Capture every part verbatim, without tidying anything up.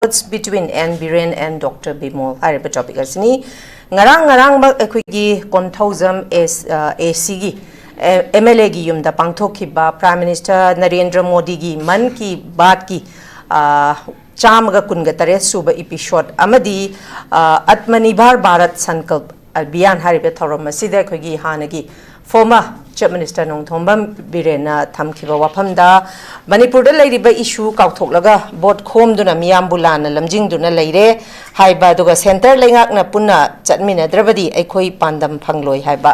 Between N Biren and Doctor Bimol ꯍꯥꯏꯔꯤꯕ topic ꯑꯁꯤꯅꯤ꯫ ꯉꯔꯥꯡ ꯉꯔꯥꯡꯃꯛ ꯑꯩꯈꯣꯏꯒꯤ ꯀꯣꯟꯊꯧꯖꯝ ꯑꯦꯁ ꯑꯦ ꯁꯤꯒꯤ ꯑꯦꯝ ꯑꯦꯜ ꯑꯦꯒꯤ ꯌꯨꯝꯗ ꯄꯥꯡꯊꯣꯛꯈꯤꯕ Prime Minister ꯅꯔꯦꯟꯗ꯭ꯔ ꯃꯣꯗꯤꯒꯤ ꯃꯟ ꯀꯤ ꯕꯥꯠꯀꯤ ꯆꯥꯝꯃꯒ ꯀꯨꯟꯒ ꯇꯔꯦꯠ ꯁꯨꯕ episode ꯑꯃꯗꯤ ꯑꯥꯠꯃꯅꯤꯔꯚꯔ ꯚꯥꯔꯠ ꯁꯟꯀꯜꯞ ꯑꯚꯤꯌꯥꯟ ꯍꯥꯏꯔꯤꯕ ꯊꯧꯔꯝ ꯑꯁꯤꯗ ꯑꯩꯈꯣꯏꯒꯤ ꯍꯥꯟꯅꯒꯤ former Chief Minister ꯅꯣꯡꯊꯣꯝꯕꯝ ꯕꯤꯔꯦꯟꯅ ꯊꯝꯈꯤꯕ ꯋꯥꯐꯝꯗ ꯃꯅꯤꯄꯨꯔꯗ ꯂꯩꯔꯤꯕ issue ꯀꯥꯎꯊꯣꯛꯂꯒ vote ꯈꯣꯝꯗꯨꯅ ꯃꯤꯌꯥꯝꯕꯨ ꯂꯥꯟꯅ ꯂꯝꯖꯤꯡꯗꯨꯅ ꯂꯩꯔꯦ ꯍꯥꯏꯕ, ꯑꯗꯨꯒ centre ꯂꯩꯉꯥꯛꯅ ꯄꯨꯟꯅ ꯆꯠꯃꯤꯟꯅꯗ꯭ꯔꯕꯗꯤ ꯑꯩꯈꯣꯏ ꯄꯥꯟꯗꯝ ꯐꯪꯂꯣꯏ ꯍꯥꯏꯕ,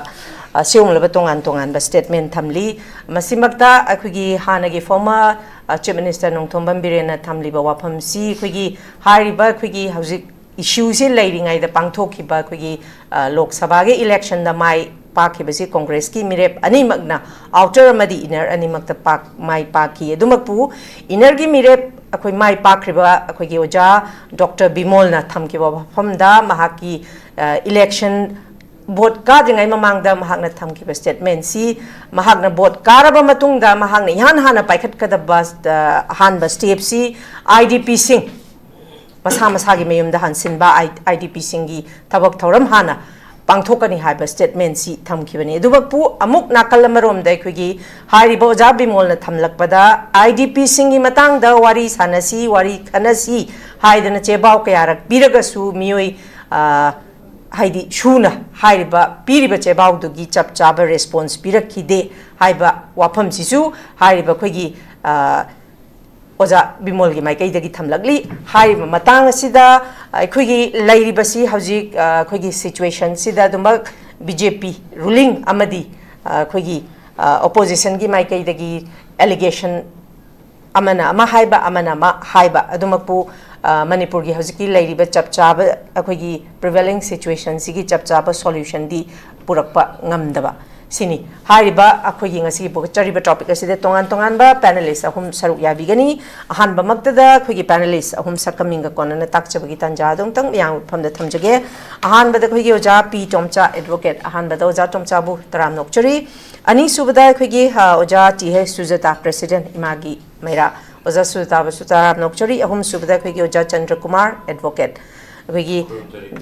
ꯑꯁꯤꯒꯨꯝꯂꯕ ꯇꯣꯉꯥꯟ ꯇꯣꯉꯥꯟꯕ statement ꯊꯝꯂꯤ꯫ ꯃꯁꯤꯃꯛꯇ ꯑꯩꯈꯣꯏꯒꯤ ꯍꯥꯟꯅꯒꯤ former Chief Minister ꯅꯣꯡꯊꯣꯝꯕꯝ ꯕꯤꯔꯦꯟꯅ ꯊꯝꯂꯤꯕ ꯋꯥꯐꯝꯁꯤ ꯑꯩꯈꯣꯏꯒꯤ ꯍꯥꯏꯔꯤꯕ ꯑꯩꯈꯣꯏꯒꯤ ꯍꯧꯖꯤꯛ issue ꯁꯤ ꯂꯩꯔꯤꯉꯩꯗ ꯄꯥꯡꯊꯣꯛꯈꯤꯕ ꯑꯩꯈꯣꯏꯒꯤ ꯂꯣꯛ ꯁꯚꯥꯒꯤ election ꯗ ꯃꯥꯏ ꯄꯥꯛꯈꯤꯕꯁꯤ Congress ꯀꯤ ꯃꯤꯔꯦꯞ ꯑꯅꯤꯃꯛꯅ, outer ꯑꯃꯗꯤ inner ꯑꯅꯤꯃꯛꯇ ꯄꯥꯛ ꯃꯥꯏ ꯄꯥꯛꯈꯤ꯫ ꯑꯗꯨꯃꯛꯄꯨ inner ꯒꯤ ꯃꯤꯔꯦꯞ ꯑꯩꯈꯣꯏ ꯃꯥꯏ ꯄꯥꯛꯈ꯭ꯔꯤꯕ ꯑꯩꯈꯣꯏꯒꯤ ꯑꯣꯖꯥ ꯗꯣꯛꯇꯔ ꯕꯤꯃꯣꯜꯅ ꯊꯝꯈꯤꯕ ꯋꯥꯐꯝꯗ ꯃꯍꯥꯛꯀꯤ election vote ꯀꯥꯗ꯭ꯔꯤꯉꯩ ꯃꯃꯥꯡꯗ ꯃꯍꯥꯛꯅ ꯊꯝꯈꯤꯕ statement ꯁꯤ, ꯃꯍꯥꯛꯅ vote ꯀꯥꯔꯕ ꯃꯇꯨꯡꯗ ꯃꯍꯥꯛꯅ ꯏꯍꯥꯟ ꯍꯥꯟꯅ ꯄꯥꯏꯈꯠꯀꯗꯕ ꯑꯍꯥꯟꯕ step ꯁꯤ I D P ꯁꯤꯡ ꯃꯁꯥ ꯃꯁꯥꯒꯤ ꯃꯌꯨꯝꯗ ꯍꯟꯁꯤꯟꯕ, I D P ꯁꯤꯡꯒꯤ ꯊꯕꯛ ꯊꯧꯔꯝ ꯍꯥꯟꯅ ꯄꯥꯡꯊꯣꯛꯀꯅꯤ ꯍꯥꯏꯕ statement ꯁꯤ ꯊꯝꯈꯤꯕꯅꯤ꯫ ꯑꯗꯨꯃꯛꯄꯨ ꯑꯃꯨꯛ ꯅꯥꯀꯜ ꯑꯃꯔꯣꯝꯗ ꯑꯩꯈꯣꯏꯒꯤ ꯍꯥꯏꯔꯤꯕ ꯑꯣꯖꯥ ꯕꯤꯃꯣꯜꯅ ꯊꯝꯂꯛꯄꯗ I D P ꯁꯤꯡꯒꯤ ꯃꯇꯥꯡꯗ ꯋꯥꯔꯤ ꯁꯥꯟꯅꯁꯤ, ꯋꯥꯔꯤ ꯈꯟꯅꯁꯤ ꯍꯥꯏꯗꯅ ꯆꯦꯕꯥꯎ ꯀꯌꯥꯔꯛ ꯄꯤꯔꯒꯁꯨ ꯃꯤꯑꯣꯏ ꯍꯥꯏꯗꯤ ꯁꯨꯅ ꯍꯥꯏꯔꯤꯕ ꯄꯤꯔꯤꯕ ꯆꯦꯕꯥꯎꯗꯨꯒꯤ ꯆꯞ ꯆꯥꯕ response ꯄꯤꯔꯛꯈꯤꯗꯦ ꯍꯥꯏꯕ ꯋꯥꯐꯝꯁꯤꯁꯨ ꯍꯥꯏꯔꯤꯕ ꯑꯩꯈꯣꯏꯒꯤ ꯑꯣꯖꯥ ꯕꯤꯃꯣꯜꯒꯤ ꯃꯥꯏꯀꯩꯗꯒꯤ ꯊꯝꯂꯛꯂꯤ꯫ ꯍꯥꯏꯔꯤꯕ ꯃꯇꯥꯡ ꯑꯁꯤꯗ ꯑꯩꯈꯣꯏꯒꯤ ꯂꯩꯔꯤꯕꯁꯤ ꯍꯧꯖꯤꯛ ꯑꯩꯈꯣꯏꯒꯤ situation ꯁꯤꯗ ꯑꯗꯨꯃꯛ B J P ruling ꯑꯃꯗꯤ ꯑꯩꯈꯣꯏꯒꯤ opposition ꯒꯤ ꯃꯥꯏꯀꯩꯗꯒꯤ allegation ꯑꯃꯅ ꯑꯃ ꯍꯥꯏꯕ, ꯑꯃꯅ ꯑꯃ ꯍꯥꯏꯕ, ꯑꯗꯨꯃꯛꯄꯨ ꯃꯅꯤꯄꯨꯔꯒꯤ ꯍꯧꯖꯤꯛꯀꯤ ꯂꯩꯔꯤꯕ ꯆꯞ ꯆꯥꯕ ꯑꯩꯈꯣꯏꯒꯤ prevailing situation ꯁꯤꯒꯤ ꯆꯞ ꯆꯥꯕ solution ꯗꯤ ꯄꯨꯔꯛꯄ ꯉꯝꯗꯕ꯫ ꯁꯤꯅꯤ꯫ ꯍꯥꯏꯔꯤꯕ ꯑꯩꯈꯣꯏꯒꯤ ꯉꯁꯤꯒꯤ ꯄꯨꯒꯠꯆꯔꯤꯕ topic ꯑꯁꯤꯗ ꯇꯣꯉꯥꯟ ꯇꯣꯉꯥꯟꯕ panelist ꯑꯍꯨꯝ ꯁꯔꯨꯛ ꯌꯥꯕꯤꯒꯅꯤ꯫ ꯑꯍꯥꯟꯕꯃꯛꯇꯗ ꯑꯩꯈꯣꯏꯒꯤ panelist ꯑꯍꯨꯝ ꯁꯛꯀ ꯃꯤꯡꯒ ꯀꯣꯟꯅꯅ ꯇꯥꯛꯆꯕꯒꯤ ꯇꯥꯟꯖꯥ ꯑꯗꯨꯝꯇꯪ ꯃꯌꯥꯝ ꯃꯐꯝꯗ ꯊꯝꯖꯒꯦ꯫ ꯑꯍꯥꯟꯕꯗ ꯑꯩꯈꯣꯏꯒꯤ ꯑꯣꯖꯥ ꯄꯤ ꯇꯣꯝꯆꯥ, advocate꯫ ꯑꯍꯥꯟꯕꯗ ꯑꯣꯖꯥ ꯇꯣꯝꯆꯥꯕꯨ ꯇꯔꯥꯝꯅ ꯑꯣꯛꯆꯔꯤ꯫ ꯑꯅꯤꯁꯨꯕꯗ ꯑꯩꯈꯣꯏꯒꯤ, ꯑ, ꯑꯣꯖꯥ ꯇꯤ ꯍꯩꯆ ꯁꯨꯖꯥꯇꯥ, president, ꯏꯃꯥꯒꯤ ꯃꯩꯔꯥ꯫ ꯑꯣꯖꯥ ꯁꯨꯖꯥꯇꯥꯕꯨꯁꯨ ꯇꯔꯥꯝꯅ ꯑꯣꯛꯆꯔꯤ꯫ ꯑꯍꯨꯝꯁꯨꯕꯗ ꯑꯩꯈꯣꯏꯒꯤ ꯑꯣꯖꯥ ꯆꯟꯗ꯭ꯔꯀꯨꯃꯥꯔ, advocate꯫ ꯑꯩꯈꯣꯏꯒꯤ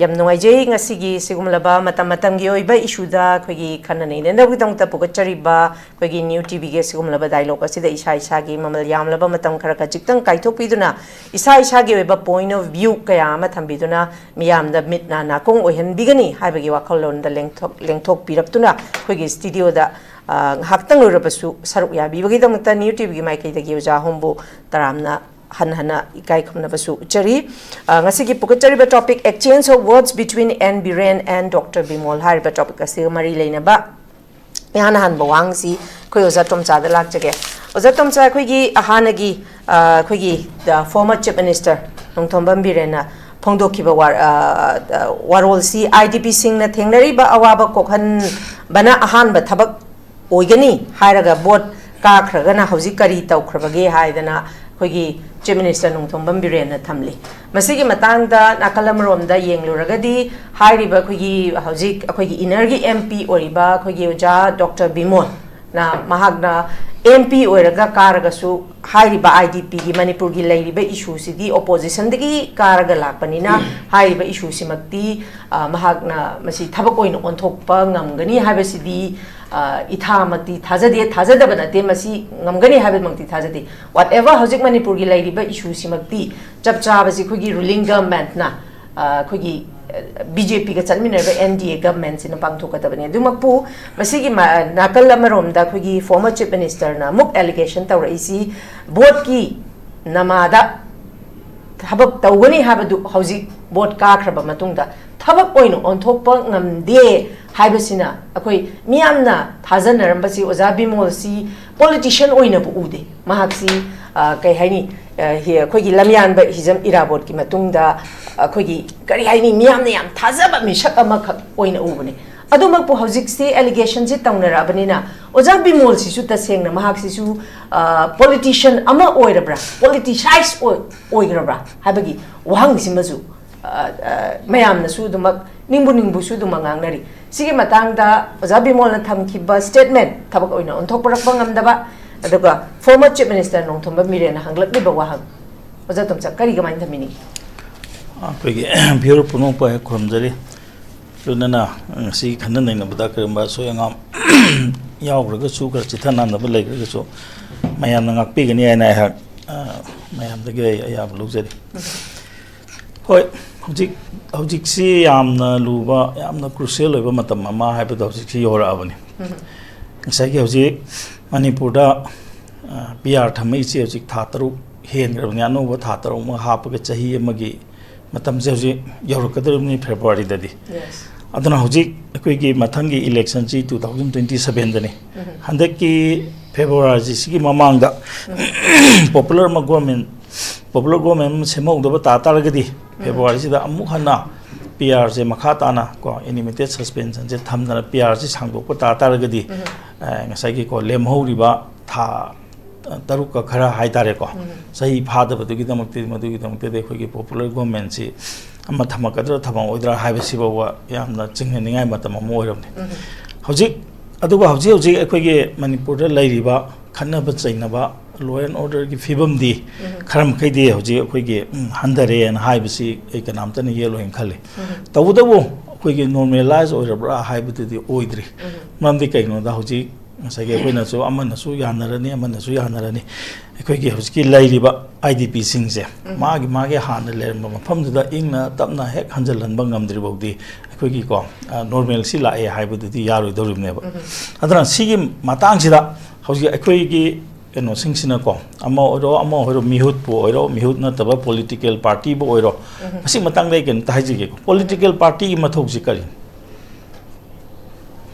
ꯌꯥꯝ ꯅꯨꯡꯉꯥꯏꯖꯩ, ꯉꯁꯤꯒꯤ ꯁꯤꯒꯨꯝꯂꯕ ꯃꯇꯝ ꯃꯇꯝꯒꯤ ꯑꯣꯏꯕ issue ꯗ ꯑꯩꯈꯣꯏꯒꯤ ꯈꯟꯅ ꯅꯩꯅꯅꯕꯒꯤꯗꯃꯛꯇ ꯄꯨꯒꯠꯆꯔꯤꯕ ꯑꯩꯈꯣꯏꯒꯤ New ꯇꯤ ꯚꯤꯒꯤ ꯁꯤꯒꯨꯝꯂꯕ dialogue ꯑꯁꯤꯗ ꯏꯁꯥ ꯏꯁꯥꯒꯤ ꯃꯃꯜ ꯌꯥꯝꯂꯕ ꯃꯇꯝ ꯈꯔ ꯈꯖꯤꯛꯇꯪ ꯀꯥꯏꯊꯣꯛꯄꯤꯗꯨꯅ, ꯏꯁꯥ ꯏꯁꯥꯒꯤ ꯑꯣꯏꯕ point of view ꯀꯌꯥ ꯑꯃ ꯊꯝꯕꯤꯗꯨꯅ, ꯃꯤꯌꯥꯝꯗ ꯃꯤꯠ ꯅꯥ ꯅꯥꯀꯣꯡ ꯑꯣꯏꯍꯟꯕꯤꯒꯅꯤ ꯍꯥꯏꯕꯒꯤ ꯋꯥꯈꯜꯂꯣꯟꯗ ꯂꯦꯡꯊꯣꯛ-, ꯂꯦꯡꯊꯣꯛꯄꯤꯔꯛꯇꯨꯅ, ꯑꯩꯈꯣꯏꯒꯤ studio ꯗ, ꯑ, ꯉꯥꯏꯍꯥꯛꯇꯪ ꯑꯣꯏꯔꯕꯁꯨ ꯁꯔꯨꯛ ꯌꯥꯕꯤꯕꯒꯤꯗꯃꯛꯇ New ꯇꯤ ꯚꯤꯒꯤ ꯃꯥꯏꯀꯩꯗꯒꯤ ꯑꯣꯖꯥ ꯑꯍꯨꯝꯕꯨ ꯇꯔꯥꯝꯅ ꯍꯟꯅ ꯍꯟꯅ ꯏꯀꯥꯏ ꯈꯨꯝꯅꯕꯁꯨ ꯎꯠꯆꯔꯤ꯫ ꯑ, ꯉꯁꯤꯒꯤ ꯄꯨꯈꯠꯆꯔꯤꯕ topic, exchange of words between N Biren and Doctor Bimol ꯍꯥꯏꯔꯤꯕ topic ꯑꯁꯤꯒ ꯃꯔꯤ ꯂꯩꯅꯕ ꯏꯍꯥꯟ ꯍꯥꯟꯕ ꯋꯥꯍꯪꯁꯤ ꯑꯩꯈꯣꯏ ꯑꯣꯖꯥ ꯇꯣꯝꯆꯥꯗ ꯂꯥꯛꯆꯒꯦ꯫ ꯑꯣꯖꯥ ꯇꯣꯝꯆꯥ, ꯑꯩꯈꯣꯏꯒꯤ ꯍꯥꯟꯅꯒꯤ, ꯑ, ꯑꯩꯈꯣꯏꯒꯤ, ꯑ, former Chief Minister ꯅꯣꯡꯊꯣꯝꯕꯝ ꯕꯤꯔꯦꯟꯅ ꯐꯣꯡꯗꯣꯛꯈꯤꯕ ꯋꯥ-, ꯑ, ꯑ, ꯋꯥꯔꯣꯜꯁꯤ, ꯑꯥꯏ ꯗꯤ ꯄꯤꯁꯤꯡꯅ ꯊꯦꯡꯅꯔꯤꯕ ꯑꯋꯥꯕ ꯀꯣꯛꯍꯟꯕꯅ ꯑꯍꯥꯟꯕ ꯊꯕꯛ ꯑꯣꯏꯒꯅꯤ ꯍꯥꯏꯔꯒ, vote ꯀꯥꯈ꯭ꯔꯒꯅ ꯍꯧꯖꯤꯛ ꯀꯔꯤ ꯇꯧꯈ꯭ꯔꯕꯒꯦ ꯍꯥꯏꯗꯅ ꯑꯩꯈꯣꯏꯒꯤ Chief Minister ꯅꯣꯡꯊꯣꯝꯕꯝ ꯕꯤꯔꯦꯟꯅ ꯊꯝꯂꯤ꯫ ꯃꯁꯤꯒꯤ ꯃꯇꯥꯡꯗ ꯅꯥꯀꯜ ꯑꯃꯔꯣꯝꯗ ꯌꯦꯡꯂꯨꯔꯒꯗꯤ, ꯍꯥꯏꯔꯤꯕ ꯑꯩꯈꯣꯏꯒꯤ ꯍꯧꯖꯤꯛ ꯑꯩꯈꯣꯏꯒꯤ inner ꯒꯤ M P ꯑꯣꯏꯔꯤꯕ ꯑꯩꯈꯣꯏꯒꯤ ꯑꯣꯖꯥ Doctor ꯕꯤꯃꯣꯜꯅ, ꯃꯍꯥꯛꯅ M P ꯑꯣꯏꯔꯒ ꯀꯥꯔꯒꯁꯨ, ꯍꯥꯏꯔꯤꯕ ꯑꯥꯏ ꯗꯤ ꯄꯤꯒꯤ ꯃꯅꯤꯄꯨꯔꯒꯤ ꯂꯩꯔꯤꯕ issue ꯁꯤꯗꯤ opposition ꯗꯒꯤ ꯀꯥꯔꯒ ꯂꯥꯛꯄꯅꯤꯅ, ꯍꯥꯏꯔꯤꯕ issue ꯁꯤꯃꯛꯇꯤ, ꯑ, ꯃꯍꯥꯛꯅ ꯃꯁꯤ ꯊꯕꯛ ꯑꯣꯏꯅ ꯑꯣꯟꯊꯣꯛꯄ ꯉꯝꯒꯅꯤ ꯍꯥꯏꯕꯁꯤꯗꯤ, ꯑ, ꯏꯊꯥꯃꯛꯇꯤ ꯊꯥꯖꯗꯦ, ꯊꯥꯖꯗꯕ ꯅꯠꯇꯦ, ꯃꯁꯤ ꯉꯝꯒꯅꯤ ꯍꯥꯏꯕꯃꯛꯇꯤ ꯊꯥꯖꯗꯦ꯫ Whatever ꯍꯧꯖꯤꯛ ꯃꯅꯤꯄꯨꯔꯒꯤ ꯂꯩꯔꯤꯕ issue ꯁꯤꯃꯛꯇꯤ ꯆꯞ ꯆꯥꯕꯁꯤ ꯑꯩꯈꯣꯏꯒꯤ ruling government ꯅ, ꯑ, ꯑꯩꯈꯣꯏꯒꯤ, ꯑ, B J P ꯒ ꯆꯠꯃꯤꯟꯅꯔꯤꯕ N D A government ꯁꯤꯅ ꯄꯥꯡꯊꯣꯛꯀꯗꯕꯅꯤ꯫ ꯑꯗꯨꯃꯛꯄꯨ ꯃꯁꯤꯒꯤ ꯃ-, ꯅꯥꯀꯜ ꯑꯃꯔꯣꯝꯗ ꯑꯩꯈꯣꯏꯒꯤ former Chief Minister ꯅ ꯑꯃꯨꯛ allegation ꯇꯧꯔꯛꯏꯁꯤ, vote ꯀꯤ ꯅꯃꯥꯗ ꯊꯕꯛ ꯇꯧꯒꯅꯤ ꯍꯥꯏꯕꯗꯨ ꯍꯧꯖꯤꯛ vote ꯀꯥꯈ꯭ꯔꯕ ꯃꯇꯨꯡꯗ ꯊꯕꯛ ꯑꯣꯏꯅ ꯑꯣꯟꯊꯣꯛꯄ ꯉꯝꯗꯦ ꯍꯥꯏꯕꯁꯤꯅ, ꯑꯩꯈꯣꯏ ꯃꯤꯌꯥꯝꯅ ꯊꯥꯖꯅꯔꯝꯕꯁꯤ ꯑꯣꯖꯥ ꯕꯤꯃꯣꯜꯁꯤ politician ꯑꯣꯏꯅꯕꯨ ꯎꯗꯦ꯫ ꯃꯍꯥꯛꯁꯤ, ꯑ, ꯀꯩ ꯍꯥꯏꯅꯤ, ꯑ, ꯍꯤ-, ꯑꯩꯈꯣꯏꯒꯤ ꯂꯝꯌꯥꯟꯕ ꯍꯤꯖꯝ ꯏꯔꯥꯕꯣꯠꯀꯤ ꯃꯇꯨꯡꯗ ꯑꯩꯈꯣꯏꯒꯤ, ꯀꯔꯤ ꯍꯥꯏꯅꯤ, ꯃꯤꯌꯥꯝꯅ ꯌꯥꯝ ꯊꯥꯖꯕ ꯃꯤꯁꯛ ꯑꯃꯈꯛ ꯑꯣꯏꯅ ꯎꯕꯅꯦ꯫ ꯑꯗꯨꯃꯛꯄꯨ ꯍꯧꯖꯤꯛꯁꯤ allegationꯁꯤ ꯇꯧꯅꯔꯛꯑꯕꯅꯤꯅ, ꯑꯣꯖꯥ ꯕꯤꯃꯣꯜꯁꯤꯁꯨ ꯇꯁꯦꯡꯅ ꯃꯍꯥꯛꯁꯤꯁꯨ, ꯑ, politician ꯑꯃ ꯑꯣꯏꯔꯕ꯭ꯔꯥ, politicized ꯑꯣꯏ-, ꯑꯣꯏꯈ꯭ꯔꯕ꯭ꯔꯥ ꯍꯥꯏꯕꯒꯤ ꯋꯥꯍꯪꯁꯤꯃꯁꯨ, ꯑ, ꯑ, ꯃꯌꯥꯝꯅꯁꯨ ꯑꯗꯨꯃꯛ ꯅꯤꯡꯕꯨ ꯅꯤꯡꯕꯨꯁꯨ ꯑꯗꯨꯃꯛ ꯉꯥꯡꯅꯔꯤ꯫ ꯁꯤꯒꯤ ꯃꯇꯥꯡꯗ ꯑꯣꯖꯥ ꯕꯤꯃꯣꯜꯅ ꯊꯝꯈꯤꯕ statement ꯊꯕꯛ ꯑꯣꯏꯅ ꯑꯣꯟꯊꯣꯛꯄꯔꯛꯄ ꯉꯝꯗꯕ, ꯑꯗꯨꯒ former Chief Minister ꯅꯣꯡꯊꯣꯝꯕꯝ ꯕꯤꯔꯦꯟꯅ ꯍꯪꯂꯛꯂꯤꯕ ꯋꯥꯍꯪ, ꯑꯣꯖꯥ ꯇꯣꯝꯆꯥ, ꯀꯔꯤ ꯀꯃꯥꯏꯅ ꯊꯝꯕꯤꯅꯤꯡꯉꯤ? ꯑꯩꯈꯣꯏꯒꯤ viewer ꯄꯨꯝꯅꯃꯛꯄꯨ ꯍꯦꯛ ꯈꯨꯔꯨꯝꯖꯔꯤ꯫ ꯂꯣꯏꯅꯅ ꯉꯁꯤ ꯈꯟꯅ ꯅꯩꯅꯕꯗ ꯀꯔꯤꯒꯨꯝꯕ ꯑꯁꯣꯏ ꯑꯉꯥꯝ ꯌꯥꯎꯈ꯭ꯔꯒꯁꯨ, ꯈꯔ ꯆꯤꯊ ꯅꯥꯟꯅꯕ ꯂꯩꯈ꯭ꯔꯒꯁꯨ, ꯃꯌꯥꯝꯅ ꯉꯥꯛꯄꯤꯒꯅꯤ ꯍꯥꯏꯅ ꯑꯩꯍꯥꯛ, ꯑ, ꯃꯌꯥꯝꯗꯒꯤ ꯑꯩ ꯑꯌꯥꯕ ꯂꯧꯖꯔꯤ꯫ ꯍꯣꯏ, ꯍꯧꯖꯤꯛ, ꯍꯧꯖꯤꯛꯁꯤ ꯌꯥꯝꯅ ꯂꯨꯕ, ꯌꯥꯝꯅ crucial ꯑꯣꯏꯕ ꯃꯇꯝ ꯑꯃ ꯍꯥꯏꯕꯗꯣ ꯍꯧꯖꯤꯛꯁꯤ ꯌꯧꯔꯛꯑꯕꯅꯤ꯫ ꯉꯁꯥꯏꯒꯤ ꯍꯧꯖꯤꯛ ꯃꯅꯤꯄꯨꯔꯗ, ꯑ, PR ꯊꯝꯃꯛꯏꯁꯦ ꯍꯧꯖꯤꯛ ꯊꯥ ꯇꯔꯨꯛ ꯍꯦꯟꯈ꯭ꯔꯕꯅꯤ꯫ ꯑꯅꯧꯕ ꯊꯥ ꯇꯔꯨꯛ ꯑꯃ ꯍꯥꯞꯄꯒ ꯆꯍꯤ ꯑꯃꯒꯤ ꯃꯇꯝꯁꯦ ꯍꯧꯖꯤꯛ ꯌꯧꯔꯛꯀꯗꯧꯔꯤꯕꯅꯤ, Februaryꯗꯗꯤ꯫ Yes. ꯑꯗꯨꯅ ꯍꯧꯖꯤꯛ ꯑꯩꯈꯣꯏꯒꯤ ꯃꯊꯪꯒꯤ electionꯁꯤ two thousand twenty sevenꯗꯅꯤ꯫ ꯎꯝ꯫ ꯍꯟꯗꯛꯀꯤ Februaryꯁꯤꯒꯤ ꯃꯃꯥꯡꯗ popular ꯑꯃ government, popular government ꯑꯃ ꯁꯦꯝꯍꯧꯗꯕ ꯇꯥ ꯇꯥꯔꯒꯗꯤ, ꯎꯝ꯫ Februaryꯁꯤꯗ ꯑꯃꯨꯛ ꯍꯟꯅ PRꯁꯦ ꯃꯈꯥ ꯇꯥꯅ ꯀꯣ, intermittent suspensionꯁꯦ ꯊꯝꯗꯅ PRꯁꯦ ꯁꯥꯡꯗꯣꯛꯄ ꯇꯥ ꯇꯥꯔꯒꯗꯤ, ꯎꯝ꯫ ꯑ, ꯉꯁꯥꯏꯒꯤ ꯀꯣ, ꯂꯦꯝꯍꯧꯔꯤꯕ ꯊꯥ ꯇꯔꯨꯛꯀ ꯈꯔ ꯍꯥꯏꯇꯥꯔꯦꯀꯣ, ꯎꯝ꯫ ꯆꯍꯤ ꯐꯥꯗꯕꯗꯨꯒꯤꯗꯃꯛꯇꯗꯤ, ꯃꯗꯨꯒꯤꯗꯃꯛꯇꯗꯤ ꯑꯩꯈꯣꯏꯒꯤ popular governmentꯁꯤ ꯑꯃ ꯊꯝꯃꯛꯀꯗ꯭ꯔꯥ ꯊꯝꯃꯛꯑꯣꯏꯗ꯭ꯔꯥ ꯍꯥꯏꯕꯁꯤꯐꯥꯎꯕ ꯌꯥꯝꯅ ꯆꯤꯡꯅꯅꯤꯡꯉꯥꯏ ꯃꯇꯝ ꯑꯃ ꯑꯣꯏꯔꯕꯅꯤ꯫ ꯎꯝ꯫ ꯍꯧꯖꯤꯛ, ꯑꯗꯨꯒ ꯍꯧꯖꯤꯛ ꯍꯧꯖꯤꯛ ꯑꯩꯈꯣꯏꯒꯤ ꯃꯅꯤꯄꯨꯔꯗ ꯂꯩꯔꯤꯕ ꯈꯠꯅꯕ ꯆꯩꯅꯕ, law and orderꯒꯤ ꯐꯤꯕꯝꯗꯤ ꯎꯝ꯫ ꯈꯔ ꯃꯈꯩꯗꯤ ꯍꯧꯖꯤꯛ ꯑꯩꯈꯣꯏꯒꯤ, ꯎꯝ, ꯍꯟꯊꯔꯦꯅ ꯍꯥꯏꯕꯁꯤ ꯑꯩ ꯀꯅꯥꯝꯇꯅ ꯌꯦꯠꯂꯣꯏꯅ ꯈꯜꯂꯤ꯫ ꯎꯝ꯫ ꯇꯧꯕꯇꯕꯨ ꯑꯩꯈꯣꯏꯒꯤ normalize ꯑꯣꯏꯔꯕ꯭ꯔꯥ ꯍꯥꯏꯕꯗꯨꯗꯤ ꯑꯣꯏꯗ꯭ꯔꯤ꯫ ꯎꯝ꯫ ꯃꯔꯝꯗꯤ ꯀꯩꯒꯤꯅꯣꯗ ꯍꯧꯖꯤꯛ ꯉꯁꯥꯏꯒꯤ ꯑꯩꯈꯣꯏꯅꯁꯨ ꯑꯃꯅꯁꯨ ꯌꯥꯅꯔꯅꯤ, ꯑꯃꯅꯁꯨ ꯌꯥꯅꯔꯅꯤ꯫ ꯑꯩꯈꯣꯏꯒꯤ ꯍꯧꯖꯤꯛꯀꯤ ꯂꯩꯔꯤꯕ IDPꯁꯤꯡꯁꯦ ꯎꯝ꯫ ꯃꯥꯒꯤ, ꯃꯥꯒꯤ ꯍꯥꯟꯅ ꯂꯩꯔꯝꯕ ꯃꯐꯝꯗꯨꯗ ꯏꯪꯅ ꯇꯞꯅ ꯍꯦꯛ ꯍꯟꯖꯤꯜꯍꯟꯕ ꯉꯝꯗ꯭ꯔꯤ ꯐꯥꯎꯗꯤ ꯑꯩꯈꯣꯏꯒꯤꯀꯣ, ꯑ, normalcy ꯂꯥꯛꯑꯦ ꯍꯥꯏꯕꯗꯨꯗꯤ ꯌꯥꯔꯣꯏꯗꯧꯔꯤꯕꯅꯦꯕ꯫ ꯎꯝ꯫ ꯑꯗꯨꯅ ꯁꯤꯒꯤ ꯃꯇꯥꯡꯁꯤꯗ ꯍꯧꯖꯤꯛ ꯑꯩꯈꯣꯏꯒꯤ ꯀꯩꯅꯣꯁꯤꯡꯁꯤꯅꯀꯣ, ꯑꯃ ꯑꯣꯏꯔꯣ, ꯑꯃ ꯑꯣꯏꯔꯣ, ꯃꯤꯍꯨꯠꯄꯨ ꯑꯣꯏꯔꯣ, ꯃꯤꯍꯨꯠ ꯅꯠꯇꯕ political partyꯕꯨ ꯑꯣꯏꯔꯣ, ꯎꯝ꯫ ꯃꯁꯤ ꯃꯇꯥꯡꯗ ꯑꯩ ꯀꯩꯅꯣꯝꯇ ꯍꯥꯏꯖꯒꯦꯀꯣ꯫ Political partyꯒꯤ ꯃꯊꯧꯁꯤ ꯀꯔꯤꯅꯣ?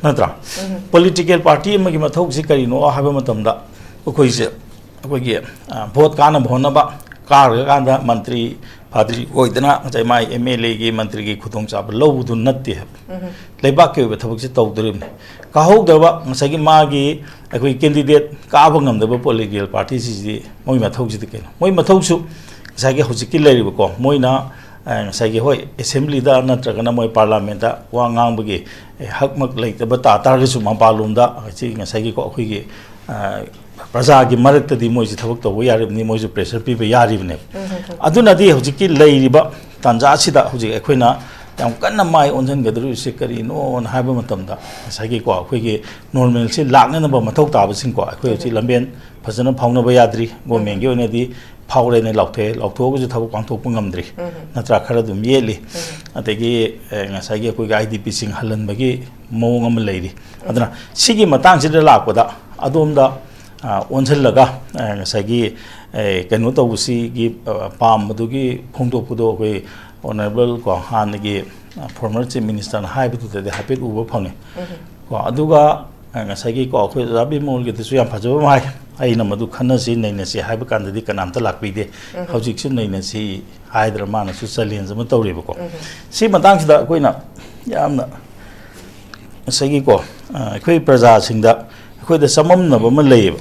ꯅꯠꯇ꯭ꯔꯥ? ꯎꯝ꯫ Political party ꯑꯃꯒꯤ ꯃꯊꯧꯁꯤ ꯀꯔꯤꯅꯣ ꯍꯥꯏꯕ ꯃꯇꯝꯗ, ꯑꯩꯈꯣꯏꯁꯦ, ꯑꯩꯈꯣꯏꯒꯤ, ꯑ, vote ꯀꯥꯅꯕ ꯍꯣꯠꯅꯕ, ꯀꯥꯔꯀꯥꯟꯗ ꯃꯟꯇ꯭ꯔꯤ ꯐꯥꯗ꯭ꯔꯤ ꯑꯣꯏꯗꯅ ꯉꯁꯥꯏ ꯃꯥꯒꯤ ꯑꯦꯝ ꯑꯦꯜ ꯑꯦꯒꯤ, ꯃꯟꯇ꯭ꯔꯤꯒꯤ ꯈꯨꯗꯣꯡꯆꯥꯕ ꯂꯧꯕꯗꯨ ꯅꯠꯇꯦ ꯍꯥꯏꯕ꯫ ꯂꯩꯕꯥꯛꯀꯤ ꯑꯣꯏꯕ ꯊꯕꯛꯁꯦ ꯇꯧꯗꯣꯔꯤꯕꯅꯤ꯫ ꯀꯥꯍꯧꯗꯕ ꯉꯁꯥꯏꯒꯤ ꯃꯥꯒꯤ ꯑꯩꯈꯣꯏ ꯀꯦꯟꯗꯤꯗꯦꯠ ꯀꯥꯕ ꯉꯝꯗꯕ ꯄꯣꯂꯤꯇꯤꯀꯦꯜ ꯄꯥꯔꯇꯤꯁꯤꯡꯁꯤꯗꯤ ꯃꯣꯏ ꯃꯊꯧꯁꯤꯗꯤ ꯀꯩꯅꯣ? ꯃꯣꯏ ꯃꯊꯧꯁꯨ ꯉꯁꯥꯏꯒꯤ ꯍꯧꯖꯤꯛꯀꯤ ꯂꯩꯔꯤꯕꯀꯣ, ꯃꯣꯏꯅ, ꯑ, ꯉꯁꯥꯏꯒꯤ, ꯍꯣꯏ, ꯑꯦꯁꯦꯝꯕ꯭ꯂꯤꯗ ꯅꯠꯇ꯭ꯔꯒꯅ ꯃꯣꯏ ꯄꯥꯔꯂꯥꯃꯦꯟꯗ ꯋꯥ ꯉꯥꯡꯕꯒꯤ, ꯑꯦ, ꯍꯛꯃꯛ ꯂꯩꯇꯕ ꯇꯥ ꯇꯥꯔꯒꯁꯨ, ꯃꯄꯥꯟꯂꯣꯝꯗ ꯁꯤ ꯉꯁꯥꯏꯒꯤꯀꯣ, ꯑꯩꯈꯣꯏꯒꯤ, ꯑ, ꯄ꯭ꯔꯖꯥꯒꯤ ꯃꯔꯛꯇꯗꯤ ꯃꯣꯏꯁꯤ ꯊꯕꯛ ꯇꯧꯕ ꯌꯥꯔꯤꯕꯅꯤ, ꯃꯣꯏꯁꯨ ꯄ꯭ꯔꯦꯁꯔ ꯄꯤꯕ ꯌꯥꯔꯤꯕꯅꯦꯕ꯫ ꯑꯗꯨꯅꯗꯤ ꯍꯧꯖꯤꯛꯀꯤ ꯂꯩꯔꯤꯕ ꯇꯥꯟꯖꯥꯁꯤꯗ ꯍꯧꯖꯤꯛ ꯑꯩꯈꯣꯏꯅ ꯌꯥꯝ ꯀꯟꯅ ꯃꯥꯏ ꯑꯣꯟꯁꯤꯟꯒꯗꯧꯔꯤꯕꯁꯤ ꯀꯔꯤꯅꯣꯅ ꯍꯥꯏꯕ ꯃꯇꯝꯗ, ꯉꯁꯥꯏꯒꯤꯀꯣ, ꯑꯩꯈꯣꯏꯒꯤ ꯅꯣꯔꯃꯦꯜꯁꯤ ꯂꯥꯛꯅꯅꯕ ꯃꯊꯧ ꯇꯥꯕꯁꯤꯡꯀꯣ, ꯑꯩꯈꯣꯏ ꯍꯧꯖꯤꯛ ꯂꯝꯕꯦꯟ ꯐꯖꯅ ꯐꯥꯎꯅꯕ ꯌꯥꯗ꯭ꯔꯤ꯫ ꯒꯣꯔꯃꯦꯟꯒꯤ ꯑꯣꯏꯅꯗꯤ ꯐꯥꯎꯔꯦꯅ ꯂꯥꯎꯊꯣꯛꯑꯦ, ꯂꯥꯎꯊꯣꯛꯑꯒꯁꯨ ꯊꯕꯛ ꯄꯥꯡꯊꯣꯛꯄ ꯉꯝꯗ꯭ꯔꯤ, ꯅꯠꯇ꯭ꯔꯥ? ꯈꯔ ꯑꯗꯨꯝ ꯌꯦꯠꯂꯤ꯫ ꯑꯗꯒꯤ, ꯑꯦ, ꯉꯁꯥꯏꯒꯤ ꯑꯩꯈꯣꯏꯒꯤ ꯑꯥꯏ ꯗꯤ ꯄꯤꯁꯤꯡ ꯍꯜꯍꯟꯕꯒꯤ ꯃꯑꯣꯡ ꯑꯃ ꯂꯩꯔꯤ꯫ ꯑꯗꯨꯅ ꯁꯤꯒꯤ ꯃꯇꯥꯡꯁꯤꯗ ꯂꯥꯛꯄꯗ ꯑꯗꯣꯝꯗ, ꯑ, ꯑꯣꯟꯁꯤꯜꯂꯒ, ꯑ, ꯉꯁꯥꯏꯒꯤ, ꯑꯦ, ꯀꯩꯅꯣ ꯇꯧꯕꯁꯤꯒꯤ, ꯑ, ꯄꯥꯝꯕꯗꯨꯒꯤ ꯐꯣꯡꯗꯣꯛꯄꯗꯣ ꯑꯩꯈꯣꯏ ꯑꯣꯅꯔꯦꯕꯜ ꯀꯣ, ꯍꯥꯟꯅꯒꯤ, ꯑ, ꯐꯣꯔꯃꯔ ꯆꯤꯐ ꯃꯤꯅꯤꯁꯇꯔꯅ ꯍꯥꯏꯕꯗꯨꯗꯗꯤ ꯍꯥꯏꯐꯦꯠ ꯎꯕ ꯐꯪꯉꯤ꯫ ꯀꯣ, ꯑꯗꯨꯒ, ꯑ, ꯉꯁꯥꯏꯒꯤ ꯀꯣ, ꯑꯩꯈꯣꯏ ꯑꯣꯖꯥ ꯕꯤꯃꯣꯜꯒꯤꯗꯨꯁꯨ ꯌꯥꯝ ꯐꯖꯕ ꯑꯃ ꯍꯥꯏ꯫ "ꯑꯩꯅ ꯃꯗꯨ ꯈꯟꯅꯁꯤ, ꯅꯩꯅꯁꯤ ꯍꯥꯏꯕ ꯀꯥꯟꯗꯗꯤ ꯀꯅꯥꯝꯇ ꯂꯥꯛꯄꯤꯗꯦ꯫ ꯍꯧꯖꯤꯛꯁꯨ ꯅꯩꯅꯁꯤ" ꯍꯥꯏꯗꯅ ꯃꯥꯅꯁꯨ ꯆꯦꯂꯦꯟꯖ ꯑꯃ ꯇꯧꯔꯦꯕꯀꯣ꯫ ꯁꯤ ꯃꯇꯥꯡꯁꯤꯗ ꯑꯩꯈꯣꯏꯅ ꯌꯥꯝꯅ ꯉꯁꯥꯏꯒꯤꯀꯣ, ꯑ, ꯑꯩꯈꯣꯏ ꯄ꯭ꯔꯖꯥꯁꯤꯡꯗ ꯑꯩꯈꯣꯏꯗ ꯆꯃꯝꯅꯕ ꯑꯃ ꯂꯩꯌꯦꯕ꯫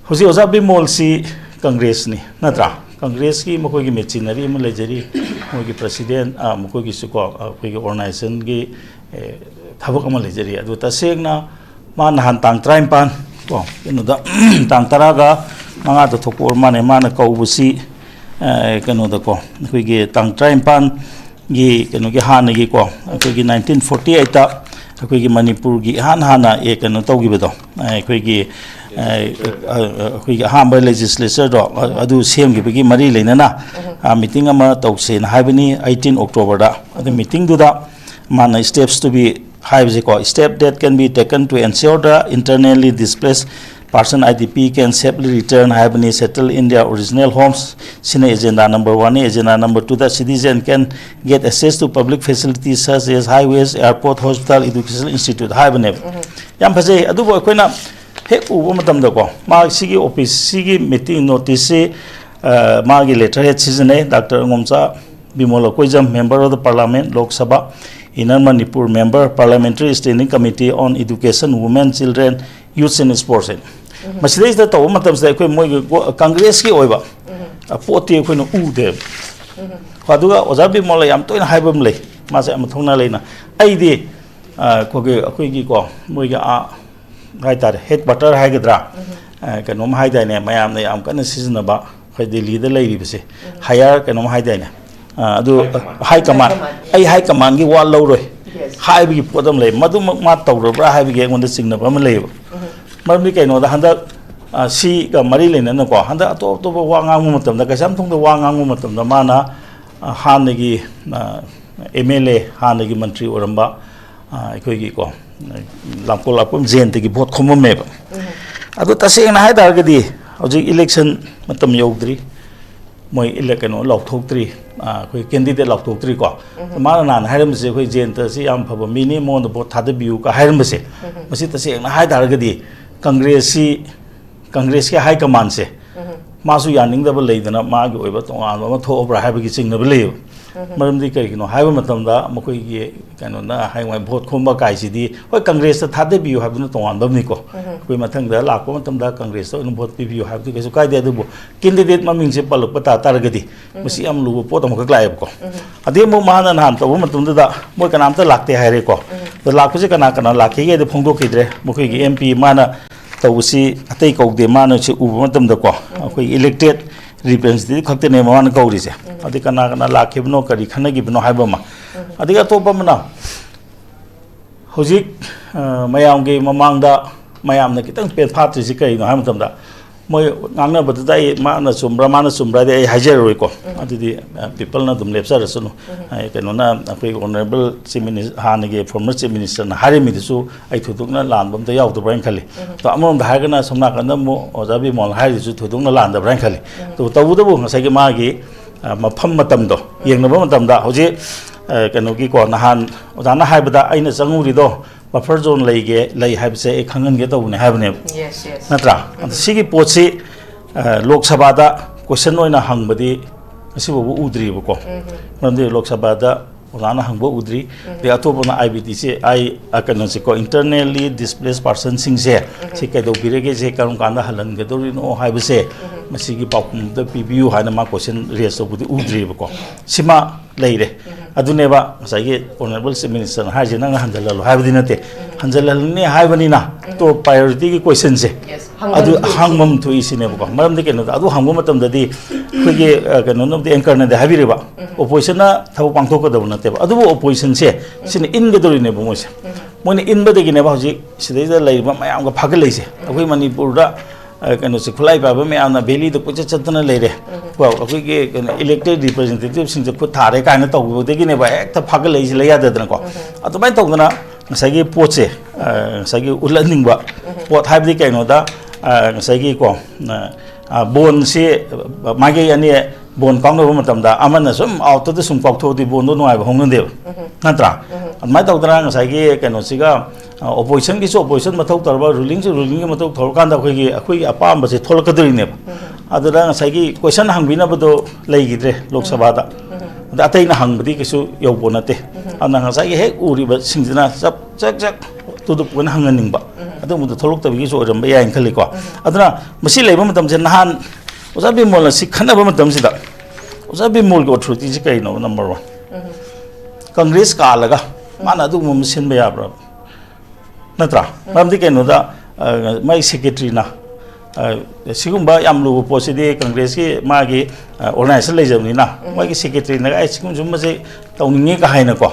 ꯍꯧꯖꯤꯛ ꯑꯣꯖꯥ ꯕꯤꯃꯣꯜꯁꯤ ꯀꯪꯒ꯭ꯔꯦꯁꯅꯤ, ꯅꯠꯇ꯭ꯔꯥ? ꯀꯪꯒ꯭ꯔꯦꯁꯀꯤ ꯃꯈꯣꯏꯒꯤ ꯃꯦꯆꯤꯅꯔꯤ ꯑꯃ ꯂꯩꯖꯔꯤ, ꯃꯈꯣꯏꯒꯤ ꯄ꯭ꯔꯁꯤꯗꯦꯟ, ꯑ, ꯃꯈꯣꯏꯒꯤꯁꯨꯀꯣ, ꯑ, ꯑꯩꯈꯣꯏꯒꯤ ꯑꯣꯔꯒꯅꯥꯏꯖꯦꯁꯟꯒꯤ, ꯑꯦ, ꯊꯕꯛ ꯑꯃ ꯂꯩꯖꯔꯤ꯫ ꯑꯗꯨ ꯇꯁꯦꯡꯅ ꯃꯥ ꯅꯍꯥꯟ ꯇꯥꯡ ꯇꯔꯥꯅꯤꯄꯥꯟ ꯀꯣ, ꯀꯩꯅꯣꯗ, ꯇꯥꯡ ꯇꯔꯥꯒ ꯃꯉꯥꯗ ꯊꯣꯛꯄ ꯑꯣꯏꯔ ꯃꯥꯜꯂꯦ, ꯃꯥꯅ ꯀꯧꯕꯁꯤ, ꯑ, ꯀꯩꯅꯣꯗꯀꯣ, ꯑꯩꯈꯣꯏꯒꯤ ꯇꯥꯡ ꯇꯔꯥꯅꯤꯄꯥꯟ ꯒꯤ ꯀꯩꯅꯣꯒꯤ ꯍꯥꯟꯅꯒꯤꯀꯣ, ꯑꯩꯈꯣꯏꯒꯤ ꯅꯥꯏꯟꯇꯤꯟ ꯐꯣꯔꯇꯤ ꯑꯩꯠꯇ ꯑꯩꯈꯣꯏꯒꯤ ꯃꯅꯤꯄꯨꯔꯒꯤ ꯏꯍꯥꯟ ꯍꯥꯟꯅ, ꯑꯦ, ꯀꯩꯅꯣ ꯇꯧꯈꯤꯕꯗꯣ, ꯑꯩꯈꯣꯏꯒꯤ, ꯑ, ꯑ, ꯑꯩꯈꯣꯏꯒꯤ ꯑꯍꯥꯟꯕ ꯂꯦꯖꯤꯁꯂꯦꯆꯔꯗꯣ, ꯑ-, ꯑꯗꯨ ꯁꯦꯝꯈꯤꯕꯒꯤ ꯃꯔꯤ ꯂꯩꯅꯅ, ꯑ, ꯃꯤꯇꯤꯡ ꯑꯃ ꯇꯧꯁꯦꯅ ꯍꯥꯏꯕꯅꯤ ꯑꯩꯠꯇꯤꯟ ꯑꯣꯛꯇꯣꯕꯔꯗ꯫ ꯑꯗꯨ ꯃꯤꯇꯤꯡꯗꯨꯗ ꯃꯥꯅ steps to be ꯍꯥꯏꯕꯁꯦꯀꯣ, "Step that can be taken to ensure the internally displaced person, I D P, can safely return" ꯍꯥꯏꯕꯅꯤ, "settle in their original homes"꯫ ꯁꯤꯅ agenda number one ꯅꯤ꯫ Agenda number two the "Citizen can get access to public facilities such as highways, airport, hospital, educational institute" ꯍꯥꯏꯕꯅꯦꯕ꯫ ꯌꯥꯝ ꯐꯖꯩ꯫ ꯑꯗꯨꯕꯨ ꯑꯩꯈꯣꯏꯅ ꯍꯦꯛ ꯎꯕ ꯃꯇꯝꯗꯀꯣ, ꯃꯥ ꯁꯤꯒꯤ ꯑꯣꯐꯤꯁ, ꯁꯤꯒꯤ ꯃꯤꯇꯤꯡ ꯅꯣꯇꯤꯁꯁꯤ ꯑ, ꯃꯥꯒꯤ letterhead ꯁꯤꯖꯤꯟꯅꯩ꯫ Doctor Angomcha Bimol Akoijam, Member of the Parliament, Lok Sabha, Inner Manipur Member, Parliamentary Standing Committee on Education, Women, Children, Youth and Sports ꯍꯥꯏꯅ꯫ ꯃꯁꯤꯗꯩꯁꯤꯗ ꯇꯧꯕ ꯃꯇꯝꯁꯤꯗ ꯑꯩꯈꯣꯏ ꯃꯣꯏꯒꯤ ꯒꯣ-, ꯀꯪꯒ꯭ꯔꯦꯁꯀꯤ ꯑꯣꯏꯕ, ꯑ, ꯄꯣꯠꯇꯤ ꯑꯩꯈꯣꯏꯅ ꯎꯗꯦꯕ꯫ ꯀꯣ, ꯑꯗꯨꯒ ꯑꯣꯖꯥ ꯕꯤꯃꯣꯜꯅ ꯌꯥꯝ ꯇꯣꯏꯅ ꯍꯥꯏꯕ ꯑꯃ ꯂꯩ, ꯃꯥꯁꯦ ꯌꯥꯝ ꯊꯧꯅꯥ ꯂꯩꯅ꯫ ꯑꯩꯗꯤ, ꯑ, ꯑꯩꯈꯣꯏꯒꯤ, ꯑꯩꯈꯣꯏꯒꯤꯀꯣ, ꯃꯣꯏꯒꯤ, ꯑ, ꯍꯥꯏꯇꯥꯔꯦ, headquarter ꯍꯥꯏꯒꯗ꯭ꯔꯥ, ꯑ, ꯀꯩꯅꯣꯝ ꯍꯥꯏꯗꯥꯏꯅꯦ, ꯃꯌꯥꯝꯅ ꯌꯥꯝ ꯀꯟꯅ ꯁꯤꯖꯤꯟꯅꯕ, ꯑꯩꯈꯣꯏ ꯗꯤꯜꯂꯤꯗ ꯂꯩꯔꯤꯕꯁꯦ, higher ꯀꯩꯅꯣꯝ ꯍꯥꯏꯗꯥꯏꯅꯦ, ꯑ, ꯑꯗꯨ, high command꯫ High command꯫ ꯑꯩ high commandꯒꯤ ꯋꯥ ꯂꯧꯔꯣꯏ꯫ Yes꯫ ꯍꯥꯏꯕꯒꯤ ꯄꯣꯠ ꯑꯃ ꯂꯩ, ꯃꯗꯨꯃꯛ ꯃꯥ ꯇꯧꯔꯕ꯭ꯔꯥ ꯍꯥꯏꯕꯒꯤ ꯑꯩꯉꯣꯟꯗ ꯆꯤꯡꯅꯕ ꯑꯃ ꯂꯩꯌꯦꯕ꯫ ꯃꯔꯝꯗꯤ ꯀꯩꯅꯣꯗ ꯍꯟꯗꯛ, ꯑ, ꯁꯤꯒ ꯃꯔꯤ ꯂꯩꯅꯅꯀꯣ, ꯍꯟꯗꯛ ꯑꯇꯣꯞ ꯑꯇꯣꯞꯄ ꯋꯥ ꯉꯥꯡꯕ ꯃꯇꯝꯗ, ꯀꯩꯁꯥꯝꯊꯣꯡꯗ ꯋꯥ ꯉꯥꯡꯕ ꯃꯇꯝꯗ ꯃꯥꯅ, ꯑ, ꯍꯥꯟꯅꯒꯤ, ꯑ, MLA, ꯍꯥꯟꯅꯒꯤ ꯃꯟꯇ꯭ꯔꯤ ꯑꯣꯏꯔꯝꯕ, ꯑ, ꯑꯩꯈꯣꯏꯒꯤꯀꯣ, ꯂꯥꯡꯀꯣꯜ ꯂꯥꯛꯄꯝ ꯖꯌꯟꯇꯒꯤ ꯚꯣꯠ ꯈꯣꯝꯃꯝꯃꯦꯕ꯫ ꯑꯗꯣ ꯇꯁꯦꯡꯅ ꯍꯥꯏ ꯇꯥꯔꯒꯗꯤ ꯍꯧꯖꯤꯛ election ꯃꯇꯝ ꯌꯧꯗ꯭ꯔꯤ, ꯃꯣꯏ ꯏꯂꯦꯛ-, ꯀꯩꯅꯣ ꯂꯥꯎꯊꯣꯛꯇ꯭ꯔꯤ, ꯑ, ꯑꯩꯈꯣꯏ candidate ꯂꯥꯎꯊꯣꯛꯇ꯭ꯔꯤꯀꯣ꯫ ꯃꯥꯅ ꯅꯍꯥꯟ ꯍꯥꯏꯔꯝꯕꯁꯦ, "ꯑꯩꯈꯣꯏ ꯖꯌꯟꯇꯁꯤ ꯌꯥꯝ ꯐꯕ ꯃꯤꯅꯤ, ꯃꯉꯣꯟꯗ ꯚꯣꯠ ꯊꯥꯗꯕꯤꯌꯨ" ꯀ ꯍꯥꯏꯔꯝꯕꯁꯦ, ꯃꯁꯤ ꯇꯁꯦꯡꯅ ꯍꯥꯏ ꯇꯥꯔꯒꯗꯤ ꯀꯪꯒ꯭ꯔꯦꯁꯁꯤ, ꯀꯪꯒ꯭ꯔꯦꯁꯀꯤ high commandꯁꯦ ꯃꯥꯁꯨ ꯌꯥꯅꯤꯡꯗꯕ ꯂꯩꯗꯅ ꯃꯥꯒꯤ ꯑꯣꯏꯕ ꯇꯣꯉꯥꯟꯕ ꯑꯃ ꯊꯣꯛꯑꯕ꯭ꯔꯥ ꯍꯥꯏꯕꯒꯤ ꯆꯤꯡꯅꯕ ꯂꯩꯌꯦꯕ꯫ ꯃꯔꯝꯗꯤ ꯀꯔꯤꯒꯤꯅꯣ ꯍꯥꯏꯕ ꯃꯇꯝꯗ ꯃꯈꯣꯏꯒꯤ ꯀꯩꯅꯣꯅ ꯍꯌꯦꯡꯋꯥꯏ ꯚꯣꯠ ꯈꯣꯝꯕ ꯀꯥꯏꯁꯤꯗꯤ, ꯍꯣꯏ, ꯀꯪꯒ꯭ꯔꯦꯁꯇ ꯊꯥꯗꯕꯤꯌꯨ ꯍꯥꯏꯕꯗꯨꯅ ꯇꯣꯉꯥꯟꯕ ꯑꯃꯅꯤꯀꯣ꯫ ꯑꯩꯈꯣꯏ ꯃꯊꯪꯗ ꯂꯥꯛꯄ ꯃꯇꯝꯗ ꯀꯪꯒ꯭ꯔꯦꯁꯇ ꯑꯣꯏꯅ ꯚꯣꯠ ꯄꯤꯕꯤꯌꯨ ꯍꯥꯏꯕꯗꯨ ꯀꯩꯁꯨ ꯀꯥꯏꯗꯦ, ꯑꯗꯨꯕꯨ candidate ꯃꯃꯤꯡꯁꯦ ꯄꯜꯂꯛꯄ ꯇꯥ ꯇꯥꯔꯒꯗꯤ ꯃꯁꯤ ꯌꯥꯝ ꯂꯨꯕ ꯄꯣꯠ ꯑꯃꯈꯛ ꯂꯥꯛꯑꯦꯕꯀꯣ꯫ ꯑꯗꯩ ꯑꯃꯨꯛ ꯃꯥꯅ ꯅꯍꯥꯟ ꯇꯧꯕ ꯃꯇꯝꯗꯨꯗ ꯃꯣꯏ ꯀꯅꯥꯝꯇ ꯂꯥꯛꯇꯦ ꯍꯥꯏꯔꯦꯀꯣ꯫ ꯑꯗꯣ ꯂꯥꯛꯄꯁꯦ ꯀꯅꯥ ꯀꯅꯥ ꯂꯥꯛꯈꯤꯒꯦ ꯍꯥꯏꯗꯣ ꯐꯣꯡꯗꯣꯛꯈꯤꯗ꯭ꯔꯦ꯫ ꯃꯈꯣꯏꯒꯤ MP ꯃꯥꯅ ꯇꯧꯕꯁꯤ ꯑꯇꯩ ꯀꯧꯗꯦ, ꯃꯥꯅ ꯁꯤ ꯎꯕ ꯃꯇꯝꯗꯀꯣ, ꯑꯩꯈꯣꯏꯒꯤ elected representative ꯈꯛꯇꯅꯦ ꯃꯥꯅ ꯀꯧꯔꯤꯁꯦ꯫ ꯑꯗꯩ ꯀꯅꯥ ꯀꯅꯥ ꯂꯥꯛꯈꯤꯕꯅꯣ, ꯀꯔꯤ ꯈꯟꯅꯈꯤꯕꯅꯣ ꯍꯥꯏꯕ ꯑꯃ꯫ ꯑꯗꯒꯤ ꯑꯇꯣꯞꯄ ꯑꯃꯅ ꯍꯧꯖꯤꯛ, ꯑ, ꯃꯌꯥꯝꯒꯤ ꯃꯃꯥꯡꯗ ꯃꯌꯥꯝꯅ ꯈꯤꯇꯪ ꯄꯦꯟꯐꯥꯠꯇ꯭ꯔꯤꯁꯤ ꯀꯔꯤꯅꯣ ꯍꯥꯏꯕ ꯃꯇꯝꯗ, ꯃꯣꯏ ꯉꯥꯡꯅꯕꯗꯨꯗ ꯑꯩ ꯃꯥꯅ ꯆꯨꯝꯕ꯭ꯔꯥ, ꯃꯥꯅ ꯆꯨꯝꯕ꯭ꯔꯥꯗꯤ ꯑꯩ ꯍꯥꯏꯖꯔꯔꯣꯏꯀꯣ꯫ ꯑꯗꯨꯗꯤ, ꯑ, peopleꯅ ꯑꯗꯨꯝ ꯂꯦꯞꯆꯔꯁꯅꯨ꯫ ꯑꯩ ꯀꯩꯅꯣꯅ, ꯑꯩꯈꯣꯏꯒꯤ honourable Chief Minister, ꯍꯥꯟꯅꯒꯤ former Chief Ministerꯅ ꯍꯥꯏꯔꯝꯃꯤꯗꯨꯁꯨ ꯑꯩ ꯊꯣꯏꯗꯣꯛꯅ ꯂꯥꯟꯕ ꯑꯝꯇ ꯌꯥꯎꯗꯕ꯭ꯔꯥ ꯍꯥꯏꯅ ꯈꯜꯂꯤ꯫ ꯑꯗꯣ ꯑꯃꯔꯣꯝꯗ ꯍꯥꯏꯔꯒꯅ ꯁꯣꯝ ꯅꯥꯀꯟꯗ ꯑꯃꯨꯛ ꯑꯣꯖꯥ ꯕꯤꯃꯣꯜ ꯍꯥꯏꯔꯤꯗꯨꯁꯨ ꯊꯣꯏꯗꯣꯛꯅ ꯂꯥꯟꯗꯕ꯭ꯔꯥ ꯍꯥꯏꯅ ꯈꯜꯂꯤ꯫ ꯑꯗꯨꯕꯨ ꯇꯧꯕꯇꯕꯨ ꯉꯁꯥꯏꯒꯤ ꯃꯥꯒꯤ, ꯑ, ꯃꯐꯝ ꯃꯇꯝꯗꯣ ꯌꯦꯡꯅꯕ ꯃꯇꯝꯗ ꯍꯧꯖꯤꯛ, ꯑ, ꯀꯩꯅꯣꯒꯤꯀꯣ, ꯅꯍꯥꯟ ꯑꯣꯖꯥꯅ ꯍꯥꯏꯕꯗ ꯑꯩꯅ ꯆꯪꯉꯨꯔꯤꯗꯣ buffer zone ꯂꯩꯒꯦ, ꯂꯩ ꯍꯥꯏꯕꯁꯦ ꯑꯩ ꯈꯪꯍꯟꯒꯦ ꯇꯧꯕꯅꯦ ꯍꯥꯏꯕꯅꯦꯕ꯫ Yes, yes. ꯅꯠꯇ꯭ꯔꯥ? ꯑꯗ ꯁꯤꯒꯤ ꯄꯣꯠꯁꯤ, ꯑ, ꯂꯣꯛ ꯁꯚꯥꯗ ꯀꯣꯏꯁꯟ ꯑꯣꯏꯅ ꯍꯪꯕꯗꯤ ꯉꯁꯤꯐꯥꯎꯕ ꯎꯗ꯭ꯔꯤꯕꯀꯣ꯫ ꯃꯔꯝꯗꯤ ꯂꯣꯛ ꯁꯚꯥꯗ ꯑꯣꯖꯥꯅ ꯍꯪꯕ ꯎꯗ꯭ꯔꯤ꯫ ꯑꯗꯩ ꯑꯇꯣꯞꯄꯅ ꯑꯥꯏ ꯕꯤ ꯇꯤꯁꯦ, ꯑꯥꯏ, ꯑ, ꯀꯩꯅꯣꯁꯦꯀꯣ, internally displaced personꯁꯤꯡꯁꯦ ꯁꯤ ꯀꯩꯗꯧꯕꯤꯔꯒꯦ, ꯁꯦ ꯀꯔꯝ ꯀꯥꯟꯗ ꯍꯜꯍꯟꯒꯗꯧꯔꯤꯅꯣ ꯍꯥꯏꯕꯁꯦ ꯃꯁꯤꯒꯤ ꯄꯥꯎꯈꯨꯝꯗ ꯄꯤꯕꯤꯌꯨ ꯍꯥꯏꯅ ꯃꯥ ꯀꯣꯏꯁꯟ ꯔꯦꯖ ꯇꯧꯕꯗꯤ ꯎꯗ꯭ꯔꯤꯕꯀꯣ꯫ ꯁꯤꯃ ꯂꯩꯔꯦ꯫ ꯑꯗꯨꯅꯦꯕ ꯉꯁꯥꯏꯒꯤ Honourable Chief Ministerꯅ ꯍꯥꯏꯔꯤꯁꯦ, ꯅꯪꯅ ꯍꯟꯖꯜꯍꯜꯂꯣ ꯍꯥꯏꯕꯗꯤ ꯅꯠꯇꯦ꯫ ꯍꯟꯖꯜꯍꯜꯂꯅꯤ ꯍꯥꯏꯕꯅꯤꯅ top priorityꯒꯤ ꯀꯣꯏꯁꯟꯁꯦ ꯍꯪꯐꯝ ꯑꯗꯨ ꯊꯣꯛꯏ꯫ ꯍꯪꯐꯝ ꯊꯣꯛꯏ ꯁꯤꯅꯦꯕꯀꯣ꯫ ꯃꯔꯝꯗꯤ ꯀꯩꯅꯣꯗ, ꯑꯗꯨ ꯍꯪꯕ ꯃꯇꯝꯗꯗꯤ ꯑꯩꯈꯣꯏꯒꯤ, ꯑ, ꯀꯩꯅꯣꯅꯕꯨꯗꯤ, anchorꯅꯗꯤ ꯍꯥꯏꯕꯤꯔꯤꯕ, oppositionꯅ ꯊꯕꯛ ꯄꯥꯡꯊꯣꯛꯀꯗꯕ ꯅꯠꯇꯦꯕ, ꯑꯗꯨꯕꯨ oppositionꯁꯦ ꯁꯤꯅ ꯏꯟꯒꯗꯧꯔꯤꯅꯦꯕ ꯃꯣꯏꯁꯦ꯫ ꯃꯣꯏꯅ ꯏꯟꯕꯗꯒꯤꯅꯦꯕ ꯍꯧꯖꯤꯛ ꯁꯤꯗꯩꯗ ꯂꯩꯔꯤꯕ ꯃꯌꯥꯝꯒ ꯐꯥꯒꯠꯂꯛꯏꯁꯦ꯫ ꯑꯩꯈꯣꯏ ꯃꯅꯤꯄꯨꯔꯗ, ꯑ, ꯀꯩꯅꯣꯁꯦ, ꯈꯨꯠꯂꯥꯏ ꯄꯥꯏꯕ ꯃꯌꯥꯝꯅ valleyꯗ ꯀꯣꯏꯆꯠ ꯆꯠꯇꯅ ꯂꯩꯔꯦ꯫ ꯀꯣ, ꯑꯩꯈꯣꯏꯒꯤ ꯀꯩꯅꯣ elected representativeꯁꯤꯡꯁꯦ ꯈꯨꯠ ꯊꯥꯔꯦ ꯀꯥꯏꯅ ꯇꯧꯕꯗꯒꯤꯅꯦꯕ ꯍꯦꯛꯇ ꯐꯥꯒꯠꯂꯛꯏꯁꯦ, ꯂꯩ ꯌꯥꯗꯗꯅꯀꯣ꯫ ꯑꯗꯨꯃꯥꯏꯅ ꯇꯧꯗꯅ ꯉꯁꯥꯏꯒꯤ ꯄꯣꯠꯁꯦ, ꯑ, ꯉꯁꯥꯏꯒꯤ ꯎꯠꯍꯟꯅꯤꯡꯕ ꯄꯣꯠ ꯍꯥꯏꯕꯗꯤ ꯀꯩꯅꯣꯗ, ꯑ, ꯉꯁꯥꯏꯒꯤ ꯀꯣ, ꯑ, ꯑ, ꯕꯣꯟꯁꯤ, ꯑ, ꯃꯥꯏꯀꯩ ꯑꯅꯤ ꯕꯣꯟ ꯀꯥꯎꯅꯕ ꯃꯇꯝꯗ ꯑꯃꯅ ꯁꯨꯝ outꯇ ꯁꯨꯝ ꯀꯥꯎꯊꯣꯛꯑꯗꯤ ꯕꯣꯟꯗꯣ ꯅꯨꯡꯉꯥꯏꯕ ꯍꯧꯅꯗꯦꯕ, ꯅꯠꯇ꯭ꯔꯥ? ꯑꯗꯨꯃꯥꯏꯅ ꯇꯧꯗꯅ ꯉꯁꯥꯏꯒꯤ ꯀꯩꯅꯣꯁꯤꯒ, ꯑ, oppositionꯒꯤꯁꯨ opposition ꯃꯊꯧ ꯇꯧꯔꯕ, rulingꯁꯨ rulingꯒꯤ ꯃꯊꯧ ꯇꯧꯔꯀꯥꯟꯗ ꯑꯩꯈꯣꯏꯒꯤ, ꯑꯩꯈꯣꯏꯒꯤ ꯑꯄꯥꯝꯕꯁꯦ ꯊꯣꯛꯂꯛꯀꯗꯣꯔꯤꯅꯦꯕ꯫ ꯑꯗꯨꯗ ꯉꯁꯥꯏꯒꯤ ꯀꯣꯏꯁꯟ ꯍꯪꯕꯤꯅꯕꯗꯣ ꯂꯩꯈꯤꯗ꯭ꯔꯦ ꯂꯣꯛ ꯁꯚꯥꯗ꯫ ꯑꯗ ꯑꯇꯩꯅ ꯍꯪꯕꯗꯤ ꯀꯩꯁꯨ ꯌꯧꯕ ꯅꯠꯇꯦ꯫ ꯑꯗꯨꯅ ꯉꯁꯥꯏꯒꯤ ꯍꯦꯛ ꯎꯔꯤꯕꯁꯤꯡꯁꯤꯅ ꯆꯞ, ꯆꯛ, ꯆꯛ, to the point ꯍꯪꯍꯟꯅꯤꯡꯕ, ꯑꯗꯨꯒꯨꯝꯕꯗꯣ ꯊꯣꯛꯂꯛꯇꯕꯒꯤꯁꯨ ꯑꯣꯏꯔꯝꯕ ꯌꯥꯏꯅ ꯈꯜꯂꯤꯀꯣ꯫ ꯑꯗꯨꯅ ꯃꯁꯤ ꯂꯩꯕ ꯃꯇꯝꯁꯦ ꯅꯍꯥꯟ ꯑꯣꯖꯥ ꯕꯤꯃꯣꯜꯅ ꯁꯤ ꯈꯟꯅꯕ ꯃꯇꯝꯁꯤꯗ, ꯑꯣꯖꯥ ꯕꯤꯃꯣꯜꯒꯤ authorityꯁꯤ ꯀꯩꯅꯣ? Number one, ꯀꯪꯒ꯭ꯔꯦꯁ ꯀꯥꯜꯂꯒ ꯃꯥꯅ ꯑꯗꯨꯒꯨꯝꯕ ꯑꯃ ꯁꯤꯟꯕ ꯌꯥꯕ꯭ꯔꯥ? ꯅꯠꯇ꯭ꯔꯥ? ꯃꯔꯝꯗꯤ ꯀꯩꯅꯣꯗ, ꯑ, ꯃꯥꯒꯤ secretaryꯅ, ꯑ, ꯁꯤꯒꯨꯝꯕ ꯌꯥꯝ ꯂꯨꯕ ꯄꯣꯠꯁꯤꯗꯤ ꯀꯪꯒ꯭ꯔꯦꯁꯀꯤ ꯃꯥꯒꯤ, ꯑ, organization ꯂꯩꯖꯕꯅꯤꯅ, ꯃꯣꯏꯒꯤ secretaryꯅ, "ꯑꯩ ꯁꯤꯒꯨꯝ-, ꯁꯨꯝꯕꯁꯦ ꯇꯧꯅꯤꯡꯉꯤ" ꯀ ꯍꯥꯏꯅꯀꯣ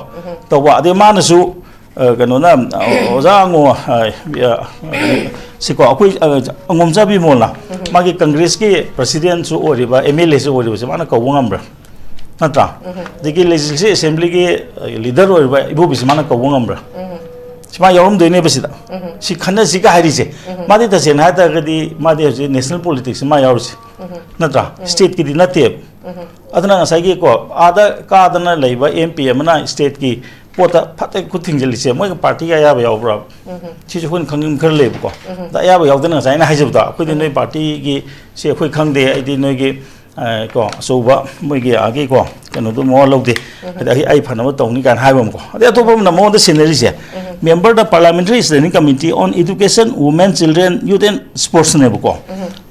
ꯇꯧꯕ꯫ ꯑꯗꯩ ꯃꯥꯅꯁꯨ, ꯑ, ꯀꯩꯅꯣꯅ, ꯑ, ꯑꯣꯖꯥ ꯑꯉꯣ-, ꯑ, ꯑ, ꯁꯤꯀꯣ, ꯑꯩꯈꯣꯏ, ꯑ, ꯑꯉꯣꯝꯆꯥ ꯕꯤꯃꯣꯜꯅ ꯃꯥꯒꯤ ꯀꯪꯒ꯭ꯔꯦꯁꯀꯤ presidentꯁꯨ ꯑꯣꯏꯔꯤꯕ, M L Aꯁꯨ ꯑꯣꯏꯔꯤꯕꯁꯦ ꯃꯥꯅ ꯀꯧꯕ ꯉꯝꯕ꯭ꯔꯥ? ꯅꯠꯇ꯭ꯔꯥ? ꯑꯗꯒꯤ legislative assemblyꯒꯤ, ꯑ, leader ꯑꯣꯏꯔꯤꯕ ꯏꯕꯣꯕꯤꯁꯤ ꯃꯥꯅ ꯀꯧꯕ ꯉꯝꯕ꯭ꯔꯥ? ꯁꯤ ꯃꯥ ꯌꯥꯎꯔꯝꯗꯣꯏꯅꯦꯕ ꯁꯤꯗ꯫ ꯁꯤ ꯈꯟꯅꯁꯤꯒ ꯍꯥꯏꯔꯤꯁꯦ꯫ ꯃꯥꯗꯤ ꯇꯁꯦꯡꯅ ꯍꯥꯏ ꯇꯥꯔꯒꯗꯤ ꯃꯥꯗꯤ ꯍꯧꯖꯤꯛ national politicsꯁꯤ ꯃꯥ ꯌꯥꯎꯔꯤꯁꯦ꯫ ꯅꯠꯇ꯭ꯔꯥ? Stateꯀꯤꯗꯤ ꯅꯠꯇꯦꯕ꯫ ꯑꯗꯨꯅ ꯉꯁꯥꯏꯒꯤ ꯀꯣ, ꯑꯥꯗ ꯀꯥꯗꯅ ꯂꯩꯕ M P ꯑꯃꯅ stateꯀꯤ ꯄꯣꯠꯇ ꯐꯠꯇ ꯈꯨꯠ ꯊꯤꯡꯖꯤꯜꯂꯤꯁꯦ ꯃꯣꯏꯒ ꯄꯥꯔꯇꯤꯒ ꯑꯌꯥꯕ ꯌꯥꯎꯕ꯭ꯔꯥ? ꯁꯤꯁꯨ ꯑꯩꯈꯣꯏꯅ ꯈꯪꯅꯤꯡꯕ ꯈꯔ ꯂꯩꯕꯀꯣ꯫ ꯑꯗ ꯑꯌꯥꯕ ꯌꯥꯎꯗꯅ ꯉꯁꯥꯏ ꯑꯩꯅ ꯍꯥꯏꯖꯕꯗꯣ, ꯑꯩꯈꯣꯏꯗꯤ ꯅꯣꯏ ꯄꯥꯔꯇꯤꯒꯤ ꯁꯤ ꯑꯩꯈꯣꯏ ꯈꯪꯗꯦ, ꯑꯩꯗꯤ ꯅꯣꯏꯒꯤ, ꯑ, ꯀꯣ, ꯑꯆꯧꯕ ꯃꯣꯏꯒꯤ ꯑꯥꯒꯤ ꯀꯣ, ꯀꯩꯅꯣꯗꯣ ꯃꯋꯥ ꯂꯧꯗꯦ, ꯑꯗ ꯑꯩ, ꯑꯩ ꯐꯅꯕ ꯇꯧꯅꯤ ꯀꯥꯏꯅ ꯍꯥꯏꯕ ꯑꯃꯀꯣ꯫ ꯑꯗꯩ ꯑꯇꯣꯞꯄ ꯑꯃꯅ ꯃꯉꯣꯟꯗ ꯁꯤꯟꯅꯔꯤꯁꯦ, Member the Parliamentary Standing Committee on Education, Women, Children, Youth and Sportsꯅꯦꯕꯀꯣ꯫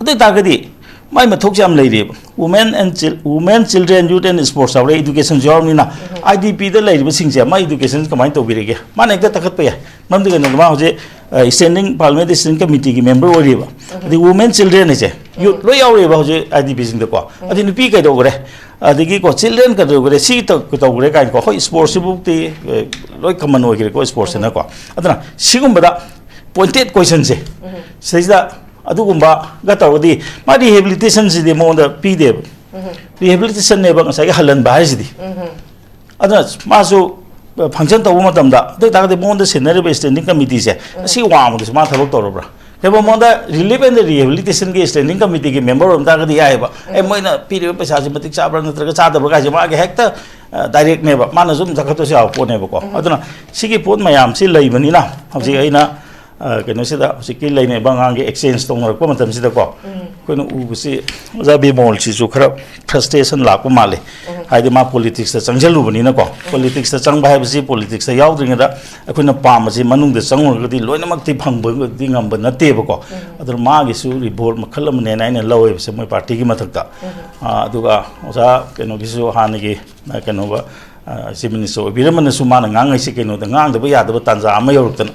ꯑꯗꯨ ꯑꯣꯏ ꯇꯥꯔꯒꯗꯤ ꯃꯥꯏ ꯃꯊꯧꯁꯦ ꯌꯥꯝ ꯂꯩꯔꯤꯕ꯫ Women and Chil-, Women, Children, Youth and Sports ꯌꯥꯎꯔꯦ, Educationꯁꯨ ꯌꯥꯎꯔꯕꯅꯤꯅ, IDPꯗ ꯂꯩꯔꯤꯕꯁꯤꯡꯁꯦ ꯃꯥ education ꯀꯃꯥꯏꯅ ꯇꯧꯕꯤꯔꯤꯒꯦ? ꯃꯥꯅ ꯍꯦꯛꯇ ꯊꯥꯒꯠꯄ ꯌꯥꯏ꯫ ꯃꯔꯝꯗꯤ ꯀꯩꯅꯣꯗ ꯃꯥ ꯍꯧꯖꯤꯛ, ꯑ, Standing, Parliamentary Standing Committeeꯒꯤ member ꯑꯣꯏꯔꯤꯕ꯫ ꯑꯗꯩ Women, Children ꯍꯥꯏꯁꯦ, youth ꯂꯣꯏ ꯌꯥꯎꯔꯤꯕ ꯍꯧꯖꯤꯛ IDPꯁꯤꯡꯗꯀꯣ꯫ ꯑꯗꯩ ꯅꯨꯄꯤ ꯀꯩꯗꯧꯈ꯭ꯔꯦ? ꯑꯗꯒꯤꯀꯣ, children ꯀꯩꯗꯧꯈ꯭ꯔꯦ? ꯁꯤ ꯇꯧ-, ꯇꯧꯈ꯭ꯔꯦ ꯀꯥꯏꯅꯀꯣ꯫ ꯍꯣꯏ, sportsꯁꯤꯕꯨꯗꯤ, ꯑ, ꯂꯣꯏ common ꯑꯣꯏꯈ꯭ꯔꯦꯀꯣ, sportsꯁꯤꯅꯀꯣ꯫ ꯑꯗꯨꯅ ꯁꯤꯒꯨꯝꯕꯗ pointed questionꯁꯦ, ꯁꯤꯗꯩꯁꯤꯗ ꯑꯗꯨꯒꯨꯝꯕꯒ ꯇꯧꯔꯒꯗꯤ ꯃꯥ rehabilitationꯁꯤꯗꯤ ꯃꯉꯣꯟꯗ ꯄꯤꯗꯦꯕ꯫ Rehabilitationꯅꯦꯕ ꯉꯁꯥꯏꯒꯤ ꯍꯜꯍꯟꯕ ꯍꯥꯏꯁꯤꯗꯤ꯫ ꯑꯗꯨꯅ ꯃꯥꯁꯨ function ꯇꯧꯕ ꯃꯇꯝꯗ, ꯑꯗꯨ ꯑꯣꯏ ꯇꯥꯔꯒꯗꯤ ꯃꯉꯣꯟꯗ ꯁꯤꯟꯅꯔꯤꯕ Standing Committeeꯁꯦ, ꯑꯁꯤ ꯋꯥꯡꯃꯗꯁꯨ ꯃꯥ ꯊꯕꯛ ꯇꯧꯔꯕ꯭ꯔꯥ? ꯀꯩꯒꯨꯝꯕ ꯃꯉꯣꯟꯗ Relief and Rehabilitationꯒꯤ Standing Committeeꯒꯤ member ꯑꯣꯏꯔꯝ ꯇꯥꯔꯒꯗꯤ ꯌꯥꯏꯑꯕ꯫ ꯑꯦ, ꯃꯣꯏꯅ ꯄꯤꯔꯤꯕ ꯄꯩꯁꯥꯁꯤ ꯃꯇꯤꯛ ꯆꯥꯕ꯭ꯔꯥ ꯅꯠꯇ꯭ꯔꯒ ꯆꯥꯗꯕ꯭ꯔꯥ ꯀꯥꯏꯁꯦ ꯃꯥꯒꯤ ꯍꯦꯛꯇ, ꯑ, directꯅꯦꯕ꯫ ꯃꯥꯅꯁꯨ ꯑꯗꯨꯝ ꯆꯠꯈꯠꯄꯁꯨ ꯌꯥꯕ ꯄꯣꯠꯅꯦꯕꯀꯣ꯫ ꯑꯗꯨꯅ ꯁꯤꯒꯤ ꯄꯣꯠ ꯃꯌꯥꯝꯁꯤ ꯂꯩꯕꯅꯤꯅ ꯍꯧꯖꯤꯛ ꯑꯩꯅ, ꯑ, ꯀꯩꯅꯣꯁꯤꯗ ꯍꯧꯖꯤꯛꯀꯤ ꯂꯩꯅꯔꯤꯕ ꯑꯉꯥꯡꯒꯤ exchange ꯇꯧꯅꯔꯛꯄ ꯃꯇꯝꯁꯤꯗꯀꯣ, ꯑꯩꯈꯣꯏꯅ ꯎꯕꯁꯤ ꯑꯣꯖꯥ ꯕꯤꯃꯣꯜꯁꯤꯁꯨ ꯈꯔ frustration ꯂꯥꯛꯄ ꯃꯥꯜꯂꯦ꯫ ꯍꯥꯏꯗꯤ ꯃꯥ politicsꯇ ꯆꯪꯁꯤꯜꯂꯨꯕꯅꯤꯅꯀꯣ꯫ Politicsꯇ ꯆꯪꯕ ꯍꯥꯏꯕꯁꯤ politicsꯇ ꯌꯥꯎꯗ꯭ꯔꯤꯉꯩꯗ ꯑꯩꯈꯣꯏꯅ ꯄꯥꯝꯕꯁꯤ ꯃꯅꯨꯡꯗ ꯆꯪꯉꯨꯔꯒꯗꯤ ꯂꯣꯏꯅꯃꯛꯇꯤ ꯐꯪꯕꯗꯤ ꯉꯝꯕ ꯅꯠꯇꯦꯕꯀꯣ꯫ ꯑꯗꯨꯅ ꯃꯥꯒꯤꯁꯨ revolt ꯃꯈꯜ ꯑꯃꯅꯦꯅ ꯑꯩꯅ ꯂꯧꯋꯦꯕꯁꯦ ꯃꯣꯏ partyꯒꯤ ꯃꯊꯛꯇ꯫ ꯑ, ꯑꯗꯨꯒ ꯑꯣꯖꯥ ꯀꯩꯅꯣꯒꯤꯁꯨ ꯍꯥꯟꯅꯒꯤ, ꯑ, ꯀꯩꯅꯣꯒ, ꯑ, Chief Minister ꯑꯣꯏꯕꯤꯔꯝꯕꯅꯁꯨ ꯃꯥꯅ ꯉꯥꯡꯉꯩꯁꯤ ꯀꯩꯅꯣꯗ ꯉꯥꯡꯗꯕ ꯌꯥꯗꯕ ꯇꯥꯟꯖꯥ ꯑꯃ ꯌꯧꯔꯛꯇꯅ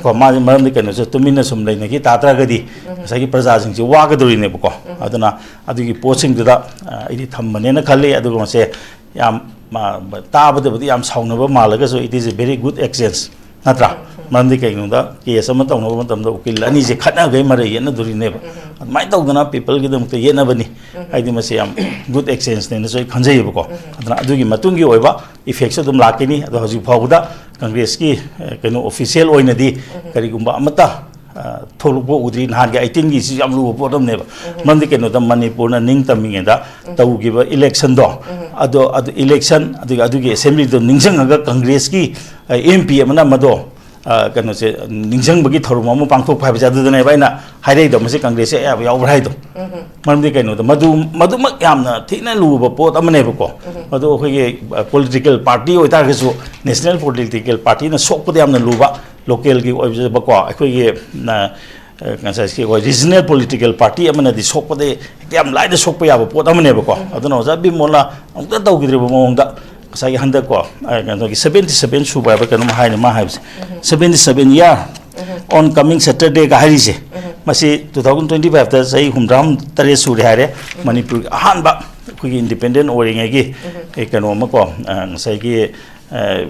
ꯀꯣ, ꯃꯥꯁꯦ ꯃꯔꯝꯗꯤ ꯀꯩꯅꯣꯁꯦ ꯇꯨꯃꯤꯟꯅ ꯁꯨꯝ ꯂꯩꯅꯈꯤ ꯇꯥ ꯇꯥꯔꯒꯗꯤ ꯉꯁꯥꯏꯒꯤ ꯄ꯭ꯔꯖꯥꯁꯤꯡꯁꯦ ꯋꯥꯒꯗꯧꯔꯤꯅꯦꯕꯀꯣ꯫ ꯑꯗꯨꯅ ꯑꯗꯨꯒꯤ ꯄꯣꯠꯁꯤꯡꯗꯨꯗ, ꯑ, ꯑꯩꯗꯤ ꯊꯝꯕꯅꯦꯅ ꯈꯜꯂꯤ꯫ ꯑꯗꯨꯒ ꯃꯁꯦ ꯌꯥꯝ, ꯃ-, ꯇꯥꯕꯗꯕꯨꯗꯤ ꯌꯥꯝ ꯁꯥꯎꯅꯕ ꯃꯥꯜꯂꯒꯁꯨ, it is a very good exchange, ꯅꯠꯇ꯭ꯔꯥ? ꯃꯔꯝꯗꯤ ꯀꯩꯒꯤꯅꯣꯗ case ꯑꯃ ꯇꯧꯅꯕ ꯃꯇꯝꯗ ꯎꯀꯤꯜ ꯑꯅꯤꯁꯦ ꯈꯠꯅꯈꯩ ꯃꯔꯩ ꯌꯦꯠꯅꯗꯣꯔꯤꯅꯦꯕ꯫ ꯑꯗꯨꯃꯥꯏꯅ ꯇꯧꯗꯅ peopleꯒꯤꯗꯃꯛꯇ ꯌꯦꯠꯅꯕꯅꯤ꯫ ꯍꯥꯏꯗꯤ ꯃꯁꯤ ꯌꯥꯝ good exchangeꯅꯦꯅꯁꯨ ꯑꯩ ꯈꯟꯖꯩꯌꯦꯕꯀꯣ꯫ ꯑꯗꯨꯅ ꯑꯗꯨꯒꯤ ꯃꯇꯨꯡꯒꯤ ꯑꯣꯏꯕ effectꯁꯨ ꯑꯗꯨꯝ ꯂꯥꯛꯀꯅꯤ꯫ ꯑꯗꯣ ꯍꯧꯖꯤꯛ ꯐꯥꯎꯕꯗ Congressꯀꯤ, ꯑ, ꯀꯩꯅꯣ official ꯑꯣꯏꯅꯗꯤ ꯀꯔꯤꯒꯨꯝꯕ ꯑꯃꯠꯇ ꯑ, ꯊꯣꯛꯂꯛꯄ ꯎꯗ꯭ꯔꯤ꯫ ꯅꯍꯥꯟꯒꯤ ꯑꯩꯇꯤꯟꯒꯤꯁꯤ ꯌꯥꯝ ꯂꯨꯕ ꯄꯣꯠ ꯑꯃꯅꯦꯕ꯫ ꯃꯔꯝꯗꯤ ꯀꯩꯅꯣꯗ ꯃꯅꯤꯄꯨꯔꯅ ꯅꯤꯡꯇꯝꯃꯤꯉꯩꯗ ꯇꯧꯈꯤꯕ ꯏꯂꯦꯛꯁꯟꯗꯣ, ꯑꯗꯣ, ꯑꯗꯨ ꯏꯂꯦꯛꯁꯟ, ꯑꯗꯨꯒ ꯑꯗꯨꯒꯤ ꯑꯦꯁꯦꯝꯕ꯭ꯂꯤꯗꯣ ꯅꯤꯡꯁꯤꯡꯉꯒ ꯀꯪꯒ꯭ꯔꯦꯁꯀꯤ, ꯑ, ꯑꯦꯝ ꯄꯤ ꯑꯃꯅ ꯃꯗꯣ, ꯑ, ꯀꯩꯅꯣꯁꯦ, ꯅꯤꯡꯁꯤꯡꯕꯒꯤ ꯊꯧꯔꯝ ꯑꯃ ꯄꯥꯡꯊꯣꯛꯄ ꯍꯥꯏꯕꯁꯦ ꯑꯗꯨꯗꯅꯦꯕ ꯑꯩꯅ ꯍꯥꯏꯔꯛꯏꯗꯣ, ꯃꯁꯤ ꯀꯪꯒ꯭ꯔꯦꯁꯁꯦ ꯑꯌꯥꯕ ꯌꯥꯎꯕ꯭ꯔꯥ ꯍꯥꯏꯗꯣ꯫ ꯃꯔꯝꯗꯤ ꯀꯩꯅꯣꯗ ꯃꯗꯨ, ꯃꯗꯨꯃꯛ ꯌꯥꯝꯅ ꯊꯤꯅ ꯂꯨꯕ ꯄꯣꯠ ꯑꯃꯅꯦꯕꯀꯣ꯫ ꯃꯗꯨ ꯑꯩꯈꯣꯏꯒꯤ, ꯑ, ꯄꯣꯂꯤꯇꯤꯀꯦꯜ ꯄꯥꯔꯇꯤ ꯑꯣꯏꯇꯥꯔꯒꯁꯨ, ꯅꯦꯁꯅꯦꯜ ꯄꯣꯂꯤꯇꯤꯀꯦꯜ ꯄꯥꯔꯇꯤꯅ ꯁꯣꯛꯄꯗ ꯌꯥꯝꯅ ꯂꯨꯕ, ꯂꯣꯀꯦꯜꯒꯤ ꯑꯣꯏꯖꯕꯀꯣ, ꯑꯩꯈꯣꯏꯒꯤ, ꯑ, ꯑ, ꯉꯁꯥꯏꯒꯤ ꯑꯩꯈꯣꯏ ꯔꯤꯖꯅꯦꯜ ꯄꯣꯂꯤꯇꯤꯀꯦꯜ ꯄꯥꯔꯇꯤ ꯑꯃꯅꯗꯤ ꯁꯣꯛꯄꯗ ꯍꯦꯛꯇ ꯌꯥꯝ ꯂꯥꯏꯅ ꯁꯣꯛꯄ ꯌꯥꯕ ꯄꯣꯠ ꯑꯃꯅꯦꯕꯀꯣ꯫ ꯑꯗꯨꯅ ꯑꯣꯖꯥ ꯕꯤꯃꯣꯜꯅ ꯑꯃꯨꯛꯇ ꯇꯧꯈꯤꯗ꯭ꯔꯤꯕ ꯃꯑꯣꯡꯗ ꯉꯁꯥꯏꯒꯤ ꯍꯟꯗꯛꯀꯣ, ꯑ, ꯀꯩꯅꯣꯒꯤ seventy seven ꯁꯨꯕ ꯍꯥꯏꯕ ꯀꯩꯅꯣꯝ ꯍꯥꯏꯅꯤ ꯃꯥ ꯍꯥꯏꯕꯁꯦ, seventy seven year on coming Saturdayꯒ ꯍꯥꯏꯔꯤꯁꯦ, ꯃꯁꯤ two thousand twenty fiveꯇ ꯆꯍꯤ ꯍꯨꯝꯐꯨꯇꯔꯥ ꯇꯔꯦꯠ ꯁꯨꯔꯦ ꯍꯥꯏꯔꯦ꯫ ꯃꯅꯤꯄꯨꯔꯒꯤ ꯑꯍꯥꯟꯕ ꯑꯩꯈꯣꯏꯒꯤ ꯏꯟꯗꯤꯄꯦꯟꯗꯦꯟ ꯑꯣꯏꯔꯤꯉꯩꯒꯤ, ꯑꯦ, ꯀꯩꯅꯣ ꯑꯃꯀꯣ, ꯑ, ꯉꯁꯥꯏꯒꯤ, ꯑ,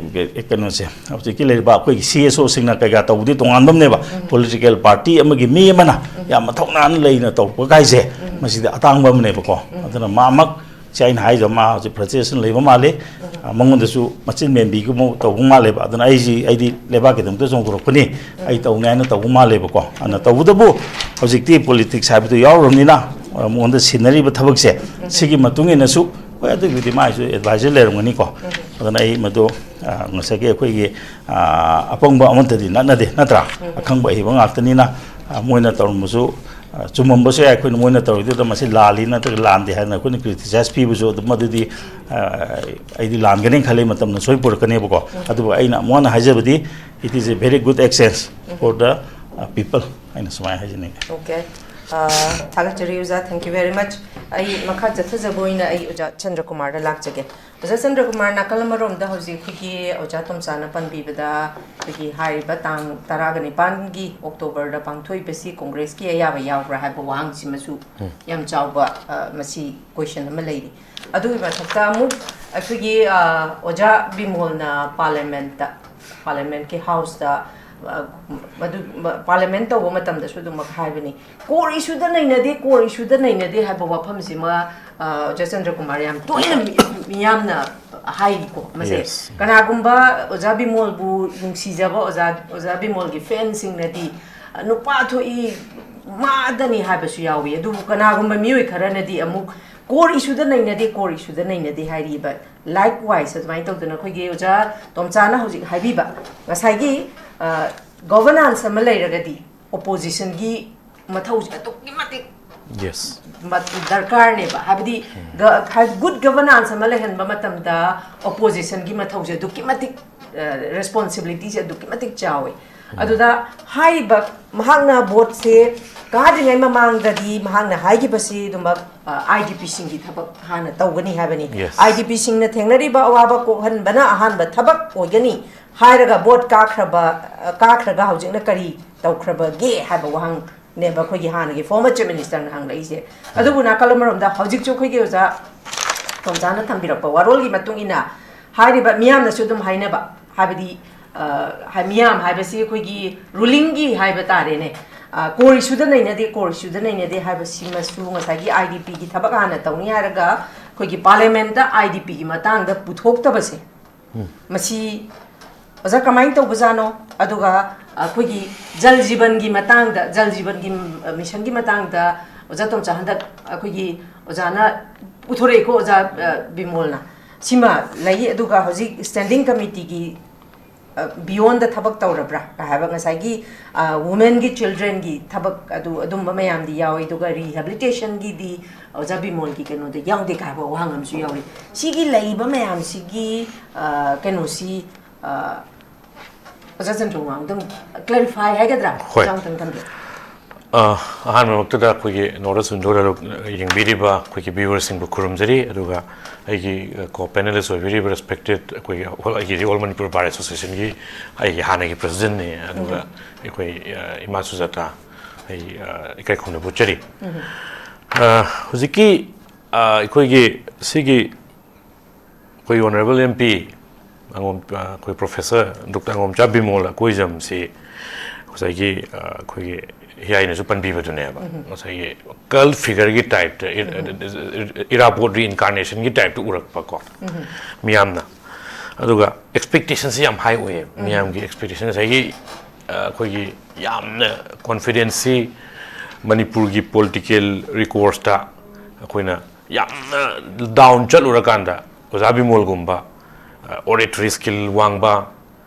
ꯀꯩꯅꯣꯁꯦ, ꯍꯧꯖꯤꯛꯀꯤ ꯂꯩꯔꯤꯕ ꯑꯩꯈꯣꯏꯒꯤ ꯁꯤ ꯑꯦꯁ ꯑꯣꯁꯤꯡꯅ ꯀꯩꯀꯥ ꯇꯧꯕꯗꯤ ꯇꯣꯉꯥꯟꯕ ꯑꯃꯅꯦꯕ꯫ ꯄꯣꯂꯤꯇꯤꯀꯦꯜ ꯄꯥꯔꯇꯤ ꯑꯃꯒꯤ ꯃꯤ ꯑꯃꯅ ꯌꯥꯝ ꯃꯊꯧꯅꯥ ꯂꯩꯅ ꯇꯧꯔꯛꯄ ꯀꯥꯏꯁꯦ, ꯃꯁꯤꯗꯤ ꯑꯇꯥꯡꯕ ꯑꯃꯅꯦꯕꯀꯣ꯫ ꯑꯗꯨꯅ ꯃꯥꯃꯛ ꯁꯤ ꯑꯩꯅ ꯍꯥꯏꯗꯣ, ꯃꯥ ꯍꯧꯖꯤꯛ ꯐ꯭ꯔꯁꯇ꯭ꯔꯦꯁꯟ ꯂꯩꯕ ꯃꯥꯜꯂꯤ꯫ ꯑ, ꯃꯉꯣꯟꯗꯁꯨ ꯃꯆꯤꯟ ꯃꯦꯟꯕꯤꯒꯨꯝꯕ ꯇꯧꯕ ꯃꯥꯜꯂꯦꯕ꯫ ꯑꯗꯨꯅ ꯑꯩꯁꯤ, ꯑꯩꯗꯤ ꯂꯩꯕꯥꯛꯀꯤꯗꯃꯛꯇ ꯆꯣꯡꯊꯣꯔꯛꯄꯅꯤ, ꯑꯩ ꯇꯧꯅꯤ ꯍꯥꯏꯅ ꯇꯧꯕ ꯃꯥꯜꯂꯦꯕꯀꯣ꯫ ꯑꯗꯨꯅ ꯇꯧꯕꯇꯕꯨ ꯍꯧꯖꯤꯛꯇꯤ ꯄꯣꯂꯤꯇꯤꯛꯁ ꯍꯥꯏꯕꯗꯨ ꯌꯥꯎꯔꯕꯅꯤꯅ, ꯑ, ꯃꯉꯣꯟꯗ ꯁꯤꯟꯅꯔꯤꯕ ꯊꯕꯛꯁꯦ, ꯁꯤꯒꯤ ꯃꯇꯨꯡ ꯏꯟꯅꯁꯨ, ꯍꯣꯏ, ꯑꯗꯨꯒꯤꯕꯨꯗꯤ ꯃꯥꯏꯁꯨ ꯑꯦꯗꯚꯥꯏꯖꯔ ꯂꯩꯔꯝꯒꯅꯤꯀꯣ꯫ ꯑꯗꯨꯅ ꯑꯩ ꯃꯗꯨ, ꯑ, ꯉꯁꯥꯏꯒꯤ ꯑꯩꯈꯣꯏꯒꯤ, ꯑ, ꯑꯄꯪꯕ ꯑꯃꯠꯇꯗꯤ ꯅꯠꯅꯗꯦ, ꯅꯠꯇ꯭ꯔꯥ? ꯑꯈꯪꯕ ꯑꯍꯩꯕ ꯉꯥꯛꯇꯅꯤꯅ, ꯑ, ꯃꯣꯏꯅ ꯇꯧꯔꯝꯕꯁꯨ, ꯑ, ꯆꯨꯝꯃꯝꯕꯁꯨ ꯌꯥꯏ꯫ ꯑꯩꯈꯣꯏꯅ ꯃꯣꯏꯅ ꯇꯧꯔꯤꯗꯨꯗ ꯃꯁꯤ ꯂꯥꯜꯂꯤ ꯅꯠꯇ꯭ꯔꯒ ꯂꯥꯟꯗꯦ ꯍꯥꯏꯗꯅ ꯑꯩꯈꯣꯏꯅ ꯀ꯭ꯔꯤꯇꯤꯁꯥꯏꯖ ꯄꯤꯕꯁꯨ ꯑꯗꯨꯝ, ꯃꯗꯨꯗꯤ, ꯑ, ꯑꯩꯗꯤ ꯂꯥꯟꯒꯅꯤ ꯈꯜꯂꯤ, ꯃꯇꯝꯅ ꯁꯣꯏ ꯄꯨꯔꯛꯀꯅꯦꯕꯀꯣ꯫ ꯑꯗꯨꯕꯨ ꯑꯩꯅ ꯑꯃꯨꯛ ꯍꯟꯅ ꯍꯥꯏꯖꯕꯗꯤ, it is a very good exchange for the, uh, people ꯍꯥꯏꯅ ꯁꯨꯃꯥꯏꯅ ꯍꯥꯏꯖꯅꯤꯡꯉꯤ꯫ Okay. ꯑ, ꯊꯥꯒꯠꯆꯔꯤ ꯑꯣꯖꯥ, thank you very much꯫ ꯑꯩ ꯃꯈꯥ ꯆꯠꯊꯖꯕ ꯑꯣꯏꯅ ꯑꯩ ꯑꯣꯖꯥ ꯆꯟꯗ꯭ꯔꯀꯨꯃꯥꯔꯗ ꯂꯥꯛꯆꯒꯦ꯫ ꯑꯣꯖꯥ ꯆꯟꯗ꯭ꯔꯀꯨꯃꯥꯔ, ꯅꯥꯀꯜ ꯑꯃꯔꯣꯝꯗ ꯍꯧꯖꯤꯛ ꯑꯩꯈꯣꯏꯒꯤ ꯑꯣꯖꯥ ꯇꯣꯝꯆꯥꯅ ꯄꯟꯕꯤꯕꯗ ꯑꯩꯈꯣꯏꯒꯤ ꯍꯥꯏꯔꯤꯕ ꯇꯥꯡ ꯇꯔꯥꯒ ꯅꯤꯄꯥꯟꯒꯤ ꯑꯣꯛꯇꯣꯕꯔꯗ ꯄꯥꯡꯊꯣꯛꯏꯕꯁꯤ ꯀꯣꯡꯒ꯭ꯔꯦꯁꯀꯤ ꯑꯌꯥꯕ ꯌꯥꯎꯕ꯭ꯔꯥ ꯍꯥꯏꯕ ꯋꯥꯍꯪꯁꯤꯃꯁꯨ ꯌꯥꯝ ꯆꯥꯎꯕ, ꯑ, ꯃꯁꯤ ꯀꯣꯏꯁꯟ ꯑꯃ ꯂꯩꯔꯤ꯫ ꯑꯗꯨꯒꯤ ꯃꯊꯛꯇ ꯑꯃꯨꯛ ꯑꯩꯈꯣꯏꯒꯤ, ꯑ, ꯑꯣꯖꯥ ꯕꯤꯃꯣꯜꯅ ꯄꯥꯔꯂꯤꯌꯥꯃꯦꯟꯠꯇ, ꯄꯥꯔꯂꯤꯌꯥꯃꯦꯟꯠꯀꯤ ꯍꯥꯎꯁꯇ, ꯑ, ꯃꯗꯨ, ꯃ-, ꯄꯥꯔꯂꯤꯌꯥꯃꯦꯟꯠ ꯇꯧꯕ ꯃꯇꯝꯗꯁꯨ ꯑꯗꯨꯃꯛ ꯍꯥꯏꯕꯅꯤ, core issueꯗ ꯅꯩꯅꯗꯦ, core issueꯗ ꯅꯩꯅꯗꯦ ꯍꯥꯏꯕ ꯋꯥꯐꯝꯁꯤꯃ, ꯑ, ꯑꯣꯖꯥ ꯆꯟꯗ꯭ꯔꯀꯨꯃꯥꯔ ꯌꯥꯝ ꯇꯣꯏꯅ ꯃꯤ-, ꯃꯤꯌꯥꯝꯅ ꯍꯥꯏꯀꯣ꯫ ꯃꯁꯦ Yes. ꯀꯅꯥꯒꯨꯝꯕ ꯑꯣꯖꯥ ꯕꯤꯃꯣꯜꯕꯨ ꯅꯨꯡꯁꯤꯖꯕ ꯑꯣꯖꯥ, ꯑꯣꯖꯥ ꯕꯤꯃꯣꯜꯒꯤ ꯐꯦꯟꯁꯤꯡꯅꯗꯤ, ꯅꯨꯄꯥ ꯊꯣꯛꯏ, ꯃꯥꯗꯅꯤ ꯍꯥꯏꯕꯁꯨ ꯌꯥꯎꯏ꯫ ꯑꯗꯨꯕꯨ ꯀꯅꯥꯒꯨꯝꯕ ꯃꯤꯑꯣꯏ ꯈꯔꯅꯗꯤ ꯑꯃꯨꯛ core issue ꯗ ꯅꯩꯅꯗꯦ, core issue ꯗ ꯅꯩꯅꯗꯦ ꯍꯥꯏꯔꯤꯕ꯫ Likewise ꯑꯗꯨꯃꯥꯏꯅ ꯇꯧꯗꯅ ꯑꯩꯈꯣꯏꯒꯤ ꯑꯣꯖꯥ ꯇꯣꯝꯆꯥꯅ ꯍꯧꯖꯤꯛ ꯍꯥꯏꯕꯤꯕ ꯉꯁꯥꯏꯒꯤ, ꯑ, governance ꯑꯃ ꯂꯩꯔꯒꯗꯤ opposition ꯒꯤ ꯃꯊꯧꯁꯦ ꯑꯗꯨꯛꯀꯤ ꯃꯇꯤꯛ ꯌꯦꯁ ꯃ-, ꯗꯔꯀꯥꯔꯅꯦꯕ꯫ ꯍꯥꯏꯕꯗꯤ ꯒ-, ꯍꯥꯏ-, good governance ꯑꯃ ꯂꯩꯍꯟꯕ ꯃꯇꯝꯗ opposition ꯒꯤ ꯃꯊꯧꯁꯦ ꯑꯗꯨꯛꯀꯤ ꯃꯇꯤꯛ, ꯑ, responsibility ꯁꯦ ꯑꯗꯨꯛꯀꯤ ꯃꯇꯤꯛ ꯆꯥꯎꯋꯤ꯫ ꯑꯗꯨꯗ ꯍꯥꯏꯔꯤꯕ ꯃꯍꯥꯛꯅ vote ꯁꯦ ꯀꯥꯗ꯭ꯔꯤꯉꯩ ꯃꯃꯥꯡꯗꯗꯤ ꯃꯍꯥꯛꯅ ꯍꯥꯏꯈꯤꯕꯁꯤ ꯑꯗꯨꯃꯛ, ꯑ, I D P ꯁꯤꯡꯒꯤ ꯊꯕꯛ ꯍꯥꯟꯅ ꯇꯧꯒꯅꯤ ꯍꯥꯏꯕꯅꯤ꯫ Yes. I D P ꯁꯤꯡꯅ ꯊꯦꯡꯅꯔꯤꯕ ꯑꯋꯥꯕ ꯀꯣꯛꯍꯟꯕꯅ ꯑꯍꯥꯟꯕ ꯊꯕꯛ ꯑꯣꯏꯒꯅꯤ ꯍꯥꯏꯔꯒ vote ꯀꯥꯈ꯭ꯔꯕ, ꯑ, ꯀꯥꯈ꯭ꯔꯒ ꯍꯧꯖꯤꯛꯅ ꯀꯔꯤ ꯇꯧꯈ꯭ꯔꯕꯒꯦ ꯍꯥꯏꯕ ꯋꯥꯍꯪꯅꯦꯕ ꯑꯩꯈꯣꯏꯒꯤ ꯍꯥꯟꯅꯒꯤ former Chief Minister ꯅ ꯍꯪꯂꯛꯏꯁꯦ꯫ ꯑꯗꯨꯕꯨ ꯅꯥꯀꯜ ꯑꯃꯔꯣꯝꯗ ꯍꯧꯖꯤꯛꯁꯨ ꯑꯩꯈꯣꯏꯒꯤ ꯑꯣꯖꯥ ꯇꯣꯝꯆꯥꯅ ꯊꯝꯕꯤꯔꯛꯄ ꯋꯥꯔꯣꯜꯒꯤ ꯃꯇꯨꯡ ꯏꯟꯅ ꯍꯥꯏꯔꯤꯕ ꯃꯤꯌꯥꯝꯅꯁꯨ ꯑꯗꯨꯝ ꯍꯥꯏꯅꯕ, ꯍꯥꯏꯕꯗꯤ, ꯑ, ꯍꯥꯏ-, ꯃꯤꯌꯥꯝ ꯍꯥꯏꯕꯁꯤ ꯑꯩꯈꯣꯏꯒꯤ ruling ꯒꯤ ꯍꯥꯏꯕ ꯇꯥꯔꯦꯅꯦ, ꯑ, core issue ꯗ ꯅꯩꯅꯗꯦ, core issue ꯗ ꯅꯩꯅꯗꯦ ꯍꯥꯏꯕꯁꯤꯃꯁꯨ ꯉꯁꯥꯏꯒꯤ I D P ꯒꯤ ꯊꯕꯛ ꯍꯥꯟꯅ ꯇꯧꯅꯤ ꯍꯥꯏꯔꯒ ꯑꯩꯈꯣꯏꯒꯤ parliament ꯇ I D P ꯒꯤ ꯃꯇꯥꯡꯗ ꯄꯨꯊꯣꯛꯇꯕꯁꯦ, ꯃꯁꯤ ꯑꯣꯖꯥ ꯀꯃꯥꯏꯅ ꯇꯧꯕꯖꯥꯠꯅꯣ? ꯑꯗꯨꯒ ꯑꯩꯈꯣꯏꯒꯤ ꯖꯜ ꯖꯤꯕꯟꯒꯤ ꯃꯇꯥꯡꯗ, ꯖꯜ ꯖꯤꯕꯟꯒꯤ ꯃꯤꯁꯟꯒꯤ ꯃꯇꯥꯡꯗ ꯑꯣꯖꯥ ꯇꯣꯝꯆꯥ ꯍꯟꯗꯛ ꯑꯩꯈꯣꯏꯒꯤ ꯑꯣꯖꯥꯅ ꯄꯨꯊꯣꯔꯛꯏꯀꯣ, ꯑꯣꯖꯥ, ꯑ, ꯕꯤꯃꯣꯜꯅ꯫ ꯁꯤꯃ ꯂꯩ꯫ ꯑꯗꯨꯒ ꯍꯧꯖꯤꯛ standing committee ꯒꯤ, ꯑ, beyond ꯗ ꯊꯕꯛ ꯇꯧꯔꯕ꯭ꯔꯥ ꯀ ꯍꯥꯏꯕ ꯉꯁꯥꯏꯒꯤ, ꯑ, women ꯒꯤ, children ꯒꯤ ꯊꯕꯛ ꯑꯗꯨ, ꯑꯗꯨꯝꯕ ꯃꯌꯥꯝꯗꯤ ꯌꯥꯎꯏ꯫ ꯑꯗꯨꯒ rehabilitation ꯒꯤꯗꯤ ꯑꯣꯖꯥ ꯕꯤꯃꯣꯜꯒꯤ ꯀꯩꯅꯣꯗ ꯌꯥꯎꯗꯦ ꯀ ꯍꯥꯏꯕ ꯋꯥꯍꯪ ꯑꯃꯁꯨ ꯌꯥꯎꯔꯤ꯫ ꯁꯤꯒꯤ ꯂꯩꯔꯤꯕ ꯃꯌꯥꯝꯁꯤꯒꯤ, ꯑ, ꯀꯩꯅꯣꯁꯤ, ꯑ, ꯑꯣꯖꯥ ꯆꯟꯗ꯭ꯔꯃꯣꯍꯟ ꯑꯗꯨꯝ clarify ꯍꯥꯏꯒꯗ꯭ꯔꯥ? ꯍꯣꯏ꯫ ꯑꯣꯖꯥ ꯑꯃꯇꯪ ꯊꯝꯕꯤꯌꯨ꯫ ꯑ, ꯑꯍꯥꯟꯕꯃꯛꯇꯗ ꯑꯩꯈꯣꯏꯒꯤ North East Window ꯗ ꯌꯦꯡꯕꯤꯔꯤꯕ ꯑꯩꯈꯣꯏꯒꯤ viewer ꯁꯤꯡꯕꯨ ꯈꯨꯔꯨꯝꯖꯔꯤ꯫ ꯑꯗꯨꯒ ꯑꯩꯒꯤ, ꯑ, co panelist ꯑꯣꯏꯕꯤꯔꯤꯕ respected ꯑꯩꯈꯣꯏꯒꯤ all, ꯑꯩꯒꯤꯗꯤ All Manipur Bar Association ꯒꯤ ꯑꯩꯒꯤ ꯍꯥꯟꯅꯒꯤ president ꯅꯤ꯫ ꯑꯗꯨꯒ ꯑꯩꯈꯣꯏ, ꯑ, ꯏꯃꯥ ꯁꯨꯖꯥꯇꯥ, ꯑꯩ, ꯑ, ꯏꯀꯥꯏ ꯈꯨꯝꯅꯕ ꯎꯠꯆꯔꯤ꯫ ꯑ, ꯍꯧꯖꯤꯛꯀꯤ, ꯑ, ꯑꯩꯈꯣꯏꯒꯤ ꯁꯤꯒꯤ ꯑꯩꯈꯣꯏ Honourable M P ꯑꯉꯣꯝ-, ꯑ, ꯑꯩꯈꯣꯏ Professor Doctor ꯑꯉꯣꯝꯆꯥ ꯕꯤꯃꯣꯜ ꯑꯀꯣꯏꯖꯝꯁꯤ ꯉꯁꯥꯏꯒꯤ, ꯑ, ꯑꯩꯈꯣꯏꯒꯤ ꯍꯤꯌꯥꯏꯅꯁꯨ ꯄꯟꯕꯤꯕꯗꯨꯅꯦꯕ꯫ ꯉꯁꯥꯏꯒꯤ cult figure ꯒꯤ type ꯇ, ꯏ-, ꯏꯔꯥꯕꯣꯠ reincarnation ꯒꯤ type ꯇ ꯎꯔꯛꯄꯀꯣ ꯃꯤꯌꯥꯝꯅ꯫ ꯑꯗꯨꯒ expectation ꯁꯤ ꯌꯥꯝ high ꯑꯣꯏꯌꯦꯕ꯫ ꯃꯤꯌꯥꯝꯒꯤ expectation ꯉꯁꯥꯏꯒꯤ ꯑꯩꯈꯣꯏꯒꯤ ꯌꯥꯝꯅ ꯀꯣꯟꯐꯤꯗꯦꯟꯁꯁꯤ ꯃꯅꯤꯄꯨꯔꯒꯤ ꯄꯣꯂꯤꯇꯤꯀꯦꯜ ꯔꯤꯀꯣꯔꯁꯇ ꯑꯩꯈꯣꯏꯅ ꯌꯥꯝꯅ ꯗꯥꯎꯟ ꯆꯠꯂꯨꯔꯀꯥꯟꯗ ꯑꯣꯖꯥ ꯕꯤꯃꯣꯜꯒꯨꯝꯕ ꯑꯣꯔꯦꯇꯔꯤ ꯁ꯭ꯀꯤꯜ ꯋꯥꯡꯕ,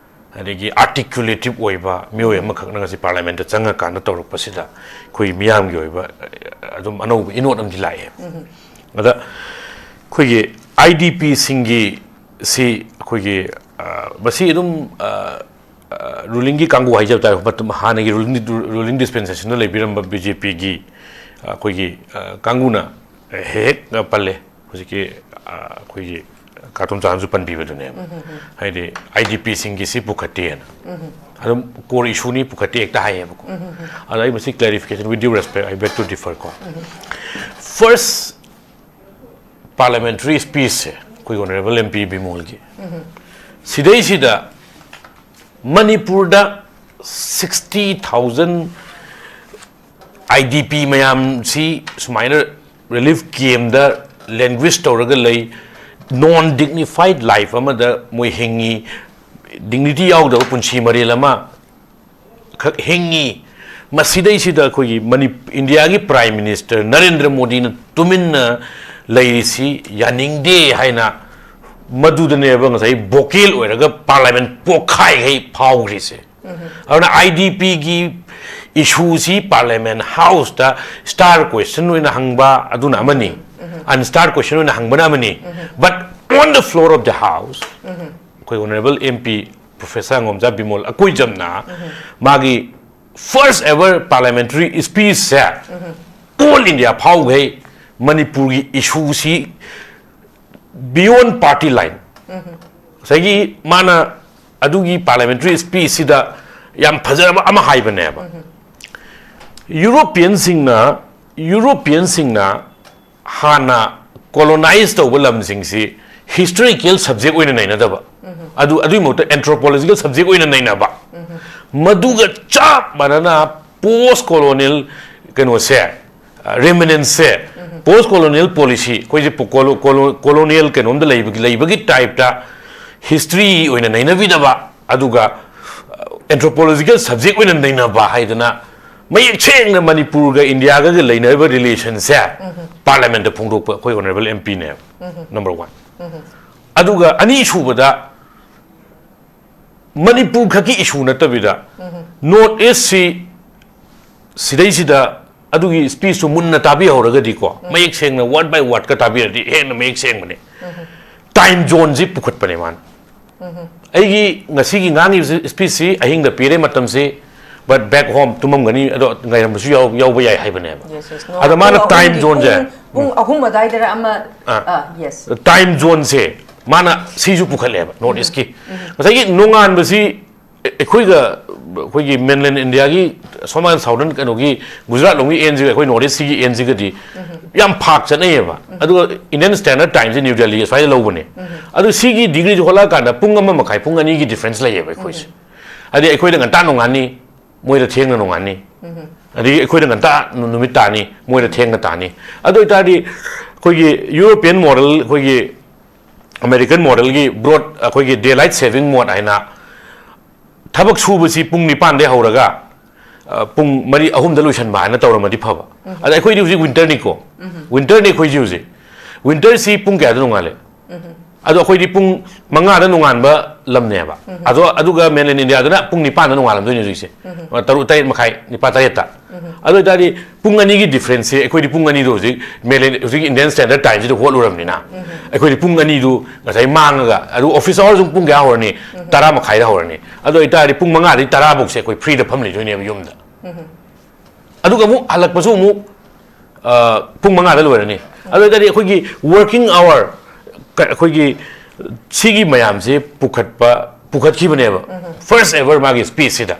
ꯑꯗꯒꯤ ꯑꯥꯔꯇꯤꯀꯨꯂꯦꯇꯤꯞ ꯑꯣꯏꯕ ꯃꯤꯑꯣꯏ ꯑꯃꯈꯛꯅ ꯉꯁꯤ ꯄꯥꯔꯂꯤꯌꯥꯃꯦꯟꯠꯇ ꯆꯪꯉꯀꯥꯟꯗ ꯇꯧꯔꯛꯄꯁꯤꯗ ꯑꯩꯈꯣꯏ ꯃꯤꯌꯥꯝꯒꯤ ꯑꯣꯏꯕ ꯑꯗꯨꯝ ꯑꯅꯧꯕ ꯏꯅꯣꯠ ꯑꯃꯗꯤ ꯂꯥꯛꯑꯦ꯫ ꯑꯗ ꯑꯩꯈꯣꯏꯒꯤ ꯑꯥꯏ ꯗꯤ ꯄꯤꯁꯤꯡꯒꯤ ꯁꯤ ꯑꯩꯈꯣꯏꯒꯤ ꯃꯁꯤ ꯑꯗꯨꯝ ꯔꯨꯂꯤꯡꯒꯤ ꯀꯥꯡꯕꯨ ꯍꯥꯏꯖꯕ ꯇꯥꯔꯦ, ꯃꯇꯝ ꯍꯥꯟꯅꯒꯤ ꯔꯨꯂꯤꯡ ꯔꯨꯂꯤꯡ ꯗꯤꯁꯄꯦꯟꯁꯦꯁꯟꯗ ꯂꯩꯕꯤꯔꯝꯕ ꯕꯤ ꯖꯦ ꯄꯤꯒꯤ ꯑꯩꯈꯣꯏꯒꯤ ꯀꯥꯡꯕꯨꯅ ꯍꯦꯛ ꯍꯦꯛ ꯄꯜꯂꯦ꯫ ꯍꯧꯖꯤꯛꯀꯤ ꯑꯩꯈꯣꯏꯒꯤ ꯀꯥꯇꯣꯝꯆꯥꯅꯁꯨ ꯄꯟꯕꯤꯕꯗꯨꯅꯦꯕ꯫ ꯍꯥꯏꯗꯤ ꯑꯥꯏ ꯗꯤ ꯄꯤꯁꯤꯡꯒꯤ ꯁꯤ ꯄꯨꯈꯠꯇꯦꯅ꯫ ꯑꯗꯨꯝ core issue ꯅꯤ, ꯄꯨꯈꯠꯇꯦ ꯍꯦꯛꯇ ꯍꯥꯏꯌꯦꯕꯀꯣ꯫ ꯑꯗ ꯑꯩ ꯃꯁꯤ clarification, with due respect, I beg to differ ꯀꯣ꯫ First parliamentary speechꯁꯦ ꯑꯩꯈꯣꯏ ꯑꯣꯅꯔꯦꯕꯜ ꯑꯦꯝ ꯄꯤ ꯕꯤꯃꯣꯜꯒꯤ, ꯁꯤꯗꯩꯁꯤꯗ ꯃꯅꯤꯄꯨꯔꯗ sixty thousand ꯑꯥꯏ ꯗꯤ ꯄꯤ ꯃꯌꯥꯝꯁꯤ ꯁꯨꯃꯥꯏꯅ ꯔꯤꯂꯤꯐ ꯀꯦꯝꯗ ꯂꯦꯡꯒ꯭ꯋꯤꯁ ꯇꯧꯔꯒ ꯂꯩ, ꯅꯣꯟ ꯗꯤꯒꯅꯤꯐꯥꯏꯠ ꯂꯥꯏꯐ ꯑꯃꯗ ꯃꯣꯏ ꯍꯤꯡꯉꯤ, ꯗꯤꯒꯅꯤꯇꯤ ꯌꯥꯎꯗꯕ ꯄꯨꯟꯁꯤ ꯃꯔꯦꯜ ꯑꯃ ꯈꯛ ꯍꯤꯡꯉꯤ꯫ ꯃꯁꯤꯗꯩꯁꯤꯗ ꯑꯩꯈꯣꯏꯒꯤ ꯃꯅꯤ ꯏꯟꯗꯤꯌꯥꯒꯤ ꯄ꯭ꯔꯥꯏꯝ ꯃꯤꯅꯤꯁꯇꯔ ꯅꯔꯦꯟꯗ꯭ꯔ ꯃꯣꯗꯤꯅ ꯇꯨꯃꯤꯟꯅ ꯂꯩꯔꯤꯁꯤ ꯌꯥꯅꯤꯡꯗꯦ ꯍꯥꯏꯅ ꯃꯗꯨꯗꯅꯦꯕ ꯉꯁꯥꯏ ꯚꯣꯀꯦꯜ ꯑꯣꯏꯔꯒ ꯄꯥꯔꯂꯤꯌꯥꯃꯦꯟꯠ ꯄꯣꯛꯈꯥꯏꯈꯩ ꯐꯥꯎꯈ꯭ꯔꯤꯁꯦ꯫ ꯑꯗꯨꯅ ꯑꯥꯏ ꯗꯤ ꯄꯤꯒꯤ ꯏꯁꯨꯁꯤ ꯄꯥꯔꯂꯤꯌꯥꯃꯦꯟꯠ ꯍꯥꯎꯁꯇ ꯁ꯭ꯇꯥꯔ ꯀ꯭ꯋꯦꯁꯟ ꯑꯣꯏꯅ ꯍꯪꯕ ꯑꯗꯨꯅ ꯑꯃꯅꯤ, ꯑꯟꯁ꯭ꯇꯥꯔ ꯀ꯭ꯋꯦꯁꯟ ꯑꯣꯏꯅ ꯍꯪꯕꯅ ꯑꯃꯅꯤ꯫ But on the floor of the house, ꯑꯩꯈꯣꯏ honourable M P professor Ngomcha Bimol ꯑꯀꯣꯏꯖꯝꯅ ꯃꯥꯒꯤ first ever parliamentary speechꯁꯦ ꯑꯣꯜ ꯏꯟꯗꯤꯌꯥ ꯐꯥꯎꯈꯩ ꯃꯅꯤꯄꯨꯔꯒꯤ ꯏꯁꯨꯁꯤ beyond party line, ꯉꯁꯥꯏꯒꯤ ꯃꯥꯅ ꯑꯗꯨꯒꯤ ꯄꯥꯔꯂꯤꯌꯥꯃꯦꯟꯇꯔꯤ ꯁ꯭ꯄꯤꯆꯁꯤꯗ ꯌꯥꯝ ꯐꯖꯔꯕ ꯑꯃ ꯍꯥꯏꯕꯅꯦꯕ꯫ ꯌꯨꯔꯣꯄꯤꯌꯟꯁꯤꯡꯅ ꯌꯨꯔꯣꯄꯤꯌꯟꯁꯤꯡꯅ ꯍꯥꯟꯅ ꯀꯣꯂꯣꯅꯥꯏꯖ ꯇꯧꯕ ꯂꯝꯁꯤꯡꯁꯤ ꯍꯤꯁꯇꯣꯔꯤꯀꯦꯜ ꯁꯕꯖꯦꯛ ꯑꯣꯏꯅ ꯅꯩꯅꯗꯕ, ꯑꯗꯨ ꯑꯗꯨꯒꯤ ꯃꯍꯨꯠꯇ ꯑꯦꯟꯊ꯭ꯔꯣꯄꯣꯂꯣꯖꯤꯀꯦꯜ ꯁꯕꯖꯦꯛ ꯑꯣꯏꯅ ꯅꯩꯅꯕ꯫ ꯃꯗꯨꯒ ꯆꯞ ꯃꯥꯟꯅꯅ ꯄꯣꯁ ꯀꯣꯂꯣꯅꯤꯌꯦꯜ ꯀꯩꯅꯣꯁꯦ, ꯔꯤꯃꯦꯅꯦꯟꯁꯁꯦ, ꯄꯣꯁ ꯀꯣꯂꯣꯅꯤꯌꯦꯜ ꯄꯣꯂꯤꯁꯤ, ꯑꯩꯈꯣꯏꯁꯦ ꯀꯣꯂꯣꯅꯤꯌꯦꯜ ꯀꯩꯅꯣꯝꯗ ꯂꯩꯕꯒꯤ ꯂꯩꯕꯒꯤ ꯇꯥꯏꯞꯇ ꯍꯤꯁꯇ꯭ꯔꯤ ꯑꯣꯏꯅ ꯅꯩꯅꯕꯤꯗꯕ, ꯑꯗꯨꯒ ꯑꯦꯟꯊ꯭ꯔꯣꯄꯣꯂꯣꯖꯤꯀꯦꯜ ꯁꯕꯖꯦꯛ ꯑꯣꯏꯅ ꯅꯩꯅꯕ ꯍꯥꯏꯗꯅ ꯃꯌꯦꯛ ꯁꯦꯡꯅ ꯃꯅꯤꯄꯨꯔꯒ ꯏꯟꯗꯤꯌꯥꯒ ꯂꯩꯅꯔꯤꯕ ꯔꯤꯂꯦꯁꯟꯁꯦ ꯄꯥꯔꯂꯤꯌꯥꯃꯦꯟꯠꯇ ꯐꯣꯡꯗꯣꯛꯄ ꯑꯩꯈꯣꯏ ꯑꯣꯅꯔꯦꯕꯜ ꯑꯦꯝ ꯄꯤꯅꯦꯕ꯫ Number one. ꯑꯗꯨꯒ ꯑꯅꯤꯁꯨꯕꯗ ꯃꯅꯤꯄꯨꯔ ꯈꯛꯀꯤ ꯏꯁꯨ ꯅꯠꯇꯕꯤꯗ ꯅꯣꯔꯠ ꯏꯁꯁꯤ ꯁꯤꯗꯩꯁꯤꯗ ꯑꯗꯨꯒꯤ ꯁ꯭ꯄꯤꯁꯇꯨ ꯃꯨꯟꯅ ꯇꯥꯕꯤꯍꯧꯔꯒꯗꯤꯀꯣ, ꯃꯌꯦꯛ ꯁꯦꯡꯅ ꯋꯥꯔꯗ ꯕꯥꯏ ꯋꯥꯔꯗꯀ ꯇꯥꯕꯤꯔꯗꯤ ꯍꯦꯟꯅ ꯃꯌꯦꯛ ꯁꯦꯡꯕꯅꯦ꯫ ꯇꯥꯏꯝ ꯖꯣꯟꯁꯤ ꯄꯨꯈꯠꯄꯅꯦ ꯃꯥꯅ꯫ ꯑꯩꯒꯤ ꯉꯁꯤꯒꯤ ꯉꯥꯡꯉꯤꯕ ꯁ꯭ꯄꯤꯁꯁꯤ ꯑꯍꯤꯡꯗ ꯄꯤꯔꯦ ꯃꯇꯝꯁꯤ, but back home ꯇꯨꯝꯃꯝꯒꯅꯤ, ꯑꯗꯣ ꯉꯥꯏꯔꯝꯕꯁꯨ ꯌꯥꯎ-, ꯌꯥꯎꯕ ꯌꯥꯏ ꯍꯥꯏꯕꯅꯦꯕ꯫ Yes, yes. No. ꯑꯗ ꯃꯥꯅ ꯄꯨꯡ ꯇꯥꯏꯝ ꯑꯍꯨꯝꯒꯤ, ꯖꯣꯟꯁꯦ, ꯄꯨꯡ, ꯄꯨꯡ ꯑꯍꯨꯝ ꯑꯗꯨꯋꯥꯏꯗꯔ ꯑꯃ, ꯑꯥ꯫ ꯑꯥ, yes. ꯇꯥꯏꯝ ꯖꯣꯟꯁꯦ ꯃꯥꯅ ꯁꯤꯁꯨ ꯄꯨꯈꯠꯂꯦꯕ ꯅꯣꯔꯠ ꯏꯁꯀꯤ꯫ ꯉꯁꯥꯏꯒꯤ ꯅꯣꯡꯉꯥꯟꯕꯁꯤ ꯑꯩꯈꯣꯏꯒ, ꯑꯩꯈꯣꯏꯒꯤ ꯃꯦꯟꯂꯦꯟ ꯏꯟꯗꯤꯌꯥꯒꯤ ꯁꯣꯝ ꯅꯥꯀꯟ ꯁꯥꯎꯗꯔꯟ ꯀꯩꯅꯣꯒꯤ ꯒꯨꯖꯔꯥꯠ ꯂꯣꯝꯒꯤ ꯑꯦꯟꯁꯤꯒ ꯑꯩꯈꯣꯏ ꯅꯣꯔꯠ ꯏꯁꯁꯤꯒꯤ ꯑꯦꯟꯁꯤꯒꯗꯤ ꯌꯥꯝ ꯐꯥꯛ ꯆꯠꯅꯩꯌꯦꯕ꯫ ꯑꯗꯨꯒ ꯏꯟꯗꯤꯌꯟ ꯁ꯭ꯇꯦꯟꯗꯔꯗ ꯇꯥꯏꯝꯁꯦ ꯅ꯭ꯌꯨ ꯗꯦꯜꯂꯤꯒ ꯁ꯭ꯋꯥꯏꯗ ꯂꯧꯕꯅꯦ꯫ ꯑꯗꯨ ꯁꯤꯒꯤ ꯗꯤꯒ꯭ꯔꯤꯁꯦ ꯍꯣꯠꯂꯛꯑꯀꯥꯟꯗ ꯄꯨꯡ ꯑꯃ ꯃꯈꯥꯏ, ꯄꯨꯡ ꯑꯅꯤꯒꯤ ꯗꯤꯐ꯭ꯔꯦꯟꯁ ꯂꯩꯌꯦꯕ ꯑꯩꯈꯣꯏꯁꯦ꯫ ꯍꯥꯏꯗꯤ ꯑꯩꯈꯣꯏꯗ ꯉꯟꯇꯥ ꯅꯣꯡꯉꯥꯟꯅꯤ, ꯃꯣꯏꯗ ꯊꯦꯡꯅ ꯅꯣꯡꯉꯥꯟꯅꯤ꯫ ꯑꯗꯒꯤ ꯑꯩꯈꯣꯏꯗ ꯉꯟꯇꯥ ꯅꯨ-, ꯅꯨꯃꯤꯠ ꯇꯥꯅꯤ, ꯃꯣꯏꯗ ꯊꯦꯡꯅ ꯇꯥꯅꯤ꯫ ꯑꯗꯨ ꯑꯣꯏꯇꯥꯔꯗꯤ ꯑꯩꯈꯣꯏꯒꯤ ꯌꯨꯔꯣꯄꯤꯌꯟ ꯃꯣꯗꯦꯜ, ꯑꯩꯈꯣꯏꯒꯤ ꯑꯃꯦꯔꯤꯀꯟ ꯃꯣꯗꯦꯜꯒꯤ ꯕ꯭ꯔꯣꯗ, ꯑꯩꯈꯣꯏꯒꯤ ꯗꯦ ꯂꯥꯏꯠ ꯁꯦꯚꯤꯡ ꯃꯣꯗ ꯍꯥꯏꯅ ꯊꯕꯛ ꯁꯨꯕꯁꯤ ꯄꯨꯡ ꯅꯤꯄꯥꯟꯗꯩ ꯍꯧꯔꯒ, ꯑ, ꯄꯨꯡ ꯃꯔꯤ, ꯑꯍꯨꯝꯗ ꯂꯣꯏꯁꯤꯟꯕ ꯍꯥꯏꯅ ꯇꯧꯔꯝꯃꯗꯤ ꯐꯕ꯫ ꯑꯗ ꯑꯩꯈꯣꯏꯗꯤ ꯍꯧꯖꯤꯛ ꯋꯤꯟꯇꯔꯅꯤꯀꯣ꯫ ꯋꯤꯟꯇꯔꯅꯤ ꯑꯩꯈꯣꯏꯁꯤ ꯍꯧꯖꯤꯛ꯫ ꯋꯤꯟꯇꯔꯁꯤ ꯄꯨꯡ ꯀꯌꯥꯗ ꯅꯣꯡꯉꯥꯜꯂꯦ? ꯑꯗꯣ ꯑꯩꯈꯣꯏꯗꯤ ꯄꯨꯡ ꯃꯉꯥꯗ ꯅꯣꯡꯉꯥꯟꯕ ꯂꯝꯅꯦꯕ꯫ ꯑꯗꯣ, ꯑꯗꯨꯒ ꯃꯦꯟꯂꯦꯟ ꯏꯟꯗꯤꯌꯥꯗꯅ ꯄꯨꯡ ꯅꯤꯄꯥꯟꯗ ꯅꯣꯡꯉꯥꯜꯂꯝꯗꯣꯏꯅꯦ ꯍꯧꯖꯤꯛꯁꯦ꯫ ꯇꯔꯨꯛ, ꯇꯔꯦꯠ ꯃꯈꯥꯏ, ꯅꯤꯄꯥꯟ, ꯇꯔꯦꯠꯇ꯫ ꯑꯗꯨ ꯑꯣꯏꯇꯥꯔꯗꯤ ꯄꯨꯡ ꯑꯅꯤꯒꯤ ꯗꯤꯐ꯭ꯔꯦꯟꯁꯁꯦ ꯑꯩꯈꯣꯏꯗꯤ ꯄꯨꯡ ꯑꯅꯤꯗꯣ ꯍꯧꯖꯤꯛ ꯃꯦꯟꯂꯦꯟ, ꯍꯧꯖꯤꯛ ꯏꯟꯗꯤꯌꯟ ꯁ꯭ꯇꯦꯟꯗꯔꯗ ꯇꯥꯏꯝꯁꯤꯗ ꯍꯣꯠꯂꯨꯔꯕꯅꯤꯅ, ꯑꯩꯈꯣꯏꯗꯤ ꯄꯨꯡ ꯑꯅꯤꯗꯨ ꯉꯁꯥꯏ ꯃꯥꯡꯉꯒ, ꯑꯗꯨ ꯑꯣꯐꯤꯁ ꯑꯋꯥꯔꯁꯨ ꯄꯨꯡ ꯀꯌꯥ ꯍꯧꯔꯅꯤ? ꯇꯔꯥ ꯃꯈꯥꯏꯗ ꯍꯧꯔꯅꯤ꯫ ꯑꯗꯨ ꯑꯣꯏꯇꯥꯔꯗꯤ ꯄꯨꯡ ꯃꯉꯥꯗꯒꯤ ꯇꯔꯥ ꯐꯥꯎꯁꯦ ꯑꯩꯈꯣꯏ ꯐ꯭ꯔꯤꯗ ꯐꯝ ꯂꯩꯗꯣꯏꯅꯦꯕ ꯌꯨꯝꯗ꯫ ꯑꯗꯨꯒ ꯑꯃꯨꯛ ꯍꯜꯂꯛꯄꯁꯨ ꯑꯃꯨꯛ, ꯑ, ꯄꯨꯡ ꯃꯉꯥꯗ ꯂꯣꯏꯔꯅꯤ꯫ ꯑꯗꯨ ꯑꯣꯏꯇꯥꯔꯗꯤ ꯑꯩꯈꯣꯏꯒꯤ ꯋꯥꯔꯀꯤꯡ ꯑꯋꯥꯔ, ꯀ-, ꯑꯩꯈꯣꯏꯒꯤ ꯁꯤꯒꯤ ꯃꯌꯥꯝꯁꯦ ꯄꯨꯈꯠꯄ, ꯄꯨꯈꯠꯈꯤꯕꯅꯦꯕ꯫ ꯐꯥꯔꯁ ꯑꯦꯚꯔ ꯃꯥꯒꯤ ꯁ꯭ꯄꯤꯁꯁꯤꯗ꯫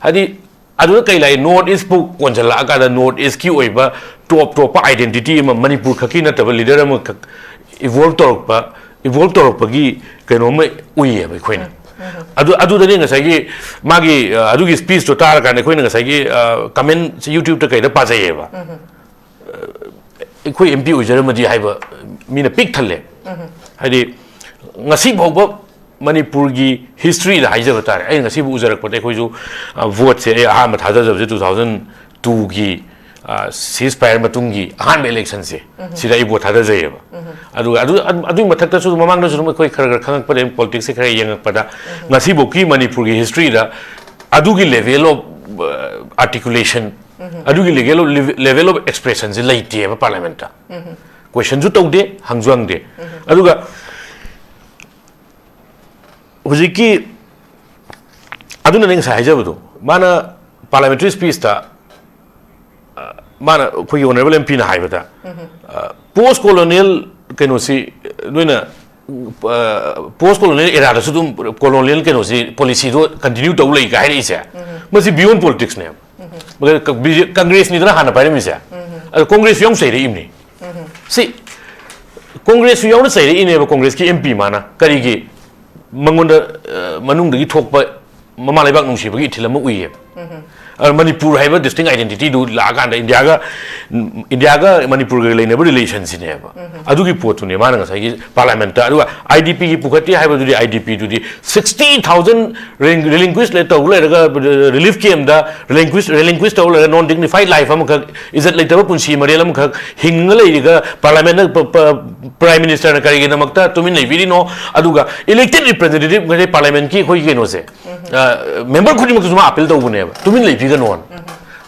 ꯍꯥꯏꯗꯤ ꯑꯗꯨꯗ ꯀꯩ ꯂꯥꯛꯏ? ꯅꯣꯔꯠ ꯏꯁꯄꯨ ꯀꯣꯟꯁꯤꯜꯂꯛꯑꯀꯥꯟꯗ ꯅꯣꯔꯠ ꯏꯁꯀꯤ ꯑꯣꯏꯕ ꯇꯣꯞ ꯇꯣꯞꯄ ꯑꯥꯏꯗꯦꯟꯇꯤꯇꯤ ꯑꯃ, ꯃꯅꯤꯄꯨꯔ ꯈꯛꯀꯤ ꯅꯠꯇꯕ ꯂꯤꯗꯔ ꯑꯃꯈꯛ ꯏꯚꯣꯜꯕ ꯇꯧꯔꯛꯄ, ꯏꯚꯣꯜꯕ ꯇꯧꯔꯛꯄꯒꯤ ꯀꯩꯅꯣꯝꯃ ꯎꯏꯌꯦꯕ ꯑꯩꯈꯣꯏꯅ꯫ ꯑꯗꯨ, ꯑꯗꯨꯗꯅꯤ ꯉꯁꯥꯏꯒꯤ ꯃꯥꯒꯤ, ꯑ, ꯑꯗꯨꯒꯤ ꯁ꯭ꯄꯤꯁꯇꯣ ꯇꯥꯔꯀꯥꯟꯗ ꯑꯩꯈꯣꯏꯅ ꯉꯁꯥꯏꯒꯤ, ꯑ, ꯀꯃꯦꯟ ꯌꯨꯇ꯭ꯌꯨꯕꯇ ꯀꯩꯗ ꯄꯥꯖꯩꯌꯦꯕ꯫ ꯑ, ꯑꯩꯈꯣꯏ ꯑꯦꯝ ꯄꯤ ꯑꯣꯏꯖꯔꯝꯃꯗꯤ ꯍꯥꯏꯕ ꯃꯤꯅ ꯄꯤꯛ ꯊꯜꯂꯦ꯫ ꯍꯥꯏꯗꯤ ꯉꯁꯤ ꯐꯥꯎꯕ ꯃꯅꯤꯄꯨꯔꯒꯤ ꯍꯤꯁꯇ꯭ꯔꯤꯗ ꯍꯥꯏꯖꯕ ꯇꯥꯔꯦ, ꯑꯩꯅ ꯉꯁꯤꯕꯨ ꯎꯖꯔꯛꯄꯗ, ꯑꯩꯈꯣꯏꯁꯨ, ꯑ, ꯚꯣꯠꯁꯦ ꯑꯩ ꯑꯍꯥꯟꯕ ꯊꯥꯗꯖꯕꯁꯦ two thousand two ꯒꯤ, ꯑ, ceasefire ꯃꯇꯨꯡꯒꯤ ꯑꯍꯥꯟꯕ ꯏꯂꯦꯛꯁꯟꯁꯦ, ꯁꯤꯗ ꯑꯩ ꯚꯣꯠ ꯊꯥꯗꯖꯩꯌꯦꯕ꯫ ꯑꯗꯨꯒ ꯑꯗꯨ, ꯑꯗꯨ, ꯑꯗꯨꯒꯤ ꯃꯊꯛꯇꯁꯨ ꯃꯃꯥꯡꯗꯁꯨ ꯑꯗꯨꯝ ꯑꯩꯈꯣꯏ ꯈꯔ ꯈꯔ ꯈꯪꯉꯛꯄꯗ, ꯑꯩ ꯄꯣꯂꯤꯇꯤꯛꯁꯁꯦ ꯈꯔ ꯌꯦꯡꯉꯛꯄꯗ, ꯉꯁꯤꯐꯥꯎꯀꯤ ꯃꯅꯤꯄꯨꯔꯒꯤ ꯍꯤꯁꯇ꯭ꯔꯤꯗ ꯑꯗꯨꯒꯤ level of, ꯑ, articulation, ꯑꯗꯨꯒꯤ level of, level of expressionꯁꯦ ꯂꯩꯇꯦꯕ ꯄꯥꯔꯂꯤꯌꯥꯃꯦꯟꯠꯇ꯫ ꯀꯣꯏꯁꯟꯁꯨ ꯇꯧꯗꯦ, ꯍꯪꯁꯨ ꯍꯪꯗꯦ꯫ ꯑꯗꯨꯒ ꯍꯧꯖꯤꯛꯀꯤ, ꯑꯗꯨꯅꯅꯦ ꯉꯁꯥꯏ ꯍꯥꯏꯖꯕꯗꯣ, ꯃꯥꯅ parliamentary speechꯇ, ꯑ, ꯃꯥꯅ, ꯑꯩꯈꯣꯏꯒꯤ honourable MPꯅ ꯍꯥꯏꯕꯗ, ꯑ, post colonial ꯀꯩꯅꯣꯁꯤ ꯅꯣꯏꯅ, ꯑ, post colonial eraꯗꯁꯨ ꯑꯗꯨꯝ colonial ꯀꯩꯅꯣꯁꯤ, policyꯗꯣ continue ꯇꯧ ꯂꯩꯒ ꯍꯥꯏꯔꯛꯏꯁꯦ, ꯃꯁꯤ beyond politicsꯅꯦꯕ꯫ ꯃꯒ ꯀ-, ꯕꯤ ꯖꯦ-, ꯀꯪꯒ꯭ꯔꯦꯁꯅꯤꯗꯅ ꯍꯥꯟꯅ ꯄꯥꯏꯔꯝꯃꯤꯁꯦ꯫ ꯑꯗꯣ ꯀꯪꯒ꯭ꯔꯦꯁꯁꯨ ꯌꯥꯎꯅ ꯆꯩꯔꯛꯏꯕꯅꯤ꯫ ꯁꯤ ꯀꯪꯒ꯭ꯔꯦꯁꯁꯨ ꯌꯥꯎꯅ ꯆꯩꯔꯛꯏꯅꯦꯕ, ꯀꯪꯒ꯭ꯔꯦꯁꯀꯤ MP ꯃꯥꯅ꯫ ꯀꯔꯤꯒꯤ? ꯃꯉꯣꯟꯗ, ꯑ, ꯃꯅꯨꯡꯗꯒꯤ ꯊꯣꯛꯄ ꯃꯃꯥ ꯂꯩꯕꯥꯛ ꯅꯨꯡꯁꯤꯕꯒꯤ ꯏꯊꯤꯜ ꯑꯃ ꯎꯏꯌꯦꯕ꯫ ꯑꯗꯣ ꯃꯅꯤꯄꯨꯔ ꯍꯥꯏꯕ distinct identityꯗꯨ ꯂꯥꯛꯑꯀꯥꯟꯗ ꯏꯟꯗꯤꯌꯥꯒ, ꯏꯟꯗꯤꯌꯥꯒ ꯃꯅꯤꯄꯨꯔꯒ ꯂꯩꯅꯕ relationꯁꯤꯅꯦꯕ꯫ ꯑꯗꯨꯒꯤ ꯄꯣꯠꯇꯨꯅꯦ ꯃꯥꯅ ꯉꯁꯥꯏꯒꯤ parliamentꯇ꯫ ꯑꯗꯨꯒ IDPꯒꯤ ꯄꯨꯈꯠꯇꯦ ꯍꯥꯏꯕꯗꯨꯗꯤ, IDPꯗꯨꯗꯤ sixty thousand ꯔꯦꯡ-, relinquish ꯂꯩ-, ꯇꯧ ꯂꯩꯔꯒ, relief campꯗ relinquish, relinquish ꯇꯧ ꯂꯩꯔꯒ, non dignified life ꯑꯃꯈꯛ, ꯏꯖꯠ ꯂꯩꯇꯕ ꯄꯨꯟꯁꯤ ꯃꯔꯦꯜ ꯑꯃꯈꯛ ꯍꯤꯡꯉ ꯂꯩꯔꯒ, parliamentꯅ ꯄ-, ꯄ-, Prime Ministerꯅ ꯀꯔꯤꯒꯤꯗꯃꯛꯇ ꯇꯨꯃꯤꯟ ꯂꯩꯕꯤꯔꯤꯅꯣ? ꯑꯗꯨꯒ elected representative ꯉꯁꯥꯏ parliamentꯀꯤ ꯑꯩꯈꯣꯏꯒꯤ ꯀꯩꯅꯣꯁꯦ, ꯑ, member ꯈꯨꯗꯤꯡꯃꯛꯇꯁꯨ ꯃꯥ appeal ꯇꯧꯕꯅꯦꯕ, ꯇꯨꯃꯤꯟ ꯂꯩꯕꯤꯒꯅꯣꯅ꯫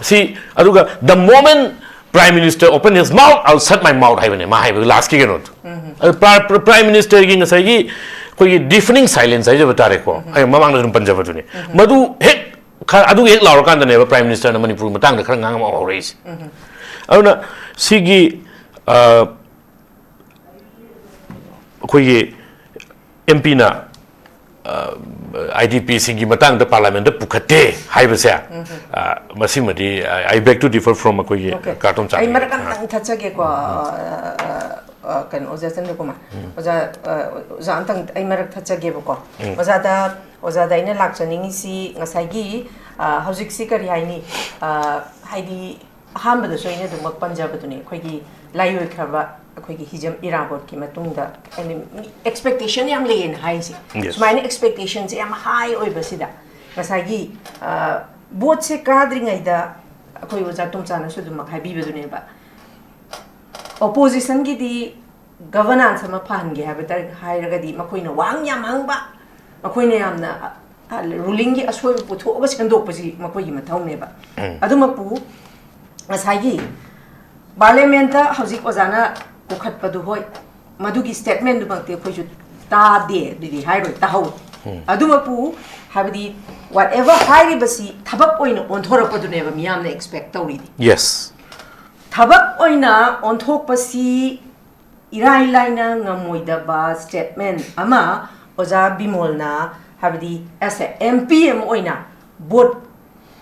ꯁꯤ, ꯑꯗꯨꯒ "The moment Prime Minister open his mouth, I'll shut my mouth" ꯍꯥꯏꯕꯅꯦ ꯃꯥ ꯍꯥꯏꯕ lastꯀꯤ ꯀꯩꯅꯣꯗꯣ꯫ ꯑꯗꯨ ꯄ꯭ꯔ-, ꯄ꯭ꯔ-, Prime Ministerꯒꯤ ꯉꯁꯥꯏꯒꯤ ꯑꯩꯈꯣꯏꯒꯤ deafening silence ꯍꯥꯏꯖꯕ ꯇꯥꯔꯦꯀꯣ, ꯑꯩ ꯃꯃꯥꯡꯗ ꯑꯗꯨꯝ ꯄꯟꯖꯕꯗꯨꯅꯤ꯫ ꯃꯗꯨ ꯍꯦꯛ ꯈ-, ꯑꯗꯨꯒꯤ ꯍꯦꯛ ꯂꯥꯎꯔꯀꯥꯟꯗꯅꯦꯕ Prime Ministerꯅ ꯃꯅꯤꯄꯨꯔ ꯃꯇꯥꯡꯗ ꯈꯔ ꯉꯥꯡꯕ ꯍꯧꯔꯛꯏꯁꯦ꯫ ꯑꯗꯨꯅ ꯁꯤꯒꯤ, ꯑ, ꯑꯩꯈꯣꯏꯒꯤ MPꯅ, ꯑ, IDPꯁꯤꯡꯒꯤ ꯃꯇꯥꯡꯗ parliamentꯇ ꯄꯨꯈꯠꯇꯦ ꯍꯥꯏꯕꯁꯦ, ꯑ, ꯃꯁꯤꯃꯗꯤ I, I beg to differ from ꯑꯩꯈꯣꯏꯒꯤ OK. ꯀꯥꯔꯇꯣꯝ ꯑꯩ ꯆꯥꯕꯤ꯫ ꯃꯔꯛ ꯑ꯫ ꯑꯝꯇꯪ ꯊꯠꯆꯒꯦꯀꯣ, ꯑ, ꯑ, ꯑ, ꯀꯩꯅꯣ, ꯑꯣꯖꯥ ꯆꯟꯗ꯭ꯔꯀꯨꯃꯥꯔ꯫ ꯑꯣꯖꯥ, ꯑ, ꯑꯣꯖꯥ ꯑꯝꯇꯪ ꯑꯩ ꯃꯔꯛ ꯊꯠꯆꯒꯦꯕꯀꯣ꯫ ꯑꯣꯖꯥꯗ, ꯑꯣꯖꯥꯗ ꯑꯩꯅ ꯂꯥꯛꯆꯅꯤꯡꯉꯤꯁꯤ ꯉꯁꯥꯏꯒꯤ, ꯑ, ꯍꯧꯖꯤꯛꯁꯤ ꯀꯔꯤ ꯍꯥꯏꯅꯤ? ꯑ, ꯍꯥꯏꯗꯤ, ꯑꯍꯥꯟꯕꯗꯁꯨ ꯑꯩꯅ ꯑꯗꯨꯃꯛ ꯄꯟꯖꯕꯗꯨꯅꯤ, ꯑꯩꯈꯣꯏꯒꯤ ꯂꯥꯏꯑꯣꯏꯈ꯭ꯔꯕ ꯑꯩꯈꯣꯏꯒꯤ ꯍꯤꯖꯝ ꯏꯔꯥꯕꯣꯠꯀꯤ ꯃꯇꯨꯡꯗ ꯑꯩꯅ expectation ꯌꯥꯝ ꯂꯩꯌꯦꯅ ꯍꯥꯏꯁꯦ꯫ Yes. ꯁꯨꯃꯥꯏꯅ expectationꯁꯦ ꯌꯥꯝ high ꯑꯣꯏꯕꯁꯤꯗ ꯉꯁꯥꯏꯒꯤ, ꯑ, voteꯁꯦ ꯀꯥꯗ꯭ꯔꯤꯉꯩꯗ ꯑꯩꯈꯣꯏ ꯑꯣꯖꯥ ꯇꯣꯝꯆꯥꯅꯁꯨ ꯑꯗꯨꯃꯛ ꯍꯥꯏꯕꯤꯕꯗꯨꯅꯦꯕ, oppositionꯒꯤꯗꯤ governance ꯑꯃ ꯐꯍꯟꯒꯦ ꯍꯥꯏꯕ ꯇꯥꯔ-, ꯍꯥꯏꯔꯒꯗꯤ ꯃꯈꯣꯏꯅ ꯋꯥꯍꯪ ꯌꯥꯝ ꯍꯪꯕ, ꯃꯈꯣꯏꯅ ꯌꯥꯝꯅ, ꯑ, rulingꯒꯤ ꯑꯁꯣꯏꯕ ꯄꯨꯊꯣꯛꯑꯒ ꯁꯦꯝꯗꯣꯛꯄꯁꯤ ꯃꯈꯣꯏꯒꯤ ꯃꯊꯧꯅꯦꯕ꯫ ꯎꯝ꯫ ꯑꯗꯨꯃꯛꯄꯨ ꯉꯁꯥꯏꯒꯤ parliamentꯇ ꯍꯧꯖꯤꯛ ꯑꯣꯖꯥꯅ ꯄꯨꯈꯠꯄꯗꯨ, ꯍꯣꯏ, ꯃꯗꯨꯒꯤ statementꯗꯨꯃꯛꯇꯤ ꯑꯩꯈꯣꯏꯁꯨ ꯇꯥꯗꯦ, ꯑꯗꯨꯗꯤ ꯍꯥꯏꯔꯣꯏ, ꯇꯥꯍꯧ꯫ ꯎꯝ꯫ ꯑꯗꯨꯃꯛꯄꯨ ꯍꯥꯏꯕꯗꯤ whatever ꯍꯥꯏꯔꯤꯕꯁꯤ ꯊꯕꯛ ꯑꯣꯏꯅ ꯑꯣꯟꯊꯣꯔꯛꯄꯗꯨꯅꯦꯕ ꯃꯤꯌꯥꯝꯅ expect ꯇꯧꯔꯤꯗꯤ꯫ Yes. ꯊꯕꯛ ꯑꯣꯏꯅ ꯑꯣꯟꯊꯣꯛꯄꯁꯤ ꯏꯔꯥꯏ ꯂꯥꯏꯅ ꯉꯝꯃꯣꯏꯗꯕ statement ꯑꯃ ꯑꯣꯖꯥ ꯕꯤꯃꯣꯜꯅ, ꯍꯥꯏꯕꯗꯤ as a MP ꯑꯃ ꯑꯣꯏꯅ vote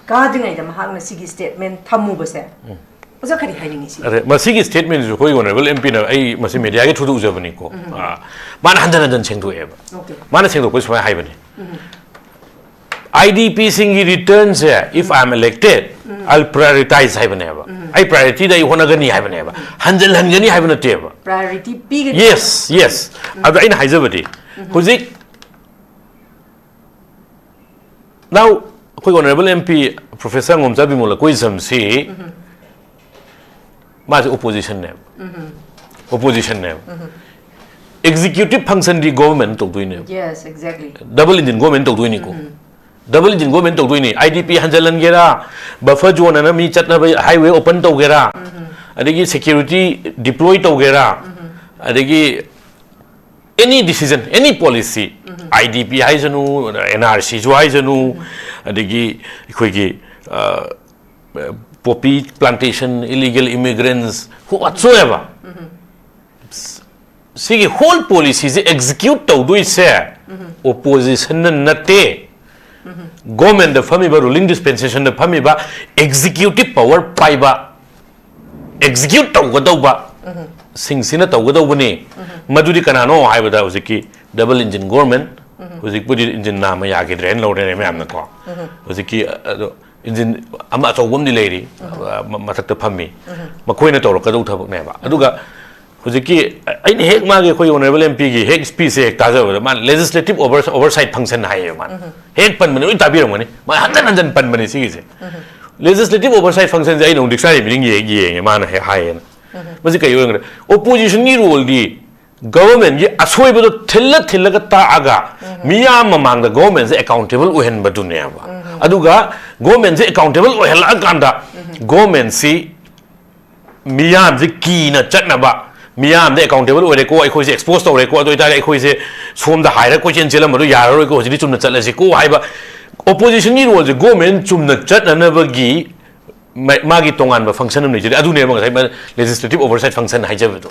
ꯀꯥꯗ꯭ꯔꯤꯉꯩꯗ ꯃꯍꯥꯛꯅ ꯁꯤꯒꯤ statement ꯊꯝꯃꯨꯕꯁꯦ, ꯎꯝ꯫ ꯑꯣꯖꯥ ꯀꯔꯤ ꯍꯥꯏꯅꯤꯡꯉꯤ ꯁꯤ? ꯑꯗꯩ ꯃꯁꯤꯒꯤ statementꯁꯤꯁꯨ ꯑꯩꯈꯣꯏ honourable MPꯅ, ꯑꯩ ꯃꯁꯤ mediaꯒꯤ throughꯗ ꯎꯖꯕꯅꯤꯀꯣ꯫ ꯎꯝ꯫ ꯑ, ꯃꯥꯅ ꯍꯟꯖꯟ ꯍꯟꯖꯟ ꯁꯦꯡꯗꯣꯛꯑꯦꯕ꯫ Okay. ꯃꯥꯅ ꯁꯦꯡꯗꯣꯛꯄꯁꯤ ꯁꯨꯃꯥꯏꯅ ꯍꯥꯏꯕꯅꯤ꯫ ꯎꯝ꯫ IDPꯁꯤꯡꯒꯤ returnꯁꯦ, if I am elected, um. I'll prioritize ꯍꯥꯏꯕꯅꯦꯕ꯫ ꯎꯝ꯫ ꯑꯩ priorityꯗ ꯑꯩ ꯍꯣꯠꯅꯒꯅꯤ ꯍꯥꯏꯕꯅꯦꯕ꯫ ꯎꯝ꯫ ꯍꯟꯖꯜꯍꯟꯒꯅꯤ ꯍꯥꯏꯕ ꯅꯠꯇꯦꯕ꯫ Priority ꯄꯤꯒꯅꯤ꯫ Yes, yes꯫ ꯎꯝ꯫ ꯑꯗꯣ ꯑꯩꯅ ꯍꯥꯏꯖꯕꯗꯤ, ꯎꯝ꯫ ꯍꯧꯖꯤꯛ now ꯑꯩꯈꯣꯏ honourable MP Professor ꯉꯣꯝꯆꯥ ꯕꯤꯃꯣꯜ ꯑꯀꯣꯏꯖꯝꯁꯤ, ꯎꯝ꯫ ꯃꯥꯁꯦ oppositionꯅꯦꯕ꯫ ꯎꯝ꯫ Oppositionꯅꯦꯕ꯫ ꯎꯝ꯫ Executive functionꯗꯤ government ꯇꯧꯗꯣꯏꯅꯦꯕ꯫ Yes, exactly꯫ Double engine government ꯇꯧꯗꯣꯏꯅꯤꯀꯣ꯫ ꯎꯝ꯫ Double engine government ꯇꯧꯗꯣꯏꯅꯤ꯫ IDP ꯍꯟꯖꯜꯍꯟꯒꯦꯔꯥ, buffer zone ꯑꯅ ꯃꯤ ꯆꯠꯅꯕ highway open ꯇꯧꯒꯦꯔꯥ, ꯎꯝ꯫ ꯑꯗꯒꯤ security deploy ꯇꯧꯒꯦꯔꯥ, ꯎꯝ꯫ ꯑꯗꯒꯤ any decision, any policy, ꯎꯝ꯫ IDP ꯍꯥꯏꯁꯅꯨ, NRCꯁꯨ ꯍꯥꯏꯁꯅꯨ, ꯎꯝ꯫ ꯑꯗꯒꯤ ꯑꯩꯈꯣꯏꯒꯤ, ꯑ, poppy plantation, illegal immigrants, whatsoever꯫ ꯎꯝ꯫ ꯁꯤꯒꯤ whole policyꯁꯦ execute ꯇꯧꯗꯣꯏꯁꯦ, ꯎꯝ꯫ Oppositionꯅ ꯅꯠꯇꯦ꯫ ꯎꯝ꯫ Governmentꯇ ꯐꯝꯃꯤꯕ, ruling dispensationꯗ ꯐꯝꯃꯤꯕ, executive power ꯄꯥꯏꯕ, execute ꯇꯧꯒꯗꯧꯕ ꯎꯝ꯫ ꯁꯤꯡꯁꯤꯅ ꯇꯧꯒꯗꯧꯕꯅꯤ꯫ ꯎꯝ꯫ ꯃꯗꯨꯗꯤ ꯀꯅꯥꯅꯣ ꯍꯥꯏꯕꯗ ꯍꯧꯖꯤꯛꯀꯤ double engine government, ꯎꯝ꯫ ꯍꯧꯖꯤꯛꯄꯨꯗꯤ engine ꯅꯥꯝꯃ ꯌꯥꯈꯤꯗ꯭ꯔꯦꯅ ꯂꯧꯔꯦꯅꯦ ꯃꯌꯥꯝꯅꯀꯣ꯫ ꯎꯝ꯫ ꯍꯧꯖꯤꯛꯀꯤ, ꯑ, ꯑꯗꯣ ꯏꯟꯖꯤꯟ ꯑꯃ ꯑꯆꯧꯕ ꯑꯃꯗꯤ ꯂꯩꯔꯤ, ꯃ- ꯃꯊꯛꯇ ꯐꯝꯃꯤ, ꯃꯈꯣꯏꯅ ꯇꯧꯔꯛꯀꯗꯧ ꯊꯕꯛꯅꯦꯕ꯫ ꯑꯗꯨꯒ ꯍꯧꯖꯤꯛꯀꯤ ꯑꯩꯅ ꯍꯦꯛ ꯃꯥꯒꯤ ꯑꯩꯈꯣꯏ ꯑꯣꯅꯔꯦꯕꯜ ꯑꯦꯝ ꯄꯤꯒꯤ ꯍꯦꯛ ꯁ꯭ꯄꯤꯁꯁꯦ ꯍꯦꯛ ꯇꯥꯖꯕꯗ ꯃꯥꯅ ꯂꯦꯖꯤꯁꯂꯦꯇꯤꯞ ꯑꯣꯚꯔ ꯑꯣꯚꯔꯁꯥꯏꯠ ꯐꯪꯁꯟ ꯍꯥꯏꯌꯦꯕ꯫ ꯃꯥꯅ ꯍꯦꯛ ꯄꯟꯕꯅꯦ, ꯂꯣꯏ ꯇꯥꯕꯤꯔꯝꯒꯅꯤ꯫ ꯃꯥ ꯍꯟꯖꯟ ꯍꯟꯖꯟ ꯄꯟꯕꯅꯦ ꯁꯤꯒꯤꯁꯦ꯫ ꯂꯦꯖꯤꯁꯂꯦꯇꯤꯞ ꯑꯣꯚꯔꯁꯥꯏꯠ ꯐꯪꯁꯟꯁꯦ ꯑꯩꯅ ꯑꯃꯨꯛ ꯗꯤꯛꯁꯅꯥꯔꯤ ꯃꯤꯅꯤꯡ ꯌꯦꯡ ꯌꯦꯡꯉꯦ, ꯃꯥꯅ ꯍꯦꯛ ꯍꯥꯏꯌꯦꯅ꯫ ꯃꯁꯤ ꯀꯩ ꯑꯣꯏꯔꯝꯒꯅꯤ? ꯑꯣꯄꯣꯖꯤꯁꯟꯒꯤ ꯔꯣꯜꯗꯤ ꯒꯣꯚꯔꯟꯃꯦꯟꯒꯤ ꯑꯁꯣꯏꯕꯗꯣ ꯊꯤꯜꯂ ꯊꯤꯜꯂꯒ ꯇꯥꯛꯑꯒ ꯃꯤꯌꯥꯝ ꯃꯃꯥꯡꯗ ꯒꯣꯚꯔꯟꯃꯦꯟꯁꯦ ꯑꯦꯀꯥꯎꯟꯇꯦꯕꯜ ꯑꯣꯏꯍꯟꯕꯗꯨꯅꯦꯕ꯫ ꯑꯗꯨꯒ ꯒꯣꯚꯔꯟꯃꯦꯟꯁꯦ ꯑꯦꯀꯥꯎꯟꯇꯦꯕꯜ ꯑꯣꯏꯍꯜꯂꯛꯑꯀꯥꯟꯗ ꯒꯣꯚꯔꯟꯃꯦꯟꯁꯤ ꯃꯤꯌꯥꯝꯁꯦ ꯀꯤꯅ ꯆꯠꯅꯕ, ꯃꯤꯌꯥꯝꯗ ꯑꯦꯀꯥꯎꯟꯇꯦꯕꯜ ꯑꯣꯏꯔꯦꯀꯣ, ꯑꯩꯈꯣꯏꯁꯦ ꯑꯦꯛꯁꯄꯣꯖ ꯇꯧꯔꯦꯀꯣ, ꯑꯗꯨ ꯑꯣꯏꯇꯥꯔꯗꯤ ꯑꯩꯈꯣꯏꯁꯦ ꯁꯣꯝꯗ ꯍꯥꯏꯔ ꯀꯣꯏꯆꯦꯟ ꯆꯦꯜꯂꯝꯕꯗꯣ ꯌꯥꯔꯔꯣꯏꯀꯣ, ꯍꯧꯖꯤꯛꯇꯤ ꯆꯨꯝꯅ ꯆꯠꯂꯁꯤꯀꯣ ꯍꯥꯏꯕ ꯑꯣꯄꯣꯖꯤꯁꯟꯒꯤ ꯔꯣꯜꯁꯦ ꯒꯣꯚꯔꯟꯃꯦꯟ ꯆꯨꯝꯅ ꯆꯠꯅꯅꯕꯒꯤ ꯃꯥ- ꯃꯥꯒꯤ ꯇꯣꯉꯥꯟꯕ ꯐꯪꯁꯟ ꯑꯃ ꯂꯩꯖꯔꯤ꯫ ꯑꯗꯨꯅꯦꯕ ꯉꯁꯥꯏ ꯂꯦꯖꯤꯁꯂꯦꯇꯤꯞ ꯑꯣꯚꯔꯁꯥꯏꯠ ꯐꯪꯁꯟ ꯍꯥꯏꯖꯕꯗꯣ꯫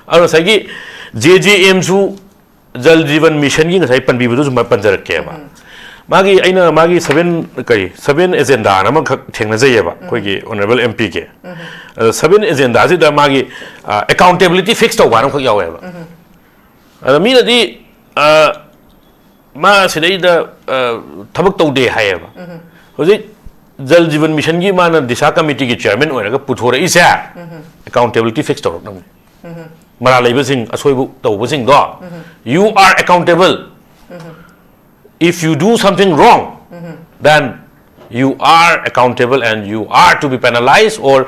ꯑꯗꯣ ꯉꯁꯥꯏꯒꯤ ꯖꯦ ꯖꯦ ꯑꯦꯝꯁꯨ ꯖꯜ ꯖꯤꯕꯟ ꯃꯤꯁꯟꯒꯤ ꯉꯁꯥꯏ ꯄꯟꯕꯤꯕꯗꯨꯁꯨ ꯃ- ꯄꯟꯖꯔꯛꯀꯦꯕ꯫ ꯃꯥꯒꯤ ꯑꯩꯅ ꯃꯥꯒꯤ ꯁꯚꯦꯟ ꯀꯔꯤ ꯁꯚꯦꯟ ꯑꯦꯖꯦꯟꯗꯥꯅ ꯑꯃꯈꯛ ꯊꯦꯡꯅꯖꯩꯌꯦꯕ ꯑꯩꯈꯣꯏꯒꯤ ꯑꯣꯅꯔꯦꯕꯜ ꯑꯦꯝ ꯄꯤꯒꯤ꯫ ꯑꯗꯣ ꯁꯚꯦꯟ ꯑꯦꯖꯦꯟꯗꯥꯁꯤꯗ ꯃꯥꯒꯤ ꯑꯦꯀꯥꯎꯟꯇꯦꯕꯤꯂꯤꯇꯤ ꯐꯤꯛꯁ ꯇꯧꯕ ꯍꯥꯏꯅ ꯑꯃꯈꯛ ꯌꯥꯎꯋꯦꯕ꯫ ꯑꯗꯣ ꯃꯤꯅꯗꯤ ꯑ, ꯃꯥ ꯁꯤꯗꯩꯗ ꯑ, ꯊꯕꯛ ꯇꯧꯗꯦ ꯍꯥꯏꯌꯦꯕ꯫ ꯍꯧꯖꯤꯛ ꯖꯜ ꯖꯤꯕꯟ ꯃꯤꯁꯟꯒꯤ ꯃꯥꯅ ꯗꯤꯁꯥ ꯀꯃꯤꯇꯤꯒꯤ ꯆꯤꯌꯔꯃꯦꯟ ꯑꯣꯏꯔꯒ ꯄꯨꯊꯣꯔꯛꯏꯁꯦ ꯑꯦꯀꯥꯎꯟꯇꯦꯕꯤꯂꯤꯇꯤ ꯐꯤꯛꯁ ꯇꯧꯔꯛꯅꯕꯅꯤ꯫ ꯃꯔꯥꯜ ꯂꯩꯕꯁꯤꯡ, ꯑꯁꯣꯏꯕ ꯇꯧꯕꯁꯤꯡꯗꯣ, you are accountable. If you do something wrong, then you are accountable and you are to be penalized or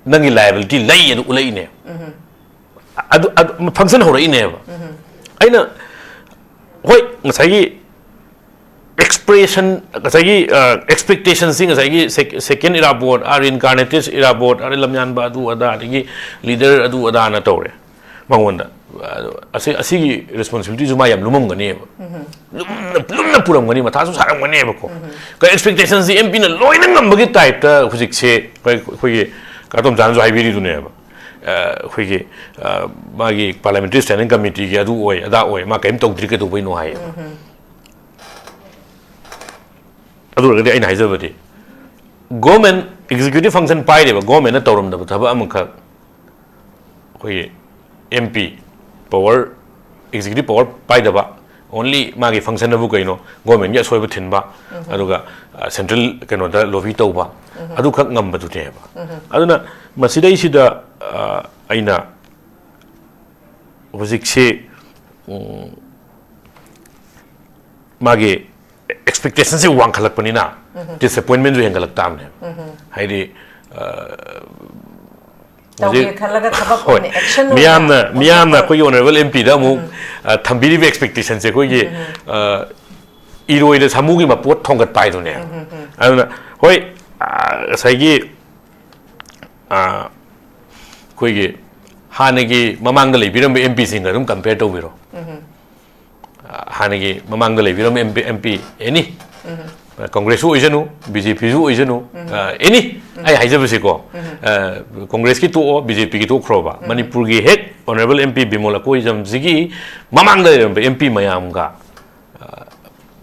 ꯅꯪꯒꯤ ꯂꯥꯏꯕꯤꯂꯤꯇꯤ ꯂꯩ ꯑꯗꯨ ꯎꯠꯂꯛꯏꯅꯦ꯫ ꯑꯗꯨ ꯐꯪꯁꯟ ꯍꯧꯔꯛꯏꯅꯦꯕ꯫ ꯑꯩꯅ ꯍꯣꯏ, ꯉꯁꯥꯏꯒꯤ ꯑꯦꯛꯁꯄ꯭ꯔꯦꯁꯟ, ꯉꯁꯥꯏꯒꯤ ꯑꯦꯛꯁꯄꯦꯛꯇꯦꯁꯟꯁꯤ ꯉꯁꯥꯏꯒꯤ ꯁꯦꯀꯦꯟ ꯏꯔꯥꯕꯣꯠ, ꯑꯥ ꯔꯤꯏꯟꯀꯥꯔꯅꯦꯇꯦꯗ ꯏꯔꯥꯕꯣꯠ, ꯑꯗꯩ ꯂꯝꯌꯥꯟꯕ ꯑꯗꯨ ꯑꯗꯥ, ꯑꯗꯒꯤ ꯂꯤꯗꯔ ꯑꯗꯨ ꯑꯗꯥꯅ ꯇꯧꯔꯦ ꯃꯉꯣꯟꯗ꯫ ꯑꯗꯣ ꯑꯁꯤ ꯑꯁꯤꯒꯤ ꯔꯦꯁꯄꯣꯟꯁꯤꯕꯤꯂꯤꯇꯤꯁꯨ ꯃꯥ ꯌꯥꯝ ꯂꯨꯝꯃꯝꯒꯅꯦꯕ꯫ ꯂꯨꯝꯅ ꯂꯨꯝꯅ ꯄꯨꯔꯝꯒꯅꯤ, ꯃꯊꯥꯁꯨ ꯁꯥꯔꯝꯒꯅꯦꯕꯀꯣ꯫ ꯀꯩ ꯑꯦꯛꯁꯄꯦꯛꯇꯦꯁꯟꯁꯤ ꯑꯦꯝ ꯄꯤꯅ ꯂꯣꯏꯅ ꯉꯝꯕꯒꯤ ꯇꯥꯏꯞꯇ ꯍꯧꯖꯤꯛꯁꯦ ꯑꯩꯈꯣꯏ ꯑꯩꯈꯣꯏꯒꯤ ꯀꯥꯇꯣꯝꯆꯥꯅꯁꯨ ꯍꯥꯏꯕꯤꯔꯤꯗꯨꯅꯦꯕ꯫ ꯑ, ꯑꯩꯈꯣꯏꯒꯤ ꯑ, ꯃꯥꯒꯤ ꯄꯥꯔꯂꯤꯌꯥꯃꯦꯟꯇꯔꯤ ꯁ꯭ꯇꯦꯟꯗꯤꯡ ꯀꯃꯤꯇꯤꯒꯤ ꯑꯗꯨ ꯑꯣꯏ ꯑꯗꯥ ꯑꯣꯏ, ꯃꯥ ꯀꯔꯤꯝ ꯇꯧꯗ꯭ꯔꯤ ꯀꯩꯗꯧꯕꯩꯅꯣ ꯍꯥꯏꯌꯦꯕ꯫ ꯑꯗꯨ ꯑꯣꯏꯔꯒꯗꯤ ꯑꯩꯅ ꯍꯥꯏꯖꯕꯗꯤ ꯒꯣꯔꯃꯦꯟ ꯑꯦꯛꯖꯤꯀ꯭ꯌꯨꯇꯤꯚ ꯐꯪꯁꯟ ꯄꯥꯏꯔꯤꯕ ꯒꯣꯔꯃꯦꯟꯅ ꯇꯧꯔꯝꯗꯕ ꯊꯕꯛ ꯑꯃꯈꯛ ꯑꯩꯈꯣꯏꯒꯤ M P power, executive power ꯄꯥꯏꯗꯕ ꯑꯣꯟꯂꯤ ꯃꯥꯒꯤ ꯐꯪꯁꯟꯅꯕꯨ ꯀꯩꯅꯣ? ꯒꯣꯔꯃꯦꯟꯒꯤ ꯑꯁꯣꯏꯕ ꯊꯤꯟꯕ, ꯑꯗꯨꯒ ꯁꯦꯟꯇ꯭ꯔꯦꯜ ꯀꯩꯅꯣꯗ ꯂꯣꯕꯤ ꯇꯧꯕ, ꯑꯗꯨꯈꯛ ꯉꯝꯕꯗꯨꯅꯦꯕ꯫ ꯑꯗꯨꯅ ꯃꯁꯤꯗꯩꯁꯤꯗ ꯑꯩꯅ ꯍꯧꯖꯤꯛꯁꯤ ꯃꯥꯒꯤ ꯑꯦꯛꯁꯄꯦꯛꯇꯦꯁꯟꯁꯦ ꯋꯥꯡꯈꯠꯂꯛꯄꯅꯤꯅ ꯗꯤꯁꯑꯦꯄꯣꯏꯟꯃꯦꯟꯁꯨ ꯍꯦꯟꯒꯠꯂꯛ ꯇꯥꯕꯅꯦꯕ꯫ ꯍꯥꯏꯗꯤ ꯇꯧꯒꯦ ꯈꯜꯂꯒ ꯊꯕꯛ ꯍꯣꯏ, ꯑꯣꯏꯅ ꯑꯦꯛꯁꯟ ꯑꯣꯏꯅ ꯃꯤꯌꯥꯝꯅ ꯃꯤꯌꯥꯝꯅ ꯑꯣꯟꯊꯣꯛꯄ꯫ ꯑꯩꯈꯣꯏꯒꯤ ꯑꯣꯅꯔꯦꯕꯜ ꯑꯦꯝ ꯄꯤꯗ ꯑꯃꯨꯛ ꯊꯝꯕꯤꯔꯤꯕ ꯑꯦꯛꯁꯄꯦꯛꯇꯦꯁꯟꯁꯦ ꯑꯩꯈꯣꯏꯒꯤ ꯏꯔꯣꯏꯗ ꯁꯥꯃꯨꯒꯤ ꯃꯄꯣꯠ ꯊꯣꯡꯒꯠꯄ ꯍꯥꯏꯗꯨꯅꯦ꯫ ꯑꯗꯨꯅ ꯍꯣꯏ, ꯉꯁꯥꯏꯒꯤ ꯑꯩꯈꯣꯏꯒꯤ ꯍꯥꯟꯅꯒꯤ ꯃꯃꯥꯡꯗ ꯂꯩꯕꯤꯔꯝꯕ ꯑꯦꯝ ꯄꯤꯁꯤꯡꯒ ꯑꯗꯨꯝ ꯀꯝꯄꯤꯌꯔ ꯇꯧꯕꯤꯔꯣ꯫ ꯍꯥꯟꯅꯒꯤ ꯃꯃꯥꯡꯗ ꯂꯩꯕꯤꯔꯝꯕ ꯑꯦꯝ ꯄꯤ ꯑꯦꯅꯤ, ꯀꯣꯡꯒ꯭ꯔꯦꯁꯁꯨ ꯑꯣꯏꯁꯅꯨ, ꯕꯤ ꯖꯦ ꯄꯤꯁꯨ ꯑꯣꯏꯁꯅꯨ, ꯑꯦꯅꯤ, ꯑꯩ ꯍꯥꯏꯖꯕꯁꯤꯀꯣ, ꯀꯣꯡꯒ꯭ꯔꯦꯁꯀꯤ ꯇꯣꯛꯑꯣ, ꯕꯤ ꯖꯦ ꯄꯤꯒꯤ ꯇꯣꯛꯈ꯭ꯔꯣꯕ, ꯃꯅꯤꯄꯨꯔꯒꯤ ꯍꯦꯛ ꯑꯣꯅꯔꯦꯕꯜ ꯑꯦꯝ ꯄꯤ ꯕꯤꯃꯣꯜ ꯑꯀꯣꯏꯖꯝꯁꯤꯒꯤ ꯃꯃꯥꯡꯗ ꯂꯩꯔꯝꯕ ꯑꯦꯝ ꯄꯤ ꯃꯌꯥꯝꯒ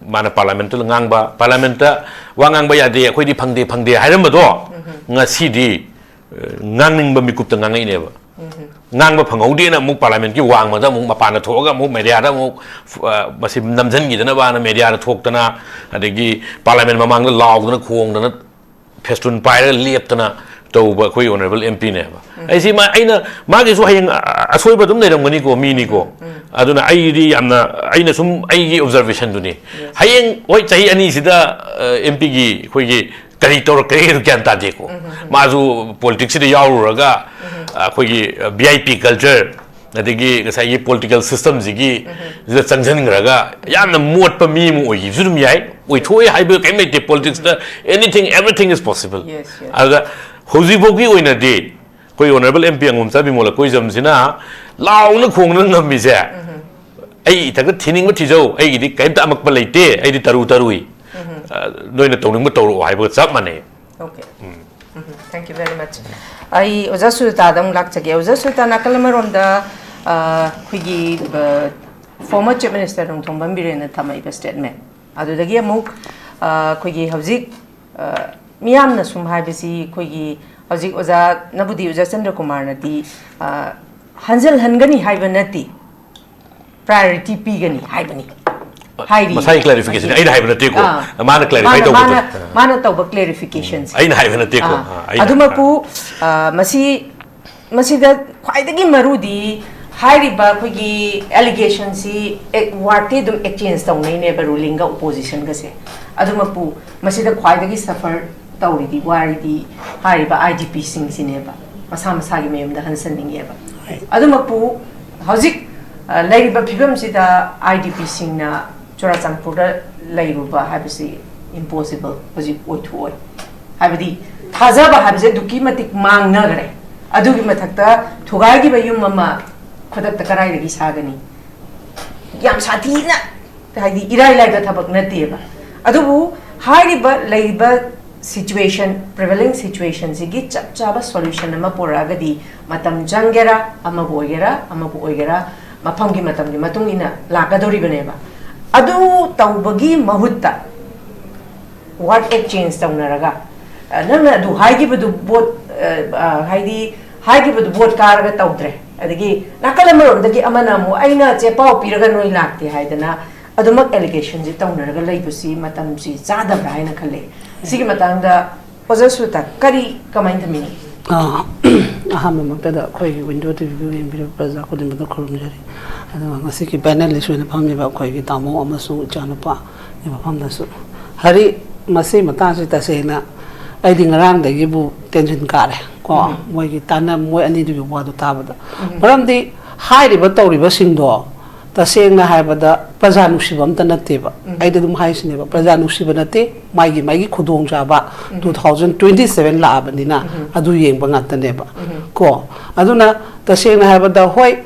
ꯃꯥꯅ ꯄꯥꯔꯂꯥꯃꯦꯟꯠꯇ ꯉꯥꯡꯕ, ꯄꯥꯔꯂꯥꯃꯦꯟꯠꯇ ꯋꯥ ꯉꯥꯡꯕ ꯌꯥꯗꯦ, ꯑꯩꯈꯣꯏꯗꯤ ꯐꯪꯗꯦ, ꯐꯪꯗꯦ ꯍꯥꯏꯔꯝꯕꯗꯣ ꯉꯁꯤꯗꯤ ꯉꯥꯡꯅꯤꯡꯕ ꯃꯤꯀꯨꯞꯇ ꯉꯥꯡꯉꯛꯏꯅꯦꯕ꯫ ꯉꯥꯡꯕ ꯐꯪꯍꯧꯗꯦꯅ ꯑꯃꯨꯛ ꯄꯥꯔꯂꯥꯃꯦꯟꯠꯀꯤ ꯋꯥꯡꯃꯗ ꯑꯃꯨꯛ ꯃꯄꯥꯟꯗ ꯊꯣꯛꯑꯒ ꯑꯃꯨꯛ ꯃꯦꯗꯤꯌꯥꯗ ꯑꯃꯨꯛ ꯃꯁꯤ ꯅꯝꯁꯤꯟꯈꯤꯗꯅꯕꯅ ꯃꯦꯗꯤꯌꯥꯗ ꯊꯣꯛꯇꯅ, ꯑꯗꯒꯤ ꯄꯥꯔꯂꯥꯃꯦꯟꯠ ꯃꯃꯥꯡꯗ ꯂꯥꯎꯗꯅ ꯈꯣꯡꯗꯅ ꯐꯦꯁꯇꯨꯟ ꯄꯥꯏꯔꯒ ꯂꯦꯞꯇꯅ ꯇꯧꯕ ꯑꯩꯈꯣꯏ ꯑꯣꯅꯔꯦꯕꯜ ꯑꯦꯝ ꯄꯤꯅꯦꯕ꯫ ꯑꯩꯁꯤ ꯃꯥ-, ꯑꯩꯅ, ꯃꯥꯒꯤꯁꯨ ꯍꯌꯦꯡ ꯑ-, ꯑ-, ꯑꯁꯣꯏꯕ ꯑꯗꯨꯝ ꯂꯩꯔꯝꯒꯅꯤꯀꯣ, ꯃꯤꯅꯤꯀꯣ꯫ ꯑꯗꯨꯅ ꯑꯩꯗꯤ ꯌꯥꯝꯅ, ꯑꯩꯅ ꯁꯨꯝ ꯑꯩꯒꯤ ꯑꯣꯕꯖꯔꯕꯦꯁꯟꯗꯨꯅꯤ꯫ ꯍꯌꯦꯡ, ꯍꯣꯏ, ꯆꯍꯤ ꯑꯅꯤꯁꯤꯗ, ꯑ, ꯑꯦꯝ ꯄꯤꯒꯤ ꯑꯩꯈꯣꯏꯒꯤ ꯀꯔꯤ ꯇꯧꯔꯛꯀꯅꯤ ꯍꯥꯏꯗꯣ ꯒ꯭ꯌꯥꯟ ꯇꯥꯗꯦꯀꯣ꯫ ꯃꯥꯁꯨ ꯄꯣꯂꯤꯇꯤꯛꯁꯁꯤꯗ ꯌꯥꯎꯔꯨꯔꯒ, ꯑ, ꯑꯩꯈꯣꯏꯒꯤ, ꯑ, ꯚꯤ ꯑꯥꯏ ꯄꯤ ꯀꯜꯆꯔ, ꯑꯗꯒꯤ ꯉꯁꯥꯏꯒꯤ ꯄꯣꯂꯤꯇꯤꯀꯦꯜ ꯁꯤꯁꯇꯝꯁꯤꯒꯤ ꯁꯤꯗ ꯆꯪꯁꯤꯟꯈ꯭ꯔꯒ ꯌꯥꯝꯅ ꯃꯣꯠꯄ ꯃꯤ ꯑꯃ ꯑꯣꯏꯈꯤꯕꯁꯨ ꯑꯗꯨꯝ ꯌꯥꯏ꯫ ꯑꯣꯏꯊꯣꯛꯑꯦ ꯍꯥꯏꯕ ꯀꯔꯤꯝ ꯂꯩꯇꯦ꯫ ꯄꯣꯂꯤꯇꯤꯛꯁꯇ anything, everything is possible꯫ Yes, yes. ꯑꯗꯨꯗ ꯍꯧꯖꯤꯛꯐꯥꯎꯒꯤ ꯑꯣꯏꯅꯗꯤ ꯑꯩꯈꯣꯏ ꯑꯣꯅꯔꯦꯕꯜ ꯑꯦꯝ ꯄꯤ ꯑꯉꯣꯝꯆꯥ ꯕꯤꯃꯣꯜ ꯑꯀꯣꯏꯖꯝꯁꯤꯅ ꯂꯥꯎꯅ ꯈꯣꯡꯅ ꯉꯝꯃꯤꯁꯦ, "ꯑꯩ ꯏꯊꯛꯇ ꯊꯤꯅꯤꯡꯕ ꯊꯤꯖꯧ, ꯑꯩꯒꯤꯗꯤ ꯀꯔꯤꯝꯇ ꯑꯃꯛꯄ ꯂꯩꯇꯦ, ꯑꯩꯗꯤ ꯇꯔꯨ ꯇꯔꯨꯏ꯫ ꯑ, ꯅꯣꯏꯅ ꯇꯧꯅꯤꯡꯕ ꯇꯧꯔꯛꯑꯣ" ꯍꯥꯏꯕꯒ ꯆꯞ ꯃꯥꯟꯅꯩ꯫ Okay. Thank you very much. ꯑꯩ ꯑꯣꯖꯥ ꯁꯨꯖꯥꯇꯥꯗ ꯑꯃꯨꯛ ꯂꯥꯛꯆꯒꯦ꯫ ꯑꯣꯖꯥ ꯁꯨꯖꯥꯇꯥ, ꯅꯥꯀꯜ ꯑꯃꯔꯣꯝꯗ, ꯑ, ꯑꯩꯈꯣꯏꯒꯤ, ꯑ, former Chief Minister Nongthombam ꯕꯤꯔꯦꯟꯅ ꯊꯝꯃꯛꯏꯕ statement ꯑꯗꯨꯗꯒꯤ ꯑꯃꯨꯛ, ꯑ, ꯑꯩꯈꯣꯏꯒꯤ ꯍꯧꯖꯤꯛ, ꯑ, ꯃꯤꯌꯥꯝꯅ ꯁꯨꯝ ꯍꯥꯏꯕꯁꯤ ꯑꯩꯈꯣꯏꯒꯤ ꯍꯧꯖꯤꯛ ꯑꯣꯖꯥꯅꯕꯨꯗꯤ, ꯑꯣꯖꯥ ꯆꯟꯗ꯭ꯔꯀꯨꯃꯥꯔꯅꯗꯤ, ꯑ, ꯍꯟꯖꯤꯜꯍꯟꯒꯅꯤ ꯍꯥꯏꯕ ꯅꯠꯇꯦ, ꯄ꯭ꯔꯥꯏꯌꯣꯔꯤꯇꯤ ꯄꯤꯒꯅꯤ ꯍꯥꯏꯕꯅꯤ ꯍꯥꯏꯔꯤ꯫ ꯃꯁꯥꯒꯤ ꯀ꯭ꯂꯦꯔꯤꯐꯤꯀꯦꯁꯟ ꯑꯩꯅ ꯍꯥꯏꯕ ꯅꯠꯇꯦꯀꯣ꯫ ꯑꯥ. ꯃꯥꯅ ꯀ꯭ꯂꯦꯔꯤꯐꯥꯏ ꯃꯥꯅ- ꯇꯧꯕꯗꯣ꯫ ꯃꯥꯅ- ꯃꯥꯅ ꯇꯧꯕ ꯀ꯭ꯂꯦꯔꯤꯐꯤꯀꯦꯁꯟꯁꯦ꯫ ꯑꯩꯅ ꯍꯥꯏꯕ ꯅꯠꯇꯦꯀꯣ꯫ ꯑꯥ. ꯑꯥ, ꯑꯩꯅ ꯑꯗꯨꯃꯛꯄꯨ ꯍꯥꯏꯕ꯫ ꯑꯥ, ꯃꯁꯤ ꯃꯁꯤꯗ ꯈ꯭ꯋꯥꯏꯗꯒꯤ ꯃꯔꯨꯗꯤ ꯍꯥꯏꯔꯤꯕ ꯑꯩꯈꯣꯏꯒꯤ ꯑꯦꯂꯤꯒꯦꯁꯟꯁꯤ ꯋꯥꯔꯗꯇꯤ ꯑꯗꯨꯝ ꯑꯦꯛꯆꯦꯟꯖ ꯇꯧꯅꯩꯅꯦꯕ ꯔꯨꯂꯤꯡꯒ ꯑꯣꯄꯣꯖꯤꯁꯟꯒꯁꯦ꯫ ꯑꯗꯨꯃꯛꯄꯨ ꯃꯁꯤꯗ ꯈ꯭ꯋꯥꯏꯗꯒꯤ ꯁꯐꯔ ꯇꯧꯔꯤꯗꯤ ꯋꯥꯔꯤꯗꯤ ꯍꯥꯏꯔꯤꯕ ꯑꯥꯏ ꯗꯤ ꯄꯤꯁꯤꯡꯁꯤꯅꯦꯕ, ꯃꯁꯥ ꯃꯁꯥꯒꯤ ꯃꯌꯨꯝꯗ ꯍꯟꯖꯟꯅꯤꯡꯉꯦꯕ꯫ ꯑꯗꯨꯃꯛꯄꯨ ꯍꯧꯖꯤꯛ ꯑ, ꯂꯩꯔꯤꯕ ꯐꯤꯕꯝꯁꯤꯗ ꯑꯥꯏ ꯗꯤ ꯄꯤꯁꯤꯡꯅ ꯆꯨꯔꯥꯆꯥꯟꯄꯨꯔꯗ ꯂꯩꯔꯨꯕ ꯍꯥꯏꯕꯁꯤ ꯏꯝꯄꯣꯁꯤꯕꯜ ꯍꯧꯖꯤꯛ ꯑꯣꯏꯊꯣꯛꯑꯣꯏ꯫ ꯍꯥꯏꯕꯗꯤ ꯊꯥꯖꯕ ꯍꯥꯏꯕꯁꯦ ꯑꯗꯨꯛꯀꯤ ꯃꯇꯤꯛ ꯃꯥꯡꯅꯈ꯭ꯔꯦ꯫ ꯑꯗꯨꯒꯤ ꯃꯊꯛꯇ ꯊꯨꯒꯥꯏꯈꯤꯕ ꯌꯨꯝ ꯑꯃ ꯈꯨꯗꯛꯇ ꯀꯗꯥꯏꯗꯒꯤ ꯁꯥꯒꯅꯤ? ꯌꯥꯝ ꯁꯥꯊꯤꯅ, ꯍꯥꯏꯗꯤ ꯏꯔꯥꯏ ꯂꯥꯏꯕ ꯊꯕꯛ ꯅꯠꯇꯦꯕ꯫ ꯑꯗꯨꯕꯨ ꯍꯥꯏꯔꯤꯕ ꯂꯩꯔꯤꯕ ꯁꯤꯆꯨꯋꯦꯁꯟ, ꯄ꯭ꯔꯤꯚꯦꯂꯤꯡ ꯁꯤꯆꯨꯋꯦꯁꯟꯁꯤꯒꯤ ꯆꯞ ꯆꯥꯕ ꯁꯣꯂꯨꯁꯟ ꯑꯃ ꯄꯨꯔꯛꯑꯒꯗꯤ ꯃꯇꯝ ꯆꯪꯒꯦꯔꯥ, ꯑꯃꯕꯨ ꯑꯣꯏꯒꯦꯔꯥ, ꯑꯃꯕꯨ ꯑꯣꯏꯒꯦꯔꯥ, ꯃꯐꯝꯒꯤ ꯃꯇꯝꯒꯤ ꯃꯇꯨꯡ ꯏꯟꯅ ꯂꯥꯛꯀꯗꯧꯔꯤꯕꯅꯦꯕ꯫ ꯑꯗꯨ ꯇꯧꯕꯒꯤ ꯃꯍꯨꯠꯇ ꯋꯥꯔꯗ ꯑꯦꯛꯆꯦꯟꯖ ꯇꯧꯅꯔꯒ, ꯑ, ꯅꯪꯅ ꯑꯗꯨ ꯍꯥꯏꯈꯤꯕꯗꯨ ꯚꯣꯠ, ꯑ, ꯑ, ꯍꯥꯏꯗꯤ ꯍꯥꯏꯈꯤꯕꯗꯨ ꯚꯣꯠ ꯀꯥꯔꯒ ꯇꯧꯗ꯭ꯔꯦ, ꯑꯗꯒꯤ ꯅꯥꯀꯜ ꯑꯃꯔꯣꯝꯗꯒꯤ ꯑꯃꯅ ꯑꯃꯨꯛ ꯑꯩꯅ ꯆꯦ ꯄꯥꯎ ꯄꯤꯔꯒ ꯅꯣꯏ ꯂꯥꯛꯇꯦ ꯍꯥꯏꯗꯅ ꯑꯗꯨꯃꯛ ꯑꯦꯂꯤꯒꯦꯁꯟꯁꯤ ꯇꯧꯅꯔꯒ ꯂꯩꯕꯁꯤ ꯃꯇꯝꯁꯤ ꯆꯥꯗꯕ꯭ꯔꯥ ꯍꯥꯏꯅ ꯈꯜꯂꯦ꯫ ꯁꯤꯒꯤ ꯃꯇꯥꯡꯗ ꯑꯣꯖꯥ ꯁꯨꯇ ꯀꯔꯤ ꯀꯃꯥꯏꯅ ꯊꯝꯕꯤꯅꯤ? ꯑ, ꯑꯍꯥꯟꯕꯃꯛꯇꯗ ꯑꯩꯈꯣꯏꯒꯤ ꯋꯤꯟꯗꯣ ꯇꯤꯚꯤꯕꯨ ꯌꯦꯡꯕꯤꯔꯤꯕ ꯄ꯭ꯔꯖꯥ ꯈꯨꯗꯤꯡꯃꯛꯇ ꯈꯨꯔꯨꯝꯖꯔꯤ꯫ ꯑꯗꯨꯒ ꯉꯁꯤꯒꯤ ꯄꯦꯅꯦꯂꯤꯁ ꯑꯣꯏꯅ ꯐꯝꯃꯤꯕ ꯑꯩꯈꯣꯏꯒꯤ ꯇꯥꯃꯣ ꯑꯃꯁꯨꯡ ꯏꯆꯥꯅꯨꯄꯥꯒꯤ ꯃꯐꯝꯗꯁꯨ, ꯍꯥꯏꯗꯤ, ꯃꯁꯤ ꯃꯇꯥꯡꯁꯤ ꯇꯁꯦꯡꯅ ꯑꯩꯗꯤ ꯉꯔꯥꯡꯗꯒꯤꯕꯨ ꯇꯦꯟꯁꯤꯟ ꯀꯥꯔꯦ ꯀꯣ꯫ ꯃꯣꯏꯒꯤ ꯇꯥꯟꯅ ꯃꯣꯏ ꯑꯅꯤꯗꯨꯒꯤ ꯋꯥꯗꯨ ꯇꯥꯕꯗ, ꯃꯔꯝꯗꯤ ꯍꯥꯏꯔꯤꯕ ꯇꯧꯔꯤꯕꯁꯤꯡꯗꯣ ꯇꯁꯦꯡꯅ ꯍꯥꯏꯕꯗ ꯄ꯭ꯔꯖꯥ ꯅꯨꯡꯁꯤꯕ ꯑꯝꯇ ꯅꯠꯇꯦꯕ꯫ ꯑꯩꯗꯤ ꯑꯗꯨꯝ ꯍꯥꯏꯁꯤꯅꯦꯕ, ꯄ꯭ꯔꯖꯥ ꯅꯨꯡꯁꯤꯕ ꯅꯠꯇꯦ, ꯃꯥꯒꯤ ꯃꯥꯒꯤ ꯈꯨꯗꯣꯡꯆꯥꯕ꯫ ꯇꯨ ꯊꯥꯎꯖꯟ ꯇ꯭ꯋꯦꯟꯇꯤ ꯁꯚꯦꯟ ꯂꯥꯛꯑꯕꯅꯤꯅ ꯑꯗꯨ ꯌꯦꯡꯕ ꯉꯥꯛꯇꯅꯦꯕ ꯀꯣ꯫ ꯑꯗꯨꯅ ꯇꯁꯦꯡꯅ ꯍꯥꯏꯕꯗ, ꯍꯣꯏ,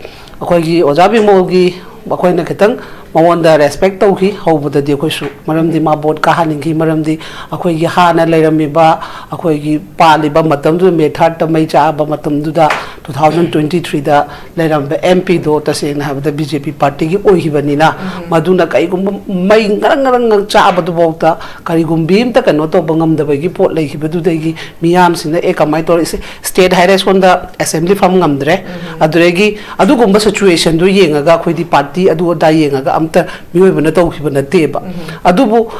ꯑꯩꯈꯣꯏꯒꯤ ꯑꯣꯖꯥ ꯕꯤꯃꯣꯜꯒꯤ ꯑꯩꯈꯣꯏꯅ ꯈꯤꯇꯪ ꯃꯉꯣꯟꯗ ꯔꯦꯁꯄꯦꯛ ꯇꯧꯈꯤ ꯍꯧꯕꯗꯗꯤ ꯑꯩꯈꯣꯏꯁꯨ, ꯃꯔꯝꯗꯤ ꯃꯥ ꯚꯣꯠ ꯀꯥꯍꯟꯅꯤꯡꯈꯤ, ꯃꯔꯝꯗꯤ ꯑꯩꯈꯣꯏꯒꯤ ꯍꯥꯟꯅ ꯂꯩꯔꯝꯃꯤꯕ ꯑꯩꯈꯣꯏꯒꯤ ꯄꯥꯜꯂꯤꯕ ꯃꯇꯝꯗꯨꯗ, ꯃꯦ ꯊꯥꯔꯠꯇ ꯃꯩ ꯆꯥꯛꯑꯕ ꯃꯇꯝꯗꯨꯗ ꯇꯨ ꯊꯥꯎꯖꯟ ꯇ꯭ꯋꯦꯟꯇꯤ ꯊ꯭ꯔꯤꯗ ꯂꯩꯔꯝꯕ ꯑꯦꯝ ꯄꯤꯗꯣ ꯇꯁꯦꯡꯅ ꯍꯥꯏꯕꯗ ꯕꯤ ꯖꯦ ꯄꯤ ꯄꯥꯔꯇꯤꯒꯤ ꯑꯣꯏꯈꯤꯕꯅꯤꯅ, ꯃꯗꯨꯅ ꯀꯔꯤꯒꯨꯝꯕ ꯃꯩ ꯉꯔꯪ ꯉꯔꯪ ꯉꯪ ꯆꯥꯕꯗꯨꯐꯥꯎꯗ ꯀꯔꯤꯒꯨꯝꯕꯤ ꯑꯝꯇ ꯀꯩꯅꯣ ꯇꯧꯕ ꯉꯝꯗꯕꯒꯤ ꯄꯣꯠ ꯂꯩꯈꯤꯕꯗꯨꯗꯒꯤ ꯃꯤꯌꯥꯝꯁꯤꯅ ꯑꯦ ꯀꯃꯥꯏꯅ ꯇꯧꯔ ꯏꯁ-, ꯁ꯭ꯇꯦꯠ ꯍꯥꯏꯔꯦ ꯁꯣꯝꯗ ꯑꯦꯁꯦꯝꯕ꯭ꯂꯤ ꯐꯝ ꯉꯝꯗ꯭ꯔꯦ꯫ ꯑꯗꯨꯗꯒꯤ ꯑꯗꯨꯒꯨꯝꯕ ꯁꯤꯆꯨꯋꯦꯁꯟꯗꯨ ꯌꯦꯡꯉꯒ ꯑꯩꯈꯣꯏꯗꯤ ꯄꯥꯔꯇꯤ ꯑꯗꯨ ꯑꯗꯥ ꯌꯦꯡꯉꯒ ꯑꯝꯇ ꯃꯤꯑꯣꯏꯕꯅ ꯇꯧꯈꯤꯕ ꯅꯠꯇꯦꯕ꯫ ꯑꯗꯨꯕꯨ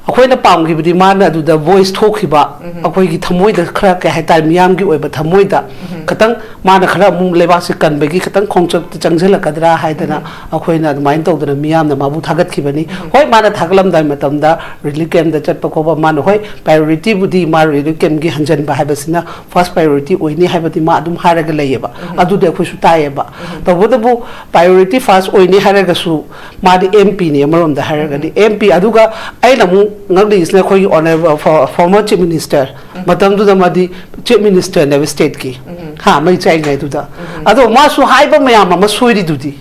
ꯑꯩꯈꯣꯏꯅ ꯄꯥꯝꯈꯤꯕꯗꯤ ꯃꯥꯅ ꯑꯗꯨꯗ ꯚꯣꯏꯁ ꯊꯣꯛꯈꯤꯕ, ꯑꯩꯈꯣꯏꯒꯤ ꯊꯃꯣꯏꯗ ꯈꯔ ꯀꯩ ꯍꯥꯏꯇꯥꯔꯦ, ꯃꯤꯌꯥꯝꯒꯤ ꯑꯣꯏꯕ ꯊꯃꯣꯏꯗ ꯈꯤꯇꯪ ꯃꯥꯅ ꯈꯔ ꯑꯃꯨꯛ ꯂꯩꯕꯥꯛꯁꯦ ꯀꯟꯕꯒꯤ ꯈꯤꯇꯪ ꯈꯣꯡꯆꯠꯇ ꯆꯪꯁꯤꯜꯂꯛꯀꯗ꯭ꯔꯥ ꯍꯥꯏꯗꯅ ꯑꯩꯈꯣꯏꯅ ꯑꯗꯨꯃꯥꯏꯅ ꯇꯧꯗꯅ ꯃꯤꯌꯥꯝꯅ ꯃꯥꯕꯨ ꯊꯥꯒꯠꯈꯤꯕꯅꯤ꯫ ꯍꯣꯏ, ꯃꯥꯅ ꯊꯥꯒꯠꯂꯝꯗꯥꯏ ꯃꯇꯝꯗ ꯔꯤꯂꯤꯐ ꯀꯦꯝꯞꯇ ꯆꯠꯄ ꯈꯣꯠꯄ, ꯃꯥꯅ ꯍꯣꯏ ꯄ꯭ꯔꯥꯏꯌꯣꯔꯤꯇꯤꯕꯨꯗꯤ ꯃꯥ ꯔꯤꯂꯤꯐ ꯀꯦꯝꯞꯀꯤ ꯍꯟꯖꯟꯕ ꯍꯥꯏꯕꯁꯤꯅ ꯐꯥꯔꯁ ꯄ꯭ꯔꯥꯏꯌꯣꯔꯤꯇꯤ ꯑꯣꯏꯅꯤ ꯍꯥꯏꯕꯗꯤ ꯃꯥ ꯑꯗꯨꯝ ꯍꯥꯏꯔꯒ ꯂꯩꯌꯦꯕ꯫ ꯑꯗꯨꯗꯤ ꯑꯩꯈꯣꯏꯁꯨ ꯇꯥꯏꯌꯦꯕ꯫ ꯇꯧꯕꯇꯕꯨ ꯄ꯭ꯔꯥꯏꯌꯣꯔꯤꯇꯤ ꯐꯥꯔꯁ ꯑꯣꯏꯅꯤ ꯍꯥꯏꯔꯒꯁꯨ ꯃꯥꯗꯤ ꯑꯦꯝ ꯄꯤꯅꯤ ꯑꯃꯔꯣꯝꯗ ꯍꯥꯏꯔꯒꯗꯤ ꯑꯦꯝ ꯄꯤ꯫ ꯑꯗꯨꯒ ꯑꯩꯅ ꯑꯃꯨꯛ ꯉꯛꯂꯤꯁꯤꯅ ꯑꯩꯈꯣꯏꯒꯤ ꯑꯣꯅꯔꯦꯕꯜ ꯐꯣꯔꯃꯔ ꯆꯤꯐ ꯃꯤꯅꯤꯁꯇꯔ, ꯃꯇꯝꯗꯨꯗ ꯃꯥꯗꯤ ꯆꯤꯐ ꯃꯤꯅꯤꯁꯇꯔꯅꯦꯕ ꯁ꯭ꯇꯦꯠꯀꯤ꯫ ꯍꯥ, ꯃꯩ ꯆꯥꯏꯉꯩꯗꯨꯗ꯫ ꯑꯗꯣ ꯃꯥꯁꯨ ꯍꯥꯏꯕ ꯃꯌꯥꯝ ꯑꯃ ꯁꯣꯏꯔꯤꯗꯨꯗꯤ꯫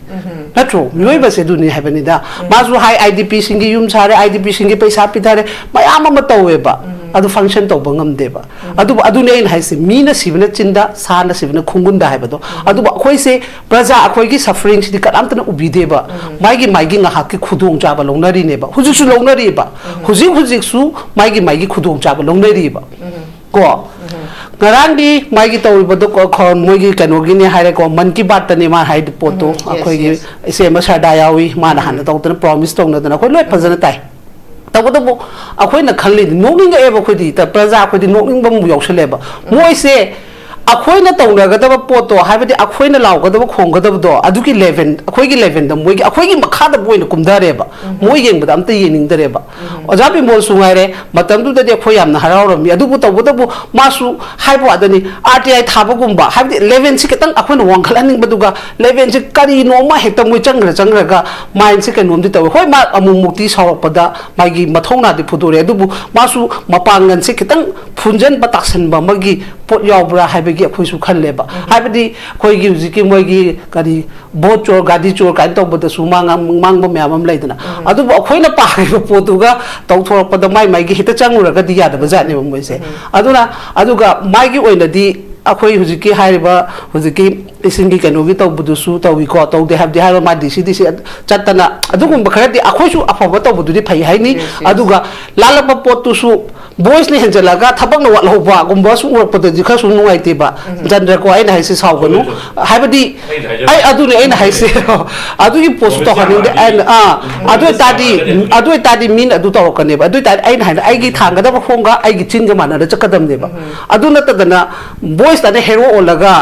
ꯅꯠꯇ꯭ꯔꯣ? ꯃꯤꯑꯣꯏꯕꯁꯦ ꯑꯗꯨꯅꯤ ꯍꯥꯏꯕꯅꯤꯗ꯫ ꯃꯥꯁꯨ ꯍꯥꯏ, ꯑꯥꯏ ꯗꯤ ꯄꯤꯁꯤꯡꯒꯤ ꯌꯨꯝ ꯁꯥꯔꯦ, ꯑꯥꯏ ꯗꯤ ꯄꯤꯁꯤꯡꯒꯤ ꯄꯩꯁꯥ ꯄꯤꯊꯔꯦ, ꯃꯌꯥꯝ ꯑꯃ ꯇꯧꯋꯦꯕ꯫ ꯑꯗꯨ ꯐꯪꯁꯟ ꯇꯧꯕ ꯉꯝꯗꯦꯕ꯫ ꯑꯗꯨꯕꯨ ꯑꯗꯨꯅꯦ ꯑꯩꯅ ꯍꯥꯏꯁꯦ, ꯃꯤꯅ ꯁꯤꯕꯅ ꯆꯤꯟꯗ, ꯁꯥꯅ ꯁꯤꯕꯅ ꯈꯣꯡꯒꯨꯟꯗ ꯍꯥꯏꯕꯗꯣ꯫ ꯑꯗꯨꯕꯨ ꯑꯩꯈꯣꯏꯁꯦ ꯄ꯭ꯔꯖꯥ, ꯑꯩꯈꯣꯏꯒꯤ ꯁꯐꯔꯤꯡꯁꯤꯗꯤ ꯀꯅꯥꯝꯇꯅ ꯎꯕꯤꯗꯦꯕ꯫ ꯃꯥꯒꯤ ꯃꯥꯒꯤ ꯉꯥꯏꯍꯥꯛꯀꯤ ꯈꯨꯗꯣꯡꯆꯥꯕ ꯂꯧꯅꯔꯤꯅꯦꯕ꯫ ꯍꯧꯖꯤꯛꯁꯨ ꯂꯧꯅꯔꯤꯕ꯫ ꯍꯧꯖꯤꯛ ꯍꯧꯖꯤꯛꯁꯨ ꯃꯥꯒꯤ ꯃꯥꯒꯤ ꯈꯨꯗꯣꯡꯆꯥꯕ ꯂꯧꯅꯔꯤꯕ꯫ ꯀꯣ? ꯉꯔꯥꯡꯗꯤ ꯃꯥꯒꯤ ꯇꯧꯔꯤꯕꯗꯣ ꯀꯣ, ꯈꯣ-, ꯃꯣꯏꯒꯤ ꯀꯩꯅꯣꯒꯤꯅꯦ ꯍꯥꯏꯔꯦꯀꯣ, ꯃꯟ ꯀꯤ ꯕꯥꯠꯇꯅꯦ ꯃꯥ ꯍꯥꯏꯗꯤ ꯄꯣꯠꯇꯣ꯫ ꯎꯝ, yes, ꯑꯩꯈꯣꯏꯒꯤ yes. ꯏꯆꯦ ꯑꯃ ꯁꯔꯗꯥ ꯌꯥꯎꯏ, ꯃꯥꯅ ꯎꯝ. ꯍꯥꯟꯅ ꯇꯧꯗꯅ ꯄ꯭ꯔꯣꯃꯤꯁ ꯇꯧꯅꯗꯅ ꯑꯩꯈꯣꯏ ꯂꯣꯏ ꯐꯖꯅ ꯇꯥꯏ꯫ ꯇꯧꯕꯇꯕꯨ ꯑꯩꯈꯣꯏꯅ ꯈꯜꯂꯤꯗꯤ ꯅꯣꯛꯅꯤꯡꯉꯛꯑꯦꯕ ꯑꯩꯈꯣꯏꯗꯤ, ꯇ-, ꯄ꯭ꯔꯖꯥ ꯑꯩꯈꯣꯏꯗꯤ ꯅꯣꯛꯅꯤꯡꯕ ꯑꯃꯨꯛ ꯌꯥꯎꯁꯜꯂꯛꯑꯦꯕ꯫ ꯃꯣꯏꯁꯦ ꯑꯩꯈꯣꯏꯅ ꯇꯧꯅꯒꯗꯕ ꯄꯣꯠꯇꯣ, ꯍꯥꯏꯕꯗꯤ ꯑꯩꯈꯣꯏꯅ ꯂꯥꯎꯒꯗꯕ ꯈꯣꯡꯒꯗꯕꯗꯣ, ꯑꯗꯨꯒꯤ ꯂꯦꯚꯦꯜ, ꯑꯩꯈꯣꯏꯒꯤ ꯂꯦꯚꯦꯜꯗ ꯃꯣꯏꯒꯤ, ꯑꯩꯈꯣꯏꯒꯤ ꯃꯈꯥꯗ ꯃꯣꯏꯅ ꯀꯨꯝꯊꯔꯦꯕ꯫ ꯃꯣꯏ ꯌꯦꯡꯕꯗ ꯑꯝꯇ ꯌꯦꯡꯅꯤꯡꯗꯔꯦꯕ꯫ ꯑꯣꯖꯥ ꯕꯤꯃꯣꯜꯁꯨ ꯉꯥꯏꯔꯦ, ꯃꯇꯝꯗꯨꯗꯗꯤ ꯑꯩꯈꯣꯏ ꯌꯥꯝꯅ ꯍꯔꯥꯎꯔꯝꯃꯤ꯫ ꯑꯗꯨꯕꯨ ꯇꯧꯕꯇꯕꯨ ꯃꯥꯁꯨ ꯍꯥꯏꯕ ꯋꯥꯗꯅꯤ, ꯑꯥꯔ ꯇꯤ ꯑꯥꯏ ꯊꯥꯕꯒꯨꯝꯕ, ꯍꯥꯏꯕꯗꯤ ꯂꯦꯚꯦꯜꯁꯤ ꯈꯤꯇꯪ ꯑꯩꯈꯣꯏꯅ ꯋꯥꯡꯈꯠꯍꯟꯅꯤꯡꯕꯗꯨꯒ, ꯂꯦꯚꯦꯜꯁꯤ ꯀꯔꯤꯅꯣ ꯑꯃ ꯍꯦꯛꯇ ꯃꯣꯏ ꯆꯪꯈ꯭ꯔ ꯆꯪꯈ꯭ꯔꯒ ꯃꯥꯏꯟꯁꯤ ꯀꯩꯅꯣꯝꯗꯤ ꯇꯧꯋꯦ꯫ ꯍꯣꯏ, ꯃꯥ ꯑꯃꯨꯛ ꯃꯨꯛꯇꯤ ꯁꯥꯎꯔꯛꯄꯗ ꯃꯥꯒꯤ ꯃꯊꯧꯅꯥꯗꯤ ꯐꯨꯗꯣꯔꯛꯑꯦ, ꯑꯗꯨꯕꯨ ꯃꯥꯁꯨ ꯃꯄꯥꯡꯒꯜꯁꯦ ꯈꯤꯇꯪ ꯐꯨꯟꯖꯟꯕ, ꯇꯥꯛꯁꯟꯕ ꯑꯃꯒꯤ ꯄꯣꯠ ꯌꯥꯎꯕ꯭ꯔꯥ ꯍꯥꯏꯕꯒꯤ ꯑꯩꯈꯣꯏꯁꯨ ꯈꯜꯂꯦꯕ꯫ ꯍꯥꯏꯕꯗꯤ ꯑꯩꯈꯣꯏꯒꯤ ꯍꯧꯖꯤꯛꯀꯤ ꯃꯣꯏꯒꯤ ꯀꯔꯤ ꯚꯣꯠ ꯆꯣꯔ, ꯒꯥꯗꯤ ꯆꯣꯔ ꯀꯥꯏꯅ ꯇꯧꯕꯗꯁꯨ ꯃꯥ ꯉꯥꯡ-, ꯉꯥꯡꯕ ꯃꯌꯥꯝ ꯑꯃ ꯂꯩꯗꯅ꯫ ꯎꯝ꯫ ꯑꯗꯨꯕꯨ ꯑꯩꯈꯣꯏꯅ ꯄꯥꯝꯃꯤꯕ ꯄꯣꯠꯇꯨꯒ ꯇꯧꯊꯣꯔꯛꯄꯗ ꯃꯥꯏ ꯃꯥꯏꯒꯤ ꯍꯦꯛꯇ ꯆꯪꯉꯨꯔꯒꯗꯤ ꯌꯥꯗꯕ ꯖꯥꯠꯅꯦꯕ ꯃꯣꯏꯁꯦ꯫ ꯎꯝ꯫ ꯑꯗꯨꯅ, ꯑꯗꯨꯒ ꯃꯥꯒꯤ ꯑꯣꯏꯅꯗꯤ ꯑꯩꯈꯣꯏ ꯍꯧꯖꯤꯛꯀꯤ ꯍꯥꯏꯔꯤꯕ, ꯍꯧꯖꯤꯛꯀꯤ ꯏꯁꯤꯡꯒꯤ ꯀꯩꯅꯣꯒꯤ ꯇꯧꯕꯗꯨꯁꯨ ꯇꯧꯏꯀꯣ, ꯇꯧꯗꯦ ꯍꯥꯏꯕꯗꯤ ꯍꯥꯏꯕ, ꯃꯥ ꯗꯤ ꯁꯤ ꯗꯤ ꯁꯤ ꯆꯠꯇꯅ ꯑꯗꯨꯒꯨꯝꯕ ꯈꯔꯗꯤ ꯑꯩꯈꯣꯏꯁꯨ ꯑꯐꯕ ꯇꯧꯕꯗꯨꯗꯤ ꯐꯩ ꯍꯥꯏꯅꯤ꯫ Yes, yes. ꯑꯗꯨꯒ ꯂꯥꯜꯂꯛꯄ ꯄꯣꯠꯇꯨꯁꯨ ꯕꯣꯏꯁꯅ ꯍꯦꯟꯖꯜꯂꯒ ꯊꯕꯛꯅ ꯋꯥꯠꯍꯧꯕꯒꯨꯝꯕ ꯁꯨꯝ ꯎꯔꯛꯄꯗꯗꯤ ꯈꯔꯁꯨ ꯅꯨꯡꯉꯥꯏꯇꯦꯕ꯫ ꯎꯝ꯫ ꯆꯟꯗ꯭ꯔꯀꯣ, ꯑꯩꯅ ꯍꯥꯏꯁꯦ ꯁꯥꯎꯒꯅꯨ꯫ ꯍꯣꯏ, ꯍꯣꯏ꯫ ꯍꯥꯏꯕꯗꯤ ꯑꯩꯅ ꯍꯥꯏꯖꯕ ꯑꯩ ꯑꯗꯨꯅꯦ ꯑꯩꯅ ꯍꯥꯏꯁꯦ꯫ ꯑꯗꯨꯒꯤ ꯄꯣꯠꯁꯨ ꯄ꯭ꯔꯣꯃꯤꯁ ꯌꯥꯝ ꯇꯧꯍꯟꯅꯤꯡꯗꯦ꯫ ꯃꯥꯜꯂꯤ꯫ ꯑꯩꯅ, ꯑꯥ, ꯎꯝ꯫ ꯑꯗꯨ ꯑꯣꯏꯇꯥꯔꯗꯤ, ꯄ꯭ꯔꯣꯃꯤꯁ ꯌꯥꯝ ꯃꯥꯜꯂꯤ꯫ ꯑꯗꯨ ꯑꯣꯏꯇꯥꯔꯗꯤ ꯃꯤꯅ ꯑꯗꯨ ꯇꯧꯔꯛꯀꯅꯦꯕ꯫ ꯑꯗꯨ ꯑꯣꯏꯇꯥꯔꯗꯤ ꯑꯩꯅ ꯍꯥꯏꯅ ꯑꯩꯒꯤ ꯊꯥꯡꯒꯗꯕ ꯈꯣꯡꯒ ꯑꯩꯒꯤ ꯆꯤꯟꯒ ꯃꯥꯟꯅꯔ ꯆꯠꯀꯗꯕꯅꯦꯕ꯫ ꯎꯝ꯫ ꯑꯗꯨ ꯅꯠꯇꯗꯅ ꯕꯣꯏꯁꯇꯅ ꯍꯦꯔꯣ ꯑꯣꯜꯂꯒ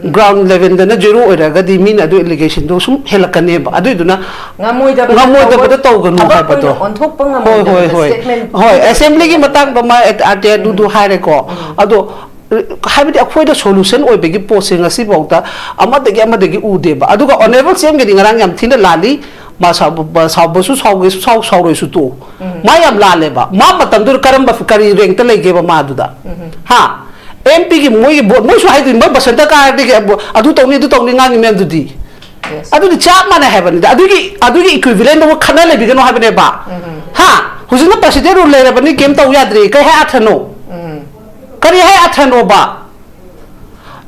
ꯎꯝ꯫ ꯒ꯭ꯔꯥꯎꯟ ꯂꯦꯚꯦꯜꯗꯅ ꯖꯦꯔꯣ ꯑꯣꯏꯔꯒꯗꯤ ꯃꯤꯅ ꯑꯗꯨ ꯑꯦꯂꯤꯒꯦꯁꯟꯗꯣ ꯁꯨꯝ ꯍꯦꯜꯂꯛꯀꯅꯦꯕ꯫ ꯑꯗꯨꯏꯗꯨꯅ ꯉꯝꯃꯣꯏꯗꯕꯗ ꯉꯝꯃꯣꯏꯗꯕꯗ ꯇꯧꯕ-, ꯇꯧꯒꯅꯨ ꯊꯕꯛ ꯍꯥꯏꯕꯗꯣ꯫ ꯑꯣꯏꯅ ꯑꯣꯟꯊꯣꯛꯄ ꯍꯣꯏ, ꯍꯣꯏ, ꯉꯝꯃꯣꯏꯗꯕꯗ ꯍꯣꯏ꯫ ꯁ꯭ꯇꯦꯠꯃꯦꯟ ꯍꯣꯏ, ꯄꯤꯗꯕ ꯑꯦꯁꯦꯝꯕ꯭ꯂꯤꯒꯤ ꯃꯇꯥꯡꯗ ꯃꯥ ꯑꯦ-, ꯑꯥꯔ ꯇꯤ ꯑꯥꯏ ꯑꯗꯨꯗꯨ ꯎꯝ꯫ ꯍꯥꯏꯔꯦꯀꯣ꯫ ꯎꯝ꯫ ꯑꯗꯣ, ꯍꯥꯏꯕꯗꯤ ꯑꯩꯈꯣꯏꯗ ꯁꯣꯂꯨꯁꯟ ꯑꯣꯏꯕꯒꯤ ꯄꯣꯠꯁꯦ ꯉꯁꯤꯐꯥꯎꯗ ꯑꯃꯗꯒꯤ ꯑꯃꯗꯒꯤ ꯎꯗꯦꯕ꯫ ꯑꯗꯨꯒ ꯑꯣꯅꯔꯦꯕꯜ ꯁꯤ ꯑꯦꯝꯒꯤꯗꯤ ꯉꯔꯥꯡ ꯌꯥꯝ ꯊꯤꯅ ꯂꯥꯜꯂꯤ꯫ ꯃꯥ ꯁꯥꯎꯕ-, ꯁꯥꯎꯕꯁꯨ ꯁꯥꯎꯒꯦꯁꯨ ꯁꯥꯎ-, ꯁꯥꯎꯔꯣꯏꯁꯨ ꯇꯣꯛꯑꯣ꯫ ꯎꯝ꯫ ꯃꯥ ꯌꯥꯝ ꯂꯥꯜꯂꯦꯕ꯫ ꯃꯥ ꯃꯇꯝꯗꯨꯗ ꯀꯔꯝꯕ, ꯀꯔꯤ ꯔꯦꯡꯛꯇ ꯂꯩꯒꯦꯕ ꯃꯥꯗꯨꯗ? ꯎꯝ꯫ ꯍꯥ? ꯑꯦꯝ ꯄꯤꯒꯤ ꯃꯣꯏꯒꯤ ꯕꯣꯠ, ꯃꯣꯏꯁꯨ ꯍꯥꯏꯗꯣꯏꯅꯤ, ꯃꯣꯏ ꯕꯁꯟꯇ ꯀꯥꯔꯗꯤ ꯑꯗꯨ ꯇꯧꯅꯤ, ꯑꯗꯨ ꯇꯧꯅꯤ ꯉꯥꯡꯉꯤ ꯃꯌꯥꯝꯗꯨꯗꯤ꯫ Yes. ꯑꯗꯨꯗꯤ ꯆꯞ ꯃꯥꯟꯅꯩ ꯍꯥꯏꯕꯅꯤꯗ꯫ ꯑꯗꯨꯒꯤ, ꯑꯗꯨꯒꯤ ꯏꯀ꯭ꯋꯤꯚꯤꯂꯦꯟꯗꯨꯕꯨ ꯈꯠꯅ ꯂꯩꯕꯤꯒꯅꯨ ꯍꯥꯏꯕꯅꯦꯕ꯫ ꯎꯝ꯫ ꯍꯥ? ꯍꯧꯖꯤꯛꯅ ꯄ꯭ꯔꯁꯤꯗꯦꯟ ꯔꯨꯜ ꯂꯩꯔꯕꯅꯤ, ꯀꯩꯝ ꯇꯧ ꯌꯥꯗ꯭ꯔꯦ꯫ ꯀꯩ ꯍꯥꯏ ꯑꯥꯊ꯭ꯔꯅꯣ? ꯎꯝ꯫ ꯀꯔꯤ ꯍꯥꯏ ꯑꯥꯊ꯭ꯔꯅꯣꯕ?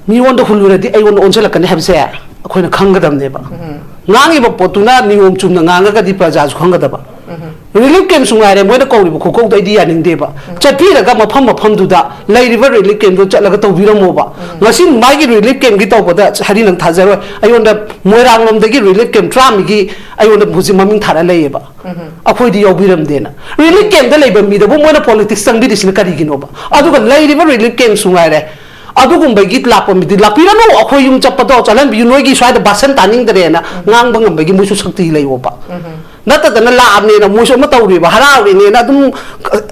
ꯃꯤꯉꯣꯟꯗ ꯍꯨꯜꯂꯨꯔꯗꯤ ꯑꯩꯉꯣꯟꯗ ꯑꯣꯟꯁꯤꯜꯂꯛꯀꯅꯤ ꯍꯥꯏꯕꯁꯦ ꯑꯩꯈꯣꯏꯅ ꯈꯪꯒꯗꯕꯅꯦꯕ꯫ ꯎꯝ꯫ ꯉꯥꯡꯉꯤꯕ ꯄꯣꯠꯇꯨꯅ ꯅꯤꯌꯣꯝ ꯆꯨꯝꯅ ꯉꯥꯡꯉꯒꯗꯤ ꯄ꯭ꯔꯖꯥꯁꯨ ꯈꯪꯒꯗꯕ꯫ ꯎꯝ꯫ ꯔꯤꯂꯤꯐ ꯀꯦꯝꯞꯁꯨ ꯉꯥꯏꯔꯦ, ꯃꯣꯏꯅ ꯀꯧꯔꯤꯕ ꯈꯨꯀꯧꯗꯣ ꯑꯩꯗꯤ ꯌꯥꯅꯤꯡꯗꯦꯕ꯫ ꯎꯝ꯫ ꯆꯠꯄꯤꯔꯒ ꯃꯐꯝ ꯃꯐꯝꯗꯨꯗ ꯂꯩꯔꯤꯕ ꯔꯤꯂꯤꯐ ꯀꯦꯝꯞꯇꯨ ꯆꯠꯂꯒ ꯇꯧꯕꯤꯔꯝꯃꯣꯕ꯫ ꯎꯝ꯫ ꯉꯁꯤ ꯃꯥꯒꯤ ꯔꯤꯂꯤꯐ ꯀꯦꯝꯞꯀꯤ ꯇꯧꯕꯗ ꯍꯥꯏꯗꯤ ꯅꯪ ꯊꯥꯖꯔꯣꯏ, ꯑꯩꯉꯣꯟꯗ ꯃꯣꯏꯔꯥꯡꯂꯣꯝꯗꯒꯤ ꯔꯤꯂꯤꯐ ꯀꯦꯝꯞ ꯇꯔꯥꯃꯔꯤꯒꯤ ꯑꯩꯉꯣꯟꯗ ꯍꯧꯖꯤꯛ ꯃꯃꯤꯡ ꯊꯥꯔ ꯂꯩꯌꯦꯕ꯫ ꯎꯝ꯫ ꯑꯩꯈꯣꯏꯗꯤ ꯌꯥꯎꯕꯤꯔꯝꯗꯦꯅ꯫ ꯔꯤꯂꯤꯐ ꯀꯦꯝꯞꯇ ꯂꯩꯕ ꯃꯤꯗꯕꯨ ꯃꯣꯏꯅ ꯄꯣꯂꯤꯇꯤꯛꯁ ꯆꯪꯕꯤꯔꯤꯁꯤꯅ ꯀꯔꯤꯒꯤꯅꯣꯕ? ꯑꯗꯨꯒ ꯂꯩꯔꯤꯕ ꯔꯤꯂꯤꯐ ꯀꯦꯝꯞꯁꯨ ꯉꯥꯏꯔꯦ, ꯑꯗꯨꯒꯨꯝꯕꯒꯤ ꯂꯥꯛꯄ ꯃꯤꯗꯤ ꯂꯥꯛꯄꯤꯔꯅꯨ, ꯑꯩꯈꯣꯏ ꯌꯨꯝ ꯆꯠꯄꯗꯣ ꯆꯠꯍꯟꯕꯤꯌꯨ, ꯅꯣꯏꯒꯤ ꯁ꯭ꯋꯥꯏꯗ ꯚꯥꯁꯟ ꯇꯥꯅꯤꯡꯗ꯭ꯔꯦꯅ ꯉꯥꯡꯕ ꯉꯝꯕꯒꯤ ꯃꯣꯏꯁꯨ ꯁꯛꯇꯤ ꯂꯩꯌꯣꯕ꯫ ꯎꯝ꯫ ꯅꯠꯇꯗꯅ ꯂꯥꯛꯑꯕꯅꯦꯅ ꯃꯣꯏꯁꯨ ꯑꯃ ꯇꯧꯔꯤꯕ, ꯍꯔꯥꯎꯔꯤꯅꯦꯅ ꯑꯗꯨꯝ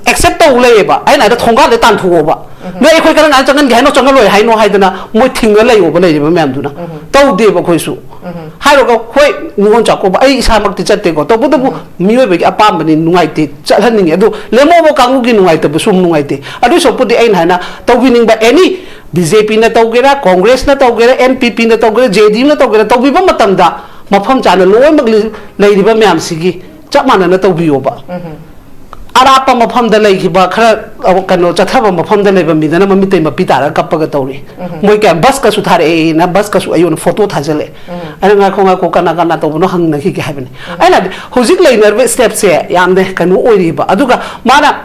ꯑꯦꯛꯁꯦꯞ ꯇꯧ ꯂꯩꯌꯦꯕ꯫ ꯑꯩꯅ ꯍꯥꯏꯗ ꯊꯣꯡꯒꯥꯜꯗ ꯇꯥꯟꯊꯣꯛꯑꯣꯕ꯫ ꯎꯝ꯫ ꯅꯣꯏ ꯑꯩꯈꯣꯏ ꯀꯔꯝ ꯀꯥꯟꯗ ꯆꯪꯍꯟꯒꯦ ꯍꯥꯏꯅꯣ, ꯆꯪꯍꯜꯂꯣꯏ ꯍꯥꯏꯅꯣ ꯍꯥꯏꯗꯅ ꯃꯣꯏ ꯊꯤꯡꯉ ꯂꯩꯌꯣꯕ, ꯂꯩꯔꯤꯕ ꯃꯌꯥꯝꯗꯨꯅ꯫ ꯎꯝ꯫ ꯇꯧꯗꯦꯕ ꯑꯩꯈꯣꯏꯁꯨ꯫ ꯎꯝ꯫ ꯍꯥꯏꯔꯒ ꯍꯣꯏ, ꯅꯤꯉꯣꯜ ꯆꯥꯛꯀꯧꯕ ꯑꯩ ꯏꯁꯥꯃꯛꯇꯤ ꯆꯠꯇꯦꯀꯣ, ꯇꯧꯕꯇꯕꯨ ꯎꯝ꯫ ꯃꯤꯑꯣꯏꯕꯒꯤ ꯑꯄꯥꯝꯕꯅꯤ, ꯅꯨꯡꯉꯥꯏꯇꯦ, ꯆꯠꯍꯟꯅꯤꯡꯉꯦ꯫ ꯑꯗꯨ ꯂꯦꯝꯍꯧꯕ ꯀꯥꯡꯕꯨꯒꯤ ꯅꯨꯡꯉꯥꯏꯇꯕꯁꯨ ꯑꯃꯨꯛ ꯅꯨꯡꯉꯥꯏꯇꯦ꯫ ꯑꯗꯨꯏ ꯁꯔꯨꯛꯄꯨꯗꯤ ꯑꯩꯅ ꯍꯥꯏꯅ ꯇꯧꯕꯤꯅꯤꯡꯕ ꯑꯦꯅꯤ ꯕꯤ ꯖꯦ ꯄꯤꯅ ꯇꯧꯒꯦꯔꯥ, ꯀꯣꯡꯒ꯭ꯔꯦꯁꯅ ꯇꯧꯒꯦꯔꯥ, ꯑꯦꯟ ꯄꯤ ꯄꯤꯅ ꯇꯧꯒꯦꯔꯥ, ꯖꯦ ꯗꯤ ꯌꯨꯅ ꯇꯧꯒꯦꯔꯥ, ꯇꯧꯕꯤꯕ ꯃꯇꯝꯗ ꯃꯐꯝ ꯆꯥꯅ ꯂꯣꯏꯅꯃꯛ ꯂꯤ-, ꯂꯩꯔꯤꯕ ꯃꯌꯥꯝꯁꯤꯒꯤ ꯆꯞ ꯃꯥꯟꯅꯅ ꯇꯧꯕꯤꯌꯣꯕ꯫ ꯎꯝ꯫ ꯑꯔꯥꯞꯄ ꯃꯐꯝꯗ ꯂꯩꯈꯤꯕ ꯈꯔ, ꯑ, ꯀꯩꯅꯣ, ꯆꯠꯊꯕ ꯃꯐꯝꯗ ꯂꯩꯕ ꯃꯤꯗꯅ ꯃꯃꯤꯠꯇꯩ ꯃꯄꯤ ꯇꯥꯔꯒ ꯀꯞꯄꯒ ꯇꯧꯔꯤ꯫ ꯃꯣꯏ ꯀꯌꯥ ꯕꯁꯀꯁꯨ ꯊꯥꯔꯛꯑꯦꯅ, ꯕꯁꯀꯁꯨ ꯑꯩꯉꯣꯟꯗ ꯐꯣꯇꯣ ꯊꯥꯖꯤꯜꯂꯛꯑꯦ꯫ ꯑꯩꯅ, "ꯉꯥꯏꯈꯣ, ꯉꯥꯏꯈꯣ, ꯀꯅꯥ ꯀꯅꯥ ꯇꯧꯕꯅꯣ ꯍꯪꯅꯈꯤꯒꯦ" ꯍꯥꯏꯕꯅꯤ꯫ ꯑꯩꯅ ꯍꯥꯏꯕꯗꯤ, ꯍꯧꯖꯤꯛ ꯂꯩꯅꯔꯤꯕ ꯁ꯭ꯇꯦꯞꯁꯦ ꯌꯥꯝꯅ ꯀꯩꯅꯣ ꯑꯣꯏꯔꯤꯕ꯫ ꯑꯗꯨꯒ ꯃꯥꯅ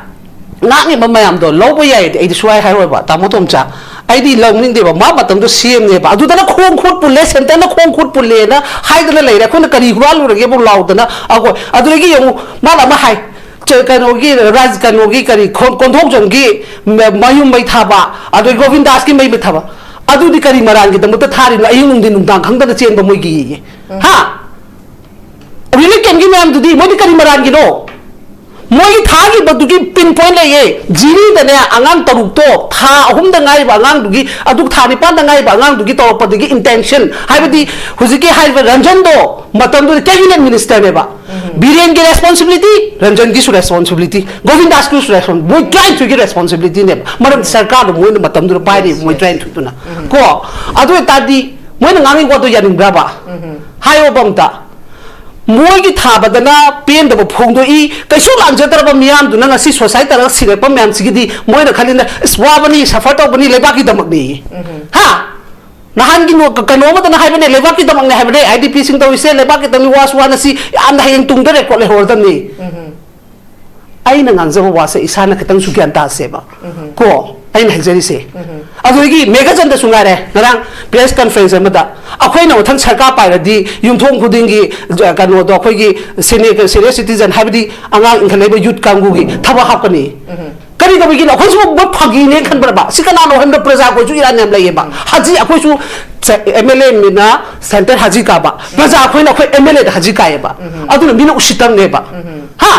ꯉꯥꯡꯉꯤꯕ ꯃꯌꯥꯝꯗꯣ ꯂꯧꯕ ꯌꯥꯏꯗꯤ ꯑꯩꯗꯤ ꯁꯨꯡꯍꯥꯏ ꯍꯥꯏꯔꯣꯏꯕ, ꯇꯥꯃꯣ ꯇꯣꯝꯆꯥ꯫ ꯑꯩꯗꯤ ꯂꯧꯅꯤꯡꯗꯦꯕ, ꯃꯥ ꯃꯇꯝꯗꯣ ꯁꯦꯝꯅꯦꯕ꯫ ꯑꯗꯨꯗꯅ ꯈꯣꯡ ꯈꯨꯠ ꯄꯨꯜꯂꯦ, ꯁꯦꯟꯇꯔꯅ ꯈꯣꯡ ꯈꯨꯠ ꯄꯨꯜꯂꯦꯅ ꯍꯥꯏꯗꯅ ꯂꯩꯔꯦ꯫ ꯑꯩꯈꯣꯏꯅ ꯀꯔꯤ ꯍꯨꯔꯥꯜꯂꯨꯔꯒꯦꯕꯨ ꯂꯥꯎꯗꯅ꯫ ꯑꯩꯈꯣꯏ ꯑꯗꯨꯗꯒꯤ ꯌꯦꯡꯉꯨ, ꯃꯥꯅ ꯑꯃ ꯍꯥꯏ, ꯆ-, ꯀꯩꯅꯣꯒꯤ, ꯔꯥꯖ-, ꯀꯩꯅꯣꯒꯤ ꯀꯔꯤ, ꯈꯣ-, ꯀꯣꯟꯊꯣꯛꯖꯝꯒꯤ ꯃ-, ꯃꯌꯨꯝ ꯃꯩ ꯊꯥꯕ, ꯑꯗꯩ ꯒꯣꯕꯤꯟꯗꯥꯁꯀꯤ ꯃꯩ ꯃꯩ ꯊꯥꯕ, ꯑꯗꯨꯗꯤ ꯀꯔꯤ ꯃꯔꯥꯟꯒꯤꯗꯃꯛꯇ ꯊꯥꯔꯤꯅꯣ? ꯑꯍꯤꯡ ꯅꯨꯡꯊꯤꯟ ꯅꯨꯡꯗꯥꯡ ꯈꯪꯗꯅ ꯆꯦꯟꯕ ꯃꯣꯏꯒꯤ, ꯍꯥ? ꯔꯤꯂꯤꯐ ꯀꯦꯝꯞꯀꯤ ꯃꯌꯥꯝꯗꯨꯗꯤ ꯃꯣꯏꯗꯤ ꯀꯔꯤ ꯃꯔꯥꯟꯒꯤꯅꯣ? ꯃꯣꯏꯒꯤ ꯊꯥꯈꯤꯕꯗꯨꯒꯤ ꯄꯤꯟ ꯄꯣꯏꯟ ꯂꯩꯌꯦ꯫ ꯖꯤꯔꯤꯗꯅꯦ, ꯑꯉꯥꯡ ꯇꯔꯨꯛꯇꯣ, ꯊꯥ ꯑꯍꯨꯝꯗ ꯉꯥꯏꯔꯤꯕ ꯑꯉꯥꯡꯗꯨꯒꯤ, ꯑꯗꯨ ꯊꯥ ꯅꯤꯄꯥꯟꯗ ꯉꯥꯏꯔꯤꯕ ꯑꯉꯥꯡꯗꯨꯒꯤ ꯇꯧꯔꯛꯄꯗꯨꯒꯤ intention, ꯍꯥꯏꯕꯗꯤ ꯍꯧꯖꯤꯛꯀꯤ ꯍꯥꯏꯔꯤꯕ ꯔꯟꯖꯟꯗꯣ ꯃꯇꯝꯗꯨꯗ cabinet ministerꯅꯦꯕ꯫ ꯕꯤꯔꯦꯟꯒꯤ responsibility, ꯔꯟꯖꯟꯒꯤꯁꯨ responsibility, ꯒꯣꯕꯤꯟꯗꯥꯁꯀꯤꯁꯨ responsibility, ꯃꯣꯏ ꯇꯔꯥꯅꯤꯊꯣꯏꯒꯤ responsibilityꯅꯦꯕ꯫ ꯃꯔꯝꯗꯤ ꯁꯔꯀꯥꯔꯗꯣ ꯃꯣꯏꯅ ꯃꯇꯝꯗꯨꯗ ꯄꯥꯏꯔꯤꯕ ꯃꯣꯏ ꯇꯔꯥꯅꯤꯊꯣꯏꯗꯨꯅ꯫ ꯀꯣ? ꯑꯗꯨ ꯑꯣꯏꯇꯥꯔꯗꯤ ꯃꯣꯏꯅ ꯉꯥꯡꯉꯤ ꯋꯥꯗꯣ ꯌꯥꯅꯤꯡꯕ꯭ꯔꯕ? ꯍꯥꯏꯌꯣꯕ ꯑꯝꯇ꯫ ꯃꯣꯏꯒꯤ ꯊꯥꯕꯗꯅ ꯄꯦꯟꯗꯕ ꯐꯣꯡꯗꯣꯛꯏ, ꯀꯩꯁꯨ ꯂꯥꯟꯖꯗ꯭ꯔꯕ ꯃꯤꯌꯥꯝꯗꯨꯅ ꯉꯁꯤ suicide ꯇꯧꯔꯒ ꯁꯤꯔꯛꯄ ꯃꯌꯥꯝꯁꯤꯒꯤꯗꯤ ꯃꯣꯏꯅ ꯈꯜꯂꯤꯅ, "ꯑꯁ, ꯋꯥꯕꯅꯤ, suffer ꯇꯧꯕꯅꯤ, ꯂꯩꯕꯥꯛꯀꯤꯗꯃꯛꯅꯤ"꯫ ꯍꯥ? ꯅꯍꯥꯟꯒꯤ ꯅꯣ-, ꯀꯩꯅꯣ ꯑꯃꯗꯅ ꯍꯥꯏꯕꯅꯦ, "ꯂꯩꯕꯥꯛꯀꯤꯗꯃꯛꯅꯦ" ꯍꯥꯏꯕꯅꯦ, "IDPꯁꯤꯡ ꯇꯧꯔꯤꯁꯦ ꯂꯩꯕꯥꯛꯀꯤꯗꯃꯛꯅꯤ, ꯋꯥꯁꯨ ꯋꯥꯅ ꯁꯤ ꯌꯥꯝꯅ ꯍꯌꯦꯡ ꯇꯨꯡꯗ record ꯂꯩꯍꯧꯔꯗꯕꯅꯤ"꯫ ꯑꯩꯅ ꯉꯥꯡꯖꯕ ꯋꯥꯁꯦ ꯏꯁꯥꯅ ꯈꯤꯇꯪꯁꯨ ꯒ꯭ꯌꯥꯟ ꯇꯥꯁꯦꯕ꯫ ꯀꯣ? ꯑꯩꯅ ꯍꯥꯏꯖꯔꯤꯁꯦ꯫ ꯑꯗꯨꯗꯒꯤ ꯃꯦꯒꯥꯖꯟꯗꯁꯨ ꯉꯥꯏꯔꯦ, ꯉꯔꯥꯡ press conference ꯑꯃꯗ, "ꯑꯩꯈꯣꯏꯅ ꯃꯊꯪ ꯁꯔꯀꯥꯔ ꯄꯥꯏꯔꯗꯤ ꯌꯨꯝꯊꯣꯡ ꯈꯨꯗꯤꯡꯒꯤ, ꯑ, ꯀꯩꯅꯣꯗꯣ, ꯑꯩꯈꯣꯏꯒꯤ senior, senior citizen, ꯍꯥꯏꯕꯗꯤ ꯑꯉꯥꯡ ꯏꯟꯈꯠꯂꯛꯏꯕ youth ꯀꯥꯡꯕꯨꯒꯤ ꯊꯕꯛ ꯍꯥꯞꯀꯅꯤ"꯫ ꯀꯔꯤ ꯇꯧꯕꯒꯤꯅꯣ? ꯑꯩꯈꯣꯏꯁꯨ ꯃꯣꯏ ꯐꯥꯒꯤꯅꯦ ꯈꯟꯕ꯭ꯔꯕ? ꯁꯤ ꯀꯅꯥꯅꯣ ꯍꯥꯏꯕꯗ ꯄ꯭ꯔꯖꯥ ꯑꯩꯈꯣꯏꯁꯨ ꯏꯔꯥꯟ ꯌꯥꯝ ꯂꯩꯌꯦꯕ꯫ ꯍꯖꯤ ꯑꯩꯈꯣꯏꯁꯨ ꯆ-, MLA ꯃꯤꯅ center ꯍꯖꯤ ꯀꯥꯕ, ꯄ꯭ꯔꯖꯥ ꯑꯩꯈꯣꯏꯅ ꯑꯩꯈꯣꯏ MLAꯗ ꯍꯖꯤ ꯀꯥꯏꯌꯦꯕ꯫ ꯑꯗꯨꯅ ꯃꯤꯅ ꯎꯁꯤꯠꯇꯕꯅꯦꯕ꯫ ꯍꯥ?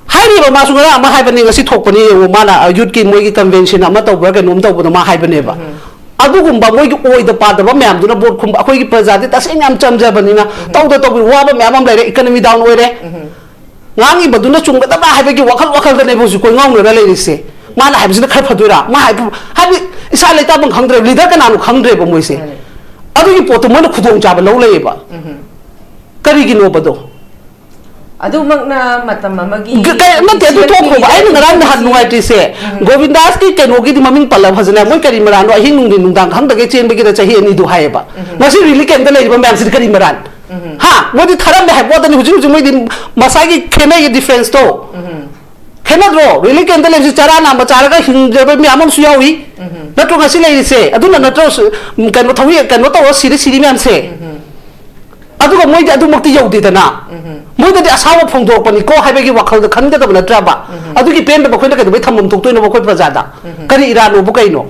ꯍꯥꯏꯔꯤꯕ ꯃꯥꯁꯨ ꯉꯔꯥꯡ ꯑꯃ ꯍꯥꯏꯕꯅꯤ, ꯉꯁꯤ ꯊꯣꯛꯄꯅꯤ ꯌꯦꯡꯉꯨ, ꯃꯥꯅ, ꯑ, youthꯀꯤ ꯃꯣꯏꯒꯤ convention ꯑꯃ ꯇꯧꯕ꯭ꯔꯥ ꯀꯩꯅꯣꯝ ꯇꯧꯕꯗ ꯃꯥ ꯍꯥꯏꯕꯅꯦꯕ꯫ ꯑꯗꯨꯒꯨꯝꯕ ꯃꯣꯏꯒꯤ ꯑꯣꯏꯗ ꯄꯥꯗꯕ ꯃꯌꯥꯝꯗꯨꯅ vote ꯈꯨꯝꯕ, ꯑꯩꯈꯣꯏꯒꯤ ꯄ꯭ꯔꯖꯥꯗꯤ ꯇꯁꯦꯡꯅ ꯌꯥꯝ ꯆꯝꯖꯕꯅꯤꯅ, ꯇꯧꯗ ꯇꯧꯕ ꯋꯥꯕ ꯃꯌꯥꯝ ꯑꯃ ꯂꯩꯔꯦ, economy down ꯑꯣꯏꯔꯦ꯫ ꯉꯥꯡꯉꯤꯕꯗꯨꯅ ꯆꯨꯝꯒꯗꯕ꯭ꯔꯥ ꯍꯥꯏꯕꯒꯤ ꯋꯥꯈꯜ ꯋꯥꯈꯜꯗꯅꯦꯕ ꯍꯧꯖꯤꯛ ꯀꯣꯏ ꯉꯥꯎꯅꯔ ꯂꯩꯔꯤꯁꯦ꯫ ꯃꯥꯅ ꯍꯥꯏꯕꯁꯤꯅ ꯈꯔ ꯐꯗꯣꯏꯔꯥ? ꯃꯥ ꯍꯥꯏꯕ, ꯍꯥꯏꯕꯗꯤ ꯏꯁꯥ ꯂꯩꯇꯥꯐꯝ ꯈꯪꯗ꯭ꯔꯦꯕ, leader ꯀꯅꯥꯅꯣ ꯈꯪꯗ꯭ꯔꯦꯕ ꯃꯣꯏꯁꯦ꯫ ꯑꯗꯨꯒꯤ ꯄꯣꯠꯇꯣ ꯃꯣꯏꯅ ꯈꯨꯗꯣꯡꯆꯥꯕ ꯂꯧ ꯂꯩꯌꯦꯕ꯫ ꯀꯔꯤꯒꯤꯅꯣꯕꯗꯣ? ꯑꯗꯨꯃꯛꯅ ꯃꯇꯝ ꯑꯃꯒꯤ ꯀ- ꯀ- ꯅꯠꯇꯦ, ꯑꯗꯨ ꯇꯣꯛꯈ꯭ꯔꯣꯕ꯫ ꯑꯩꯅ ꯉꯔꯥꯡ ꯅꯍꯥꯟ ꯅꯨꯡꯉꯥꯏꯇ꯭ꯔꯤꯁꯦ, ꯒꯣꯕꯤꯟꯗꯥꯁꯀꯤ ꯀꯩꯅꯣꯒꯤꯗꯤ ꯃꯃꯤꯡ ꯄꯜꯂ ꯐꯖꯅ, ꯃꯣꯏ ꯀꯔꯤ ꯃꯔꯥꯟꯅꯣ, ꯑꯍꯤꯡ ꯅꯨꯡꯊꯤꯟ ꯅꯨꯡꯗꯥꯡ ꯈꯪꯗꯒꯩ ꯆꯦꯟꯕꯒꯤꯗ ꯆꯍꯤ ꯑꯅꯤꯗꯨ ꯍꯥꯏꯌꯦꯕ꯫ ꯉꯁꯤ ꯔꯤꯂꯤꯐ ꯀꯦꯝꯞꯇ ꯂꯩꯔꯤꯕ ꯃꯌꯥꯝꯁꯤꯗꯤ ꯀꯔꯤ ꯃꯔꯥꯟ? ꯍꯥ? ꯃꯣꯏꯗꯤ ꯊꯥꯔꯝꯃꯦ ꯍꯥꯏꯕ ꯋꯥꯗꯅꯤ꯫ ꯍꯧꯖꯤꯛ ꯍꯧꯖꯤꯛ ꯃꯣꯏꯗꯤ ꯃꯁꯥꯒꯤ ꯈꯦꯠꯅꯩꯌꯦ ꯗꯤꯐ꯭ꯔꯦꯟꯁꯇꯣ꯫ ꯈꯦꯠꯅꯗ꯭ꯔꯣ? ꯔꯤꯂꯤꯐ ꯀꯦꯝꯞꯇ ꯂꯩꯕꯁꯤ ꯆꯔꯥ ꯅꯥꯝꯃ ꯆꯥꯔꯒ ꯍꯤꯡꯖꯕ ꯃꯌꯥꯝ ꯑꯃꯁꯨ ꯌꯥꯎꯔꯤ꯫ ꯅꯠꯇ꯭ꯔꯣ ꯉꯁꯤ ꯂꯩꯔꯤꯁꯦ? ꯑꯗꯨꯅ ꯅꯠꯇ꯭ꯔꯣ ꯁ-, ꯀꯩꯅꯣ ꯊꯧꯔꯤ, ꯀꯩꯅꯣ ꯇꯧꯔ ꯁꯤꯔꯤ ꯁꯤꯔꯤ ꯃꯌꯥꯝꯁꯦ? ꯑꯗꯨꯒ ꯃꯣꯏꯗꯤ ꯑꯗꯨꯃꯛꯇꯤ ꯌꯧꯗꯦꯗꯅ꯫ ꯃꯣꯏꯗꯗꯤ ꯑꯁꯥꯎꯕ ꯐꯣꯡꯗꯣꯔꯛꯄꯅꯤꯀꯣ ꯍꯥꯏꯕꯒꯤ ꯋꯥꯈꯜꯗ ꯈꯟꯒꯗꯕ ꯅꯠꯇ꯭ꯔꯕ? ꯑꯗꯨꯒꯤ ꯄꯦꯟꯗꯕ ꯑꯩꯈꯣꯏꯅ ꯀꯩꯗꯧꯕꯩ ꯊꯝꯐꯝ ꯊꯣꯛꯇꯣꯏꯅꯣꯕ ꯑꯩꯈꯣꯏ ꯄ꯭ꯔꯖꯥꯗ? ꯀꯔꯤ ꯏꯔꯥꯟꯅꯣꯕ ꯀꯩꯅꯣ?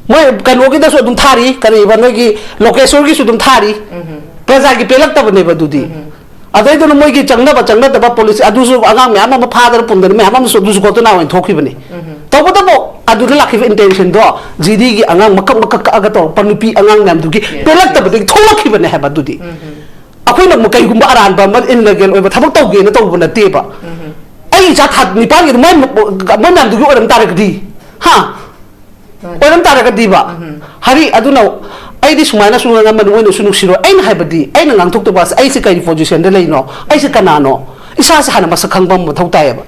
ꯃꯣꯏ ꯀꯩꯅꯣꯒꯤꯗꯁꯨ ꯑꯗꯨꯝ ꯊꯥꯔꯤ, ꯀꯔꯤꯕ, ꯅꯣꯏꯒꯤ ꯂꯣꯀꯦꯁꯣꯔꯒꯤꯁꯨ ꯑꯗꯨꯝ ꯊꯥꯔꯤ꯫ ꯄ꯭ꯔꯖꯥꯒꯤ ꯄꯦꯜꯂꯛꯇꯕꯅꯦꯕ ꯑꯗꯨꯗꯤ꯫ ꯑꯗꯩꯗꯨꯅ ꯃꯣꯏꯒꯤ ꯆꯪꯅꯕ ꯆꯪꯅꯗꯕ ꯄꯣꯂꯤꯁꯤ ꯑꯗꯨꯁꯨ ꯑꯉꯥꯡ ꯃꯌꯥꯝ ꯑꯃ ꯐꯥꯗꯅ ꯄꯨꯝꯗꯅ ꯃꯌꯥꯝ ꯑꯃꯁꯨ ꯑꯗꯨꯁꯨ ꯀꯣꯇꯅꯥ ꯑꯣꯏꯅ ꯊꯣꯛꯈꯤꯕꯅꯤ꯫ ꯇꯧꯕꯇꯕꯨ ꯑꯗꯨꯗ ꯂꯥꯛꯈꯤꯕ ꯏꯟꯇꯦꯟꯁꯟꯗꯣ ꯖꯤꯗꯤꯒꯤ ꯑꯉꯥꯡ ꯃꯀꯛ ꯃꯀꯛ ꯀꯛꯑꯒ ꯇꯧꯔꯛꯄ ꯅꯨꯄꯤ ꯑꯉꯥꯡ ꯃꯌꯥꯝꯗꯨꯒꯤ ꯄꯦꯜꯂꯛꯇꯕꯗꯒꯤ ꯊꯣꯛꯂꯛꯈꯤꯕꯅꯦ ꯍꯥꯏꯕ꯫ ꯑꯗꯨꯗꯤ ꯑꯩꯈꯣꯏꯅ ꯑꯃꯨꯛ ꯀꯩꯒꯨꯝꯕ ꯑꯔꯥꯟꯕ ꯑꯃ ꯏꯜꯂꯒꯦꯜ ꯑꯣꯏꯕ ꯊꯕꯛ ꯇꯧꯒꯦꯅ ꯇꯧꯕ ꯅꯠꯇꯦꯕ꯫ ꯑꯩ ꯏꯆꯥ ꯊꯥ ꯅꯤꯄꯥꯟꯒꯤꯗꯣ ꯃꯣꯏ ꯃꯣꯏ ꯃꯌꯥꯝꯗꯨꯒꯤ ꯑꯣꯏꯔꯝ ꯇꯥꯔꯒꯗꯤ, ꯍꯥ? ꯑꯣꯏꯔꯝ ꯇꯥꯔꯒꯗꯤꯕ꯫ ꯍꯥꯏꯗꯤ ꯑꯗꯨꯅ ꯑꯩꯗꯤ ꯁꯨꯃꯥꯏꯅ ꯁꯨꯝ ꯉꯥꯡꯉꯝꯕ ꯅꯣꯏꯅꯁꯨ ꯅꯨꯡꯁꯤꯔꯣꯏ꯫ ꯑꯩꯅ ꯍꯥꯏꯕꯗꯤ, ꯑꯩꯅ ꯉꯥꯡꯊꯣꯛꯇꯧꯕ ꯑꯁꯤ, ꯑꯩꯁꯦ ꯀꯔꯤ ꯄꯣꯖꯤꯁꯟꯗ ꯂꯩꯅꯣ, ꯑꯩꯁꯦ ꯀꯅꯥꯅꯣ, ꯏꯁꯥꯁꯦ ꯍꯥꯟꯅ ꯃꯁꯛ ꯈꯪꯕ ꯑꯃ ꯃꯊꯧ ꯇꯥꯏꯌꯦꯕ꯫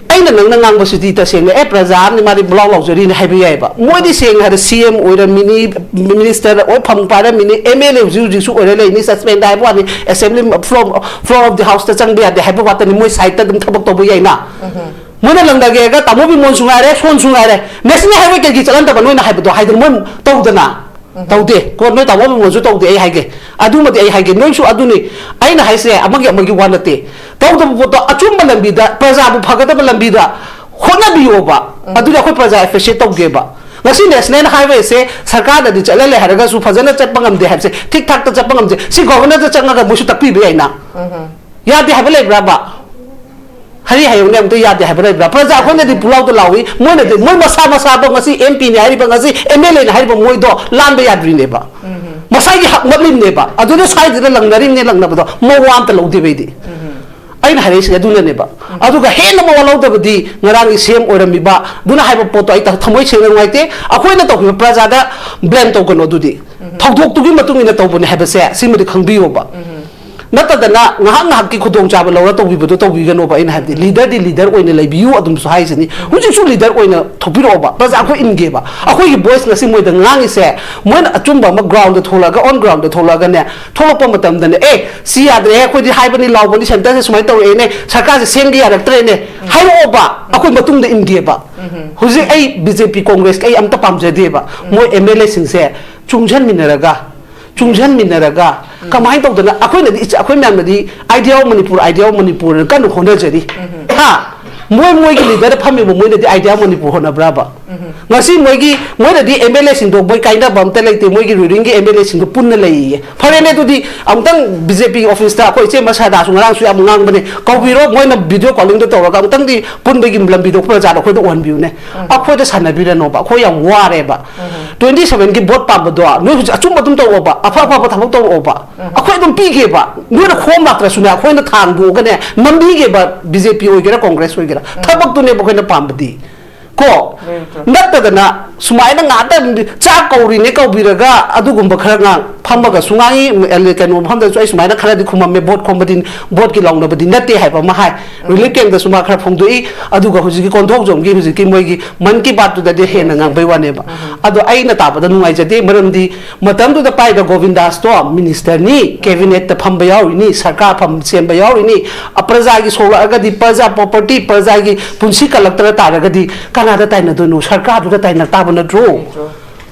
ꯑꯩꯅ ꯅꯪꯅ ꯉꯥꯡꯕꯁꯤꯗꯤ ꯇꯁꯦꯡꯅ, "ꯑꯦ, ꯄ꯭ꯔꯖꯥ ꯑꯃꯅꯤ, ꯃꯥꯗꯤ ꯕ꯭ꯂꯥꯎ ꯂꯥꯎꯖꯔꯤꯅꯤ" ꯍꯥꯏꯕ ꯌꯥꯏꯑꯕ꯫ ꯃꯣꯏꯗꯤ ꯁꯦꯡꯅ ꯍꯥꯏꯔ ꯁꯤ ꯑꯦꯝ ꯑꯣꯏꯔꯝꯃꯤꯅꯤ, ꯃꯤꯅꯤꯁꯇꯔ ꯑꯣꯏ ꯐꯝ ꯄꯥꯏꯔꯝꯃꯤꯅꯤ, ꯑꯦꯝ ꯑꯦꯜ ꯑꯦ ꯍꯧꯖꯤꯛ ꯍꯧꯖꯤꯛꯁꯨ ꯑꯣꯏꯔ ꯂꯩꯅꯤ, ꯁꯁꯄꯦꯟꯗ ꯍꯥꯏꯕ ꯋꯥꯅꯤ, assembly floor, floor of the ꯍꯥꯎꯁꯇ ꯆꯪꯕ ꯌꯥꯗꯦ ꯍꯥꯏꯕ ꯋꯥꯇꯅꯤ, ꯃꯣꯏ ꯁꯥꯏꯠꯇ ꯑꯗꯨꯝ ꯊꯕꯛ ꯇꯧꯕ ꯌꯥꯏꯅ꯫ ꯃꯣꯏꯅ ꯂꯪꯗꯒꯦꯒ ꯇꯥꯃꯣ ꯕꯤꯃꯣꯟꯁꯨ ꯉꯥꯏꯔꯦ, ꯁꯣꯟꯁꯨ ꯉꯥꯏꯔꯦ, ꯅꯦꯁꯅꯦꯜ ꯍꯥꯏꯋꯦ ꯀꯩꯒꯤ ꯆꯠꯍꯟꯗꯕ ꯅꯣꯏꯅ ꯍꯥꯏꯕꯗꯣ ꯍꯥꯏꯗꯅ ꯃꯣꯏ ꯇꯧꯗꯅ? ꯇꯧꯗꯦ꯫ ꯀꯣ, ꯅꯣꯏ ꯇꯥꯃꯣ ꯕꯤꯃꯣꯟꯁꯨ ꯇꯧꯗꯦ, ꯑꯩ ꯍꯥꯏꯒꯦ꯫ ꯑꯗꯨꯃꯗꯤ ꯑꯩ ꯍꯥꯏꯒꯦ, ꯅꯣꯏꯁꯨ ꯑꯗꯨꯅꯤ꯫ ꯑꯩꯅ ꯍꯥꯏꯁꯦ ꯑꯃꯒꯤ ꯑꯃꯒꯤ ꯋꯥ ꯅꯠꯇꯦ꯫ ꯇꯧꯗꯕ ꯄꯣꯠꯇꯣ ꯑꯆꯨꯝꯕ ꯂꯝꯕꯤꯗ, ꯄ꯭ꯔꯖꯥꯕꯨ ꯐꯒꯗꯕ ꯂꯝꯕꯤꯗ ꯍꯣꯠꯅꯕꯤꯌꯣꯕ꯫ ꯑꯗꯨꯗꯤ ꯑꯩꯈꯣꯏ ꯄ꯭ꯔꯖꯥ ꯑꯦꯄ꯭ꯔꯤꯁꯤꯌꯦꯠ ꯇꯧꯒꯦꯕ꯫ ꯉꯁꯤ ꯅꯦꯁꯅꯦꯜ ꯍꯥꯏꯋꯦꯁꯦ ꯁꯔꯀꯥꯔꯗꯗꯤ ꯆꯠꯍꯜꯂꯦ ꯍꯥꯏꯔꯒꯁꯨ ꯐꯖꯅ ꯆꯠꯄ ꯉꯝꯗꯦ ꯍꯥꯏꯕꯁꯦ, ꯊꯤꯛ ꯊꯥꯛꯇ ꯆꯠꯄ ꯉꯝꯗꯦ, ꯁꯤ ꯒꯣꯚꯔꯅꯔꯗ ꯆꯪꯉꯒ ꯃꯣꯏꯁꯨ ꯇꯥꯛꯄꯤꯕ ꯌꯥꯏꯅ꯫ ꯌꯥꯗꯦ ꯍꯥꯏꯕ ꯂꯩꯕ꯭ꯔꯕ? ꯍꯥꯏꯔꯤ ꯍꯥꯏꯌꯨꯅꯦ ꯑꯝꯇ, ꯌꯥꯗꯦ ꯍꯥꯏꯕ ꯂꯩꯕ꯭ꯔꯥ? ꯄ꯭ꯔꯖꯥ ꯑꯩꯈꯣꯏꯅꯗꯤ ꯄꯨꯂꯥꯎꯗ ꯂꯥꯎꯏ, ꯃꯣꯏꯅꯗꯤ ꯃꯣꯏ ꯃꯁꯥ ꯃꯁꯥꯗꯣ ꯉꯁꯤ ꯑꯦꯝ ꯄꯤꯅꯤ ꯍꯥꯏꯔꯤꯕ, ꯉꯁꯤ ꯑꯦꯝ ꯑꯦꯜ ꯑꯦꯅꯤ ꯍꯥꯏꯔꯤꯕ ꯃꯣꯏꯗꯣ ꯂꯥꯟꯕ ꯌꯥꯗ꯭ꯔꯤꯅꯦꯕ꯫ ꯃꯁꯥꯒꯤ ꯍꯛ ꯃꯠꯂꯤꯕꯅꯦꯕ꯫ ꯑꯗꯨꯗ ꯁ꯭ꯋꯥꯏꯗꯨꯗ ꯂꯪꯅꯔꯤꯕꯅꯦ, ꯂꯪꯅꯕꯗꯣ ꯃꯋꯥ ꯑꯝꯇ ꯂꯧꯗꯦꯕ ꯑꯩꯗꯤ꯫ ꯑꯩꯅ ꯍꯥꯏꯔꯛꯏꯁꯦ ꯑꯗꯨꯅꯅꯦꯕ꯫ ꯑꯗꯨꯒ ꯍꯦꯟꯅ ꯃꯋꯥ ꯂꯧꯗꯕꯗꯤ ꯉꯔꯥꯡꯒꯤ ꯁꯤ ꯑꯦꯝ ꯑꯣꯏꯔꯝꯃꯤꯕ ꯑꯗꯨꯅ ꯍꯥꯏꯕ ꯄꯣꯠꯇꯣ ꯑꯩ ꯊꯃꯣꯏ ꯁꯦꯡꯅ ꯅꯨꯡꯉꯥꯏꯇꯦ꯫ ꯑꯩꯈꯣꯏꯅ ꯇꯧꯈꯤꯕ ꯄ꯭ꯔꯖꯥꯗ ꯕ꯭ꯂꯦꯝ ꯇꯧꯒꯅꯣ꯫ ꯑꯗꯨꯗꯤ ꯊꯧꯗꯣꯛꯇꯨꯒꯤ ꯃꯇꯨꯡ ꯏꯟꯅ ꯇꯧꯕꯅꯦ ꯍꯥꯏꯕꯁꯦ ꯁꯤꯃꯗꯤ ꯈꯪꯕꯤꯌꯣꯕ꯫ ꯅꯠꯇꯗꯅ ꯉꯥꯏꯍꯥꯛ ꯉꯥꯏꯍꯥꯛꯀꯤ ꯈꯨꯗꯣꯡꯆꯥꯕ ꯂꯧꯔ ꯇꯧꯕꯤꯕꯗꯣ ꯇꯧꯕꯤꯒꯅꯣꯕ꯫ ꯑꯩꯅ ꯍꯥꯏꯕꯗꯤ ꯂꯤꯗꯔꯗꯤ ꯂꯤꯗꯔ ꯑꯣꯏꯅ ꯂꯩꯕꯤꯌꯨ ꯑꯗꯨꯝꯁꯨ ꯍꯥꯏꯁꯤꯅꯤ꯫ ꯍꯧꯖꯤꯛꯁꯨ ꯂꯤꯗꯔ ꯑꯣꯏꯅ ꯊꯣꯛꯄꯤꯔꯛꯑꯣꯕ꯫ ꯄ꯭ꯔꯖꯥ ꯑꯩꯈꯣꯏ ꯏꯟꯒꯦꯕ꯫ ꯑꯩꯈꯣꯏꯒꯤ ꯚꯣꯏꯁ ꯉꯁꯤ ꯃꯣꯏꯗ ꯉꯥꯡꯉꯤꯁꯦ, ꯃꯣꯏꯅ ꯑꯆꯨꯝꯕ ꯑꯃ ꯒ꯭ꯔꯥꯎꯟꯗ ꯊꯣꯛꯂꯛꯑꯒ, ꯑꯣꯟ ꯒ꯭ꯔꯥꯎꯟꯗ ꯊꯣꯛꯂꯛꯑꯒꯅꯦ, ꯊꯣꯛꯂꯛꯄ ꯃꯇꯝꯗꯅꯦ, "ꯑꯦ, ꯁꯤ ꯌꯥꯗ꯭ꯔꯦ, ꯑꯩꯈꯣꯏꯗꯤ ꯍꯥꯏꯕꯅꯤ, ꯂꯥꯎꯕꯅꯤ, ꯁꯦꯟꯇꯔꯁꯦ ꯁꯨꯃꯥꯏꯅ ꯇꯧꯔꯛꯑꯦꯅꯦ, ꯁꯔꯀꯥꯔꯁꯦ ꯁꯦꯝꯒꯦ ꯌꯥꯔꯛꯇ꯭ꯔꯦꯅꯦ" ꯍꯥꯏꯔꯛꯑꯣꯕ꯫ ꯑꯩꯈꯣꯏ ꯃꯇꯨꯡꯗ ꯏꯟꯒꯦꯕ꯫ ꯍꯧꯖꯤꯛ ꯑꯩ ꯕꯤ ꯖꯦ ꯄꯤ, ꯀꯣꯡꯒ꯭ꯔꯦꯁꯀꯤ ꯑꯩ ꯑꯝꯇ ꯄꯥꯝꯖꯗꯦꯕ꯫ ꯃꯣꯏ ꯑꯦꯝ ꯑꯦꯜ ꯑꯦꯁꯤꯡꯁꯦ ꯆꯨꯡꯁꯤꯟꯃꯤꯟꯅꯔꯒ, ꯆꯨꯡꯁꯤꯟꯃꯤꯟꯅꯔꯒ ꯀꯃꯥꯏꯅ ꯇꯧꯗꯅ ꯑꯩꯈꯣꯏꯅꯗꯤ ꯏꯆ-, ꯑꯩꯈꯣꯏ ꯃꯌꯥꯝꯅꯗꯤ "Idea of Manipur, Idea of Manipur" ꯀꯟꯅ ꯍꯣꯠꯅꯖꯔꯤ꯫ ꯍꯥ? ꯃꯣꯏ ꯃꯣꯏꯒꯤ ꯂꯤꯗꯔꯗ ꯐꯝꯃꯤꯕ ꯃꯣꯏꯅꯗꯤ "Idea of Manipur" ꯍꯣꯠꯅꯕ꯭ꯔꯕ? ꯉꯁꯤ ꯃꯣꯏꯒꯤ, ꯃꯣꯏꯅꯗꯤ ꯑꯦꯝ ꯑꯦꯜ ꯑꯦꯁꯤꯡꯗꯣ ꯃꯣꯏ ꯀꯥꯏꯅꯕ ꯑꯝꯇ ꯂꯩꯇꯦ, ꯃꯣꯏꯒꯤ ꯔꯨꯂꯤꯡꯒꯤ ꯑꯦꯝ ꯑꯦꯜ ꯑꯦꯁꯤꯡꯗꯣ ꯄꯨꯟꯅ ꯂꯩꯌꯦ꯫ ꯐꯔꯦꯅꯦ, ꯑꯗꯨꯗꯤ ꯑꯃꯨꯛꯇꯪ ꯕꯤ ꯖꯦ ꯄꯤꯒꯤ ꯑꯣꯐꯤꯁꯇ ꯑꯩꯈꯣꯏ ꯏꯆꯦ ꯃꯁꯥꯗꯥꯁꯨ ꯉꯔꯥꯡꯁꯨ ꯌꯥꯝ ꯉꯥꯡꯕꯅꯦ, ꯀꯧꯕꯤꯔꯣ, ꯃꯣꯏꯅ ꯚꯤꯗꯤꯑꯣ ꯀꯣꯂꯤꯡꯗꯣ ꯇꯧꯔꯒ ꯑꯃꯨꯛꯇꯪꯗꯤ ꯄꯨꯟꯕꯒꯤ ꯂꯝꯕꯤꯗꯣ ꯄ꯭ꯔꯖꯥꯗ ꯑꯩꯈꯣꯏꯗ ꯎꯍꯟꯕꯤꯌꯨꯅꯦ꯫ ꯑꯩꯈꯣꯏꯗ ꯁꯥꯟꯅꯕꯤꯔꯅꯣꯕ, ꯑꯩꯈꯣꯏ ꯌꯥꯝ ꯋꯥꯔꯦꯕ꯫ ꯇ꯭ꯋꯦꯟꯇꯤ ꯁꯚꯦꯟꯒꯤ ꯚꯣꯠ ꯄꯥꯝꯕꯗꯣ ꯅꯣꯏ ꯍꯧꯖꯤꯛ ꯑꯆꯨꯝꯕ ꯑꯗꯨꯝ ꯇꯧꯔꯛꯑꯣꯕ, ꯑꯐ ꯑꯐꯕ ꯊꯕꯛ ꯇꯧꯔꯛꯑꯣꯕ꯫ ꯑꯩꯈꯣꯏ ꯑꯗꯨꯝ ꯄꯤꯒꯦꯕ, ꯅꯣꯏꯅ ꯈꯣꯝ ꯂꯥꯛꯇ꯭ꯔꯁꯨꯅꯦ, ꯑꯩꯈꯣꯏꯅ ꯊꯥꯡꯗꯣꯛꯑꯒꯅꯦ ꯅꯝꯕꯤꯒꯦꯕ, ꯕꯤ ꯖꯦ ꯄꯤ ꯑꯣꯏꯒꯦꯔꯥ ꯀꯣꯡꯒ꯭ꯔꯦꯁ ꯑꯣꯏꯒꯦꯔꯥ꯫ ꯊꯕꯛꯇꯨꯅꯦꯕ ꯑꯩꯈꯣꯏꯅ ꯄꯥꯝꯕꯗꯤ꯫ ꯀꯣ? Very true. ꯅꯠꯇꯗꯅ ꯁꯨꯃꯥꯏꯅ ꯉꯥꯛꯇ ꯆꯥꯛ ꯀꯧꯔꯤꯅꯦ ꯀꯧꯕꯤꯔꯒ ꯑꯗꯨꯒꯨꯝꯕ ꯈꯔ ꯉꯥꯡ ꯐꯝꯃꯒꯁꯨ ꯉꯥꯡꯉꯤ꯫ ꯑꯦꯜ-, ꯀꯩꯅꯣ ꯃꯐꯝꯗꯁꯨ ꯑꯩ ꯁꯨꯃꯥꯏꯅ ꯈꯔꯗꯤ ꯈꯨꯝꯃꯝꯃꯦ, ꯚꯣꯠ ꯈꯣꯝꯕꯗꯤ, ꯚꯣꯠꯀꯤ ꯂꯥꯎꯅꯕꯗꯤ ꯅꯠꯇꯦ ꯍꯥꯏꯕ ꯑꯃ ꯍꯥꯏ꯫ ꯔꯤꯂꯤꯐ ꯀꯦꯝꯗꯁꯨ ꯃꯥ ꯈꯔ ꯐꯣꯡꯗꯣꯛꯏ꯫ ꯑꯗꯨꯒ ꯍꯧꯖꯤꯛꯀꯤ ꯀꯣꯟꯊꯧꯖꯝꯒꯤ ꯍꯧꯖꯤꯛꯀꯤ ꯃꯣꯏꯒꯤ ꯃꯟ ꯀꯤ ꯕꯥꯠꯇꯨꯗꯗꯤ ꯍꯦꯟꯅ ꯉꯥꯡꯕꯩ ꯋꯥꯅꯦꯕ꯫ ꯑꯗꯣ ꯑꯩꯅ ꯇꯥꯕꯗ ꯅꯨꯡꯉꯥꯏꯖꯗꯦ, ꯃꯔꯝꯗꯤ ꯃꯇꯝꯗꯨꯗ ꯄꯥꯏꯕ ꯒꯣꯕꯤꯟꯗꯥꯁꯇꯣ ꯃꯤꯅꯤꯁꯇꯔꯅꯤ, ꯀꯦꯕꯤꯅꯦꯠꯇ ꯐꯝꯕ ꯌꯥꯎꯔꯤꯅꯤ, ꯁꯔꯀꯥꯔ ꯐꯝ ꯁꯦꯝꯕ ꯌꯥꯎꯔꯤꯅꯤ꯫ ꯑ, ꯄ꯭ꯔꯖꯥꯒꯤ ꯁꯣꯛꯂꯛꯑꯒꯗꯤ, ꯄ꯭ꯔꯖꯥ ꯄ꯭ꯔꯣꯄꯔꯇꯤ, ꯄ꯭ꯔꯖꯥꯒꯤ ꯄꯨꯟꯁꯤ ꯀꯜꯂꯛꯇꯅ ꯇꯥꯔꯒꯗꯤ ꯀꯅꯥꯗ ꯇꯥꯏꯅꯗꯣꯏꯅꯣ? ꯁꯔꯀꯥꯔꯗꯨꯗ ꯇꯥꯏꯅ ꯇꯥꯕ ꯅꯠꯇ꯭ꯔꯣ?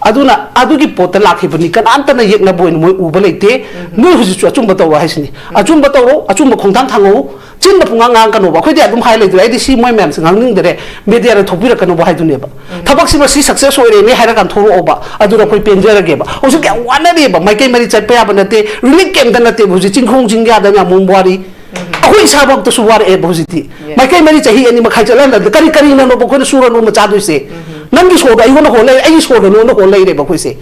ꯑꯗꯨꯅ ꯑꯗꯨꯒꯤ ꯄꯣꯠꯇ ꯂꯥꯛꯈꯤꯕꯅꯤ, ꯀꯅꯥꯝꯇꯅ ꯌꯦꯛꯅꯕ ꯑꯣꯏꯅ ꯃꯣꯏ ꯎꯕ ꯂꯩꯇꯦ꯫ ꯅꯣꯏ ꯍꯧꯖꯤꯛꯁꯨ ꯑꯆꯨꯝꯕ ꯇꯧꯔꯣ ꯍꯥꯏꯁꯤꯅꯤ꯫ ꯑꯆꯨꯝꯕ ꯇꯧꯔꯣ, ꯑꯆꯨꯝꯕ ꯈꯣꯡꯊꯥꯡ ꯊꯥꯡꯉꯛꯎ꯫ ꯆꯤꯟꯗ ꯄꯨꯡꯉꯥꯡ ꯉꯥꯡꯒꯅꯣꯕ꯫ ꯑꯩꯈꯣꯏꯗꯤ ꯑꯗꯨꯝ ꯍꯥꯏ ꯂꯩꯇ꯭ꯔꯦ꯫ ꯑꯩꯗꯤ ꯁꯤ ꯃꯣꯏ ꯃꯌꯥꯝꯁꯦ ꯉꯥꯡꯅꯤꯡꯗꯔꯦ, ꯃꯦꯗꯤꯌꯥꯗ ꯊꯣꯛꯄꯤꯔꯛꯀꯅꯣꯕ ꯍꯥꯏꯗꯨꯅꯦꯕ꯫ ꯊꯕꯛꯁꯤꯃ ꯁꯤ ꯁꯛꯁꯦꯁ ꯑꯣꯏꯔꯦꯅꯦ ꯍꯥꯏꯔꯀꯥꯟꯗ ꯊꯣꯛꯂꯛꯑꯣꯕ꯫ ꯑꯗꯨꯗ ꯑꯩꯈꯣꯏ ꯄꯦꯟꯖꯔꯒꯦꯕ꯫ ꯍꯧꯖꯤꯛꯇꯤ ꯌꯥꯝ ꯋꯥꯅꯔꯦꯕ꯫ ꯃꯥꯏꯀꯩ ꯃꯔꯤ ꯆꯠꯄ ꯌꯥꯕ ꯅꯠꯇꯦ, ꯔꯤꯂꯤꯐ ꯀꯦꯝꯗ ꯅꯠꯇꯦꯕ꯫ ꯍꯧꯖꯤꯛ ꯆꯤꯡꯈꯣꯡ ꯆꯤꯡꯌꯥꯗ ꯌꯥꯝ ꯋꯥꯔꯤ꯫ ꯑꯩꯈꯣꯏ ꯏꯁꯥꯃꯛꯇꯁꯨ ꯋꯥꯔꯛꯑꯦꯕ ꯍꯧꯖꯤꯛꯇꯤ꯫ ꯃꯥꯏꯀꯩ ꯃꯔꯤ ꯆꯍꯤ ꯑꯅꯤ ꯃꯈꯥꯏ ꯆꯠꯍꯟꯗꯕꯗ ꯀꯔꯤ ꯀꯔꯤꯅꯅꯣꯕ ꯑꯩꯈꯣꯏꯅ ꯁꯨꯔ ꯅꯣꯝꯕ ꯆꯥꯗꯣꯏꯁꯦ? ꯅꯪꯒꯤ ꯁꯣꯔꯗꯣ ꯑꯩꯉꯣꯟꯗ ꯍꯣꯜ ꯂꯩꯔꯦ, ꯑꯩꯒꯤ ꯁꯣꯔꯗꯣ ꯅꯉꯣꯟꯗ ꯍꯣꯜ ꯂꯩꯔꯦꯕ ꯑꯩꯈꯣꯏꯁꯦ꯫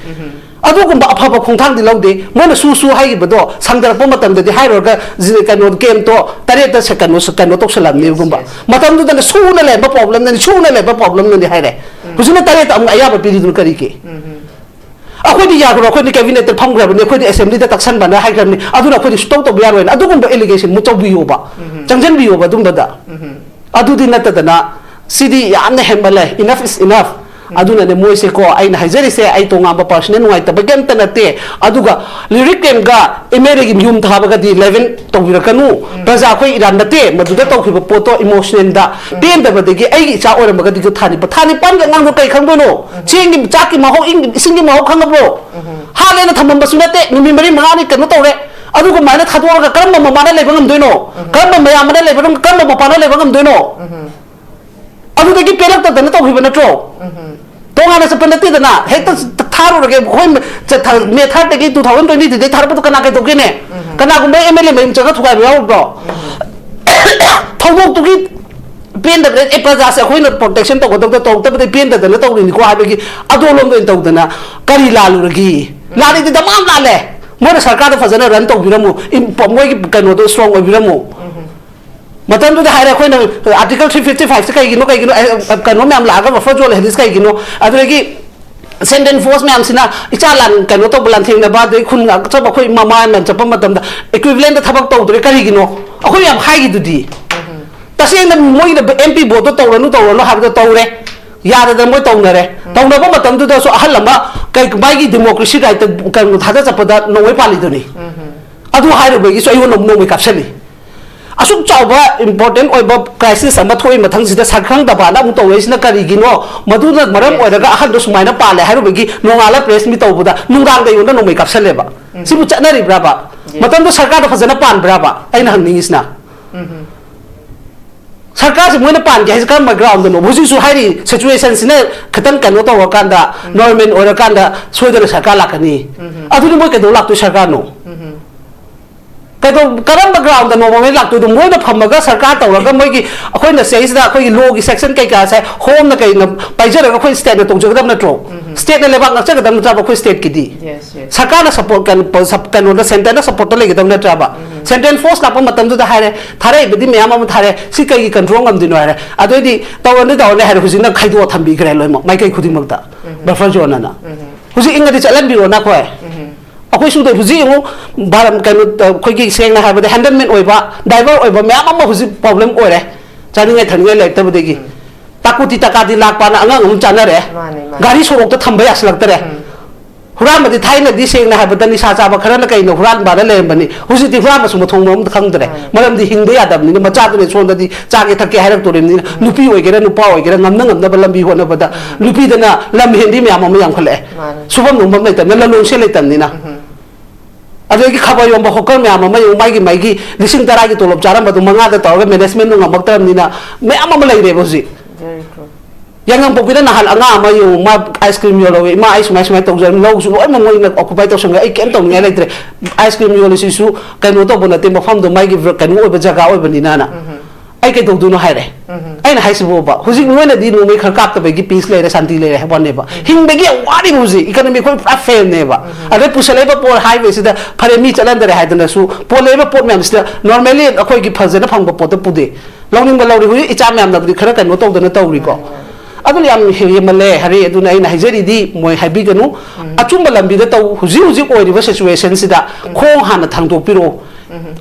ꯑꯗꯨꯒꯨꯝꯕ ꯑꯐꯕ ꯈꯣꯡꯊꯥꯡꯗꯤ ꯂꯧꯗꯦ꯫ ꯃꯣꯏꯅ ꯁꯨ ꯁꯨ ꯍꯥꯏꯈꯤꯕꯗꯣ ꯁꯥꯡꯗꯔꯛꯄ ꯃꯇꯝꯗꯗꯤ ꯍꯥꯏꯔꯨꯔꯒ ꯖꯤ-, ꯀꯩꯅꯣ, ꯀꯦꯝꯇꯣ ꯇꯔꯦꯠꯇ ꯁ-, ꯀꯩꯅꯣ ꯁ-, ꯀꯩꯅꯣ ꯇꯧꯁꯜꯂꯝꯅꯦꯒꯨꯝꯕ꯫ ꯃꯇꯝꯗꯨꯗꯅ ꯁꯨꯅ ꯂꯩꯔꯝꯕ ꯄ꯭ꯔꯣꯕ꯭ꯂꯦꯝꯅꯅꯤ, ꯁꯨꯅ ꯂꯩꯔꯝꯕ ꯄ꯭ꯔꯣꯕ꯭ꯂꯦꯝꯅꯅꯤ ꯍꯥꯏꯔꯦ꯫ ꯍꯧꯖꯤꯛꯅ ꯇꯔꯦꯠꯇ ꯑꯃꯨꯛ ꯑꯌꯥꯕ ꯄꯤꯔꯤꯗꯨꯅ ꯀꯔꯤꯒꯤ? ꯑꯩꯈꯣꯏꯗꯤ ꯌꯥꯔꯣꯏ, ꯑꯩꯈꯣꯏꯗꯤ ꯀꯦꯕꯤꯅꯦꯠꯇ ꯐꯝꯈ꯭ꯔꯕꯅꯤ, ꯑꯩꯈꯣꯏꯗꯤ ꯑꯁꯦꯝꯕ꯭ꯂꯤꯗ ꯇꯛꯁꯟꯕꯅ ꯍꯥꯏꯈ꯭ꯔꯕꯅꯤ, ꯑꯗꯨꯅ ꯑꯩꯈꯣꯏꯗꯤ ꯁꯨꯇꯧ ꯇꯧꯕ ꯌꯥꯔꯣꯏꯅ ꯑꯗꯨꯒꯨꯝꯕ ꯑꯦꯂꯤꯒꯦꯁꯟ ꯃꯨꯠ ꯇꯧꯕꯤꯌꯣꯕ, ꯆꯪꯁꯤꯟꯕꯤꯌꯣꯕ ꯑꯗꯨꯝꯕꯗ꯫ ꯑꯗꯨꯗꯤ ꯅꯠꯇꯗꯅ ꯁꯤꯗꯤ ꯌꯥꯝꯅ ꯍꯦꯟꯃꯜꯂꯦ, enough is enough꯫ ꯑꯗꯨꯅꯅꯦ ꯃꯣꯏꯁꯦꯀꯣ, ꯑꯩꯅ ꯍꯥꯏꯖꯔꯤꯁꯦ, ꯑꯩ ꯇꯣꯉꯥꯟꯕ ꯄꯥꯔꯁꯅꯦꯜ ꯅꯨꯡꯉꯥꯏꯇꯕꯒꯤ ꯑꯝꯇ ꯅꯠꯇꯦ꯫ ꯑꯗꯨꯒ ꯂꯤꯔꯤꯛ ꯀꯦꯝꯒ ꯑꯦꯝ ꯑꯦꯜ ꯑꯦꯒꯤ ꯌꯨꯝ ꯊꯥꯕꯒꯗꯤ ꯂꯦꯚꯦꯟ ꯇꯧꯕꯤꯔꯛꯀꯅꯨ꯫ ꯄ꯭ꯔꯖꯥ ꯑꯩꯈꯣꯏ ꯏꯔꯥꯟ ꯅꯠꯇꯦ, ꯃꯗꯨꯗ ꯇꯧꯈꯤꯕ ꯄꯣꯠꯇꯣ ꯏꯃꯣꯁꯅꯦꯜꯗ ꯄꯦꯟꯗꯕꯗꯒꯤ ꯑꯩꯒꯤ ꯏꯆꯥ ꯑꯣꯏꯔꯝꯃꯒꯗꯤ ꯊꯥ ꯅꯤꯄꯥꯟ, ꯊꯥ ꯅꯤꯄꯥꯟꯒꯤ ꯑꯉꯥꯡꯗꯣ ꯀꯩ ꯈꯪꯗꯣꯏꯅꯣ? ꯆꯦꯡꯒꯤ, ꯆꯥꯛꯀꯤ ꯃꯍꯥꯎ, ꯏꯪ-, ꯏꯁꯤꯡꯒꯤ ꯃꯍꯥꯎ ꯈꯪꯉꯕ꯭ꯔꯣ? ꯍꯥꯠꯂꯦꯅ ꯊꯝꯃꯝꯕꯁꯨ ꯅꯠꯇꯦ, ꯅꯨꯃꯤꯠ ꯃꯔꯤ ꯃꯉꯥꯅꯤ ꯀꯩꯅꯣ ꯇꯧꯔꯦ꯫ ꯑꯗꯨꯒ ꯃꯥꯏꯅ ꯊꯥꯗꯣꯛꯑꯒ ꯀꯔꯝꯕ ꯃꯃꯥꯅ ꯂꯩꯕ ꯉꯝꯗꯣꯏꯅꯣ? ꯀꯔꯝꯕ ꯃꯌꯥꯝꯕꯅ ꯂꯩꯕ ꯉꯝ-, ꯀꯔꯝꯕ ꯃꯄꯥꯅ ꯂꯩꯕ ꯉꯝꯗꯣꯏꯅꯣ? ꯑꯗꯨꯗꯒꯤ ꯄꯦꯜꯂꯛꯇꯗꯅ ꯇꯧꯈꯤꯕ ꯅꯠꯇ꯭ꯔꯣ? ꯇꯣꯉꯥꯟꯅ ꯆꯠꯄ ꯅꯠꯇꯦꯗꯅ, ꯍꯦꯛꯇ ꯊꯥꯔꯨꯔꯒꯦ꯫ ꯑꯩꯈꯣꯏ ꯆꯠꯊ-, ꯃꯦ ꯊꯥꯔꯠꯇꯒꯤ ꯇꯨ ꯊꯥꯎꯖꯟ ꯇ꯭ꯋꯦꯟꯇꯤ ꯊ꯭ꯔꯤꯗꯒꯤ ꯊꯥꯔꯛꯄꯗꯣ ꯀꯅꯥ ꯀꯩꯗꯧꯒꯦꯅꯦ? ꯀꯅꯥꯒꯨꯝꯕ ꯑꯦꯝ ꯑꯦꯜ ꯑꯦ ꯃꯌꯨꯝ ꯆꯪꯉ ꯊꯨꯒꯥꯏꯕ ꯌꯥꯎꯔꯕ꯭ꯔꯣ? ꯊꯧꯗꯣꯛꯇꯨꯒꯤ ꯄꯦꯟꯗꯕꯗ, ꯑꯦ, ꯄ꯭ꯔꯖꯥꯁꯦ ꯑꯩꯈꯣꯏꯅ ꯄ꯭ꯔꯣꯇꯦꯛꯁꯟ ꯇꯧꯒꯗꯕꯗ ꯇꯧꯔꯛꯇꯕꯗꯩ ꯄꯦꯟꯗꯗꯅ ꯇꯧꯔꯤꯅꯤꯀꯣ ꯍꯥꯏꯕꯒꯤ ꯑꯗꯣꯂꯣꯝꯗ ꯑꯣꯏꯅ ꯇꯧꯗꯅ ꯀꯔꯤ ꯂꯥꯜꯂꯨꯔꯒꯦ? ꯂꯥꯜꯂꯤꯗꯤ ꯗꯃꯥꯝ ꯂꯥꯜꯂꯦ꯫ ꯃꯣꯏꯅ ꯁꯔꯀꯥꯔꯗꯣ ꯐꯖꯅ ꯔꯟ ꯇꯧꯕꯤꯔꯝꯃꯨ, ꯏꯝ-, ꯃꯣꯏꯒꯤ ꯀꯩꯅꯣꯗꯣ ꯏꯁꯇ꯭ꯔꯣꯡ ꯑꯣꯏꯕꯤꯔꯝꯃꯨ꯫ ꯃꯇꯝꯗꯨꯗ ꯍꯥꯏꯔꯦ ꯑꯩꯈꯣꯏꯅ, ꯑꯥꯔꯇꯤꯀꯜ ꯊ꯭ꯔꯤ ꯐꯤꯐꯇꯤ ꯐꯥꯏꯚꯁꯦ ꯀꯩꯒꯤꯅꯣ, ꯀꯩꯒꯤꯅꯣ, ꯑꯦ, ꯑꯦ, ꯀꯩꯅꯣ ꯃꯌꯥꯝ ꯂꯥꯛꯑꯒ ꯕꯐꯔ ꯖꯣꯟ ꯂꯩꯍꯜꯂꯤꯁꯦ ꯀꯩꯒꯤꯅꯣ? ꯑꯗꯨꯗꯒꯤ ꯁꯦꯟꯇ꯭ꯔꯦꯜ ꯐꯣꯔꯁ ꯃꯌꯥꯝꯁꯤꯅ ꯏꯆꯥ ꯂꯥꯟ ꯀꯩꯅꯣ ꯇꯧꯕ, ꯂꯥꯟꯊꯦꯡꯅꯕ, ꯑꯗꯩ ꯈꯨꯟ ꯆꯠꯄ ꯑꯩꯈꯣꯏ ꯃꯃꯥ ꯃꯌꯥꯝ ꯆꯠꯄ ꯃꯇꯝꯗ ꯏꯀ꯭ꯋꯤꯚꯂꯦꯟꯗ ꯊꯕꯛ ꯇꯧꯗ꯭ꯔꯦ ꯀꯔꯤꯒꯤꯅꯣ? ꯑꯩꯈꯣꯏ ꯌꯥꯝ ꯍꯥꯏꯈꯤꯗꯨꯗꯤ꯫ ꯇꯁꯦꯡꯅ ꯃꯣꯏꯅ ꯑꯦꯝ ꯄꯤ ꯚꯣꯠꯇꯣ ꯇꯧꯔꯅꯨ, ꯇꯧꯔꯅꯨ ꯍꯥꯏꯕꯗꯣ ꯇꯧꯔꯦ꯫ ꯌꯥꯗꯗꯅ ꯃꯣꯏ ꯇꯧꯅꯔꯦ꯫ ꯇꯧꯅꯕ ꯃꯇꯝꯗꯨꯗꯁꯨ ꯑꯍꯜ ꯑꯃ ꯀꯩ, ꯃꯥꯒꯤ ꯗꯦꯃꯣꯀ꯭ꯔꯦꯁꯤ ꯔꯥꯏꯠꯇ ꯀꯩꯅꯣ ꯊꯥꯗ ꯆꯠꯄꯗ ꯅꯣꯡꯃꯩ ꯄꯥꯜꯂꯤꯗꯨꯅꯤ꯫ ꯑꯗꯨ ꯍꯥꯏꯔꯨꯕꯒꯤꯁꯨ ꯑꯩꯉꯣꯟꯗ ꯅꯣꯡꯃꯩ ꯀꯥꯞꯁꯜꯂꯤ꯫ ꯑꯁꯨꯛ ꯆꯥꯎꯕ ꯏꯝꯄꯣꯔꯇꯦꯟ ꯑꯣꯏꯕ ꯀ꯭ꯔꯥꯏꯁꯤꯁ ꯑꯃ ꯊꯣꯛꯏ ꯃꯊꯪꯁꯤꯗ ꯁꯪꯈ꯭ꯔꯪ ꯗꯕꯥꯅ ꯑꯃꯨꯛ ꯇꯧꯔꯛꯏꯁꯤꯅ ꯀꯔꯤꯒꯤꯅꯣ? ꯃꯗꯨꯅ ꯃꯔꯝ Yes. ꯑꯣꯏꯔꯒ ꯑꯍꯜꯗꯣ ꯁꯨꯃꯥꯏꯅ ꯄꯥꯜꯂꯦ ꯍꯥꯏꯔꯨꯕꯒꯤ ꯅꯣꯡꯉꯥꯜꯂ ꯄ꯭ꯔꯦꯁ ꯃꯤꯠ ꯇꯧꯕꯗ ꯅꯨꯡꯗꯥꯡꯗ ꯑꯩꯉꯣꯟꯗ ꯅꯣꯡꯃꯩ ꯀꯥꯞꯁꯜꯂꯦꯕ꯫ ꯁꯤꯕꯨ ꯆꯠꯅꯔꯤꯕ꯭ꯔꯕ? Yes. ꯃꯇꯝꯗꯣ ꯁꯔꯀꯥꯔꯗ ꯐꯖꯅ ꯄꯥꯟꯕ꯭ꯔꯕ? ꯑꯩꯅ ꯍꯪꯅꯤꯡꯉꯤꯁꯤꯅ꯫ ꯁꯔꯀꯥꯔꯁꯤ ꯃꯣꯏꯅ ꯄꯥꯟꯒꯦ ꯍꯥꯏꯁꯦ ꯀꯔꯝꯕ ꯒ꯭ꯔꯥꯎꯟꯗꯅꯣ? ꯍꯧꯖꯤꯛꯁꯨ ꯍꯥꯏꯔꯤ, ꯁꯤꯆꯨꯋꯦꯁꯟꯁꯤꯅ ꯈꯤꯇꯪ ꯀꯩꯅꯣ ꯇꯧꯔꯀꯥꯟꯗ, ꯅꯣꯔꯃꯦꯜ ꯑꯣꯏꯔꯀꯥꯟꯗ ꯁꯣꯏꯗꯅ ꯁꯔꯀꯥꯔ ꯂꯥꯛꯀꯅꯤ꯫ ꯑꯗꯨꯗꯤ ꯃꯣꯏ ꯀꯩꯗꯧ ꯂꯥꯛꯇꯣꯏ ꯁꯔꯀꯥꯔꯅꯣ? ꯀꯩꯗꯧ-, ꯀꯔꯝꯕ ꯒ꯭ꯔꯥꯎꯟꯗ ꯅꯣꯡꯃꯩ ꯂꯥꯛꯇꯣꯏꯗꯣ? ꯃꯣꯏꯅ ꯐꯝꯃꯒ ꯁꯔꯀꯥꯔ ꯇꯧꯔꯒ ꯃꯣꯏꯒꯤ, ꯑꯩꯈꯣꯏꯅ ꯁꯤꯗꯩꯁꯤꯗ ꯑꯩꯈꯣꯏꯒꯤ ꯂꯣꯒꯤ ꯁꯦꯛꯁꯟ ꯀꯩꯀꯥꯁꯦ ꯍꯣꯝꯅ ꯀꯩꯅ ꯄꯥꯏꯖꯔꯒ ꯑꯩꯈꯣꯏ ꯁ꯭ꯇꯦꯠꯅ ꯇꯧꯖꯒꯗꯕ ꯅꯠꯇ꯭ꯔꯣ? ꯁ꯭ꯇꯦꯠꯅ ꯂꯩꯕꯥꯛ ꯉꯥꯛꯆꯒꯗꯕ ꯅꯠꯇ꯭ꯔꯕ ꯑꯩꯈꯣꯏ ꯁ꯭ꯇꯦꯠꯀꯤꯗꯤ? Yes, yes. ꯁꯔꯀꯥꯔꯅ ꯁꯞꯄꯣꯔꯠ, ꯀꯩꯅꯣ, ꯁꯞ-, ꯀꯩꯅꯣꯗ, ꯁꯦꯟꯇꯔꯅ ꯁꯞꯄꯣꯔꯠꯇ ꯂꯩꯒꯗꯕ ꯅꯠꯇ꯭ꯔꯕ? ꯁꯦꯟꯇ꯭ꯔꯦꯜ ꯐꯣꯔꯁ ꯂꯥꯛꯄ ꯃꯇꯝꯗꯨꯗ ꯍꯥꯏꯔꯦ, ꯊꯥꯔꯛꯏꯕꯗꯤ ꯃꯌꯥꯝ ꯑꯃ ꯊꯥꯔꯦ, ꯁꯤ ꯀꯩꯒꯤ ꯀꯟꯇ꯭ꯔꯣꯜ ꯉꯝꯗꯣꯏꯅꯣ ꯍꯥꯏꯔꯦ꯫ ꯑꯗꯨꯑꯣꯏꯗꯤ ꯇꯧꯔꯅꯤ, ꯇꯧꯔꯅꯤ ꯍꯥꯏꯔꯦ, ꯍꯧꯖꯤꯛꯅ ꯈꯥꯏꯗꯣꯛꯑ ꯊꯝꯕꯤꯈ꯭ꯔꯦ ꯂꯣꯏꯅꯃꯛ ꯃꯥꯏꯀꯩ ꯈꯨꯗꯤꯡꯃꯛꯇ, ꯕꯐꯔ ꯖꯣꯟ ꯑꯅ꯫ ꯍꯧꯖꯤꯛ ꯏꯪꯉꯗꯤ ꯆꯠꯍꯟꯕꯤꯔꯣꯅ ꯑꯩꯈꯣꯏ꯫ ꯑꯩꯈꯣꯏ ꯁꯨꯗ ꯍꯧꯖꯤꯛ ꯌꯦꯡꯉꯨ, ꯚꯥꯔꯠ ꯀꯩꯅꯣ, ꯑꯩꯈꯣꯏꯒꯤ ꯁꯦꯡꯅ ꯍꯥꯏꯕꯗ ꯍꯦꯟꯗꯜꯃꯦꯟ ꯑꯣꯏꯕ, ꯗꯥꯏꯚꯔ ꯑꯣꯏꯕ ꯃꯌꯥꯝ ꯑꯃ ꯍꯧꯖꯤꯛ ꯄ꯭ꯔꯣꯕ꯭ꯂꯦꯝ ꯑꯣꯏꯔꯦ, ꯆꯥꯅꯤꯡꯉꯥꯏ ꯊꯛꯅꯤꯡꯉꯥꯏ ꯂꯩꯔꯛꯇꯕꯗꯒꯤ꯫ ꯇꯥꯀꯨꯇꯤ ꯇꯥꯀꯥꯗꯤ ꯂꯥꯛꯄꯅ ꯑꯉꯥꯡ ꯑꯃ ꯆꯥꯅꯔꯦ꯫ ꯃꯥꯅꯦ, ꯃꯥꯅꯦ꯫ ꯒꯥꯔꯤ ꯁꯣꯔꯣꯛꯇ ꯊꯝꯕ ꯌꯥꯁꯤꯜꯂꯛꯇꯔꯦ꯫ ꯍꯨꯔꯥꯟꯕꯗꯤ ꯊꯥꯏꯅꯗꯤ ꯁꯦꯡꯅ ꯍꯥꯏꯕꯗ ꯅꯤꯁꯥ ꯆꯥꯕ ꯈꯔꯅ ꯀꯩꯅꯣ ꯍꯨꯔꯥꯟꯕꯅ ꯂꯩꯔꯝꯕꯅꯤ꯫ ꯍꯧꯖꯤꯛꯇꯤ ꯍꯨꯔꯥꯟꯕꯁꯨ ꯃꯊꯣꯡ ꯃꯔꯝ ꯈꯪꯗ꯭ꯔꯦ꯫ ꯃꯥꯅꯦ꯫ ꯃꯔꯝꯗꯤ ꯍꯤꯡꯗ ꯌꯥꯗꯕꯅꯤꯅ, ꯃꯆꯥꯗꯨꯅ ꯁꯣꯝꯗꯗꯤ ꯆꯥꯒꯦ ꯊꯛꯀꯦ ꯍꯥꯏꯔꯛꯇꯣꯔꯤꯕꯅꯤꯅ, ꯅꯨꯄꯤ ꯑꯣꯏꯒꯦꯔꯥ ꯅꯨꯄꯥ ꯑꯣꯏꯒꯦꯔꯥ ꯉꯝꯅ ꯉꯝꯅꯕ ꯂꯝꯕꯤ ꯍꯣꯠꯅꯕꯗ ꯅꯨꯄꯤꯗꯅ ꯂꯝ ꯍꯦꯟꯕꯤ ꯃꯌꯥꯝ ꯑꯃ ꯌꯥꯝꯈꯠꯂꯛꯑꯦ꯫ ꯃꯥꯅꯦ꯫ ꯁꯨꯐꯝ ꯅꯣꯝꯐꯝ ꯂꯩꯇꯕꯅꯤꯅ, ꯂꯂꯣꯟꯁꯦ ꯂꯩꯇꯕꯅꯤꯅ꯫ ꯑꯗꯒꯤ ꯈꯕꯔ ꯌꯣꯟꯕ ꯍꯣꯀꯔ ꯃꯌꯥꯝ ꯑꯃ ꯌꯦꯡꯉꯨ, ꯃꯥꯒꯤ ꯃꯥꯒꯤ ꯂꯤꯁꯤꯡ ꯇꯔꯥꯒꯤ ꯇꯣꯂꯣꯞ ꯆꯥꯔꯝꯕꯗꯣ ꯃꯉꯥꯗ ꯇꯧꯔꯒ ꯃꯦꯅꯦꯖꯃꯦꯟꯗꯣ ꯉꯝꯃꯛꯇ꯭ꯔꯕꯅꯤꯅ ꯃꯌꯥꯝ ꯑꯃ ꯂꯩꯔꯦꯕ ꯍꯧꯖꯤꯛ꯫ Very true. ꯌꯥꯉꯥꯡꯄꯣꯛꯄꯤꯗ ꯅꯍꯥꯟ ꯑꯉꯥꯡ ꯑꯃ ꯌꯦꯡꯉꯨ, ꯃꯥ ꯑꯥꯏꯁ ꯀ꯭ꯔꯤꯝ ꯌꯣꯜꯍꯧꯋꯤ, ꯏꯃꯥ ꯑꯩ ꯁꯨꯃꯥꯏ ꯁꯨꯃꯥꯏꯅ ꯇꯧꯖꯔꯝꯃꯤ, ꯂꯧꯁꯨ ꯂꯣꯏꯅꯃꯛ ꯃꯣꯏꯅ ꯑꯣꯀꯨꯄꯥꯏ ꯇꯧꯁꯟꯈ꯭ꯔꯦ, ꯑꯩ ꯀꯩꯝ ꯇꯧꯅꯤꯡꯉꯥꯏ ꯂꯩꯇ꯭ꯔꯦ, ꯑꯥꯏꯁ ꯀ꯭ꯔꯤꯝ ꯌꯣꯜꯂꯤꯁꯤꯁꯨ ꯀꯩꯅꯣ ꯇꯧꯕ ꯅꯠꯇꯦ, ꯃꯐꯝꯗꯣ ꯃꯥꯒꯤ ꯀꯩꯅꯣ ꯑꯣꯏꯕ ꯖꯒꯥ ꯑꯣꯏꯕꯅꯤꯅꯅ꯫ ꯑꯩ ꯀꯩꯗꯧꯗꯣꯏꯅꯣ ꯍꯥꯏꯔꯦ꯫ ꯑꯩꯅ ꯍꯥꯏꯁꯤꯕꯣꯕ, ꯍꯧꯖꯤꯛ ꯅꯣꯏꯅꯗꯤ ꯅꯣꯡꯃꯩ ꯈꯔ ꯀꯥꯞꯇꯕꯒꯤ ꯄꯤꯁ ꯂꯩꯔꯦ, ꯁꯥꯟꯇꯤ ꯂꯩꯔꯦ ꯍꯥꯏꯕ ꯋꯥꯅꯦꯕ꯫ ꯍꯤꯡꯕꯒꯤ ꯌꯥꯝ ꯋꯥꯔꯤꯕ ꯍꯧꯖꯤꯛ, ꯏꯀꯅꯃꯤ ꯑꯩꯈꯣꯏ ꯄꯨꯔꯥ ꯐꯦꯜꯅꯦꯕ꯫ ꯑꯗꯩ ꯄꯨꯁꯜꯂꯛꯏꯕ ꯄꯣꯠ ꯍꯥꯏꯕꯁꯤꯗ ꯐꯔꯦ ꯃꯤ ꯆꯠꯍꯟꯗꯔꯦ ꯍꯥꯏꯗꯅꯁꯨ ꯄꯣꯠꯂꯛꯏꯕ ꯄꯣꯠ ꯃꯌꯥꯝꯁꯤꯗ ꯅꯣꯔꯃꯦꯜꯂꯤ ꯑꯩꯈꯣꯏꯒꯤ ꯐꯖꯅ ꯐꯪꯕ ꯄꯣꯠꯇ ꯄꯨꯗꯦ꯫ ꯂꯧꯅꯤꯡꯕ ꯂꯧꯔꯤ, ꯍꯧꯖꯤꯛ ꯏꯆꯥ ꯃꯌꯥꯝꯅꯕꯨꯗꯤ ꯈꯔ ꯀꯩꯅꯣ ꯇꯧꯗꯅ ꯇꯧꯔꯤꯀꯣ꯫ ꯑꯗꯨꯅ ꯌꯥꯝ ꯍꯦꯟꯃꯜꯂꯦ ꯍꯥꯏꯔꯤ꯫ ꯑꯗꯨꯅ ꯑꯩꯅ ꯍꯥꯏꯖꯔꯤꯗꯤ ꯃꯣꯏ ꯍꯥꯏꯕꯤꯒꯅꯨ, ꯑꯆꯨꯝꯕ ꯂꯝꯕꯤꯗ ꯇꯧ꯫ ꯍꯧꯖꯤꯛ ꯍꯧꯖꯤꯛ ꯑꯣꯏꯔꯤꯕ ꯁꯤꯆꯨꯋꯦꯁꯟꯁꯤꯗ ꯈꯣꯡ ꯍꯥꯟꯅ ꯊꯥꯡꯗꯣꯛꯄꯤꯔꯛꯑꯣ꯫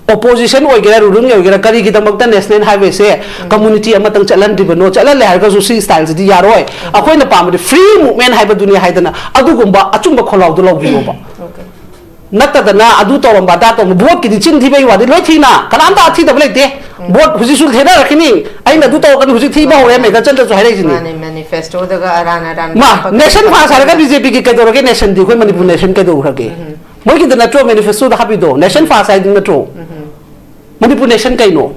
ꯑꯣꯄꯣꯖꯤꯁꯟ ꯑꯣꯏꯒꯦꯔꯥ, ꯔꯨꯂꯤꯡ ꯑꯣꯏꯒꯦꯔꯥ, ꯀꯔꯤꯒꯤꯗꯃꯛꯇ ꯅꯦꯁꯅꯦꯜ ꯍꯥꯏꯋꯦꯁꯦ ꯀꯝꯃꯨꯅꯤꯇꯤ ꯑꯃꯇꯪ ꯆꯠꯍꯟꯗ꯭ꯔꯤꯕꯅꯣ? ꯆꯠꯍꯜꯂꯦ ꯍꯥꯏꯔꯒꯁꯨ ꯁꯤ ꯁ꯭ꯇꯥꯏꯜꯁꯤꯗꯤ ꯌꯥꯔꯣꯏ꯫ ꯑꯩꯈꯣꯏꯅ ꯄꯥꯝꯕꯗꯤ ꯐ꯭ꯔꯤ ꯃꯨꯚꯃꯦꯟ ꯍꯥꯏꯕꯗꯨꯅꯤ ꯍꯥꯏꯗꯅ ꯑꯗꯨꯒꯨꯝꯕ ꯑꯆꯨꯝꯕ ꯈꯣꯜꯂꯥꯎꯗꯨ ꯂꯧꯕꯤꯌꯣꯕ꯫ ꯅꯠꯇꯗꯅ ꯑꯗꯨ ꯇꯧꯔꯝꯕ ꯑꯗꯥ ꯇꯧꯔꯝꯕ, ꯚꯣꯠꯀꯤꯗꯤ ꯆꯤꯟ ꯊꯤꯕꯒꯤ ꯋꯥꯗꯤ ꯂꯣꯏ ꯊꯤꯅ, ꯀꯅꯥꯝꯇ ꯑꯊꯤꯗꯕ ꯂꯩꯇꯦ꯫ ꯚꯣꯠ ꯍꯧꯖꯤꯛꯁꯨ ꯊꯦꯅꯔꯛꯈꯤꯅꯤ, ꯑꯩꯅ ꯑꯗꯨ ꯇꯧꯔꯛꯀꯅꯤ, ꯍꯧꯖꯤꯛ ꯊꯤꯕ ꯍꯧꯔꯦ, ꯃꯦꯘꯆꯟꯗ꯭ꯔꯁꯨ ꯍꯥꯏꯔꯛꯏꯁꯤꯅꯤ꯫ ꯃꯥꯅꯦ, ꯃꯦꯅꯤꯐꯦꯁꯇꯣꯗꯒ ꯑꯔꯥꯟ ꯑꯔꯥꯟ ꯃꯥ ꯍꯥꯞꯄꯒ ꯅꯦꯁꯟ ꯐꯥꯔꯁ ꯍꯥꯏꯔꯒ ꯕꯤ ꯖꯦ ꯄꯤꯒꯤ ꯀꯩꯗꯧꯔꯒꯦ? ꯅꯦꯁꯟꯗꯤ ꯑꯩꯈꯣꯏ ꯃꯅꯤꯄꯨꯔ ꯅꯦꯁꯟ ꯀꯩꯗꯧꯈ꯭ꯔꯒꯦ? ꯃꯣꯏꯒꯤꯗ ꯅꯠꯇ꯭ꯔꯣ ꯃꯦꯅꯤꯐꯦꯁꯇꯣꯗ ꯍꯥꯞꯄꯤꯗꯣ? ꯅꯦꯁꯟ ꯐꯥꯔꯁ ꯍꯥꯏꯗꯤ ꯅꯠꯇ꯭ꯔꯣ? ꯃꯅꯤꯄꯨꯔ ꯅꯦꯁꯟ ꯀꯩꯅꯣ?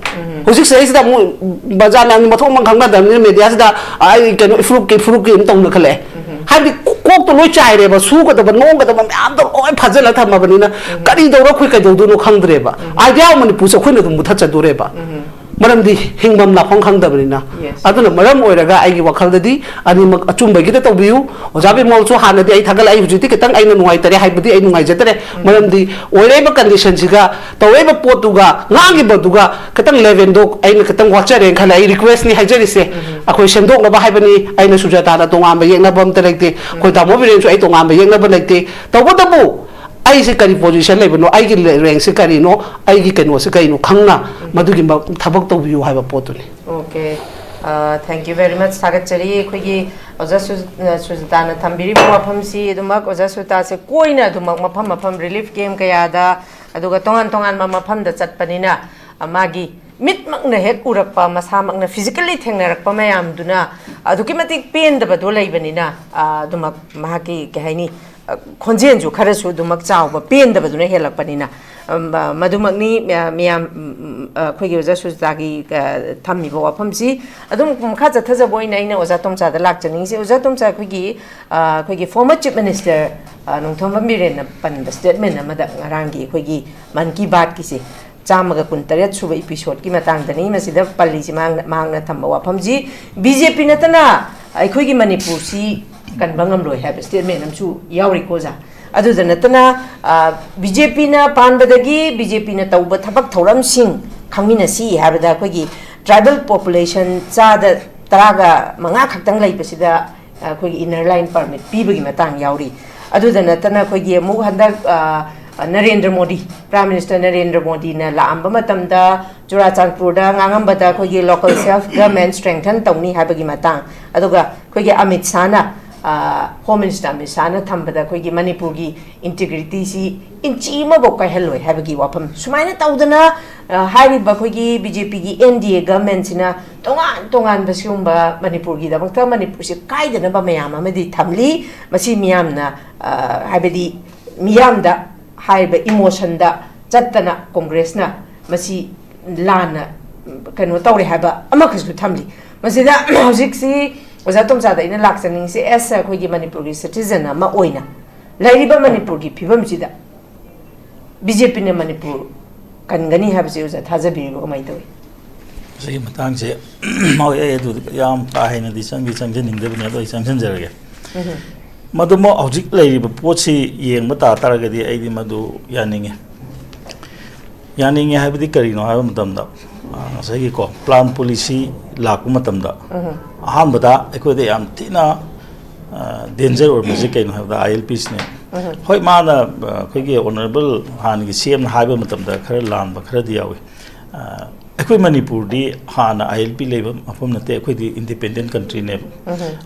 ꯍꯧꯖꯤꯛ ꯁꯤꯗꯩꯁꯤꯗ ꯑꯃꯨꯛ ꯕꯖꯥꯔ ꯃꯌꯥꯝꯒꯤ ꯃꯊꯣꯡ ꯃꯔꯝ ꯈꯪꯅꯗꯕꯅꯤꯅ ꯃꯦꯗꯤꯌꯥꯁꯤꯗ ꯑꯩ ꯀꯩꯅꯣ ꯏꯐꯨꯔꯨꯞꯀꯤ ꯏꯐꯨꯔꯨꯞꯀꯤ ꯑꯗꯨꯝ ꯇꯧꯅꯈꯠꯂꯛꯑꯦ꯫ ꯍꯥꯏꯕꯗꯤ ꯀꯣꯛꯇꯣ ꯂꯣꯏ ꯆꯥꯏꯔꯦꯕ, ꯁꯨꯒꯗꯕ ꯅꯣꯝꯒꯗꯕ ꯃꯌꯥꯝꯗꯣ ꯂꯣꯏ ꯐꯥꯖꯤꯜꯂ ꯊꯝꯃꯕꯅꯤꯅ ꯀꯔꯤ ꯇꯧꯔ ꯑꯩꯈꯣꯏ ꯀꯩꯗꯧꯗꯣꯏꯅꯣ ꯈꯪꯗ꯭ꯔꯦꯕ꯫ ꯑꯥꯏꯗꯤꯌꯥ ꯑꯣꯐ ꯃꯅꯤꯄꯨꯔꯁꯦ ꯑꯩꯈꯣꯏꯅ ꯑꯗꯨꯝ ꯃꯨꯊꯠꯆꯗꯣꯔꯦꯕ꯫ ꯃꯔꯝꯗꯤ ꯍꯤꯡꯐꯝ ꯂꯥꯛꯐꯝ ꯈꯪꯗꯕꯅꯤꯅ꯫ Yes. ꯑꯗꯨꯅ ꯃꯔꯝ ꯑꯣꯏꯔꯒ ꯑꯩꯒꯤ ꯋꯥꯈꯜꯗꯗꯤ ꯑꯅꯤꯃꯛ ꯑꯆꯨꯝꯕꯒꯤꯗ ꯇꯧꯕꯤꯌꯨ꯫ ꯑꯣꯖꯥ ꯕꯤꯃꯣꯜꯁꯨ ꯍꯥꯟꯅꯗꯤ ꯑꯩ ꯊꯥꯒꯠꯂꯛꯏ, ꯍꯧꯖꯤꯛꯇꯤ ꯈꯤꯇꯪ ꯑꯩꯅ ꯅꯨꯡꯉꯥꯏꯇꯔꯦ, ꯍꯥꯏꯕꯗꯤ ꯑꯩ ꯅꯨꯡꯉꯥꯏꯖꯗꯔꯦ꯫ ꯃꯔꯝꯗꯤ ꯑꯣꯏꯔꯛꯏꯕ condition ꯁꯤꯒ ꯇꯧꯔꯛꯏꯕ ꯄꯣꯠꯇꯨꯒ ꯉꯥꯡꯉꯤꯕꯗꯨꯒ ꯈꯤꯇꯪ level ꯗꯣ ꯑꯩꯅ ꯈꯤꯇꯪ ꯋꯥꯠꯆꯔꯦꯅ ꯈꯜꯂꯦ꯫ ꯑꯩ request ꯅꯤ ꯍꯥꯏꯖꯔꯤꯁꯦ꯫ ꯑꯩꯈꯣꯏ ꯁꯦꯝꯗꯣꯛꯅꯕ ꯍꯥꯏꯕꯅꯤ꯫ ꯑꯩꯅ ꯁꯨꯖꯥꯇꯥꯅ ꯇꯣꯉꯥꯟꯕ ꯌꯦꯛꯅꯕ ꯑꯝꯇ ꯂꯩꯇꯦ꯫ ꯑꯩꯈꯣꯏ ꯇꯥꯃꯣ ꯕꯤꯔꯦꯟꯁꯨ ꯑꯩ ꯇꯣꯉꯥꯟꯕ ꯌꯦꯛꯅꯕ ꯂꯩꯇꯦ꯫ ꯇꯧꯕꯇꯕꯨ ꯑꯩꯁꯦ ꯀꯔꯤ position ꯂꯩꯕꯅꯣ, ꯑꯩꯒꯤ rank ꯁꯦ ꯀꯔꯤꯅꯣ, ꯑꯩꯒꯤ ꯀꯩꯅꯣꯁꯦ ꯀꯔꯤꯅꯣ ꯈꯪꯅ ꯃꯗꯨꯒꯤ ꯃ-, ꯊꯕꯛ ꯇꯧꯕꯤꯌꯨ ꯍꯥꯏꯕ ꯄꯣꯠꯇꯨꯅꯤ꯫ Okay. Thank you very much. ꯊꯥꯒꯠꯆꯔꯤ꯫ ꯑꯩꯈꯣꯏꯒꯤ ꯑꯣꯖꯥ ꯁꯨ-, ꯁꯨꯖꯤꯇꯥꯅ ꯊꯝꯕꯤꯔꯤꯕ ꯋꯥꯐꯝꯁꯤ ꯑꯗꯨꯃꯛ, ꯑꯣꯖꯥ ꯁꯨꯖꯤꯇꯥꯁꯦ ꯀꯣꯏꯅ ꯑꯗꯨꯃꯛ ꯃꯐꯝ ꯃꯐꯝ relief camp ꯀꯌꯥꯗ, ꯑꯗꯨꯒ ꯇꯣꯉꯥꯟ ꯇꯣꯉꯥꯟꯕ ꯃꯐꯝꯗ ꯆꯠꯄꯅꯤꯅ, ꯑ, ꯃꯥꯒꯤ ꯃꯤꯠꯃꯛꯅ ꯍꯦꯛ ꯎꯔꯛꯄ, ꯃꯁꯥꯃꯛꯅ physically ꯊꯦꯡꯅꯔꯛꯄ ꯃꯌꯥꯝꯗꯨꯅ ꯑꯗꯨꯛꯀꯤ ꯃꯇꯤꯛ ꯄꯦꯟꯗꯕꯗꯣ ꯂꯩꯕꯅꯤꯅ, ꯑ, ꯑꯗꯨꯃꯛ ꯃꯍꯥꯛꯀꯤ, ꯀꯩ ꯍꯥꯏꯅꯤ, ꯑ, ꯈꯣꯟꯖꯦꯜꯁꯨ ꯈꯔꯁꯨ ꯑꯗꯨꯃꯛ ꯆꯥꯎꯕ, ꯄꯦꯟꯗꯕꯗꯨꯅ ꯍꯦꯜꯂꯛꯄꯅꯤꯅ꯫ ꯑꯝ, ꯑ, ꯃꯗꯨꯃꯛꯅꯤ, ꯃꯌꯥꯝ, ꯃꯌꯥꯝ, ꯎꯝ, ꯎꯝ, ꯑ, ꯑꯩꯈꯣꯏꯒꯤ ꯑꯣꯖꯥ ꯁꯨꯖꯤꯇꯥꯒꯤ, ꯑ, ꯊꯝꯃꯤꯕ ꯋꯥꯐꯝꯁꯤ꯫ ꯑꯗꯨꯝ ꯃꯈꯥ ꯆꯠꯊꯖꯕ ꯑꯣꯏꯅ ꯑꯩꯅ ꯑꯣꯖꯥ ꯇꯣꯝꯆꯥꯗ ꯂꯥꯛꯆꯅꯤꯡꯉꯤꯁꯦ꯫ ꯑꯣꯖꯥ ꯇꯣꯝꯆꯥ, ꯑꯩꯈꯣꯏꯒꯤ, ꯑ, ꯑꯩꯈꯣꯏꯒꯤ former Chief Minister, ꯑ, ꯅꯣꯡꯊꯣꯝꯕꯝ ꯕꯤꯔꯦꯟꯅ ꯄꯟꯕ statement ꯑꯃꯗ, ꯉꯔꯥꯡꯒꯤ ꯑꯩꯈꯣꯏꯒꯤ ꯃꯟ ꯀꯤ ꯕꯥꯠꯀꯤꯁꯦ, ꯆꯥꯝꯃꯒ ꯀꯨꯟꯇꯔꯦꯠ ꯁꯨꯕ episode ꯀꯤ ꯃꯇꯥꯡꯗꯅꯤ ꯃꯁꯤꯗ ꯄꯜꯂꯤꯁꯤ꯫ ꯃꯍꯥꯛꯅ, ꯃꯍꯥꯛꯅ ꯊꯝꯕ ꯋꯥꯐꯝꯁꯤ, ꯕꯤ ꯖꯦ ꯄꯤ ꯅꯠꯇꯅ ꯑꯩꯈꯣꯏꯒꯤ ꯃꯅꯤꯄꯨꯔꯁꯤ ꯀꯟꯕ ꯉꯝꯂꯣꯏ ꯍꯥꯏꯕ statement ꯑꯃꯁꯨ ꯌꯥꯎꯔꯤꯀꯣ, ꯑꯣꯖꯥ꯫ ꯑꯗꯨꯗ ꯅꯠꯇꯅ, ꯑ, ꯕꯤ ꯖꯦ ꯄꯤꯅ ꯄꯥꯟꯕꯗꯒꯤ ꯕꯤ ꯖꯦ ꯄꯤꯅ ꯇꯧꯕ ꯊꯕꯛ ꯊꯧꯔꯝꯁꯤꯡ ꯈꯪꯃꯤꯟꯅꯁꯤ ꯍꯥꯏꯕꯗ, ꯑꯩꯈꯣꯏꯒꯤ tribal population ꯆꯥꯗ ꯇꯔꯥꯒ ꯃꯉꯥ ꯈꯛꯇꯪ ꯂꯩꯕꯁꯤꯗ ꯑꯩꯈꯣꯏꯒꯤ inner line permit ꯄꯤꯕꯒꯤ ꯃꯇꯥꯡ ꯌꯥꯎꯔꯤ꯫ ꯑꯗꯨꯗ ꯅꯠꯇꯅ ꯑꯩꯈꯣꯏꯒꯤ ꯑꯃꯨꯛ ꯍꯟꯗꯛ, ꯑ, ꯅꯔꯦꯟꯗ꯭ꯔ ꯃꯣꯗꯤ, Prime Minister ꯅꯔꯦꯟꯗ꯭ꯔ ꯃꯣꯗꯤꯅ ꯂꯥꯛꯑꯝꯕ ꯃꯇꯝꯗ ꯆꯨꯔꯥꯆꯥꯟꯄꯨꯔꯗ ꯉꯥꯡꯉꯝꯕꯗ ꯑꯩꯈꯣꯏꯒꯤ local self government strengthen ꯇꯧꯅꯤ ꯍꯥꯏꯕꯒꯤ ꯃꯇꯥꯡ, ꯑꯗꯨꯒ ꯑꯩꯈꯣꯏꯒꯤ ꯑꯃꯤꯠ ꯁꯥꯍꯅ, ꯑ, Home Minister ꯑꯃꯤꯠ ꯁꯥꯍꯅ ꯊꯝꯕꯗ ꯑꯩꯈꯣꯏꯒꯤ ꯃꯅꯤꯄꯨꯔꯒꯤ integrity ꯁꯤ ꯏꯟꯆꯤ ꯑꯃꯐꯥꯎ ꯀꯥꯏꯍꯜꯂꯣꯏ ꯍꯥꯏꯕꯒꯤ ꯋꯥꯐꯝ, ꯁꯨꯃꯥꯏꯅ ꯇꯧꯗꯅ, ꯑ, ꯍꯥꯏꯔꯤꯕ ꯑꯩꯈꯣꯏꯒꯤ ꯕꯤ ꯖꯦ ꯄꯤꯒꯤ ꯑꯦꯟ ꯗꯤ ꯑꯦ government ꯁꯤꯅ ꯇꯣꯉꯥꯟ ꯇꯣꯉꯥꯟꯕ ꯁꯤꯒꯨꯝꯕ ꯃꯅꯤꯄꯨꯔꯒꯤꯗꯃꯛꯇ, ꯃꯅꯤꯄꯨꯔꯁꯤ ꯀꯥꯏꯗꯅꯕ ꯃꯌꯥꯝ ꯑꯃꯗꯤ ꯊꯝꯂꯤ꯫ ꯃꯁꯤ ꯃꯤꯌꯥꯝꯅ, ꯑ, ꯍꯥꯏꯕꯗꯤ ꯃꯤꯌꯥꯝꯗ ꯍꯥꯏꯔꯤꯕ emotion ꯗ ꯆꯠꯇꯅ ꯀꯣꯡꯒ꯭ꯔꯦꯁꯅ ꯃꯁꯤ ꯂꯥꯟꯅ, ꯎꯝ, ꯀꯩꯅꯣ ꯇꯧꯔꯦ ꯍꯥꯏꯕ ꯑꯃꯈꯛꯁꯨ ꯊꯝꯂꯤ꯫ ꯃꯁꯤꯗ ꯍꯧꯖꯤꯛꯁꯤ ꯑꯣꯖꯥ ꯇꯣꯝꯆꯥꯗ ꯑꯩꯅ ꯂꯥꯛꯆꯅꯤꯡꯉꯤꯁꯦ, as ꯑꯩꯈꯣꯏꯒꯤ ꯃꯅꯤꯄꯨꯔꯒꯤ citizen ꯑꯃ ꯑꯣꯏꯅ ꯂꯩꯔꯤꯕ ꯃꯅꯤꯄꯨꯔꯒꯤ ꯐꯤꯕꯝꯁꯤꯗ ꯕꯤ ꯖꯦ ꯄꯤꯅ ꯃꯅꯤꯄꯨꯔ ꯀꯟꯒꯅꯤ ꯍꯥꯏꯕꯁꯤ ꯑꯣꯖꯥ ꯊꯥꯖꯕꯤꯔꯤꯕ ꯀꯃꯥꯏꯅ ꯇꯧꯏ? ꯁꯤꯒꯤ ꯃꯇꯥꯡꯁꯦ ꯍꯣꯏ, ꯑꯩ ꯑꯗꯨ ꯌꯥꯝ ꯀꯥ ꯍꯦꯟꯅꯗꯤ ꯆꯪꯗꯤ ꯆꯪꯖꯅꯤꯡꯗꯕꯅꯤ, ꯑꯗꯣ ꯑꯩ ꯆꯪꯁꯤꯟꯖꯔꯒꯦ꯫ ꯃꯗꯨꯃꯛ ꯍꯧꯖꯤꯛ ꯂꯩꯔꯤꯕ ꯄꯣꯠꯁꯤ ꯌꯦꯡꯕ ꯇꯥ ꯇꯥꯔꯒꯗꯤ ꯑꯩꯗꯤ ꯃꯗꯨ ꯌꯥꯅꯤꯡꯉꯤ꯫ ꯌꯥꯅꯤꯡꯉꯤ ꯍꯥꯏꯕꯗꯤ ꯀꯔꯤꯅꯣ ꯍꯥꯏꯕ ꯃꯇꯝꯗ, ꯑ, ꯉꯁꯥꯏꯒꯤꯀꯣ, ꯄ꯭ꯂꯥꯟ ꯄꯣꯂꯤꯁꯤ ꯂꯥꯛꯄ ꯃꯇꯝꯗ ꯑꯍꯥꯟꯕꯗ ꯑꯩꯈꯣꯏꯗ ꯌꯥꯝ ꯊꯤꯅ ꯗꯦꯟꯖꯔ ꯑꯣꯏꯕꯁꯦ ꯀꯩꯅꯣ ꯍꯥꯏꯕꯗ, ꯑꯥꯏ ꯑꯦꯜ ꯄꯤꯁꯤꯅꯦ꯫ ꯍꯣꯏ, ꯃꯥꯅ, ꯑ, ꯑꯩꯈꯣꯏꯒꯤ ꯑꯣꯅꯔꯦꯕꯜ ꯍꯥꯟꯅꯒꯤ ꯁꯤ ꯑꯦꯝꯅ ꯍꯥꯏꯕ ꯃꯇꯝꯗ ꯈꯔ ꯂꯥꯟꯕ ꯈꯔꯗꯤ ꯌꯥꯎꯏ꯫ ꯑ, ꯑꯩꯈꯣꯏ ꯃꯅꯤꯄꯨꯔꯗꯤ ꯍꯥꯟꯅ ꯑꯥꯏ ꯑꯦꯜ ꯄꯤ ꯂꯩꯕ ꯃꯐꯝ ꯅꯠꯇꯦ, ꯑꯩꯈꯣꯏꯗꯤ ꯏꯟꯗꯤꯄꯦꯟꯗꯦꯟ ꯀꯟꯇ꯭ꯔꯤꯅꯦꯕ꯫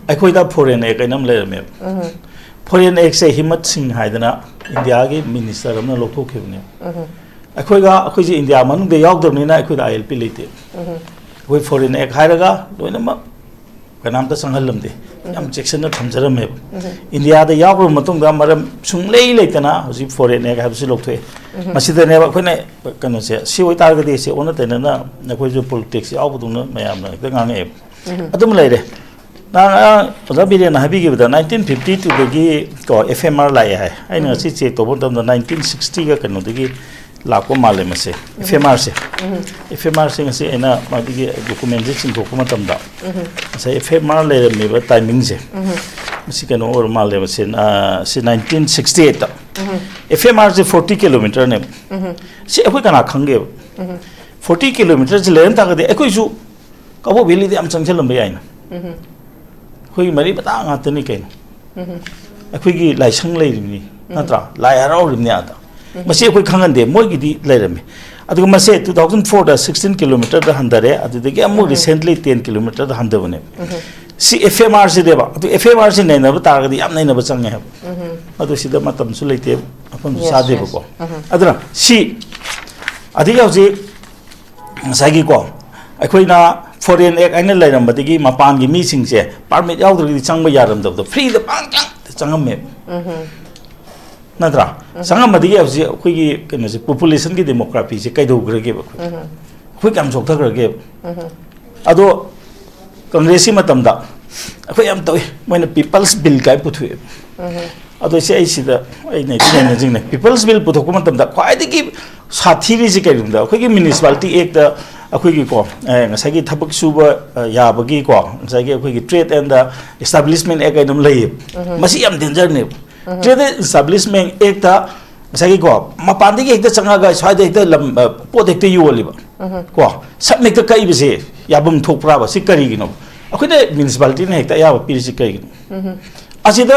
ꯑꯩꯈꯣꯏꯗ ꯐꯣꯔꯦꯟ ꯑꯦꯛ ꯍꯥꯏꯅ ꯑꯃ ꯂꯩꯔꯝꯃꯦꯕ꯫ ꯐꯣꯔꯦꯟ ꯑꯦꯛꯁꯦ ꯍꯤꯃꯠ ꯁꯤꯡ ꯍꯥꯏꯗꯅ ꯏꯟꯗꯤꯌꯥꯒꯤ ꯃꯤꯅꯤꯁꯇꯔ ꯑꯃꯅ ꯂꯧꯊꯣꯛꯈꯤꯕꯅꯦꯕ꯫ ꯑꯩꯈꯣꯏꯒ, ꯑꯩꯈꯣꯏꯁꯦ ꯏꯟꯗꯤꯌꯥ ꯃꯅꯨꯡꯗ ꯌꯥꯎꯗꯕꯅꯤꯅ ꯑꯩꯈꯣꯏꯗ ꯑꯥꯏ ꯑꯦꯜ ꯄꯤ ꯂꯩꯇꯦ꯫ ꯑꯩꯈꯣꯏ ꯐꯣꯔꯦꯟ ꯑꯦꯛ ꯍꯥꯏꯔꯒ ꯂꯣꯏꯅꯃꯛ ꯀꯅꯥꯝꯇ ꯆꯪꯍꯜꯂꯝꯗꯦ꯫ ꯌꯥꯝ ꯆꯦꯛꯁꯤꯟꯅ ꯊꯝꯖꯔꯝꯃꯦꯕ꯫ ꯏꯟꯗꯤꯌꯥꯗ ꯌꯥꯎꯈ꯭ꯔꯕ ꯃꯇꯨꯡꯗ ꯃꯔꯝ ꯁꯨꯡꯂꯩ ꯂꯩꯇꯅ ꯍꯧꯖꯤꯛ ꯐꯣꯔꯦꯟ ꯑꯦꯛ ꯍꯥꯏꯕꯁꯤ ꯂꯧꯊꯣꯛꯑꯦ꯫ ꯃꯁꯤꯗꯅꯦꯕ ꯑꯩꯈꯣꯏꯅ ꯀꯩꯅꯣꯁꯦ, ꯁꯤ ꯑꯣꯏꯇꯥꯔꯒꯗꯤ ꯁꯤ ꯑꯣꯟꯅ ꯇꯩꯅꯅ ꯑꯩꯈꯣꯏꯁꯨ ꯄꯣꯂꯤꯇꯤꯛꯁ ꯌꯥꯎꯕꯗꯧꯅ ꯃꯌꯥꯝꯅ ꯍꯦꯛꯇ ꯉꯥꯡꯉꯛꯑꯦꯕ꯫ ꯑꯗꯨꯝ ꯂꯩꯔꯦ꯫ ꯅꯍꯥꯟ ꯑꯉꯥꯡ ꯑꯣꯖꯥ ꯕꯤꯔꯦꯟꯅ ꯍꯥꯏꯕꯤꯈꯤꯕꯗ ꯅꯥꯏꯟꯇꯤꯟ ꯐꯤꯐꯇꯤ ꯇꯨꯗꯒꯤ ꯀꯣ, ꯑꯦꯐ ꯑꯦꯝ ꯑꯥꯔ ꯂꯥꯛꯑꯦ ꯍꯥꯏ꯫ ꯑꯩꯅ ꯉꯁꯤ ꯆꯦꯛ ꯇꯧꯕ ꯃꯇꯝꯗ ꯅꯥꯏꯟꯇꯤꯟ ꯁꯤꯛꯁꯇꯤꯒ ꯀꯩꯅꯣꯗꯒꯤ ꯂꯥꯛꯄ ꯃꯥꯜꯂꯦ ꯃꯁꯦ, ꯑꯦꯐ ꯑꯦꯝ ꯑꯥꯔꯁꯦ꯫ ꯑꯦꯐ ꯑꯦꯝ ꯑꯥꯔꯁꯦ ꯉꯁꯤ ꯑꯩꯅ ꯃꯗꯨꯒꯤ ꯗꯣꯀꯨꯃꯦꯟꯁꯦ ꯆꯤꯡꯊꯣꯛꯄ ꯃꯇꯝꯗ ꯉꯁꯥꯏ ꯑꯦꯐ ꯑꯦꯝ ꯑꯥꯔ ꯂꯩꯔꯝꯃꯤꯕ ꯇꯥꯏꯃꯤꯡꯁꯦ, ꯃꯁꯤ ꯀꯩꯅꯣ ꯑꯣꯏꯔ ꯃꯥꯜꯂꯦ ꯃꯁꯦ, ꯑ, ꯁꯤ ꯅꯥꯏꯟꯇꯤꯟ ꯁꯤꯛꯁꯇꯤ ꯑꯩꯠꯇ꯫ ꯑꯦꯐ ꯑꯦꯝ ꯑꯥꯔꯁꯦ ꯐꯣꯔꯇꯤ ꯀꯤꯂꯣꯃꯤꯇꯔꯅꯦꯕ꯫ ꯁꯤ ꯑꯩꯈꯣꯏ ꯀꯅꯥ ꯈꯪꯒꯦꯕ? ꯐꯣꯔꯇꯤ ꯀꯤꯂꯣꯃꯤꯇꯔꯁꯤ ꯂꯩꯔꯝ ꯇꯥꯔꯒꯗꯤ ꯑꯩꯈꯣꯏꯁꯨ ꯀꯕꯣꯛ ꯚꯦꯂꯤꯗ ꯌꯥꯝ ꯆꯪꯁꯤꯜꯂꯝꯕ ꯌꯥꯏꯅ꯫ ꯑꯩꯈꯣꯏꯒꯤ ꯃꯔꯤ ꯃꯇꯥ ꯉꯥꯛꯇꯅꯤ ꯀꯩꯅꯣ꯫ ꯑꯩꯈꯣꯏꯒꯤ ꯂꯥꯏꯁꯪ ꯂꯩꯔꯤꯕꯅꯤ, ꯅꯠꯇ꯭ꯔꯥ? ꯂꯥꯏ ꯍꯔꯥꯎꯔꯤꯕꯅꯤ ꯑꯥꯗ꯫ ꯃꯁꯤ ꯑꯩꯈꯣꯏ ꯈꯪꯍꯟꯗꯦ, ꯃꯣꯏꯒꯤꯗꯤ ꯂꯩꯔꯝꯃꯤ꯫ ꯑꯗꯨꯒ ꯃꯁꯦ ꯇꯨ ꯊꯥꯎꯖꯟ ꯐꯣꯔꯗ ꯁꯤꯛꯁꯇꯤꯟ ꯀꯤꯂꯣꯃꯤꯇꯔꯗ ꯍꯟꯊꯔꯦ, ꯑꯗꯨꯗꯒꯤ ꯑꯃꯨꯛ recently ten ꯀꯤꯂꯣꯃꯤꯇꯔꯗ ꯍꯟꯊꯕꯅꯦꯕ꯫ C F M ꯑꯥꯔꯁꯤꯅꯦꯕ꯫ ꯑꯗꯨ ꯑꯦꯐ ꯑꯦꯝ ꯑꯥꯔꯁꯤ ꯅꯩꯅꯕ ꯇꯥꯔꯒꯗꯤ ꯌꯥꯝ ꯅꯩꯅꯕ ꯆꯪꯉꯦ ꯍꯥꯏꯕ꯫ ꯑꯗꯨ ꯁꯤꯗ ꯃꯇꯝꯁꯨ ꯂꯩꯇꯦ, ꯃꯐꯝꯁꯨ ꯆꯥꯗꯦꯕꯀꯣ꯫ ꯑꯗꯨꯅ ꯁꯤ, ꯑꯗꯒꯤ ꯍꯧꯖꯤꯛ ꯉꯁꯥꯏꯒꯤꯀꯣ, ꯑꯩꯈꯣꯏꯅ ꯐꯣꯔꯦꯟ ꯑꯦꯛ ꯍꯥꯏꯅ ꯂꯩꯔꯝꯕꯗꯒꯤ ꯃꯄꯥꯟꯒꯤ ꯃꯤꯁꯤꯡꯁꯦ ꯄꯥꯔꯃꯤꯠ ꯌꯥꯎꯗ꯭ꯔꯒꯗꯤ ꯆꯪꯕ ꯌꯥꯔꯝꯗꯕꯗꯣ, ꯐ꯭ꯔꯤꯗ ꯄꯪꯆꯪꯗ ꯆꯪꯉꯝꯃꯦꯕ꯫ ꯅꯠꯇ꯭ꯔꯥ? ꯆꯪꯉꯝꯕꯗꯒꯤ ꯍꯧꯖꯤꯛ ꯑꯩꯈꯣꯏꯒꯤ ꯀꯩꯅꯣꯁꯦ, ꯄꯣꯄꯨꯂꯦꯁꯟꯒꯤ ꯗꯦꯃꯣꯒ꯭ꯔꯥꯐꯤꯁꯦ ꯀꯩꯗꯧꯈ꯭ꯔꯒꯦꯕ ꯑꯩꯈꯣꯏ? ꯑꯩꯈꯣꯏ ꯀꯌꯥꯝ ꯆꯥꯎꯊꯈ꯭ꯔꯒꯦꯕ? ꯑꯗꯣ ꯀꯪꯒ꯭ꯔꯦꯁꯀꯤ ꯃꯇꯝꯗ ꯑꯩꯈꯣꯏ ꯌꯥꯝ ꯇꯧꯏ, ꯃꯣꯏꯅ ꯄꯤꯄꯜꯁ ꯕꯤꯜ ꯀꯥꯏ ꯄꯨꯊꯣꯛꯑꯦꯕ꯫ ꯑꯗꯣ ꯁꯤ ꯑꯩ ꯁꯤꯗ ꯑꯩꯅ ꯅꯩꯅꯖꯤꯡꯅꯩ꯫ ꯄꯤꯄꯜꯁ ꯕꯤꯜ ꯄꯨꯊꯣꯛꯄ ꯃꯇꯝꯗ ꯈ꯭ꯋꯥꯏꯗꯒꯤ ꯁꯥꯊꯤꯔꯤꯁꯤ ꯀꯩꯅꯣꯗ, ꯑꯩꯈꯣꯏꯒꯤ ꯃ꯭ꯌꯨꯅꯤꯁꯤꯄꯥꯂꯤꯇꯤ ꯑꯦꯛꯇ ꯑꯩꯈꯣꯏꯒꯤꯀꯣ, ꯑꯦ, ꯉꯁꯥꯏꯒꯤ ꯊꯕꯛ ꯁꯨꯕ, ꯑ, ꯌꯥꯕꯒꯤꯀꯣ, ꯉꯁꯥꯏꯒꯤ ꯑꯩꯈꯣꯏꯒꯤ Trade and Establishment Act ꯍꯥꯏꯅ ꯑꯃ ꯂꯩꯌꯦꯕ꯫ ꯎꯝ꯫ ꯃꯁꯤ ꯌꯥꯝ dangerꯅꯦꯕ꯫ ꯎꯝ꯫ Trade and Establishment Actꯇ ꯉꯁꯥꯏꯒꯤꯀꯣ, ꯃꯄꯥꯟꯗꯒꯤ ꯍꯦꯛꯇ ꯆꯪꯉꯒ ꯁ꯭ꯋꯥꯏꯗ ꯍꯦꯛꯇ ꯂꯝ, ꯑ, ꯄꯣꯠ ꯍꯦꯛꯇ ꯌꯣꯜꯂꯤꯕ꯫ ꯎꯝ꯫ ꯀꯣ, ꯁꯝ ꯍꯦꯛꯇ ꯀꯛꯏꯕꯁꯦ ꯌꯥꯐꯝ ꯊꯣꯛꯄ꯭ꯔꯥꯕ? ꯁꯤ ꯀꯔꯤꯒꯤꯅꯣ? ꯑꯩꯈꯣꯏꯅ municipalityꯅ ꯍꯦꯛꯇ ꯑꯌꯥꯕ ꯄꯤꯔꯤꯁꯤ ꯀꯔꯤꯒꯤꯅꯣ? ꯎꯝ꯫ ꯑꯁꯤꯗ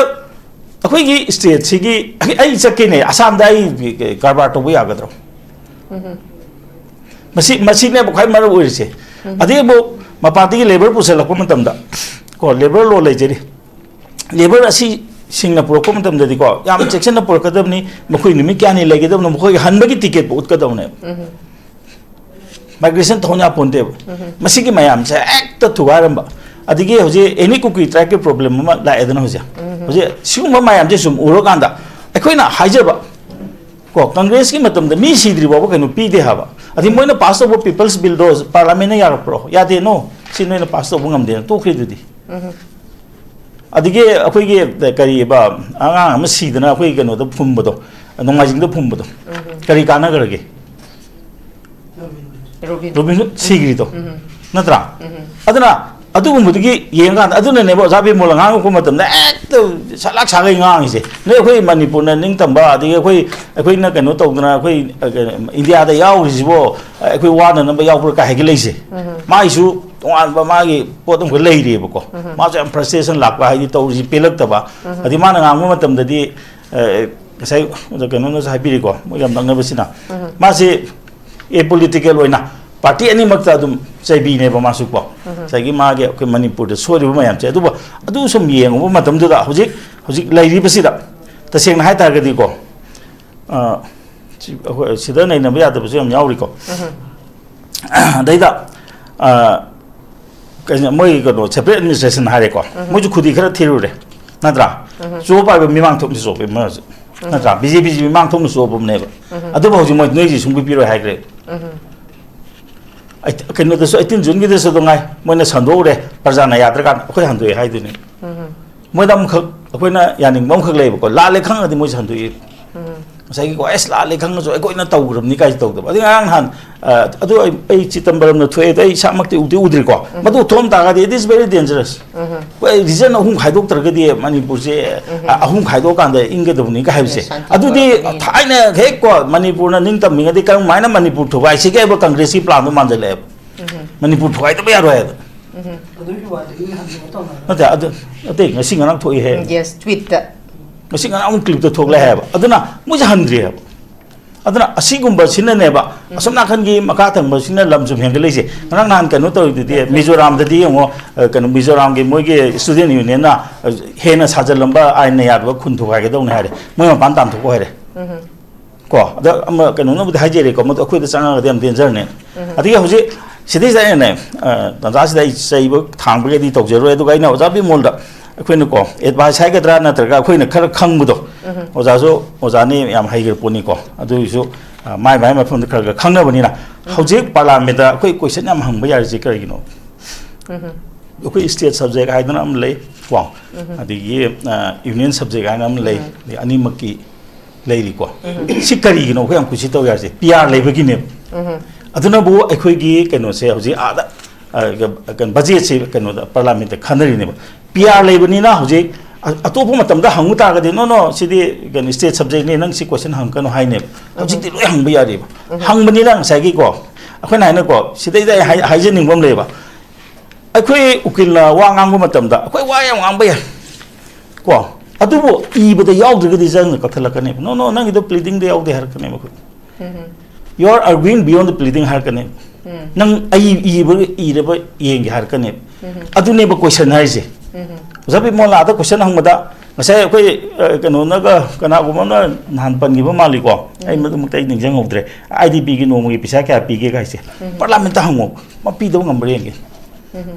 ꯑꯩꯈꯣꯏꯒꯤ stateꯁꯤꯒꯤ, ꯑꯩ, ꯑꯩ ꯆꯠꯀꯦꯅꯦ, ꯑꯁꯥꯝꯗ ꯑꯩ ꯀꯔꯕꯥꯔ ꯇꯧꯕ ꯌꯥꯒꯗ꯭ꯔꯣ? ꯎꯝ꯫ ꯃꯁꯤ, ꯃꯁꯤꯅꯦꯕ ꯈ꯭ꯋꯥꯏ ꯃꯔꯨ ꯑꯣꯏꯔꯤꯁꯦ꯫ ꯎꯝ꯫ ꯑꯗꯩ ꯑꯃꯨꯛ ꯃꯄꯥꯟꯗꯒꯤ labour ꯄꯨꯁꯜꯂꯛꯄ ꯃꯇꯝꯗ, ꯀꯣ, labour law ꯂꯩꯖꯔꯤ꯫ Labour ꯑꯁꯤ ꯁꯤꯡꯅ ꯄꯨꯔꯛꯄ ꯃꯇꯝꯗꯗꯤꯀꯣ, ꯌꯥꯝ ꯆꯦꯛꯁꯤꯟꯅ ꯄꯨꯔꯛꯀꯗꯕꯅꯤ, ꯃꯈꯣꯏ ꯅꯨꯃꯤꯠ ꯀꯌꯥꯅꯤ ꯂꯩꯒꯗꯕꯅꯣ, ꯃꯈꯣꯏꯒꯤ ꯍꯟꯕꯒꯤ ticketꯄꯨ ꯎꯠꯀꯗꯕꯅꯦꯕ꯫ ꯎꯝ꯫ Migration ꯇꯧꯍꯟ ꯌꯥꯄꯣꯟꯇꯦꯕ꯫ ꯎꯝ꯫ ꯃꯁꯤꯒꯤ ꯃꯌꯥꯝꯁꯦ ꯍꯦꯛꯇ ꯊꯨꯒꯥꯏꯔꯝꯕ꯫ ꯑꯗꯒꯤ ꯍꯧꯖꯤꯛ any Kuki tribeꯀꯤ problem ꯑꯃ ꯂꯥꯛꯑꯦꯗꯅ ꯍꯧꯖꯤꯛ꯫ ꯎꯝ꯫ ꯍꯧꯖꯤꯛ ꯁꯤꯒꯨꯝꯕ ꯃꯌꯥꯝꯁꯦ ꯁꯨꯝ ꯎꯔꯀꯥꯟꯗ ꯑꯩꯈꯣꯏꯅ ꯍꯥꯏꯖꯕ, ꯀꯣ, Congressꯀꯤ ꯃꯇꯝꯗ ꯃꯤ ꯁꯤꯗ꯭ꯔꯤ ꯐꯥꯎꯕ ꯀꯩꯅꯣ ꯄꯤꯗꯦ ꯍꯥꯏꯕ꯫ ꯑꯗꯩ ꯃꯣꯏꯅ pass ꯇꯧꯕ People's Billꯗꯣ Parliamentꯅ ꯌꯥꯔꯛꯄ꯭ꯔꯣ? ꯌꯥꯗꯦ, no꯫ ꯁꯤ ꯅꯣꯏꯅ pass ꯇꯧꯕ ꯉꯝꯗꯦꯅ ꯇꯣꯛꯈ꯭ꯔꯤꯗꯨꯗꯤ꯫ ꯎꯝ꯫ ꯑꯗꯒꯤ ꯑꯩꯈꯣꯏꯒꯤ ꯀꯔꯤꯕ, ꯑꯉꯥꯡ ꯑꯃ ꯁꯤꯗꯅ ꯑꯩꯈꯣꯏ ꯀꯩꯅꯣꯗ ꯐꯨꯝꯕꯗꯣ, ꯅꯣꯡꯃꯥꯏꯖꯤꯡꯗ ꯐꯨꯝꯕꯗꯣ, ꯎꯝ꯫ ꯀꯔꯤ ꯀꯥꯟꯅꯈ꯭ꯔꯒꯦ? ꯔꯣꯕꯤꯟ꯫ ꯔꯣꯕꯤꯟ ꯍꯨꯗ ꯁꯤꯈ꯭ꯔꯤꯗꯣ, ꯎꯝ꯫ ꯅꯠꯇ꯭ꯔꯥ? ꯎꯝ꯫ ꯑꯗꯨꯅ ꯑꯗꯨꯒꯨꯝꯕꯗꯨꯒꯤ ꯌꯦꯡꯀꯥꯟꯗ, ꯑꯗꯨꯅꯅꯦꯕ ꯑꯣꯖꯥ ꯕꯤꯃꯣꯜꯅ ꯉꯥꯡꯉꯛꯄ ꯃꯇꯝꯗ ꯍꯦꯛꯇ ꯁꯂꯥꯛ ꯁꯥꯒꯩ ꯉꯥꯡꯉꯤꯁꯦ꯫ ꯅꯣꯏ ꯑꯩꯈꯣꯏ ꯃꯅꯤꯄꯨꯔꯅ ꯅꯤꯡꯇꯝꯕ, ꯑꯗꯒꯤ ꯑꯩꯈꯣꯏ, ꯑꯩꯈꯣꯏꯅ ꯀꯩꯅꯣ ꯇꯧꯗꯅ, ꯑꯩꯈꯣꯏ, ꯑ, ꯀꯩꯅꯣ, ꯏꯟꯗꯤꯌꯥꯗ ꯌꯥꯎꯔꯤꯁꯤꯕꯣ, ꯑ, ꯑꯩꯈꯣꯏ ꯋꯥꯅꯅꯕ ꯌꯥꯎꯕ꯭ꯔꯥ ꯀꯥꯏ ꯍꯥꯏꯒꯠꯂꯛꯏꯁꯦ꯫ ꯎꯝ꯫ ꯃꯥꯏꯁꯨ ꯇꯣꯉꯥꯟꯕ ꯃꯥꯒꯤ ꯄꯣꯠ ꯑꯃꯈꯛ ꯂꯩꯔꯤꯑꯕꯀꯣ꯫ ꯎꯝ꯫ ꯃꯥꯁꯨ ꯌꯥꯝ frustration ꯂꯥꯛꯄ, ꯍꯥꯏꯗꯤ ꯇꯧꯔꯤꯁꯤ ꯄꯦꯜꯂꯛꯇꯕ꯫ ꯎꯝ꯫ ꯑꯗꯩ ꯃꯥꯅ ꯉꯥꯡꯕ ꯃꯇꯝꯗꯗꯤ, ꯑ, ꯉꯁꯥꯏ ꯑꯣꯖꯥ ꯀꯩꯅꯣꯅꯁꯨ ꯍꯥꯏꯕꯤꯔꯤꯀꯣ, ꯃꯣꯏ ꯌꯥꯝ ꯅꯛꯅꯕꯁꯤꯅ꯫ ꯎꯝ꯫ ꯃꯥꯁꯤ apolitical ꯑꯣꯏꯅ party ꯑꯅꯤꯃꯛꯇ ꯑꯗꯨꯝ ꯆꯩꯕꯤꯅꯦꯕ ꯃꯥꯁꯨ ꯀꯣ꯫ ꯎꯝ꯫ ꯉꯁꯥꯏꯒꯤ ꯃꯥꯒꯤ ꯑꯩꯈꯣꯏ ꯃꯅꯤꯄꯨꯔꯗ ꯁꯣꯏꯔꯤꯕ ꯃꯌꯥꯝꯁꯦ, ꯑꯗꯨꯕꯨ ꯑꯗꯨ ꯁꯨꯝ ꯌꯦꯡꯉꯨꯕ ꯃꯇꯝꯗꯨꯗ ꯍꯧꯖꯤꯛ, ꯍꯧꯖꯤꯛ ꯂꯩꯔꯤꯕꯁꯤꯗ ꯇꯁꯦꯡꯅ ꯍꯥꯏ ꯇꯥꯔꯒꯗꯤꯀꯣ, ꯑ, ꯁꯤ-, ꯑꯩꯈꯣꯏ ꯁꯤꯗ ꯅꯩꯅꯕ ꯌꯥꯗꯕꯁꯨ ꯌꯥꯝ ꯌꯥꯎꯔꯤꯀꯣ꯫ ꯎꯝ꯫ ꯑꯗꯩꯗ, ꯑ, ꯀꯩꯅꯣ, ꯃꯣꯏ ꯀꯩꯅꯣ, separate administration ꯍꯥꯏꯔꯦꯀꯣ꯫ ꯎꯝ꯫ ꯃꯣꯏꯁꯨ ꯈꯨꯗꯤ ꯈꯔ ꯊꯤꯔꯨꯔꯦ, ꯅꯠꯇ꯭ꯔꯥ? ꯎꯝ꯫ ꯆꯣꯞ ꯍꯥꯏꯕ ꯃꯤꯃꯥꯡ ꯊꯣꯛꯅ ꯆꯣꯞꯄꯦ ꯃꯣꯏ ꯍꯧꯖꯤꯛ, ꯎꯝ꯫ ꯅꯠꯇ꯭ꯔꯥ? BJPꯁꯤ ꯃꯤꯃꯥꯡ ꯊꯣꯛꯅ ꯆꯣꯞꯄꯕꯅꯦꯕ꯫ ꯎꯝ꯫ ꯑꯗꯨꯕꯨ ꯍꯧꯖꯤꯛ ꯃꯣꯏ ꯅꯣꯏꯁꯤ ꯁꯨꯡꯄꯤ ꯄꯤꯔꯣꯏ ꯍꯥꯏꯈ꯭ꯔꯦ꯫ ꯎꯝ꯫ ꯑꯩ-, ꯀꯩꯅꯣꯗꯁꯨ, eighteen Juneꯒꯤꯗꯁꯨ ꯑꯗꯨ ꯉꯥꯏ, ꯃꯣꯏꯅ ꯁꯟꯗꯣꯛꯎꯔꯦ, ꯄ꯭ꯔꯖꯥꯅ ꯌꯥꯗ꯭ꯔꯀꯥꯟꯗ ꯑꯩꯈꯣꯏ ꯍꯟꯗꯣꯛꯑꯦ ꯍꯥꯏꯗꯨꯅꯤ꯫ ꯎꯝ꯫ ꯃꯣꯏꯗ ꯑꯃꯈꯛ, ꯑꯩꯈꯣꯏꯅ ꯌꯥꯅꯤꯡꯕ ꯑꯃꯈꯛ ꯂꯩꯌꯦꯕꯀꯣ, ꯂꯥꯜꯂꯦ ꯈꯪꯉꯗꯤ ꯃꯣꯏꯁꯨ ꯍꯟꯗꯣꯛꯏ꯫ ꯎꯝ꯫ ꯉꯁꯥꯏꯒꯤꯀꯣ, ꯑꯦꯁ, ꯂꯥꯜꯂꯦ ꯈꯪꯉꯁꯨ ꯑꯩꯈꯣꯏꯅ ꯇꯧꯈ꯭ꯔꯕꯅꯤ ꯀꯥꯏꯁꯦ ꯇꯧꯗꯕ꯫ ꯑꯗꯩ ꯉꯔꯥꯡ ꯅꯍꯥꯟ, ꯑ, ꯑꯗꯨ ꯑꯩ, ꯑꯩ ꯆꯤꯗꯝꯕꯔꯝꯅ ꯊꯣꯛꯑꯦ, ꯑꯗꯣ ꯑꯩ ꯏꯁꯥꯃꯛꯇꯤ ꯎꯗꯤ ꯎꯗ꯭ꯔꯤꯀꯣ꯫ ꯃꯗꯨ ꯊꯣꯛꯑꯝ ꯇꯥꯔꯒꯗꯤ it is very dangerous꯫ ꯑꯩꯈꯣꯏ ꯔꯤꯖꯟ ꯑꯍꯨꯝ ꯈꯥꯏꯗꯣꯛꯇ꯭ꯔꯒꯗꯤ ꯃꯅꯤꯄꯨꯔꯁꯦ, ꯑ, ꯑꯍꯨꯝ ꯈꯥꯏꯗꯣꯛꯑꯀꯥꯟꯗ ꯏꯪꯒꯗꯕꯅꯤ ꯀꯥꯏ ꯍꯥꯏꯕꯁꯦ꯫ ꯁꯥꯟꯇꯤ ꯑꯗꯨꯗꯤ ꯄꯨꯔꯛꯀꯅꯤ꯫ ꯊꯥꯏꯅ ꯍꯦꯛ ꯀꯣ ꯃꯅꯤꯄꯨꯔꯅ ꯅꯤꯡꯇꯝꯃꯤꯉꯩꯗꯤ ꯀꯔꯝ ꯍꯥꯏꯅ ꯃꯅꯤꯄꯨꯔ ꯊꯨꯒꯥꯏꯁꯤꯒꯦ ꯍꯥꯏꯕ ꯀꯪꯒ꯭ꯔꯦꯁꯀꯤ ꯄ꯭ꯂꯥꯟꯗꯣ ꯃꯥꯟꯁꯤꯜꯂꯛꯑꯦꯕ꯫ ꯃꯅꯤꯄꯨꯔ ꯊꯨꯒꯥꯏꯗꯕ ꯌꯥꯔꯣꯏ ꯍꯥꯏꯕ꯫ ꯑꯗꯨꯒꯤ ꯋꯥꯗꯤ ꯍꯟꯗꯣꯛꯑ ꯇꯧꯅꯔꯦ꯫ ꯅꯠꯇꯦ, ꯑꯗꯨ, ꯅꯠꯇꯦ, ꯉꯁꯤ ꯉꯔꯥꯡ ꯊꯣꯛꯏꯍꯦ꯫ ꯌꯦꯁ, ꯇ꯭ꯋꯤꯠꯇ꯫ ꯉꯁꯤ ꯉꯔꯥꯡ ꯑꯃꯨꯛ ꯀ꯭ꯂꯤꯞꯇ ꯊꯣꯛꯂꯦ ꯍꯥꯏꯕ꯫ ꯑꯗꯨꯅ ꯃꯣꯏꯁꯦ ꯍꯟꯗ꯭ꯔꯤ ꯍꯥꯏꯕ꯫ ꯑꯗꯨꯅ ꯑꯁꯤꯒꯨꯝꯕꯁꯤꯅꯅꯦꯕ, ꯑꯁꯣꯝ ꯅꯥꯀꯟꯒꯤ ꯃꯈꯥ ꯊꯪꯕꯁꯤꯅ ꯂꯝ ꯁꯨꯝ ꯍꯦꯟꯒꯠꯂꯛꯏꯁꯦ꯫ ꯉꯔꯥꯡ ꯅꯍꯥꯟ ꯀꯩꯅꯣ ꯇꯧꯔꯤꯗꯨꯗꯤ, ꯃꯤꯖꯣꯔꯥꯝꯗꯗꯤ ꯌꯦꯡꯉꯣ, ꯑ, ꯀꯩꯅꯣ, ꯃꯤꯖꯣꯔꯥꯝꯒꯤ ꯃꯣꯏꯒꯤ ꯁ꯭ꯇꯨꯗꯦꯟ ꯌꯨꯅꯤꯌꯟꯅ, ꯑ, ꯍꯦꯟꯅ ꯁꯥꯖꯜꯂꯝꯕ ꯑꯥꯏꯟꯅ ꯌꯥꯗꯕ ꯈꯨꯟ ꯊꯨꯒꯥꯏꯒꯗꯧꯅꯦ ꯍꯥꯏꯔꯦ꯫ ꯃꯣꯏ ꯃꯄꯥꯟ ꯇꯥꯟꯊꯣꯛꯈꯣ ꯍꯥꯏꯔꯦ꯫ ꯀꯣ, ꯑꯗ ꯑꯃ ꯀꯩꯅꯣꯅꯕꯨꯗꯤ ꯍꯥꯏꯖꯔꯦꯀꯣ, ꯃꯗꯨ ꯑꯩꯈꯣꯏꯗ ꯆꯪꯉꯒꯗꯤ ꯌꯥꯝ ꯗꯦꯟꯖꯔꯅꯦ꯫ ꯑꯗꯒꯤ ꯍꯧꯖꯤꯛ ꯁꯤꯗꯩꯁꯤꯗ ꯑꯩꯅꯅꯦ, ꯑ, ꯇꯥꯟꯖꯥꯁꯤꯗ ꯑꯩ ꯆꯩꯕ ꯊꯥꯡꯕꯒꯤꯗꯤ ꯇꯧꯖꯔꯣꯏ, ꯑꯗꯨꯒ ꯑꯩꯅ ꯑꯣꯖꯥ ꯕꯤꯃꯣꯜꯗ ꯑꯩꯈꯣꯏꯅꯀꯣ, ꯑꯦꯗꯚꯥꯏꯁ ꯍꯥꯏꯒꯗ꯭ꯔꯥ, ꯅꯠꯇ꯭ꯔꯒ ꯑꯩꯈꯣꯏꯅ ꯈꯔ ꯈꯪꯕꯗꯣ, ꯑꯣꯖꯥꯁꯨ ꯑꯣꯖꯥꯅꯤ, ꯌꯥꯝ ꯍꯩꯈ꯭ꯔ ꯄꯣꯠꯅꯤꯀꯣ, ꯑꯗꯨꯒꯤꯁꯨ, ꯑ, ꯃꯥꯏ ꯃꯥꯏ ꯃꯐꯝꯗ ꯈꯔ ꯈꯔ ꯈꯪꯅꯕꯅꯤꯅ꯫ ꯍꯧꯖꯤꯛ ꯄꯥꯔꯂꯥꯃꯦꯟꯗ ꯑꯩꯈꯣꯏ ꯀꯣꯏꯁꯟ ꯌꯥꯝ ꯍꯪꯕ ꯌꯥꯔꯤꯁꯦ ꯀꯔꯤꯒꯤꯅꯣ? ꯑꯩꯈꯣꯏ ꯁ꯭ꯇꯦꯠ ꯁꯕꯖꯦꯛ ꯍꯥꯏꯗꯅ ꯑꯃ ꯂꯩ ꯀꯣ, ꯑꯗꯒꯤ, ꯑ, ꯌꯨꯅꯤꯌꯟ ꯁꯕꯖꯦꯛ ꯍꯥꯏꯅ ꯑꯃ ꯂꯩ, ꯑꯗꯩ ꯑꯅꯤꯃꯛꯀꯤ ꯂꯩꯔꯤꯀꯣ꯫ ꯁꯤ ꯀꯔꯤꯒꯤꯅꯣ ꯑꯩꯈꯣꯏ ꯌꯥꯝ ꯀꯨꯁꯤ ꯇꯧ ꯌꯥꯔꯤꯁꯦ? P R ꯂꯩꯕꯒꯤꯅꯦꯕ꯫ ꯑꯗꯨꯅꯕꯨ ꯑꯩꯈꯣꯏꯒꯤ ꯀꯩꯅꯣꯁꯦ ꯍꯧꯖꯤꯛ ꯑꯥꯗ, ꯑ, ꯀꯩꯅꯣ, ꯕꯖꯦꯠꯁꯦ ꯀꯩꯅꯣꯗ, ꯄꯥꯔꯂꯥꯃꯦꯟꯠꯇ ꯈꯟꯅꯔꯤꯅꯦꯕ꯫ ꯄꯤ ꯑꯥꯔ ꯂꯩꯕꯅꯤꯅ ꯍꯧꯖꯤꯛ ꯑ-, ꯑꯇꯣꯞꯄ ꯃꯇꯝꯗ ꯍꯪꯉꯨ ꯇꯥꯔꯒꯗꯤ, "No, no, ꯁꯤꯗꯤ ꯀꯩꯅꯣ, ꯁ꯭ꯇꯦꯠ ꯁꯕꯖꯦꯛꯅꯤ, ꯅꯪ ꯁꯤ ꯀꯣꯏꯁꯟ ꯍꯪꯉꯛꯀꯅꯨ" ꯍꯥꯏꯅꯦꯕ꯫ ꯍꯧꯖꯤꯛꯇꯤ ꯂꯣꯏ ꯍꯪꯕ ꯌꯥꯔꯤꯕ꯫ ꯍꯪꯕꯅꯤꯅ ꯉꯁꯥꯏꯒꯤꯀꯣ, ꯑꯩꯈꯣꯏꯅ ꯍꯥꯏꯅꯀꯣ, ꯁꯤꯗꯩꯗ ꯑꯩ ꯍꯥꯏ-, ꯍꯥꯏꯖꯅꯤꯡꯕ ꯑꯃ ꯂꯩꯌꯦꯕ꯫ ꯑꯩꯈꯣꯏ ꯎꯀꯤꯜꯅ ꯋꯥ ꯉꯥꯡꯕ ꯃꯇꯝꯗ ꯑꯩꯈꯣꯏ ꯋꯥ ꯌꯥꯝ ꯉꯥꯡꯕ ꯌꯥꯏ ꯀꯣ, ꯑꯗꯨꯕꯨ ꯏꯕꯗ ꯌꯥꯎꯗ꯭ꯔꯒꯗꯤ ꯖꯖꯅ ꯀꯛꯊꯠꯂꯛꯀꯅꯦꯕ꯫ "No, no, ꯅꯪꯒꯤꯗꯣ pleading ꯗ ꯌꯥꯎꯗꯦ" ꯍꯥꯏꯔꯛꯀꯅꯦꯕ ꯑꯩꯈꯣꯏ꯫ "You are arguing beyond the pleading" ꯍꯥꯏꯔꯛꯀꯅꯦꯕ꯫ "ꯅꯪ ꯑꯩ ꯏꯕ, ꯏꯔꯕ ꯌꯦꯡꯒꯦ" ꯍꯥꯏꯔꯛꯀꯅꯦꯕ꯫ ꯑꯗꯨꯅꯦꯕ ꯀꯣꯏꯁꯟ ꯍꯥꯏꯔꯤꯁꯦ꯫ ꯑꯣꯖꯥ ꯕꯤꯃꯣꯜꯅ ꯑꯥꯗ ꯀꯣꯏꯁꯟ ꯍꯪꯕꯗ, ꯉꯁꯥꯏ ꯑꯩꯈꯣꯏ, ꯑ, ꯀꯩꯅꯣꯅꯒ, ꯀꯅꯥꯒꯨꯝꯕ ꯑꯃꯅ ꯅꯍꯥꯟ ꯄꯟꯈꯤꯕ ꯃꯥꯜꯂꯤꯀꯣ, ꯑꯩ ꯃꯗꯨꯃꯛꯇ ꯑꯩ ꯅꯤꯡꯁꯤꯡꯍꯧꯗ꯭ꯔꯦ꯫ ꯑꯥꯏ ꯗꯤ ꯄꯤꯒꯤ ꯅꯣꯡꯃꯒꯤ ꯄꯩꯁꯥ ꯀꯌꯥ ꯄꯤꯒꯦ ꯍꯥꯏꯁꯦ ꯄꯥꯔꯂꯥꯃꯦꯟꯠꯇ ꯍꯪꯉꯣ, ꯃꯥ ꯄꯤꯗꯕ ꯉꯝꯕ꯭ꯔꯥ ꯌꯦꯡꯒꯦ꯫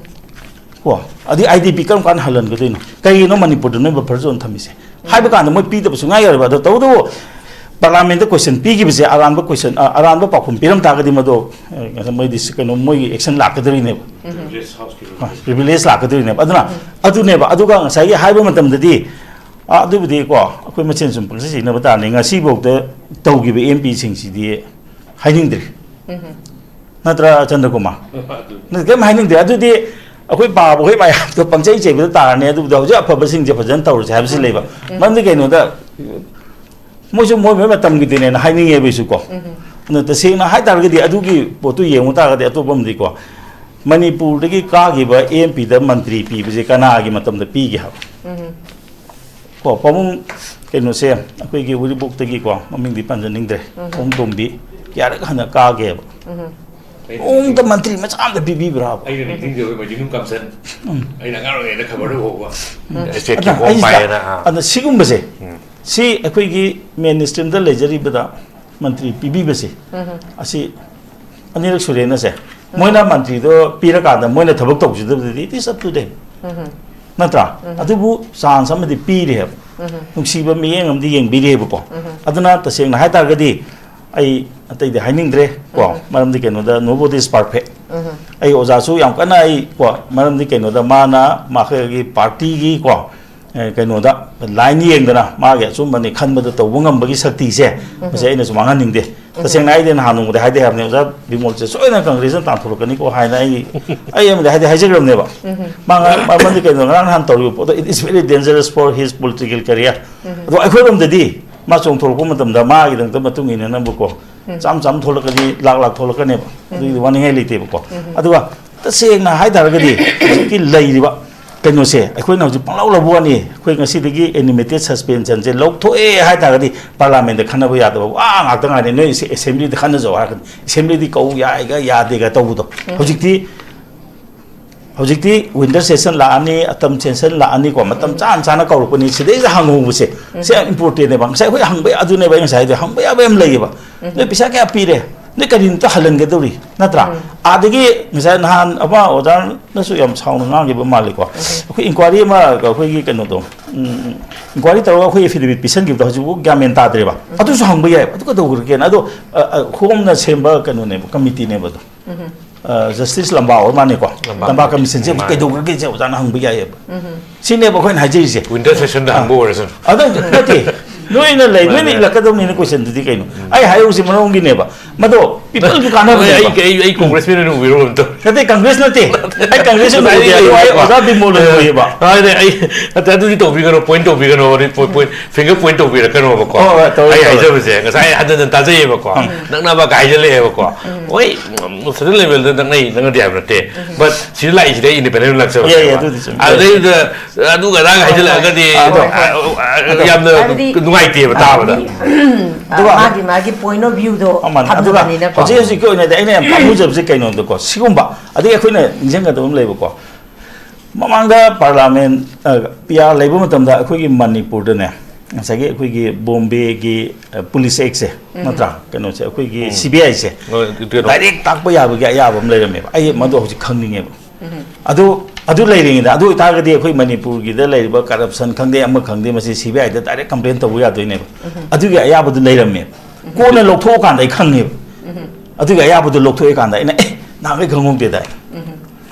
ꯀꯣ, ꯑꯗꯩ ꯑꯥꯏ ꯗꯤ ꯄꯤ ꯀꯔꯝ ꯀꯥꯟꯗ ꯍꯜꯍꯟꯒꯗꯣꯏꯅꯣ? ꯀꯩꯒꯤꯅꯣ ꯃꯅꯤꯄꯨꯔꯗ ꯅꯣꯏ ꯕꯐꯔ ꯖꯣꯟ ꯊꯝꯃꯤꯁꯦ? ꯍꯥꯏꯕ ꯀꯥꯟꯗ ꯃꯣꯏ ꯄꯤꯗꯕ ꯁꯨꯡꯌꯥ ꯌꯥꯔꯣꯏꯕ꯫ ꯑꯗꯣ ꯇꯧꯕꯇꯕꯨ ꯄꯥꯔꯂꯥꯃꯦꯟꯠꯇ ꯀꯣꯏꯁꯟ ꯄꯤꯈꯤꯕꯁꯦ, ꯑꯔꯥꯟꯕ ꯀꯣꯏꯁꯟ, ꯑ, ꯑꯔꯥꯟꯕ ꯄꯥꯎꯈꯨꯝ ꯄꯤꯔꯝ ꯇꯥꯔꯒꯗꯤ ꯃꯗꯣ, ꯑ, ꯃꯣꯏꯗꯤ ꯁꯤ-, ꯀꯩꯅꯣ, ꯃꯣꯏꯒꯤ ꯑꯦꯛꯁꯟ ꯂꯥꯛꯀꯗꯣꯔꯤꯅꯦꯕ꯫ ꯄ꯭ꯔꯤꯚꯤꯂꯦꯖ ꯂꯥꯛꯀꯗꯣꯔꯤꯅꯦꯕ꯫ ꯑꯗꯨꯅ ꯑꯗꯨꯅꯦꯕ꯫ ꯑꯗꯨꯒ ꯉꯁꯥꯏꯒꯤ ꯍꯥꯏꯕ ꯃꯇꯝꯗꯗꯤ ꯑꯥ, ꯑꯗꯨꯕꯨꯗꯤ ꯀꯣ, ꯑꯩꯈꯣꯏ ꯃꯁꯦꯟ ꯁꯨꯝ ꯄꯪꯁꯤ ꯁꯤꯟꯅꯕ ꯇꯥꯔꯅꯤ꯫ ꯉꯁꯤꯐꯥꯎꯗ ꯇꯧꯈꯤꯕ ꯑꯦꯝ ꯄꯤꯁꯤꯡꯁꯤꯗꯤ ꯍꯥꯏꯅꯤꯡꯗ꯭ꯔꯤ꯫ ꯎꯝ꯫ ꯅꯠꯇ꯭ꯔꯥ, ꯆꯟꯗ꯭ꯔꯀꯨꯃꯥꯔ? ꯑꯗꯨ ꯅꯠꯇꯦ, ꯀꯩꯝ ꯍꯥꯏꯅꯤꯡꯗꯦ꯫ ꯑꯗꯨꯗꯤ ꯑꯩꯈꯣꯏ ꯄꯥꯕ, ꯑꯩꯈꯣꯏ ꯃꯌꯥꯝꯗꯣ ꯄꯪꯆꯩ ꯆꯩꯕꯗ ꯇꯥꯔꯅꯤ꯫ ꯑꯗꯨꯕꯨꯗꯤ ꯍꯧꯖꯤꯛ ꯑꯐꯕꯁꯤꯡꯁꯦ ꯐꯖꯅ ꯇꯧꯔꯁꯦ ꯍꯥꯏꯕꯁꯤ ꯂꯩꯕ꯫ ꯎꯝ꯫ ꯃꯔꯝꯗꯤ ꯀꯩꯅꯣꯗ, ꯃꯣꯏꯁꯨ ꯃꯣꯏ ꯃꯣꯏ ꯃꯇꯝꯒꯤꯗꯨꯅꯦꯅ ꯍꯥꯏꯅꯤꯡꯉꯦꯕ ꯑꯩꯁꯨ ꯀꯣ꯫ ꯎꯝ꯫ ꯑꯗꯨꯅ ꯇꯁꯦꯡꯅ ꯍꯥꯏ ꯇꯥꯔꯒꯗꯤ, ꯑꯗꯨꯒꯤ ꯄꯣꯠꯇꯨ ꯌꯦꯡꯉꯨ ꯇꯥꯔꯒꯗꯤ, ꯑꯇꯣꯞꯄ ꯑꯃꯗꯤꯀꯣ, ꯃꯅꯤꯄꯨꯔꯗꯒꯤ ꯀꯥꯈꯤꯕ ꯑꯦꯝ ꯄꯤꯗ ꯃꯟꯇ꯭ꯔꯤ ꯄꯤꯕꯁꯦ ꯀꯅꯥꯒꯤ ꯃꯇꯝꯗ ꯄꯤꯒꯦ ꯍꯥꯏꯕ? ꯎꯝ꯫ ꯀꯣ, ꯄꯥꯕꯨꯡ ꯀꯩꯅꯣꯁꯦ, ꯑꯩꯈꯣꯏꯒꯤ ꯎꯔꯤꯄꯣꯛꯇꯒꯤꯀꯣ, ꯃꯃꯤꯡꯗꯤ ꯄꯟꯖꯅꯤꯡꯗ꯭ꯔꯦ, ꯎꯝ꯫ ꯄꯥꯕꯨꯡ ꯇꯣꯝꯕꯤ ꯀꯌꯥꯔꯛ ꯍꯟꯅ ꯀꯥꯒꯦꯕ? ꯎꯝ꯫ ꯅꯣꯡꯃꯇ ꯃꯟꯇ꯭ꯔꯤ ꯃꯆꯥ ꯑꯝꯇ ꯄꯤꯕꯤꯕ꯭ꯔꯥꯕ? ꯑꯩꯅ ꯅꯤꯡꯁꯤꯡꯖꯕ ꯃꯩꯖꯤꯡꯅꯨꯡ ꯀꯥꯝꯆꯟ, ꯎꯝ꯫ ꯑꯩꯅ ꯑꯉꯥꯡ ꯑꯣꯏꯔꯤꯉꯩꯗ ꯈꯕꯔꯗ ꯎꯍꯧꯕ꯫ ꯎꯝ꯫ ꯁ꯭ꯇꯦꯠꯀꯤ ꯑꯗ ꯍꯣꯝ ꯑꯩꯁꯤꯗ, ꯄꯥꯏꯌꯦꯅ, ꯑꯥ꯫ ꯑꯗ ꯁꯤꯒꯨꯝꯕꯁꯦ, ꯎꯝ꯫ ꯁꯤ ꯑꯩꯈꯣꯏꯒꯤ ꯃꯦꯟ ꯁ꯭ꯇ꯭ꯔꯤꯝꯗ ꯂꯩꯖꯔꯤꯕꯗ ꯃꯟꯇ꯭ꯔꯤ ꯄꯤꯕꯤꯕꯁꯦ, ꯎꯝ꯫ ꯑꯁꯤ ꯑꯅꯤꯔꯛ ꯁꯨꯔꯦꯅꯁꯦ꯫ ꯎꯝ꯫ ꯃꯣꯏꯅ ꯃꯟꯇ꯭ꯔꯤꯗꯣ ꯄꯤꯔꯀꯥꯟꯗ ꯃꯣꯏꯅ ꯊꯕꯛ ꯇꯧꯖꯗꯕꯗꯨꯗꯤ it is up to them꯫ ꯎꯝ꯫ ꯅꯠꯇ꯭ꯔꯥ? ꯎꯝ꯫ ꯑꯗꯨꯕꯨ ꯆꯥꯟꯁ ꯑꯃꯗꯤ ꯄꯤꯔꯦꯕ꯫ ꯎꯝ꯫ ꯅꯨꯡꯁꯤꯕ ꯃꯤꯠꯌꯦꯡ ꯑꯃꯗꯤ ꯌꯦꯡꯕꯤꯔꯦꯕꯀꯣ꯫ ꯎꯝ꯫ ꯑꯗꯨꯅ ꯇꯁꯦꯡꯅ ꯍꯥꯏ ꯇꯥꯔꯒꯗꯤ ꯑꯩ ꯑꯇꯩꯗꯤ ꯍꯥꯏꯅꯤꯡꯗ꯭ꯔꯦ ꯀꯣ꯫ ꯎꯝ꯫ ꯃꯔꯝꯗꯤ ꯀꯩꯅꯣꯗ, nobody is perfect꯫ ꯎꯝ꯫ ꯑꯩ ꯑꯣꯖꯥꯁꯨ ꯌꯥꯝ ꯀꯟꯅ ꯑꯩ ꯀꯣ, ꯃꯔꯝꯗꯤ ꯀꯩꯅꯣꯗ ꯃꯥꯅ ꯃꯥꯒꯤ ꯄꯥꯔꯇꯤꯒꯤ ꯀꯣ, ꯑꯦ, ꯀꯩꯅꯣꯗ ꯂꯥꯏꯟ ꯌꯦꯡꯗꯅ ꯃꯥꯒꯤ ꯑꯆꯨꯝꯕꯅꯤ ꯈꯟꯕꯗ ꯇꯧꯕ ꯉꯝꯕꯒꯤ ꯁꯛꯇꯤꯁꯦ, ꯎꯝ꯫ ꯃꯁꯤ ꯑꯩꯅꯁꯨ ꯃꯥꯡꯍꯟꯅꯤꯡꯗꯦ꯫ ꯎꯝ꯫ ꯇꯁꯦꯡꯅ ꯑꯩꯗꯤ ꯅꯍꯥꯟ ꯅꯣꯡꯃꯗꯤ ꯍꯥꯏꯗꯤ ꯍꯥꯏꯕꯅꯦ, "ꯑꯣꯖꯥ ꯕꯤꯃꯣꯜꯁꯦ ꯁꯣꯏꯗꯅ ꯀꯪꯒ꯭ꯔꯦꯁꯅ ꯇꯥꯟꯊꯣꯔꯛꯀꯅꯤꯀꯣ" ꯍꯥꯏꯅ ꯑꯩ, ꯑꯩ ꯑꯃꯗꯤ ꯍꯥꯏꯗꯤ ꯍꯥꯏꯖꯈ꯭ꯔꯕꯅꯦꯕ꯫ ꯎꯝ꯫ ꯃꯥ ꯉꯔꯥꯡ, ꯃꯔꯝꯗꯤ ꯀꯩꯅꯣ, ꯉꯔꯥꯡ ꯅꯍꯥꯟ ꯇꯧꯔꯤꯕ ꯄꯣꯠꯇꯣ, it is very dangerous for his political career꯫ ꯎꯝ꯫ ꯑꯗꯣ ꯑꯩꯈꯣꯏꯔꯣꯝꯗꯗꯤ ꯃꯥ ꯆꯣꯡꯊꯣꯔꯛꯄ ꯃꯇꯝꯗ ꯃꯥꯒꯤꯗꯃꯛꯇ ꯃꯇꯨꯡ ꯏꯟꯅꯅꯕꯀꯣ, ꯎꯝ꯫ ꯆꯥꯝ ꯆꯥꯝ ꯊꯣꯛꯂꯛꯀꯅꯤ, ꯂꯥꯛ ꯂꯥꯛ ꯊꯣꯛꯂꯛꯀꯅꯦꯕ꯫ ꯎꯝ꯫ ꯑꯗꯨꯒꯤꯗꯤ ꯋꯥꯅꯤꯡꯉꯥꯏ ꯂꯩꯇꯦꯕꯀꯣ꯫ ꯎꯝ꯫ ꯑꯗꯨꯒ ꯇꯁꯦꯡꯅ ꯍꯥꯏ ꯇꯥꯔꯒꯗꯤ ꯍꯧꯖꯤꯛꯀꯤ ꯂꯩꯔꯤꯕ ꯀꯩꯅꯣꯁꯦ ꯑꯩꯈꯣꯏꯅ ꯍꯧꯖꯤꯛ ꯄꯪꯂꯧ ꯂꯧꯕ ꯋꯥꯅꯤ꯫ ꯑꯩꯈꯣꯏ ꯉꯁꯤꯗꯒꯤ animated suspensionꯁꯦ ꯂꯧꯊꯣꯛꯑꯦ ꯍꯥꯏ ꯇꯥꯔꯒꯗꯤ ꯄꯥꯔꯂꯥꯃꯦꯟꯗ ꯈꯟꯅꯕ ꯌꯥꯗꯕ ꯋꯥ ꯉꯥꯛꯇ ꯉꯥꯏꯔꯦ꯫ ꯅꯣꯏ ꯁꯤ ꯑꯦꯁꯦꯝꯕ꯭ꯂꯤꯗ ꯈꯟꯅꯖꯧ ꯍꯥꯏꯔꯒꯅꯤ꯫ ꯑꯦꯁꯦꯝꯕ꯭ꯂꯤꯗꯤ ꯀꯧ ꯌꯥꯏꯒ ꯌꯥꯗꯦꯒ ꯇꯧꯕꯗꯣ꯫ ꯎꯝ꯫ ꯍꯧꯖꯤꯛꯇꯤ, ꯍꯧꯖꯤꯛꯇꯤ winter session ꯂꯥꯛꯑꯅꯤ, autumn session ꯂꯥꯛꯑꯅꯤꯀꯣ, ꯃꯇꯝ ꯎꯝ꯫ ꯆꯥꯅ ꯆꯥꯅ ꯀꯧꯔꯛꯄꯅꯤ꯫ ꯁꯤꯗꯩꯁꯤꯗ ꯍꯪꯍꯧꯕꯁꯦ, ꯎꯝ꯫ ꯁꯤ ꯌꯥꯝ importantꯅꯦꯕ꯫ ꯉꯁꯥꯏ ꯑꯩꯈꯣꯏ ꯍꯪꯕ ꯌꯥ-, ꯑꯗꯨꯅꯦꯕ ꯑꯩ ꯉꯁꯥꯏ ꯍꯥꯏꯗꯣ, ꯍꯪꯕ ꯌꯥꯕ ꯌꯥꯝ ꯂꯩꯌꯦꯕ꯫ ꯎꯝ꯫ ꯅꯣꯏ ꯄꯩꯁꯥ ꯀꯌꯥ ꯄꯤꯔꯦ? ꯅꯣꯏ ꯀꯔꯤꯝꯇ ꯍꯜꯍꯟꯒꯗꯧꯔꯤ, ꯅꯠꯇ꯭ꯔꯥ? ꯎꯝ꯫ ꯑꯥꯗꯒꯤ ꯉꯁꯥꯏ ꯅꯍꯥꯟ ꯑꯃ ꯑꯣꯖꯥꯅꯁꯨ ꯌꯥꯝ ꯁꯥꯎꯅ ꯉꯥꯡꯈꯤꯕ ꯃꯥꯜꯂꯤꯀꯣ꯫ ꯎꯝ꯫ ꯑꯩꯈꯣꯏ inquiry ꯑꯃ, ꯑꯩꯈꯣꯏꯒꯤ ꯀꯩꯅꯣꯗꯣ, ꯎꯝ, inquiry ꯇꯧꯔꯒ ꯑꯩꯈꯣꯏ affidavit ꯄꯤꯁꯟꯈꯤꯕꯗꯣ ꯍꯧꯖꯤꯛꯐꯥꯎ ꯒ꯭ꯌꯥꯟ ꯃꯦꯟ ꯇꯥꯗ꯭ꯔꯦꯕ꯫ ꯎꯝ꯫ ꯑꯗꯨꯁꯨ ꯍꯪꯕ ꯌꯥꯏꯕ꯫ ꯑꯗꯨ ꯀꯩꯗꯧꯈ꯭ꯔꯒꯦꯅ? ꯑꯗꯣ, ꯑ, ꯑ, ꯍꯣꯝꯅ ꯁꯦꯝꯕ ꯀꯩꯅꯣꯅꯦꯕ, ꯀꯃꯤꯇꯤꯅꯦꯕ ꯑꯗꯣ꯫ ꯎꯝ꯫ ꯖꯁꯇꯤꯁ ꯂꯝꯕꯥ ꯑꯣꯏꯔ ꯃꯥꯅꯦꯀꯣ꯫ ꯂꯝꯕꯥ ꯀꯃꯤꯁꯟꯁꯦ ꯀꯩꯗꯧꯈ꯭ꯔꯒꯦꯁꯦ ꯑꯣꯖꯥꯅ ꯍꯪꯕ ꯌꯥꯏꯌꯦꯕ꯫ ꯁꯤꯅꯦꯕ ꯑꯩꯈꯣꯏꯅ ꯍꯥꯏꯖꯔꯤꯁꯦ꯫ ꯋꯤꯟꯇꯔ ꯁꯦꯁꯟꯗ ꯍꯪꯕ ꯑꯣꯏꯔꯁꯨ꯫ ꯑꯗꯨ ꯅꯠꯇꯦ, ꯅꯣꯏꯅ ꯂꯩ, ꯅꯣꯏꯅ ꯏꯜꯂꯛꯀꯗꯕꯅꯤꯅ ꯀꯣꯏꯁꯟꯗꯨꯗꯤ ꯀꯩꯅꯣ? ꯑꯩ ꯍꯥꯏꯍꯧꯁꯤ ꯃꯔꯣꯝꯒꯤꯅꯦꯕ꯫ ꯃꯗꯣ ꯄꯤꯄꯜꯁꯨ ꯀꯥꯟꯅꯕꯅꯦꯕ꯫ ꯑꯩ ꯑꯩ ꯀꯣꯡꯒ꯭ꯔꯦꯁꯃꯦꯟ ꯑꯣꯏꯅ ꯎꯕꯤꯔꯣ ꯑꯝꯇ꯫ ꯅꯠꯇꯦ, ꯀꯪꯒ꯭ꯔꯦꯁ ꯅꯠꯇꯦ꯫ ꯑꯩ ꯀꯪꯒ꯭ꯔꯦꯁ ꯑꯣꯏꯅ ꯎꯗꯦ, ꯑꯗꯣ ꯑꯩ ꯑꯣꯖꯥ ꯕꯤꯃꯣꯜ ꯑꯣꯏꯅ ꯎꯏꯌꯦꯕ꯫ ꯑꯗꯨꯗꯤ ꯑꯩ ꯑꯗꯨꯗꯤ ꯇꯧꯕꯤꯒꯅꯣ, ꯄꯣꯏꯟ ꯇꯧꯕꯤꯒꯅꯣ꯫ ꯐꯤꯡꯒꯔ ꯄꯣꯏꯟ ꯇꯧꯕꯤꯔꯛꯀꯅꯣꯕꯀꯣ꯫ ꯍꯣꯏ, ꯍꯣꯏ, ꯇꯧꯔꯣꯏ, ꯑꯩ ꯇꯧꯔꯣꯏ꯫ ꯍꯥꯏꯖꯕꯁꯦ ꯉꯁꯥꯏ ꯍꯟꯖꯟ ꯍꯟꯖꯟ ꯇꯥꯖꯩꯌꯦꯕꯀꯣ꯫ ꯅꯛꯅꯕ ꯀꯥꯏ ꯍꯥꯏꯖꯜꯂꯛꯑꯦꯕꯀꯣ꯫ ꯍꯣꯏ, ꯁꯗꯟ ꯂꯦꯚꯦꯜꯗ ꯅꯛꯅꯩ ꯅꯛꯅꯗꯦ ꯍꯥꯏꯕ ꯅꯠꯇꯦ꯫ ꯕꯠ ꯁꯤꯗ ꯂꯥꯛꯏꯁꯤꯗ ꯏꯟꯗꯤꯄꯦꯟꯗꯦꯟ ꯂꯥꯛꯆꯕ꯫ ꯌꯥꯏ, ꯌꯥꯏ, ꯑꯗꯨꯗꯤ ꯆꯨꯝꯃꯤ꯫ ꯑꯗꯩꯗ ꯑꯗꯨꯒ ꯑꯗꯥꯒ ꯍꯥꯏꯖꯜꯂꯛꯑꯒꯗꯤ ꯑꯗꯣ, ꯑ, ꯑ, ꯌꯥꯝꯅ ꯍꯥꯏꯕꯗꯤ, ꯅꯨꯡꯉꯥꯏꯇꯦꯕ ꯑ, ꯇꯥꯕꯗ꯫ ꯃꯤ, ꯑ, ꯑꯗꯨꯒ ꯃꯥꯒꯤ, ꯃꯥꯒꯤ ꯄꯣꯏꯟ ꯑꯣꯐ ꯚ꯭ꯌꯨꯗꯣ ꯑꯃꯅ, ꯑꯗꯨꯒ ꯊꯝꯖꯕꯅꯤꯅꯀꯣ꯫ ꯍꯧꯖꯤꯛ ꯍꯧꯖꯤꯛꯀꯤ ꯑꯣꯏꯅꯗꯤ ꯑꯩꯅ ꯌꯥꯝ ꯄꯥꯝꯃꯨꯖꯕꯁꯦ ꯀꯩꯅꯣꯗꯀꯣ, ꯁꯤꯒꯨꯝꯕ, ꯑꯗꯒꯤ ꯑꯩꯈꯣꯏꯅ ꯅꯤꯡꯁꯤꯡꯒꯗꯕ ꯑꯃ ꯂꯩꯕꯀꯣ, ꯃꯃꯥꯡꯗ ꯄꯥꯔꯂꯥꯃꯦꯟ, ꯑ, ꯄꯤ ꯑꯥꯔ ꯂꯩꯕ ꯃꯇꯝꯗ ꯑꯩꯈꯣꯏꯒꯤ ꯃꯅꯤꯄꯨꯔꯗꯅꯦ, ꯉꯁꯥꯏꯒꯤ ꯑꯩꯈꯣꯏꯒꯤ ꯕꯣꯝꯕꯦꯒꯤ, ꯑ, ꯄꯨꯂꯤꯁ ꯑꯦꯛꯁꯦ, ꯎꯝ꯫ ꯅꯠꯇ꯭ꯔꯥ? ꯀꯩꯅꯣꯁꯦ, ꯑꯩꯈꯣꯏꯒꯤ ꯎꯝ꯫ ꯁꯤ ꯕꯤ ꯑꯥꯏꯁꯦ ꯍꯣꯏ, ꯑꯗꯨ ꯀꯩꯅꯣ꯫ ꯗꯥꯏꯔꯦꯛ ꯇꯥꯛꯄ ꯌꯥꯕꯒꯤ ꯑꯌꯥꯕ ꯑꯃ ꯂꯩꯔꯝꯃꯦꯕ꯫ ꯑꯩ ꯃꯗꯨ ꯍꯧꯖꯤꯛ ꯈꯪꯅꯤꯡꯉꯦꯕ꯫ ꯎꯝ꯫ ꯑꯗꯨ, ꯑꯗꯨ ꯂꯩꯔꯤꯉꯩꯗ, ꯑꯗꯨ ꯑꯣꯏꯇꯥꯔꯒꯗꯤ ꯑꯩꯈꯣꯏ ꯃꯅꯤꯄꯨꯔꯒꯤꯗ ꯂꯩꯔꯤꯕ ꯀꯔꯞꯁꯟ ꯈꯪꯗꯦ, ꯑꯃ ꯈꯪꯗꯦ, ꯃꯁꯤ ꯁꯤ ꯕꯤ ꯑꯥꯏꯗ ꯗꯥꯏꯔꯦꯛ ꯀꯝꯄ꯭ꯂꯦꯟ ꯇꯧꯕ ꯌꯥꯗꯣꯏꯅꯦꯕ꯫ ꯎꯝ꯫ ꯑꯗꯨꯒꯤ ꯑꯌꯥꯕꯗꯨ ꯂꯩꯔꯝꯃꯦꯕ꯫ ꯎꯝ꯫ ꯀꯣꯟꯅ ꯂꯧꯊꯣꯛꯑꯀꯥꯟꯗ ꯑꯩ ꯈꯪꯉꯦꯕ꯫ ꯎꯝ꯫ ꯑꯗꯨꯒꯤ ꯑꯌꯥꯕꯗꯨ ꯂꯧꯊꯣꯛꯑꯀꯥꯟꯗ ꯑꯩꯅ, "ꯑꯦ, ꯅꯍꯥꯟꯈꯩ ꯈꯪꯍꯧꯗꯦꯗꯥꯏ?" ꯎꯝ꯫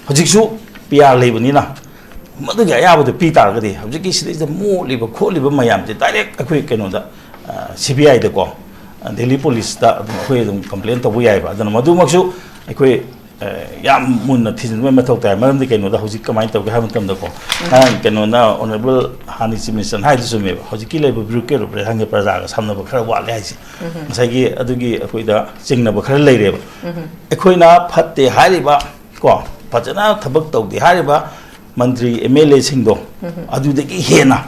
ꯍꯧꯖꯤꯛꯁꯨ ꯄꯤ ꯑꯥꯔ ꯂꯩꯕꯅꯤꯅ ꯃꯗꯨꯒꯤ ꯑꯌꯥꯕꯗꯨ ꯄꯤ ꯇꯥꯔꯒꯗꯤ ꯍꯧꯖꯤꯛꯀꯤ ꯁꯤꯗꯩꯁꯤꯗ ꯃꯣꯠꯂꯤꯕ ꯈꯣꯠꯂꯤꯕ ꯃꯌꯥꯝꯁꯦ ꯗꯥꯏꯔꯦꯛ ꯑꯩꯈꯣꯏ ꯀꯩꯅꯣꯗ, ꯑ, ꯁꯤ ꯕꯤ ꯑꯥꯏꯗꯀꯣ, ꯑ, ꯗꯦꯜꯂꯤ ꯄꯨꯂꯤꯁꯇ ꯑꯗꯨꯝ ꯑꯩꯈꯣꯏ ꯑꯗꯨꯝ ꯀꯝꯄ꯭ꯂꯦꯟ ꯇꯧꯕ ꯌꯥꯏꯕ꯫ ꯑꯗꯨꯅ ꯃꯗꯨꯃꯛꯁꯨ ꯑꯩꯈꯣꯏ, ꯑ, ꯌꯥꯝ ꯃꯨꯟꯅ ꯊꯤꯖꯤꯟꯕꯒꯤ ꯃꯊꯧ ꯇꯥꯏ꯫ ꯃꯔꯝꯗꯤ ꯀꯩꯅꯣꯗ ꯍꯧꯖꯤꯛ ꯀꯃꯥꯏꯅ ꯇꯧꯒꯦ ꯍꯥꯏꯕ ꯃꯇꯝꯗꯀꯣ, ꯎꯝ꯫ ꯉꯔꯥꯡ ꯀꯩꯅꯣꯅ, ꯑꯣꯅꯔꯦꯕꯜ ꯍꯥꯅꯤ ꯆꯤꯞ ꯃꯤꯅꯤꯁꯇꯔꯅ ꯍꯥꯏꯗꯨ ꯆꯨꯝꯃꯦꯕ, ꯍꯧꯖꯤꯛꯀꯤ ꯂꯩꯔꯤꯕ ꯕ꯭ꯌꯨꯔꯣꯀ꯭ꯔꯦꯠ ꯑꯣꯄꯔꯦꯁꯟꯒꯤ ꯄ꯭ꯔꯖꯥꯒ ꯁꯝꯅꯕ ꯈꯔ ꯋꯥꯠꯂꯦ ꯍꯥꯏꯁꯦ꯫ ꯎꯝ꯫ ꯉꯁꯥꯏꯒꯤ ꯑꯗꯨꯒꯤ ꯑꯩꯈꯣꯏꯗ ꯆꯤꯡꯅꯕ ꯈꯔ ꯂꯩꯔꯦꯕ꯫ ꯎꯝ꯫ ꯑꯩꯈꯣꯏꯅ ꯐꯠꯇꯦ ꯍꯥꯏꯔꯤꯕ ꯀꯣ, ꯐꯖꯅ ꯊꯕꯛ ꯇꯧꯗꯦ ꯍꯥꯏꯔꯤꯕ ꯃꯟꯇ꯭ꯔꯤ ꯑꯦꯝ ꯑꯦꯜ ꯑꯦꯁꯤꯡꯗꯣ, ꯎꯝ꯫ ꯑꯗꯨꯗꯒꯤ ꯍꯦꯟꯅ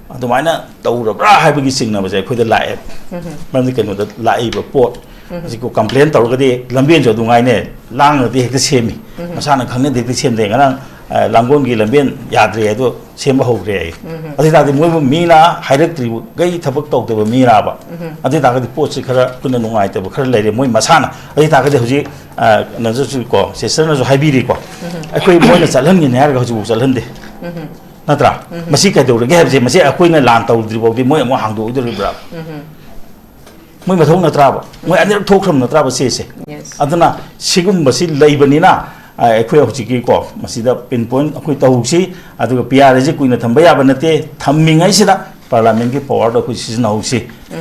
ꯑꯗꯨꯃꯥꯏꯅ ꯇꯧꯔꯕ꯭ꯔꯥ ꯍꯥꯏꯕꯒꯤ ꯆꯤꯡꯅꯕꯁꯦ ꯑꯩꯈꯣꯏꯗ ꯂꯥꯛꯑꯦ꯫ ꯎꯝ꯫ ꯃꯔꯝꯗꯤ ꯀꯩꯅꯣꯗ ꯂꯥꯛꯏꯕ ꯄꯣꯠ, ꯎꯝ꯫ ꯍꯧꯖꯤꯛ ꯀꯝꯄ꯭ꯂꯦꯟ ꯇꯧꯔꯒꯗꯤ ꯂꯝꯕꯦꯟꯁꯨ ꯑꯗꯨ ꯉꯥꯏꯅꯦ, ꯂꯥꯡꯅꯗꯤ ꯍꯦꯛꯇ ꯁꯦꯝꯃꯤ, ꯎꯝ꯫ ꯃꯁꯥꯅ ꯈꯪꯅꯗꯤ ꯍꯦꯛꯇ ꯁꯦꯝꯗꯦ꯫ ꯉꯔꯥꯡ, ꯑ, ꯂꯥꯡꯒꯣꯜꯒꯤ ꯂꯝꯕꯦꯟ ꯌꯥꯗ꯭ꯔꯦ ꯑꯗꯣ ꯁꯦꯝꯕ ꯍꯧꯈ꯭ꯔꯦ ꯑꯩ꯫ ꯎꯝ꯫ ꯑꯗꯨ ꯑꯣꯏ ꯇꯥꯔꯗꯤ ꯃꯣꯏꯕꯨ ꯃꯤꯅ ꯍꯥꯏꯔꯛꯇ꯭ꯔꯤꯕꯈꯩ ꯊꯕꯛ ꯇꯧꯗꯕ ꯃꯤꯔꯥꯕ? ꯎꯝ꯫ ꯑꯗꯨ ꯑꯣꯏ ꯇꯥꯔꯒꯗꯤ ꯄꯣꯠꯁꯤ ꯈꯔ ꯑꯩꯈꯣꯏꯅ ꯅꯨꯡꯉꯥꯏꯇꯕ ꯈꯔ ꯂꯩꯔꯦ ꯃꯣꯏ ꯃꯁꯥꯅ꯫ ꯑꯗꯨ ꯑꯣꯏ ꯇꯥꯔꯒꯗꯤ ꯍꯧꯖꯤꯛ, ꯑ, ꯅꯁꯨ ꯀꯣ, ꯁꯤꯁꯇꯔꯅꯁꯨ ꯍꯥꯏꯕꯤꯔꯤꯀꯣ, ꯎꯝ꯫ ꯑꯩꯈꯣꯏ ꯃꯣꯏꯅ ꯆꯠꯍꯟꯒꯅꯤ ꯍꯥꯏꯔꯒ ꯍꯧꯖꯤꯛꯐꯥꯎ ꯆꯠꯍꯟꯗꯦ꯫ ꯎꯝ꯫ ꯅꯠꯇ꯭ꯔꯥ? ꯎꯝ꯫ ꯃꯁꯤ ꯀꯩꯗꯧꯔꯒꯦ ꯍꯥꯏꯕꯁꯦ, ꯃꯁꯤ ꯑꯩꯈꯣꯏꯅ ꯂꯥꯟ ꯇꯧꯗ꯭ꯔꯤ ꯐꯥꯎꯗꯤ ꯃꯣꯏ ꯑꯃꯨꯛ ꯍꯥꯡꯗꯣꯛꯑꯣꯏꯗꯣꯔꯤꯕ꯭ꯔꯥ? ꯎꯝ꯫ ꯃꯣꯏ ꯃꯊꯧ ꯅꯠꯇ꯭ꯔꯥꯕ? ꯃꯣꯏ ꯑꯅꯤꯔꯛ ꯊꯣꯛꯈ꯭ꯔꯕ ꯅꯠꯇ꯭ꯔꯥꯕ ꯆꯦꯁꯦ? Yes. ꯑꯗꯨꯅ ꯁꯤꯒꯨꯝꯕꯁꯤ ꯂꯩꯕꯅꯤꯅ, ꯑ, ꯑꯩꯈꯣꯏ ꯍꯧꯖꯤꯛꯀꯤꯀꯣ, ꯃꯁꯤꯗ ꯄꯤꯟ ꯄꯣꯏꯟ ꯑꯩꯈꯣꯏ ꯇꯧꯍꯧꯁꯤ꯫ ꯑꯗꯨꯒ ꯄꯤ ꯑꯥꯔ ꯑꯦꯁꯦ ꯀꯨꯏꯅ ꯊꯝꯕ ꯌꯥꯕ ꯅꯠꯇꯦ꯫ ꯊꯝꯃꯤꯉꯩꯁꯤꯗ ꯄꯥꯔꯂꯥꯃꯦꯟꯒꯤ ꯄꯋꯥꯔꯗꯣ ꯑꯩꯈꯣꯏ ꯁꯤꯖꯤꯟꯅꯍꯧꯁꯤ꯫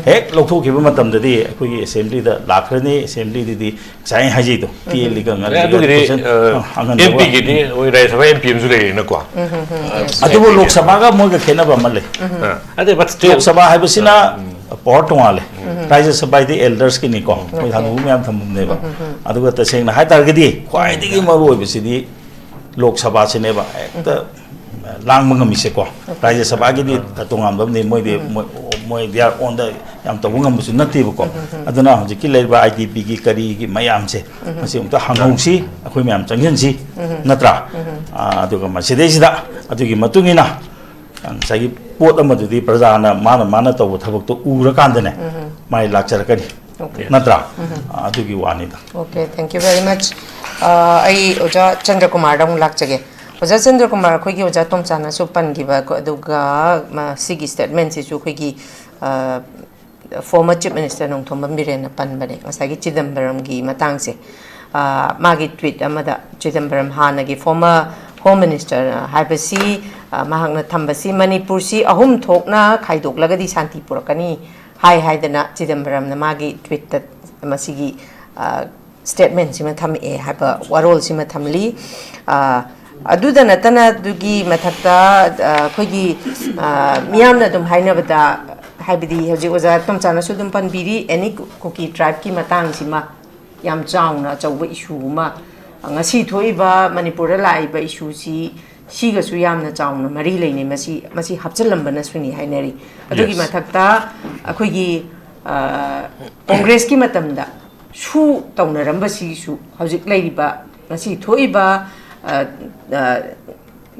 ꯍꯦꯛ ꯂꯧꯊꯣꯛꯈꯤꯕ ꯃꯇꯝꯗꯗꯤ ꯑꯩꯈꯣꯏꯒꯤ ꯑꯦꯁꯦꯝꯕ꯭ꯂꯤꯗ ꯂꯥꯛꯈ꯭ꯔꯅꯤ꯫ ꯑꯦꯁꯦꯝꯕ꯭ꯂꯤꯗꯗꯤ ꯉꯁꯥꯏ ꯑꯩꯅ ꯍꯥꯏꯖꯩꯗꯣ, ꯇꯦꯜꯂꯤꯒ ꯑꯦ, ꯉꯜꯂꯤꯒ ꯑꯗꯨꯒꯤꯗꯤ question, ꯑ, ꯑꯉꯟꯕ ꯑꯦꯝ ꯄꯤꯒꯤꯗꯤ ꯃꯣꯏ ꯔꯥꯖ꯭ꯌ ꯁꯚꯥ ꯑꯦꯝ ꯄꯤ ꯑꯃꯁꯨ ꯂꯩꯔꯦꯅꯀꯣ꯫ ꯑꯗꯨꯕꯨ ꯂꯣꯛ ꯁꯚꯥꯒ ꯃꯣꯏꯒ ꯈꯦꯠꯅꯕ ꯑꯃ ꯂꯩ꯫ ꯑ, ꯑꯗꯩ but still, ꯂꯣꯛ ꯁꯚꯥ ꯍꯥꯏꯕꯁꯤꯅ ꯄꯋꯥꯔ ꯇꯣꯉꯥꯜꯂꯦ, ꯔꯥꯖ꯭ꯌ ꯁꯚꯥ ꯍꯥꯏꯗꯤ ꯑꯦꯜꯗꯔꯁꯀꯤꯅꯤꯀꯣ, ꯑꯩꯈꯣꯏ ꯍꯅꯨꯕ ꯃꯌꯥꯝ ꯊꯝꯐꯝꯅꯦꯕ꯫ ꯑꯗꯨꯒ ꯇꯁꯦꯡꯅ ꯍꯥꯏꯇꯥꯔꯒꯗꯤ ꯈ꯭ꯋꯥꯏꯗꯒꯤ ꯃꯔꯨ ꯑꯣꯏꯕꯁꯤꯗꯤ ꯂꯣꯛ ꯁꯚꯥꯁꯤꯅꯦꯕ, ꯍꯦꯛꯇ ꯂꯥꯡꯕ ꯉꯝꯃꯤꯁꯦꯀꯣ꯫ ꯔꯥꯖ꯭ꯌ ꯁꯚꯥꯒꯤꯗꯤ ꯇꯣꯉꯥꯟꯕ ꯑꯃꯅꯤ, ꯃꯣꯏꯗꯤ ꯃꯣꯏ ꯃꯣꯏ they are on the ꯌꯥꯝ ꯇꯧꯕ ꯉꯝꯕꯁꯨ ꯅꯠꯇꯦꯕꯀꯣ꯫ ꯑꯗꯨꯅ ꯍꯧꯖꯤꯛꯀꯤ ꯂꯩꯔꯤꯕ ꯑꯥꯏ ꯗꯤ ꯄꯤꯒꯤ ꯀꯔꯤꯒꯤ ꯃꯌꯥꯝꯁꯦ, ꯃꯁꯤ ꯑꯃꯨꯛꯇ ꯍꯪꯍꯧꯁꯤ, ꯑꯩꯈꯣꯏ ꯃꯌꯥꯝ ꯆꯪꯁꯤꯟꯁꯤ, ꯅꯠꯇ꯭ꯔꯥ? ꯑꯥ, ꯑꯗꯨꯒ ꯃꯁꯤꯗꯩꯁꯤꯗ ꯑꯗꯨꯒꯤ ꯃꯇꯨꯡ ꯏꯟꯅ ꯉꯁꯥꯏꯒꯤ ꯄꯣꯠ ꯑꯃꯗꯨꯗꯤ ꯄ꯭ꯔꯖꯥꯅ ꯃꯥꯅ ꯃꯥꯅ ꯇꯧꯕ ꯊꯕꯛꯇꯣ ꯎꯔꯀꯥꯟꯗꯅꯦ ꯃꯥꯏ ꯂꯥꯛꯆꯔꯛꯀꯅꯤ, Okay. ꯅꯠꯇ꯭ꯔꯥ? ꯑꯥ, ꯑꯗꯨꯒꯤ ꯋꯥꯅꯤꯗ꯫ Okay, thank you very much. ꯑ, ꯑꯩ ꯑꯣꯖꯥ ꯆꯟꯗ꯭ꯔꯀꯨꯃꯥꯔꯗ ꯑꯃꯨꯛ ꯂꯥꯛꯆꯒꯦ꯫ ꯑꯣꯖꯥ ꯆꯟꯗ꯭ꯔꯀꯨꯃꯥꯔ, ꯑꯩꯈꯣꯏꯒꯤ ꯑꯣꯖꯥ ꯇꯣꯝꯆꯥꯅꯁꯨ ꯄꯟꯈꯤꯕ ꯀꯣ, ꯑꯗꯨꯒ ꯃꯁꯤꯒꯤ statement ꯁꯤꯁꯨ ꯑꯩꯈꯣꯏꯒꯤ, ꯑ, former Chief Minister ꯅꯣꯡꯊꯣꯝꯕꯝ ꯕꯤꯔꯦꯟꯅ ꯄꯟꯕꯅꯦ, ꯉꯁꯥꯏꯒꯤ ꯆꯤꯗꯝꯕꯔꯝꯒꯤ ꯃꯇꯥꯡꯁꯦ꯫ ꯑ, ꯃꯥꯒꯤ tweet ꯑꯃꯗ ꯆꯤꯗꯝꯕꯔꯝ ꯍꯥꯟꯅꯒꯤ former Home Minister ꯍꯥꯏꯕꯁꯤ, ꯑ, ꯃꯍꯥꯛꯅ ꯊꯝꯕꯁꯤ ꯃꯅꯤꯄꯨꯔꯁꯤ ꯑꯍꯨꯝ ꯊꯣꯛꯅ ꯈꯥꯏꯗꯣꯛꯂꯒꯗꯤ ꯁꯥꯟꯇꯤ ꯄꯨꯔꯛꯀꯅꯤ ꯍꯥꯏ ꯍꯥꯏꯗꯅ ꯆꯤꯗꯝꯕꯔꯝꯅ ꯃꯥꯒꯤ tweet ꯇ ꯃꯁꯤꯒꯤ, ꯑ, statement ꯁꯤꯃ ꯊꯝꯃꯛꯑꯦ ꯍꯥꯏꯕ ꯋꯥꯔꯣꯜꯁꯤꯃ ꯊꯝꯂꯤ꯫ ꯑ, ꯑꯗꯨꯗ ꯅꯠꯇꯅ ꯑꯗꯨꯒꯤ ꯃꯊꯛꯇ, ꯑ, ꯑꯩꯈꯣꯏꯒꯤ, ꯑ, ꯃꯤꯌꯥꯝꯅ ꯑꯗꯨꯝ ꯍꯥꯏꯅꯕꯗ, ꯍꯥꯏꯕꯗꯤ ꯍꯧꯖꯤꯛ ꯑꯣꯖꯥ ꯇꯣꯝꯆꯥꯅꯁꯨ ꯑꯗꯨꯝ ꯄꯟꯕꯤꯔꯤ, any Kuki tribe ꯀꯤ ꯃꯇꯥꯡꯁꯤꯃ ꯌꯥꯝ ꯆꯥꯎꯅ ꯑꯆꯧꯕ issue ꯑꯃ ꯉꯁꯤ ꯊꯣꯛꯏꯕ ꯃꯅꯤꯄꯨꯔꯗ ꯂꯥꯛꯏꯕ issue ꯁꯤ ꯁꯤꯒꯁꯨ ꯌꯥꯝꯅ ꯆꯥꯎꯅ ꯃꯔꯤ ꯂꯩꯅꯩ, ꯃꯁꯤ, ꯃꯁꯤ ꯍꯥꯞꯆꯤꯜꯂꯝꯕꯅꯁꯨꯅꯤ ꯍꯥꯏꯅꯔꯤ꯫ ꯑꯗꯨꯒꯤ Yes. ꯃꯊꯛꯇ ꯑꯩꯈꯣꯏꯒꯤ, ꯑ, ꯀꯣꯡꯒ꯭ꯔꯦꯁꯀꯤ ꯃꯇꯝꯗ ꯁꯨ ꯇꯧꯅꯔꯝꯕꯁꯤꯁꯨ ꯍꯧꯖꯤꯛ ꯂꯩꯔꯤꯕ ꯉꯁꯤ ꯊꯣꯛꯏꯕ, ꯑ, ꯑ,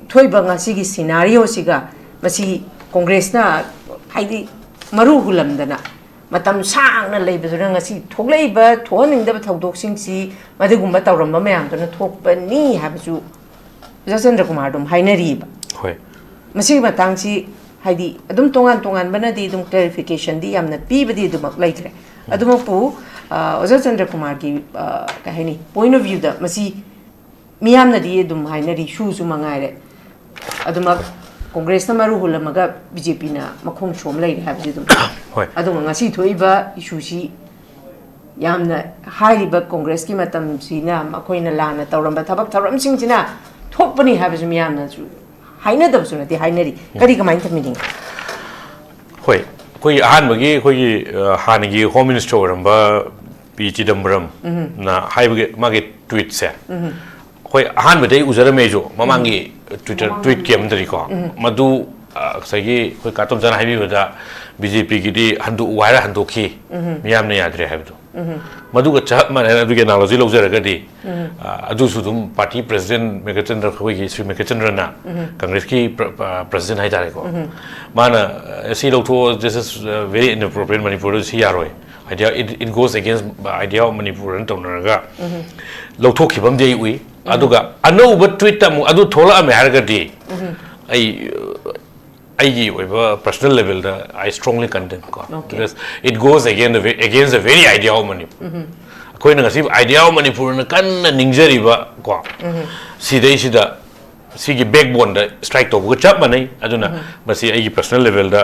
ꯊꯣꯛꯏꯕ ꯉꯁꯤꯒꯤ scenario ꯁꯤꯒ ꯃꯁꯤ ꯀꯣꯡꯒ꯭ꯔꯦꯁꯅ ꯍꯥꯏꯗꯤ ꯃꯔꯨ ꯍꯨꯜꯂꯝꯗꯅ ꯃꯇꯝ ꯁꯥꯡꯅ ꯂꯩꯕꯗꯨꯅ ꯉꯁꯤ ꯊꯣꯛꯂꯛꯏꯕ ꯊꯣꯛꯍꯟꯅꯤꯡꯗꯕ ꯊꯧꯗꯣꯛꯁꯤꯡꯁꯤ ꯃꯗꯨꯒꯨꯝꯕ ꯇꯧꯔꯝꯕ ꯃꯌꯥꯝꯗꯨꯅ ꯊꯣꯛꯄꯅꯤ ꯍꯥꯏꯕꯁꯨ ꯑꯣꯖꯥ ꯆꯟꯗ꯭ꯔꯀꯨꯃꯥꯔ ꯑꯗꯨꯝ ꯍꯥꯏꯅꯔꯤꯕ꯫ ꯍꯣꯏ꯫ ꯃꯁꯤꯒꯤ ꯃꯇꯥꯡꯁꯤ ꯍꯥꯏꯗꯤ ꯑꯗꯨꯝ ꯇꯣꯉꯥꯟ ꯇꯣꯉꯥꯟꯕꯅꯗꯤ ꯑꯗꯨꯝ clarification ꯗꯤ ꯌꯥꯝꯅ ꯄꯤꯕꯗꯤ ꯑꯗꯨꯃꯛ ꯂꯩꯈ꯭ꯔꯦ꯫ ꯑꯗꯨꯃꯛꯄꯨ ꯑ, ꯑꯣꯖꯥ ꯆꯟꯗ꯭ꯔ ꯀꯨꯃꯥꯔꯒꯤ ꯑ, ꯀꯩ ꯍꯥꯏꯅꯤ, ꯄꯣꯏꯟ ꯑꯣꯐ ꯚ꯭ꯌꯨꯗ ꯃꯁꯤ ꯃꯤꯌꯥꯝꯅꯗꯤ ꯑꯗꯨꯝ ꯍꯥꯏꯅꯔꯤ, ꯁꯨꯁꯨ ꯃꯉꯥꯏꯔꯦ, ꯑꯗꯨꯃꯛ ꯀꯣꯡꯒ꯭ꯔꯦꯁꯅ ꯃꯔꯨ ꯍꯨꯜꯂꯝꯃꯒ ꯕꯤ ꯖꯦ ꯄꯤꯅ ꯃꯈꯣꯡ ꯁꯣꯝ ꯂꯩꯔꯦ ꯍꯥꯏꯕꯁꯤ ꯑꯗꯨꯝ꯫ ꯍꯣꯏ꯫ ꯑꯗꯨꯒ ꯉꯁꯤ ꯊꯣꯛꯏꯕ ꯏꯁꯨꯁꯤ ꯌꯥꯝꯅ ꯍꯥꯏꯔꯤꯕ ꯀꯣꯡꯒ꯭ꯔꯦꯁꯀꯤ ꯃꯇꯝꯁꯤꯅ ꯃꯈꯣꯏꯅ ꯂꯥꯟꯅ ꯇꯧꯔꯝꯕ ꯊꯕꯛ ꯊꯧꯔꯝꯁꯤꯡꯁꯤꯅ ꯊꯣꯛꯄꯅꯤ ꯍꯥꯏꯕꯁꯨ ꯃꯤꯌꯥꯝꯅꯁꯨ ꯍꯥꯏꯅꯗꯕꯁꯨ ꯅꯠꯇꯦ, ꯍꯥꯏꯅꯔꯤ꯫ ꯀꯔꯤ, ꯀꯃꯥꯏꯅ ꯊꯝꯕꯤꯅꯤꯡꯉꯤ? ꯍꯣꯏ, ꯑꯩꯈꯣꯏꯒꯤ ꯑꯍꯥꯟꯕꯒꯤ ꯑꯩꯈꯣꯏꯒꯤ ꯑ, ꯍꯥꯟꯅꯒꯤ ꯍꯣꯝ ꯃꯤꯅꯤꯁꯇꯔ ꯑꯣꯏꯔꯝꯕ ꯄꯤ ꯆꯤꯗꯝꯕꯔꯝꯅ ꯍꯥꯏꯕꯒꯤ ꯃꯥꯒꯤ ꯇ꯭ꯋꯤꯠꯁꯦ, ꯍꯣꯏ, ꯑꯍꯥꯟꯕꯗ ꯑꯩ ꯎꯖꯔꯝꯃꯦ ꯑꯩꯁꯨ, ꯃꯃꯥꯡꯒꯤ ꯇ꯭ꯋꯤꯇꯔ ꯇ꯭ꯋꯤꯠꯀꯤ ꯑꯃꯗꯗꯤꯀꯣ꯫ ꯃꯗꯨ ꯑ, ꯉꯁꯥꯏꯒꯤ ꯑꯩꯈꯣꯏ ꯀꯥꯇꯣꯝꯆꯥꯅ ꯍꯥꯏꯕꯤꯕꯗ ꯕꯤ ꯖꯦ ꯄꯤꯒꯤꯗꯤ ꯍꯟꯗꯣꯛꯎ ꯍꯥꯏꯔ ꯍꯟꯗꯣꯛꯈꯤ, ꯃꯤꯌꯥꯝꯅ ꯌꯥꯗ꯭ꯔꯦ ꯍꯥꯏꯕꯗꯣ, ꯃꯗꯨꯒ ꯆꯞ ꯃꯥꯟꯅꯅ ꯑꯗꯨꯒꯤ ꯑꯦꯅꯥꯂꯣꯖꯤ ꯂꯧꯖꯔꯒꯗꯤ, ꯑ, ꯑꯗꯨꯁꯨ ꯑꯗꯨꯝ ꯄꯥꯔꯇꯤ ꯄ꯭ꯔꯁꯤꯗꯦꯟ ꯃꯦꯘꯆꯟꯗ꯭ꯔ, ꯑꯩꯈꯣꯏꯒꯤ ꯁ꯭ꯔꯤ ꯃꯦꯘꯆꯟꯗ꯭ꯔꯅ, ꯀꯪꯒ꯭ꯔꯦꯁꯀꯤ ꯄ꯭ꯔ-, ꯄ꯭ꯔ-, ꯄ꯭ꯔꯁꯤꯗꯦꯟ ꯍꯥꯏꯇꯥꯔꯦꯀꯣ, ꯃꯥꯅ, "ꯑ, ꯁꯤ ꯂꯧꯊꯣꯛꯑꯣ, this is very inappropriate, ꯃꯅꯤꯄꯨꯔꯗ ꯁꯤ ꯌꯥꯔꯣꯏ, idea, it, it goes against idea of ꯃꯅꯤꯄꯨꯔꯅ" ꯇꯧꯅꯔꯒ ꯂꯧꯊꯣꯛꯈꯤꯕ ꯑꯃꯗꯤ ꯑꯩ ꯎꯏ꯫ ꯑꯗꯨꯒ ꯑꯅꯧꯕ ꯇ꯭ꯋꯤꯠꯇ ꯑꯃꯨꯛ ꯑꯗꯨ ꯊꯣꯛꯂꯛꯑꯝꯃꯦ ꯍꯥꯏꯔꯒꯗꯤ, ꯑꯩ, ꯑꯩꯒꯤ ꯑꯣꯏꯕ ꯄꯔꯁꯣꯅꯦꯜ ꯂꯦꯚꯦꯜꯗ I strongly condemn ꯀꯣ, Okay. because it goes against the ve-, against the very idea of Manipur. ꯑꯩꯈꯣꯏꯅ ꯉꯁꯤ idea of ꯃꯅꯤꯄꯨꯔꯅ ꯀꯟꯅ ꯅꯤꯡꯖꯔꯤꯕ ꯀꯣ, ꯁꯤꯗꯩꯁꯤꯗ ꯁꯤꯒꯤ ꯕꯦꯛꯕꯣꯟꯗ ꯁ꯭ꯇ꯭ꯔꯥꯏꯛ ꯇꯧꯕꯒ ꯆꯞ ꯃꯥꯟꯅꯩ꯫ ꯑꯗꯨꯅ ꯃꯁꯤ ꯑꯩꯒꯤ ꯄꯔꯁꯣꯅꯦꯜ ꯂꯦꯚꯦꯜꯗ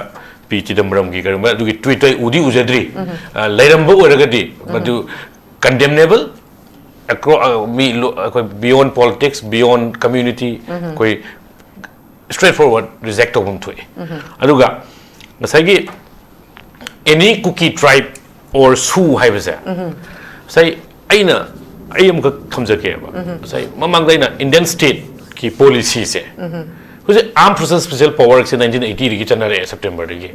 ꯄꯤ ꯆꯤꯗꯝꯕꯔꯝꯒꯤ ꯀꯔꯤꯒꯨꯝꯕ ꯑꯗꯨꯒꯤ ꯇ꯭ꯋꯤꯠꯇꯣ ꯑꯩ ꯎꯗꯤ ꯎꯖꯗ꯭ꯔꯤ꯫ ꯑ, ꯂꯩꯔꯝꯕ ꯑꯣꯏꯔꯒꯗꯤ ꯃꯗꯨ condemnable, acro-, ꯑ, ꯃꯤ ꯂꯣ-, ꯑꯩꯈꯣꯏ beyond politics, beyond community, ꯑꯩꯈꯣꯏ straight forward reject ꯇꯧꯐꯝ ꯊꯣꯛꯑꯦ꯫ ꯑꯗꯨꯒ ꯉꯁꯥꯏꯒꯤ any Kuki tribe or SoO ꯍꯥꯏꯕꯁꯦ, ꯉꯁꯥꯏ ꯑꯩꯅ, ꯑꯩ ꯑꯃꯈꯛ ꯊꯝꯖꯒꯦꯕ꯫ ꯉꯁꯥꯏ ꯃꯃꯥꯡꯗ ꯑꯩꯅ ꯏꯟꯗꯤꯌꯟ ꯁ꯭ꯇꯦꯠꯀꯤ ꯄꯣꯂꯤꯁꯤꯁꯦ, ꯍꯧꯖꯤꯛ Armed Forces Special Power Act ꯁꯦ nineteen eighty ꯗꯒꯤ ꯆꯠꯅꯔꯛꯑꯦ, ꯁꯦꯞꯇꯦꯝꯕꯔꯗꯒꯤ꯫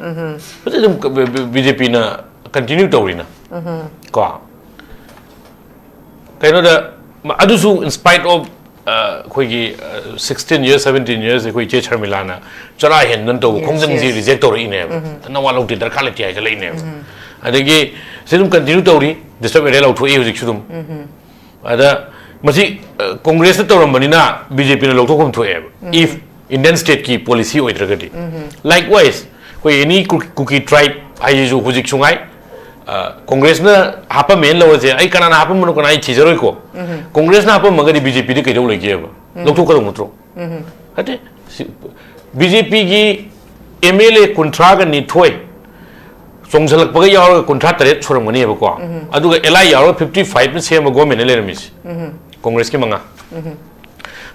ꯍꯧꯖꯤꯛ ꯑꯗꯨꯝ ꯕꯤ ꯖꯦ ꯄꯤꯅ ꯀꯟꯇꯤꯅ꯭ꯌꯨ ꯇꯧꯔꯤꯅ ꯀꯣ꯫ ꯀꯩꯅꯣꯗ, ꯃ-, ꯑꯗꯨꯁꯨ in spite of, ꯑ, ꯑꯩꯈꯣꯏꯒꯤ, ꯑ, sixteen years, seventeen years ꯑꯩꯈꯣꯏ ꯏꯆꯦ ꯁꯔꯃꯤꯂꯥꯅ ꯆꯔꯥ ꯍꯦꯟꯗꯅ ꯇꯧꯕ Yes, ꯈꯣꯡꯖꯪꯁꯤ yes. ꯔꯤꯖꯦꯛ ꯇꯧꯔꯛꯏꯅꯦꯕ꯫ ꯅꯋꯥ ꯂꯧꯗꯦ, ꯗꯔꯀꯥꯔ ꯂꯩꯇꯦ ꯍꯥꯏꯒꯠꯂꯛꯏꯅꯦꯕ꯫ ꯑꯗꯒꯤ ꯁꯤ ꯑꯗꯨꯝ ꯀꯟꯇꯤꯅ꯭ꯌꯨ ꯇꯧꯔꯤ, ꯗꯤꯁꯇꯔꯕ ꯑꯦꯔꯤꯌꯥ ꯂꯧꯊꯣꯛꯏ ꯍꯧꯖꯤꯛꯁꯨ ꯑꯗꯨꯝ꯫ ꯑꯗ ꯃꯁꯤ, ꯑ, ꯀꯣꯡꯒ꯭ꯔꯦꯁꯅ ꯇꯧꯔꯝꯕꯅꯤꯅ ꯕꯤ ꯖꯦ ꯄꯤꯅ ꯂꯧꯊꯣꯛꯐꯝ ꯊꯣꯛꯑꯦꯕ, if ꯏꯟꯗꯤꯌꯟ ꯁ꯭ꯇꯦꯠꯀꯤ ꯄꯣꯂꯤꯁꯤ ꯑꯣꯏꯗ꯭ꯔꯒꯗꯤ꯫ Likewise, ꯑꯩꯈꯣꯏ any ꯀꯨ-, ꯀꯨꯀꯤ ꯇ꯭ꯔꯥꯏꯕ ꯍꯥꯏꯁꯤꯁꯨ ꯍꯧꯖꯤꯛꯁꯨ ꯉꯥꯏ, ꯀꯣꯡꯒ꯭ꯔꯦꯁꯅ ꯍꯥꯞꯄꯝꯃꯦꯅ ꯂꯧꯔꯁꯦ, ꯑꯩ ꯀꯅꯥꯅ ꯍꯥꯞꯄꯝꯕꯅꯣ ꯀꯅꯥ ꯑꯩ ꯊꯤꯖꯔꯣꯏꯀꯣ꯫ ꯀꯣꯡꯒ꯭ꯔꯦꯁꯅ ꯍꯥꯞꯄꯝꯃꯒꯗꯤ ꯕꯤ ꯖꯦ ꯄꯤꯗꯤ ꯀꯩꯗꯧ ꯂꯩꯒꯦꯕ? ꯂꯧꯊꯣꯛꯀꯗꯧ ꯅꯠꯇ꯭ꯔꯣ? ꯅꯠꯇꯦ, ꯕꯤ ꯖꯦ ꯄꯤꯒꯤ ꯑꯦꯝ ꯑꯦꯜ ꯑꯦ ꯀꯨꯟꯊ꯭ꯔꯥꯒ ꯅꯤꯊꯣꯏ ꯆꯣꯡꯁꯤꯜꯂꯛꯄꯒ ꯌꯥꯎꯔꯒ ꯀꯨꯟꯊ꯭ꯔꯥ ꯇꯔꯦꯠ ꯁꯨꯔꯝꯒꯅꯦꯕꯀꯣ꯫ ꯑꯗꯨꯒ ꯑꯦꯜ ꯑꯥꯏ ꯌꯥꯎꯔꯒ ꯐꯤꯐꯇꯤ ꯐꯥꯏꯚꯅ ꯁꯦꯝꯕ ꯒꯣꯔꯃꯦꯟꯅ ꯂꯩꯔꯝꯃꯤꯁꯦ, ꯀꯣꯡꯒ꯭ꯔꯦꯁꯀꯤ ꯃꯉꯥ꯫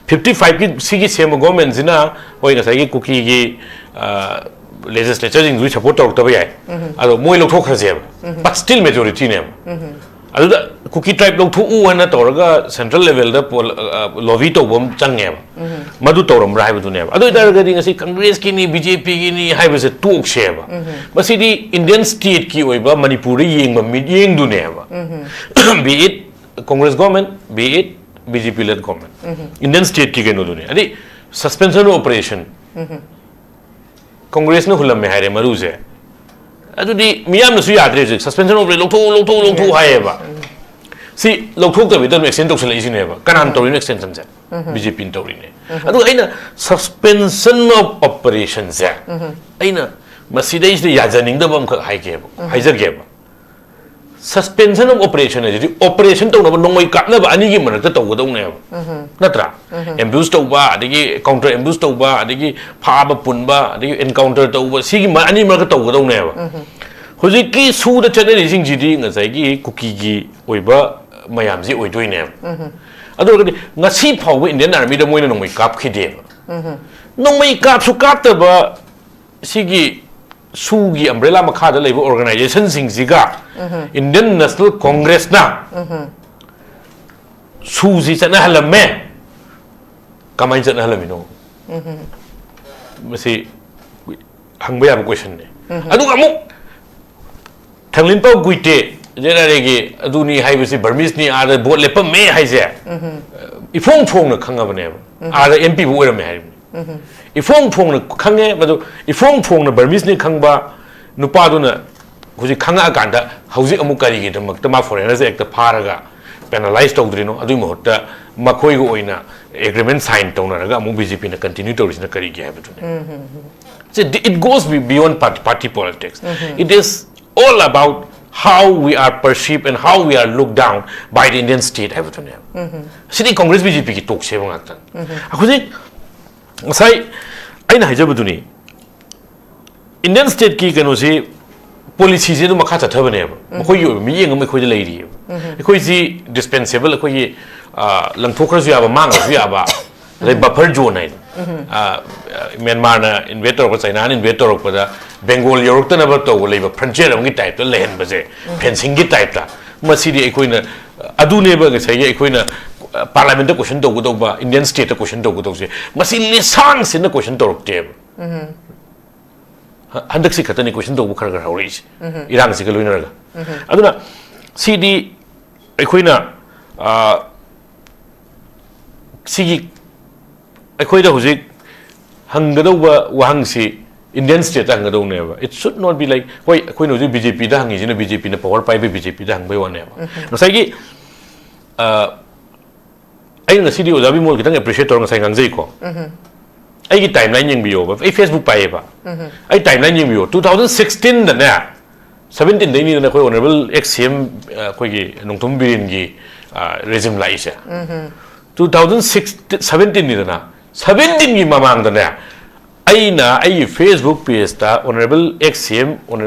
ꯐꯤꯐꯇꯤ ꯐꯥꯏꯚꯀꯤ ꯁꯤꯒꯤ ꯁꯦꯝꯕ ꯒꯣꯔꯃꯦꯟꯁꯤꯅ, ꯍꯣꯏ, ꯉꯁꯥꯏꯒꯤ ꯀꯨꯀꯤꯒꯤ ꯂꯦꯖꯤꯁꯂꯦꯆꯔꯁꯤꯡꯗꯨꯒꯤ ꯁꯞꯄꯣꯔꯠ ꯇꯧꯔꯛꯇꯕ ꯌꯥꯏ, ꯑꯗꯣ ꯃꯣꯏ ꯂꯧꯊꯣꯛꯈ꯭ꯔꯁꯦꯕ, ꯕꯠ ꯁ꯭ꯇꯤꯜ ꯃꯦꯖꯣꯔꯤꯇꯤꯅꯦꯕ꯫ ꯑꯗꯨꯗ ꯀꯨꯀꯤ ꯇ꯭ꯔꯥꯏꯕ ꯂꯧꯊꯣꯛꯎ ꯍꯥꯏꯅ ꯇꯧꯔꯒ ꯁꯦꯟꯇ꯭ꯔꯦꯜ ꯂꯦꯚꯦꯜꯗ ꯂꯣꯕꯤ ꯇꯧꯕ ꯑꯃ ꯆꯪꯉꯦꯕ꯫ ꯃꯗꯨ ꯇꯧꯔꯝꯕ꯭ꯔꯥ ꯍꯥꯏꯕꯗꯨꯅꯦꯕ꯫ ꯑꯗꯨ ꯑꯣꯏꯇꯥꯔꯒꯗꯤ ꯉꯁꯤ ꯀꯪꯒ꯭ꯔꯦꯁꯀꯤꯅꯤ, ꯕꯤ ꯖꯦ ꯄꯤꯒꯤꯅꯤ ꯍꯥꯏꯕꯁꯦ ꯇꯣꯛꯁꯦꯕ꯫ ꯃꯁꯤꯗꯤ ꯏꯟꯗꯤꯌꯟ ꯁ꯭ꯇꯦꯠꯀꯤ ꯑꯣꯏꯕ ꯃꯅꯤꯄꯨꯔꯗ ꯌꯦꯡꯕ ꯃꯤꯠꯌꯦꯡꯗꯨꯅꯦꯕ꯫ Be it Congress government, be it B J P led government, Indian ꯁ꯭ꯇꯦꯠꯀꯤ ꯀꯩꯅꯣꯗꯨꯅꯦ꯫ ꯑꯗꯩ ꯁꯁꯄꯦꯟꯁꯟ ꯑꯣꯄꯔꯦꯁꯟ, ꯀꯣꯡꯒ꯭ꯔꯦꯁꯅ ꯍꯨꯜꯂꯝꯃꯦ ꯍꯥꯏꯔꯦ ꯃꯔꯨꯁꯦ, ꯑꯗꯨꯗꯤ ꯃꯤꯌꯥꯝꯅꯁꯨ ꯌꯥꯗ꯭ꯔꯦ ꯍꯧꯖꯤꯛ꯫ ꯁꯁꯄꯦꯟꯁꯟ ꯑꯣꯄꯔꯦꯁꯟ ꯂꯧꯊꯣꯛꯎ, ꯂꯧꯊꯣꯛꯎ, ꯂꯧꯊꯣꯛꯎ ꯍꯥꯏꯌꯦꯕ꯫ ꯁꯤ ꯂꯧꯊꯣꯛꯇꯕꯤꯗ ꯑꯗꯨꯝ ꯑꯦꯛꯁꯇꯦꯟ ꯇꯧꯁꯜꯂꯛꯏꯁꯤꯅꯦꯕ꯫ ꯀꯅꯥꯅ ꯇꯧꯔꯤꯅꯣ ꯑꯦꯛꯁꯇꯦꯟꯁꯟꯁꯦ? ꯕꯤ ꯖꯦ ꯄꯤꯅ ꯇꯧꯔꯤꯅꯦ꯫ ꯑꯗꯨꯒ ꯑꯩꯅ suspension of operationꯁꯦ, ꯑꯩꯅ ꯃꯁꯤꯗꯩꯁꯤꯗ ꯌꯥꯖꯅꯤꯡꯗꯕ ꯑꯃꯈꯛ ꯍꯥꯏꯒꯦꯕ, ꯍꯥꯏꯖꯒꯦꯕ꯫ Suspension of operation ꯍꯥꯏꯁꯤꯗꯤ ꯑꯣꯄꯔꯦꯁꯟ ꯇꯧꯅꯕ ꯅꯣꯡꯃꯩ ꯀꯥꯞꯅꯕ ꯑꯅꯤꯒꯤ ꯃꯔꯛꯇ ꯇꯧꯒꯗꯧꯅꯦꯕ, ꯅꯠꯇ꯭ꯔꯥ? ꯑꯦꯝꯕ꯭ꯌꯨꯁ ꯇꯧꯕ, ꯑꯗꯒꯤ ꯀꯥꯎꯟꯇꯔ ꯑꯦꯝꯕ꯭ꯌꯨꯁ ꯇꯧꯕ, ꯑꯗꯒꯤ ꯐꯥꯕ ꯄꯨꯟꯕ, ꯑꯗꯒꯤ ꯑꯦꯟꯀꯥꯎꯟꯇꯔ ꯇꯧꯕ, ꯁꯤꯒꯤ ꯃ-, ꯑꯅꯤ ꯃꯔꯛꯇ ꯇꯧꯒꯗꯧꯅꯦꯕ꯫ ꯍꯧꯖꯤꯛꯀꯤ ꯁꯨꯗ ꯆꯠꯅꯔꯤꯁꯤꯡꯁꯤꯗꯤ ꯉꯁꯥꯏꯒꯤ ꯀꯨꯀꯤꯒꯤ ꯑꯣꯏꯕ ꯃꯌꯥꯝꯁꯤ ꯑꯣꯏꯗꯣꯏꯅꯦꯕ꯫ ꯑꯗꯨ ꯑꯣꯏꯔꯒꯗꯤ ꯉꯁꯤ ꯐꯥꯎꯕ ꯏꯟꯗꯤꯌꯟ ꯑꯥꯔꯃꯤꯗ ꯃꯣꯏꯅ ꯅꯣꯡꯃꯩ ꯀꯥꯞꯈꯤꯗꯦꯕ꯫ ꯅꯣꯡꯃꯩ ꯀꯥꯞꯁꯨ ꯀꯥꯞꯇꯕ ꯁꯤꯒꯤ ꯁꯨꯒꯤ ꯑꯝꯕ꯭ꯔꯦꯂꯥ ꯃꯈꯥꯗ ꯂꯩꯕ ꯑꯣꯔꯒꯅꯥꯏꯖꯦꯁꯟꯁꯤꯡꯁꯤꯒ ꯏꯟꯗꯤꯌꯟ ꯅꯦꯁꯅꯦꯜ ꯀꯣꯡꯒ꯭ꯔꯦꯁꯅ ꯁꯨꯁꯤ ꯆꯠꯅꯍꯜꯂꯝꯃꯦ꯫ ꯀꯃꯥꯏꯅ ꯆꯠꯅꯍꯜꯂꯝꯃꯤꯅꯣ? ꯃꯁꯤ ꯍꯪꯕ ꯌꯥꯕ ꯀꯣꯏꯁꯟꯅꯦ꯫ ꯑꯗꯨꯒ ꯑꯃꯨꯛ ꯊꯥꯡꯂꯤꯟꯄꯥꯎ ꯒꯨꯏꯇꯦ, ꯖꯦ ꯑꯥꯔ ꯑꯦꯒꯤ ꯑꯗꯨꯅꯤ ꯍꯥꯏꯕꯁꯤ ꯕꯔꯃꯤꯁꯅꯤ, ꯑꯥꯗ ꯚꯣꯠ ꯂꯦꯞꯄꯝꯃꯦ ꯍꯥꯏꯁꯦ ꯏꯐꯣꯡ ꯐꯣꯡꯅ ꯈꯪꯉꯕꯅꯦꯕ꯫ ꯑꯥꯗ ꯑꯦꯝ ꯄꯤꯕꯨ ꯑꯣꯏꯔꯝꯃꯦ ꯍꯥꯏꯔꯤꯕꯅꯤ꯫ ꯏꯐꯣꯡ ꯐꯣꯡꯅ ꯈꯪꯉꯦ꯫ ꯃꯗꯨ ꯏꯐꯣꯡ ꯐꯣꯡꯅ ꯕꯔꯃꯤꯁꯅꯤ ꯈꯪꯕ ꯅꯨꯄꯥꯗꯨꯅ ꯍꯧꯖꯤꯛ ꯈꯪꯉꯛꯑꯀꯥꯟꯗ ꯍꯧꯖꯤꯛ ꯑꯃꯨꯛ ꯀꯔꯤꯒꯤꯗꯃꯛꯇ ꯃꯥ ꯐꯣꯔꯦꯅꯔꯁ ꯑꯦꯛꯇ ꯐꯥꯔꯒ ꯄꯦꯅꯥꯂꯥꯏꯁ ꯇꯧꯗ꯭ꯔꯤꯅꯣ? ꯑꯗꯨꯒꯤ ꯃꯍꯨꯠꯇ ꯃꯈꯣꯏꯒ ꯑꯣꯏꯅ ꯑꯦꯒ꯭ꯔꯤꯃꯦꯟ ꯁꯥꯏꯟ ꯇꯧꯅꯔꯒ ꯑꯃꯨꯛ ꯕꯤ ꯖꯦ ꯄꯤꯅ ꯀꯟꯇꯤꯅ꯭ꯌꯨ ꯇꯧꯔꯤꯁꯤꯅ ꯀꯔꯤꯒꯤ ꯍꯥꯏꯕꯗꯨꯅꯤ꯫ See, it goes be-, beyond party, party politics. It is all about How we are perceived and how we are looked down by the Indian state ꯍꯥꯏꯕꯗꯨꯅꯦꯕ꯫ ꯁꯤꯗꯤ Congress B J ꯄꯤꯒꯤ ꯇꯣꯛꯁꯦꯕ ꯉꯥꯛꯇꯅꯤ꯫ ꯍꯧꯖꯤꯛ ꯉꯁꯥꯏ ꯑꯩꯅ ꯍꯥꯏꯖꯕꯗꯨꯅꯤ, ꯏꯟꯗꯤꯌꯟ ꯁ꯭ꯇꯦꯠꯀꯤ ꯀꯩꯅꯣꯁꯤ, ꯄꯣꯂꯤꯁꯤꯁꯤ ꯑꯗꯨꯝ ꯃꯈꯥ ꯆꯠꯊꯕꯅꯦꯕ꯫ ꯃꯈꯣꯏꯒꯤ ꯑꯣꯏꯕ ꯃꯤꯠꯌꯦꯡ ꯑꯃ ꯑꯩꯈꯣꯏꯗ ꯂꯩꯔꯤꯑꯕ꯫ ꯑꯩꯈꯣꯏꯁꯤ ꯗꯤꯁꯄꯦꯟꯁꯦꯕꯜ, ꯑꯩꯈꯣꯏꯒꯤ ꯑ, ꯂꯪꯊꯣꯛꯈ꯭ꯔꯁꯨ ꯌꯥꯕ, ꯃꯥꯡꯈ꯭ꯔꯁꯨ ꯌꯥꯕ, ꯑꯗꯩ ꯕꯐꯔ ꯖꯣꯟ ꯍꯥꯏꯅ, ꯑ, ꯃ꯭ꯌꯥꯟꯃꯥꯔꯅ ꯏꯟꯚꯦꯠ ꯇꯧꯔꯛꯄ, ꯆꯩꯅꯥꯅ ꯏꯟꯚꯦꯠ ꯇꯧꯔꯛꯄꯗ ꯕꯦꯡꯒꯣꯜ ꯌꯧꯔꯛꯇꯅꯕ ꯇꯧꯕ ꯂꯩꯕ ꯐ꯭ꯔꯟꯇꯤꯌꯔ ꯑꯃꯒꯤ ꯇꯥꯏꯞꯇ ꯂꯩꯍꯟꯕꯁꯦ, ꯐꯦꯟꯁꯤꯡꯒꯤ ꯇꯥꯏꯞꯇ꯫ ꯃꯁꯤꯗꯤ ꯑꯩꯈꯣꯏꯅ, ꯑꯗꯨꯅꯦꯕ ꯉꯁꯥꯏꯒꯤ ꯑꯩꯈꯣꯏꯅ ꯄꯥꯔꯂꯥꯃꯦꯟꯠꯇ ꯀꯣꯏꯁꯟ ꯇꯧꯒꯗꯧꯕ, ꯏꯟꯗꯤꯌꯟ ꯁ꯭ꯇꯦꯠꯇ ꯀꯣꯏꯁꯟ ꯇꯧꯒꯗꯧꯕꯁꯦ꯫ ꯃꯁꯤ ꯂꯤꯁꯥꯡ ꯁꯤꯟꯅ ꯀꯣꯏꯁꯟ ꯇꯧꯔꯛꯇꯦꯕ꯫ ꯍ-, ꯍꯟꯗꯛꯁꯤ ꯈꯛꯇꯅꯤ ꯀꯣꯏꯁꯟ ꯇꯧꯕ ꯈꯔ ꯈꯔ ꯍꯧꯔꯛꯏꯁꯦ, ꯏꯔꯥꯡꯁꯤꯒ ꯂꯣꯏꯅꯔꯒ꯫ ꯑꯗꯨꯅ ꯁꯤꯗꯤ ꯑꯩꯈꯣꯏꯅ, ꯑ, ꯁꯤꯒꯤ ꯑꯩꯈꯣꯏꯗ ꯍꯧꯖꯤꯛ ꯍꯪꯒꯗꯧꯕ ꯋꯥꯍꯪꯁꯤ Indian ꯁ꯭ꯇꯦꯠꯇ ꯍꯪꯒꯗꯧꯅꯦꯕ꯫ It should not be like, ꯍꯣꯏ, ꯑꯩꯈꯣꯏꯅ ꯍꯧꯖꯤꯛ ꯕꯤ ꯖꯦ ꯄꯤꯗ ꯍꯪꯉꯤꯁꯤꯅ ꯕꯤ ꯖꯦ ꯄꯤꯅ ꯄꯥꯋꯔ ꯄꯥꯏꯕ, ꯕꯤ ꯖꯦ ꯄꯤꯗ ꯍꯪꯕꯩ ꯋꯥꯅꯦꯕ꯫ ꯉꯁꯥꯏꯒꯤ, ꯑ, ꯑꯩꯅ ꯉꯁꯤꯗꯤ ꯑꯣꯖꯥ ꯕꯤꯃꯣꯜ ꯈꯤꯇꯪ ꯑꯦꯄ꯭ꯔꯤꯁꯤꯌꯦꯠ ꯇꯧꯔ ꯉꯁꯥꯏ ꯉꯥꯡꯖꯩꯀꯣ꯫ ꯑꯩꯒꯤ ꯇꯥꯏꯝ ꯂꯥꯏꯟ ꯌꯦꯡꯕꯤꯌꯣꯕ, ꯑꯩ ꯐꯦꯁꯕꯨꯛ ꯄꯥꯏꯌꯦꯕ꯫ ꯑꯩ ꯇꯥꯏꯝ ꯂꯥꯏꯟ ꯌꯦꯡꯕꯤꯌꯣ, ꯇꯨ ꯊꯥꯎꯖꯟ ꯁꯤꯛꯁꯇꯤꯟꯗꯅꯦ, ꯁꯕꯦꯟꯇꯤꯟꯗꯩꯅꯤꯗꯅ ꯑꯩꯈꯣꯏ ꯑꯣꯅꯔꯦꯕꯜ ꯑꯦꯛꯁ ꯁꯤ ꯑꯦꯝ, ꯑꯩꯈꯣꯏꯒꯤ ꯅꯣꯡꯊꯣꯝꯕꯝ ꯕꯤꯔꯦꯟꯒꯤ, ꯑ, ꯔꯦꯖꯤꯝ ꯂꯥꯛꯏꯁꯦ꯫ ꯇꯨ ꯊꯥꯎꯖꯟ ꯁꯤꯛꯁ, ꯁꯕꯦꯟꯇꯤꯟꯅꯤꯗꯅ, ꯁꯕꯦꯟꯇꯤꯟꯒꯤ ꯃꯃꯥꯡꯗꯅꯦ, ꯑꯩꯅ ꯑꯩꯒꯤ ꯐꯦꯁꯕꯨꯛ ꯄꯦꯖꯇ ꯑꯣꯅꯔꯦꯕꯜ ꯑꯦꯛꯁ ꯁꯤ ꯑꯦꯝ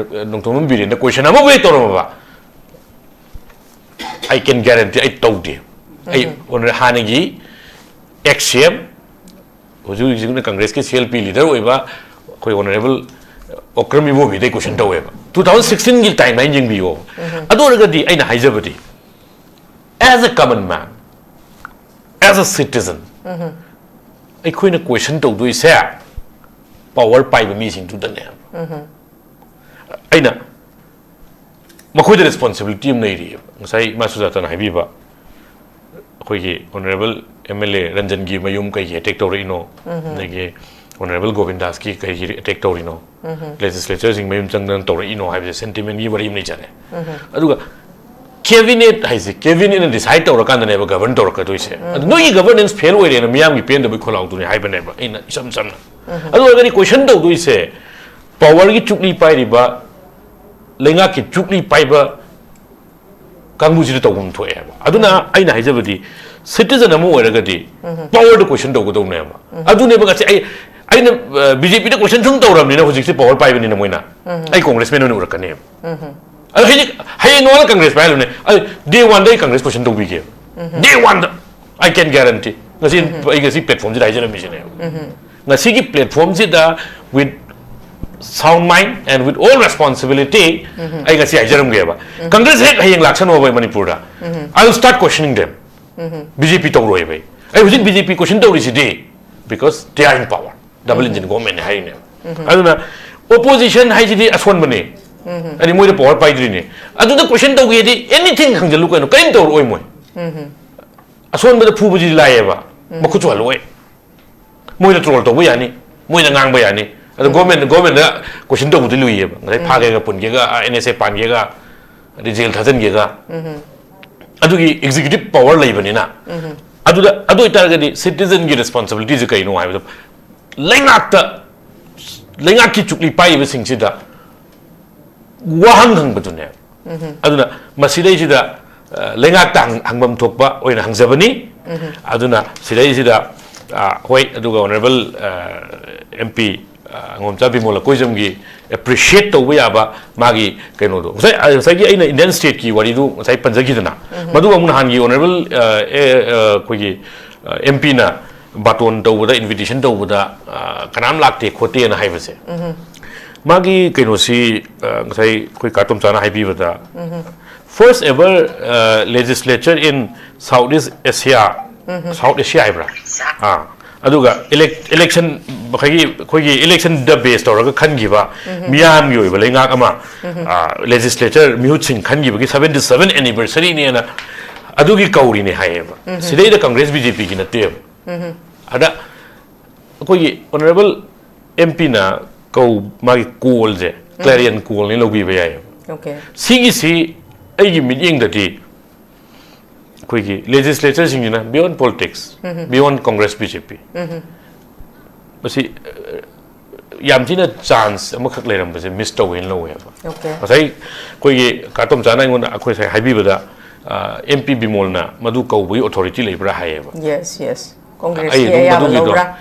ꯅꯣꯡꯊꯣꯝꯕꯝ ꯕꯤꯔꯦꯟꯗ ꯀꯣꯏꯁꯟ ꯑꯃꯐꯥꯎ ꯍꯦꯛ ꯇꯧꯔꯝꯃꯕ, I can guarantee ꯑꯩ ꯇꯧꯗꯦ꯫ ꯑꯩ ꯍꯥꯟꯅꯒꯤ ꯑꯦꯛꯁ ꯁꯤ ꯑꯦꯝ, ꯍꯧꯖꯤꯛ ꯍꯧꯖꯤꯛꯅ ꯀꯪꯒ꯭ꯔꯦꯁꯀꯤ ꯁꯤ ꯑꯦꯜ ꯄꯤ ꯂꯤꯗꯔ ꯑꯣꯏꯕ ꯑꯩꯈꯣꯏ ꯑꯣꯅꯔꯦꯕꯜ ꯑꯣꯀ꯭ꯔꯝ ꯏꯕꯣꯕꯤꯗꯩ ꯀꯣꯏꯁꯟ ꯇꯧꯋꯦꯕ꯫ ꯇꯨ ꯊꯥꯎꯖꯟ ꯁꯤꯛꯁꯇꯤꯟꯒꯤ ꯇꯥꯏꯝ ꯂꯥꯏꯟ ꯌꯦꯡꯕꯤꯌꯣ꯫ ꯑꯗꯨ ꯑꯣꯏꯔꯒꯗꯤ ꯑꯩꯅ ꯍꯥꯏꯖꯕꯗꯤ, as a common man, as a citizen, ꯑꯩꯈꯣꯏꯅ ꯀꯣꯏꯁꯟ ꯇꯧꯗꯣꯏꯁꯦ ꯄꯥꯋꯔ ꯄꯥꯏꯕ ꯃꯤꯁꯤꯡꯗꯨꯗꯅꯦ꯫ ꯑꯩꯅ ꯃꯈꯣꯏꯗ ꯔꯦꯁꯄꯣꯟꯁꯤꯕꯤꯂꯤꯇꯤ ꯑꯃ ꯂꯩꯔꯤꯑꯕ꯫ ꯉꯁꯥꯏ ꯏꯃꯥ ꯁꯨꯖꯥꯇꯥꯅ ꯍꯥꯏꯕꯤꯕ, ꯑꯩꯈꯣꯏꯒꯤ ꯑꯣꯅꯔꯦꯕꯜ ꯑꯦꯝ ꯑꯦꯜ ꯑꯦ ꯔꯟꯖꯟꯒꯤ ꯃꯌꯨꯝ ꯀꯩꯒꯤ ꯑꯦꯇꯦꯛ ꯇꯧꯔꯛꯏꯅꯣ, ꯑꯗꯒꯤ ꯑꯣꯅꯔꯦꯕꯜ ꯒꯣꯕꯤꯟꯗꯥꯁꯀꯤ ꯀꯩꯒꯤ ꯑꯦꯇꯦꯛ ꯇꯧꯔꯤꯅꯣ, ꯂꯦꯖꯤꯁꯂꯦꯆꯔꯁꯤꯡ ꯃꯌꯨꯝ ꯆꯪꯗꯅ ꯇꯧꯔꯛꯏꯅꯣ ꯍꯥꯏꯕꯁꯦ ꯁꯦꯟꯇꯤꯃꯦꯟꯒꯤ ꯋꯥꯔꯤ ꯑꯃ ꯂꯩꯖꯔꯦ꯫ ꯑꯗꯨꯒ ꯀꯦꯕꯤꯅꯦꯠ ꯍꯥꯏꯁꯦ, ꯀꯦꯕꯤꯅꯦꯠꯅ ꯗꯤꯁꯥꯏꯗ ꯇꯧꯔꯀꯥꯟꯗꯅꯦꯕ ꯒꯕꯔꯟ ꯇꯧꯔꯛꯀꯗꯣꯏꯁꯦ꯫ ꯑꯗꯨ ꯅꯣꯏꯒꯤ ꯒꯕꯔꯅꯦꯟꯁ ꯐꯦꯜ ꯑꯣꯏꯔꯦꯅ ꯃꯤꯌꯥꯝꯒꯤ ꯄꯦꯟꯗꯕꯒꯤ ꯈꯣꯜꯂꯥꯎꯗꯨꯅꯤ ꯍꯥꯏꯕꯅꯦꯕ ꯑꯩꯅ ꯏꯆꯝ ꯆꯝꯅ꯫ ꯑꯗꯨ ꯑꯣꯏꯔꯒꯗꯤ ꯀꯣꯏꯁꯟ ꯇꯧꯗꯣꯏꯁꯦ ꯄꯥꯋꯔꯒꯤ ꯆꯨꯛꯂꯤ ꯄꯥꯏꯔꯤꯕ ꯂꯩꯉꯥꯛꯀꯤ ꯆꯨꯛꯂꯤ ꯄꯥꯏꯕ ꯀꯥꯡꯕꯨꯁꯤꯗ ꯇꯧꯐꯝ ꯊꯣꯛꯑꯦꯕ꯫ ꯑꯗꯨꯅ ꯑꯩꯅ ꯍꯥꯏꯖꯕꯗꯤ, citizen ꯑꯃ ꯑꯣꯏꯔꯒꯗꯤ powerꯗ question ꯇꯧꯒꯗꯧꯅꯦꯕ꯫ ꯑꯗꯨꯅꯦꯕ ꯉꯁꯤ ꯑꯩ, ꯑꯩꯅ ꯕꯤ ꯖꯦ ꯄꯤꯗ question ꯁꯨꯝ ꯇꯧꯔꯕꯅꯤꯅ, ꯍꯧꯖꯤꯛꯁꯦ power ꯄꯥꯏꯕꯅꯤꯅ ꯃꯣꯏꯅ ꯑꯩ congressman ꯑꯣꯏꯅ ꯎꯔꯛꯀꯅꯦꯕ꯫ ꯑꯗꯣ ꯍꯧꯖꯤꯛ, ꯍꯌꯦꯡ ꯅꯣꯡꯉꯥꯜꯂ Congress ꯄꯥꯏꯍꯜꯂꯨꯅꯦ, ꯑꯩ day one ꯗ ꯑꯩ Congress question ꯇꯧꯕꯤꯒꯦꯕ꯫ Day one the. I can guarantee. ꯉꯁꯤ ꯑꯩ ꯉꯁꯤ platformꯁꯤꯗ ꯍꯥꯏꯖꯔꯝꯃꯤꯁꯤꯅꯦꯕ꯫ ꯉꯁꯤꯒꯤ platformꯁꯤꯗ, with sound mind and with all responsibility, ꯑꯩ ꯉꯁꯤ ꯍꯥꯏꯖꯔꯝꯒꯦꯕ꯫ Congress ꯍꯦꯛ ꯍꯌꯦꯡ ꯂꯥꯛꯁꯅꯣꯕ ꯑꯩ ꯃꯅꯤꯄꯨꯔꯗ, I will start questioning them. B J P ꯇꯧꯔꯣꯏꯕ ꯑꯩ꯫ ꯑꯩ ꯍꯧꯖꯤꯛ ꯕꯤ ꯖꯦ ꯄꯤ question ꯇꯧꯔꯤꯁꯤꯗꯤ, because they are in power. Double engine government ꯅꯦ ꯍꯥꯏꯔꯤꯅꯦꯕ꯫ ꯑꯗꯨꯅ opposition ꯍꯥꯏꯁꯤꯗꯤ ꯑꯁꯣꯟꯕꯅꯦ꯫ ꯍꯥꯏꯗꯤ ꯃꯣꯏꯗ power ꯄꯥꯏꯗ꯭ꯔꯤꯅꯦ꯫ ꯑꯗꯨꯗ question ꯇꯧꯒꯦꯗꯤ anything ꯍꯪꯖꯜꯂꯨ ꯀꯩꯅꯣ, ꯀꯔꯤꯝ ꯇꯧꯔꯛꯑꯣꯏ ꯃꯣꯏ꯫ ꯑꯁꯣꯟꯕꯗ ꯐꯨꯕꯁꯤꯗꯤ ꯂꯥꯏꯌꯦꯕ, ꯃꯈꯨꯠꯁꯨ ꯍꯜꯂꯛꯑꯣꯏ꯫ ꯃꯣꯏꯗ troll ꯇꯧꯕ ꯌꯥꯅꯤ, ꯃꯣꯏꯗ ꯉꯥꯡꯕ ꯌꯥꯅꯤ꯫ ꯑꯗꯣ government, government ꯗ question ꯇꯧꯕꯗꯤ ꯂꯨꯏꯌꯦꯕ꯫ ꯉꯁꯥꯏ ꯐꯥꯒꯦꯒ ꯄꯨꯟꯒꯦꯒ, ꯑꯦꯟ ꯑꯦꯁ ꯑꯦ ꯄꯥꯟꯒꯦꯒ, ꯑꯗꯩ jail ꯊꯥꯖꯤꯟꯒꯦꯒ꯫ ꯑꯗꯨꯒꯤ executive power ꯂꯩꯕꯅꯤꯅ꯫ ꯑꯗꯨꯗ, ꯑꯗꯨ ꯑꯣꯏꯇꯥꯔꯒꯗꯤ citizen ꯒꯤ responsibility ꯁꯦ ꯀꯩꯅꯣ ꯍꯥꯏꯕꯗ, ꯂꯩꯉꯥꯛꯇ, ꯂꯩꯉꯥꯛꯀꯤ ꯆꯨꯛꯂꯤ ꯄꯥꯏꯔꯤꯕꯁꯤꯡꯁꯤꯗ ꯋꯥꯍꯪ ꯍꯪꯕꯗꯨꯅꯦ꯫ ꯑꯗꯨꯅ ꯃꯁꯤꯗꯩꯁꯤꯗ, ꯑ, ꯂꯩꯉꯥꯛꯇ ꯍꯪ-, ꯍꯪꯐꯝ ꯊꯣꯛꯄ ꯑꯣꯏꯅ ꯍꯪꯖꯕꯅꯤ꯫ ꯑꯗꯨꯅ ꯁꯤꯗꯩꯁꯤꯗ, ꯑ, ꯍꯣꯏ, ꯑꯗꯨꯒ honourable, ꯑ, M P, ꯑ, ꯑꯉꯣꯝꯆꯥ ꯕꯤꯃꯣꯜ ꯂꯀꯣꯏꯖꯝꯒꯤ appreciate ꯇꯧꯕ ꯌꯥꯕ ꯃꯥꯒꯤ ꯀꯩꯅꯣꯗꯣ, ꯉꯁꯥꯏ, ꯑ, ꯉꯁꯥꯏꯒꯤ ꯑꯩꯅ Indian state ꯀꯤ ꯋꯥꯔꯤꯗꯨ ꯉꯁꯥꯏ ꯄꯟꯖꯈꯤꯗꯅ, ꯃꯗꯨꯒ ꯑꯃꯨꯛ ꯅꯍꯥꯟꯒꯤ honourable, ꯑ, ꯑꯦ, ꯑ, ꯑꯩꯈꯣꯏꯒꯤ, ꯑ, M P ꯅ ꯕꯥꯇꯣꯟ ꯇꯧꯕꯗ, invitation ꯇꯧꯕꯗ, ꯑ, ꯀꯅꯥꯝ ꯂꯥꯛꯇꯦ ꯈꯣꯠꯇꯦꯅ ꯍꯥꯏꯕꯁꯦ, ꯃꯥꯒꯤ ꯀꯩꯅꯣꯁꯤ, ꯑ, ꯉꯁꯥꯏ ꯑꯩꯈꯣꯏ ꯀꯥ ꯇꯣꯝꯆꯥꯅ ꯍꯥꯏꯕꯤꯕꯗ, first ever, ꯑ, legislature in South East Asia, South Asia ꯍꯥꯏꯕ꯭ꯔꯥ? ꯑꯥ, ꯑꯗꯨꯒ elec-, election, ꯃꯈꯣꯏꯒꯤ, ꯑꯩꯈꯣꯏꯒꯤ election ꯗ base ꯇꯧꯔꯒ ꯈꯟꯈꯤꯕ ꯃꯤꯌꯥꯝꯒꯤ ꯑꯣꯏꯕ ꯂꯩꯉꯥꯛ ꯑꯃ, ꯑ, legislature ꯃꯤꯍꯨꯠꯁꯤꯡ ꯈꯟꯈꯤꯕꯒꯤ seventy seven anniversary ꯅꯦꯅ ꯑꯗꯨꯒꯤ ꯀꯧꯔꯤꯅꯦ ꯍꯥꯏꯌꯦꯕ꯫ ꯁꯤꯗꯩꯗ Congress B J P ꯒꯤ ꯅꯠꯇꯦꯕ꯫ ꯑꯗ ꯑꯩꯈꯣꯏꯒꯤ honourable M P ꯅ ꯀꯧ-, ꯃꯥꯒꯤ call ꯁꯦ clarion call ꯅꯦ ꯂꯧꯕꯤꯕ ꯌꯥꯏꯌꯦꯕ꯫ Okay. ꯁꯤꯒꯤꯁꯤ ꯑꯩꯒꯤ ꯃꯤꯠꯌꯦꯡꯗꯗꯤ ꯑꯩꯈꯣꯏꯒꯤ legislature ꯁꯤꯡꯁꯤꯅ beyond politics, beyond Congress B J P, ꯃꯁꯤ, ꯑ, ꯌꯥꯝ ꯊꯤꯅ ꯆꯥꯟꯁ ꯑꯃꯈꯛ ꯂꯩꯔꯝꯕꯁꯦ ꯃꯤꯁ ꯇꯧꯋꯦꯅ ꯂꯧꯋꯦꯕ꯫ Okay. ꯉꯁꯥꯏ ꯑꯩꯈꯣꯏꯒꯤ ꯀꯥꯇꯣꯝꯆꯥꯅ ꯑꯩꯉꯣꯟꯗ ꯑꯩꯈꯣꯏ ꯉꯁꯥꯏ ꯍꯥꯏꯕꯤꯕꯗ, ꯑꯦꯝ ꯄꯤ ꯕꯤꯃꯣꯜꯅ ꯃꯗꯨ ꯀꯧꯕꯒꯤ ꯑꯣꯊꯣꯔꯤꯇꯤ ꯂꯩꯕ꯭ꯔꯥ ꯍꯥꯏꯌꯦꯕ꯫ Yes, yes. ꯑꯩ ꯀꯣꯡꯒ꯭ꯔꯦꯁꯀꯤ ꯑꯗꯨꯝ ꯑꯌꯥꯕ ꯃꯗꯨꯒꯤꯗꯣ ꯂꯧꯕ꯭ꯔꯥ?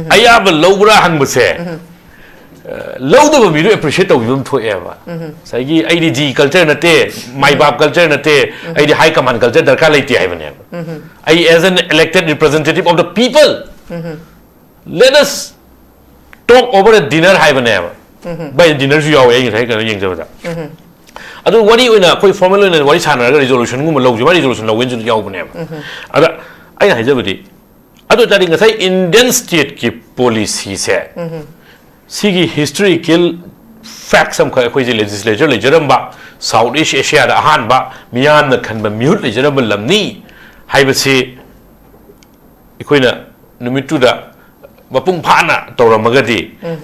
ꯑꯌꯥꯕ ꯂꯧꯕ꯭ꯔꯥ ꯍꯪꯕꯁꯦ, ꯑ, ꯂꯧꯗꯕ ꯃꯤꯗꯨ ꯑꯦꯄ꯭ꯔꯤꯁꯤꯌꯦꯠ ꯇꯧꯕꯤꯕ ꯑꯃ ꯊꯣꯛꯑꯦꯕ꯫ ꯉꯁꯥꯏꯒꯤ ꯑꯩꯗꯤ ꯖꯤ ꯀꯜꯆꯔ ꯅꯠꯇꯦ, ꯃꯥꯏꯕꯥꯞ ꯀꯜꯆꯔ ꯅꯠꯇꯦ, ꯑꯩꯗꯤ ꯍꯥꯏ ꯀꯃꯥꯟ ꯀꯜꯆꯔ ꯗꯔꯀꯥꯔ ꯂꯩꯇꯦ ꯍꯥꯏꯕꯅꯦꯕ꯫ ꯑꯩ as an elected representative of the people, let us talk over a dinner ꯍꯥꯏꯕꯅꯦꯕ꯫ ꯚꯥꯏ, ꯗꯤꯅꯔꯁꯨ ꯌꯥꯎꯋꯦ ꯑꯩ ꯉꯁꯥꯏ ꯀꯩꯅꯣ ꯌꯦꯡꯖꯕꯗ꯫ ꯑꯗꯨ ꯋꯥꯔꯤ ꯑꯣꯏꯅ ꯑꯩꯈꯣꯏ ꯐꯣꯔꯃꯦꯜ ꯑꯣꯏꯅ ꯋꯥꯔꯤ ꯁꯥꯟꯅꯔꯒ ꯔꯤꯖꯣꯂꯨꯁꯟꯒꯨꯝꯕ ꯂꯧꯁꯤ, ꯃꯥ ꯔꯤꯖꯣꯂꯨꯁꯟ ꯂꯧꯒꯦꯅꯁꯨ ꯌꯥꯎꯕꯅꯦꯕ꯫ ꯑꯗ ꯑꯩꯅ ꯍꯥꯏꯖꯕꯗꯤ, ꯑꯗꯨ ꯑꯣꯏꯇꯥꯔꯗꯤ ꯉꯁꯥꯏ ꯏꯟꯗꯤꯌꯟ ꯁ꯭ꯇꯦꯠꯀꯤ ꯄꯣꯂꯤꯁꯤꯁꯦ, ꯁꯤꯒꯤ ꯍꯤꯁꯇꯣꯔꯤꯀꯦꯜ ꯐꯦꯛꯁ ꯑꯃꯈꯛ ꯑꯩꯈꯣꯏꯁꯦ ꯂꯦꯖꯤꯁꯂꯦꯆꯔ ꯂꯩꯖꯔꯝꯕ, ꯁꯥꯎꯠ ꯏꯁ ꯑꯦꯁꯤꯌꯥꯗ ꯑꯍꯥꯟꯕ ꯃꯤꯌꯥꯝꯅ ꯈꯟꯕ ꯃꯤꯍꯨꯠ ꯂꯩꯖꯔꯝꯕ ꯂꯝꯅꯤ ꯍꯥꯏꯕꯁꯤ ꯑꯩꯈꯣꯏꯅ ꯅꯨꯃꯤꯠꯇꯨꯗ ꯃꯄꯨꯡ ꯐꯥꯅ ꯇꯧꯔꯝꯃꯒꯗꯤ,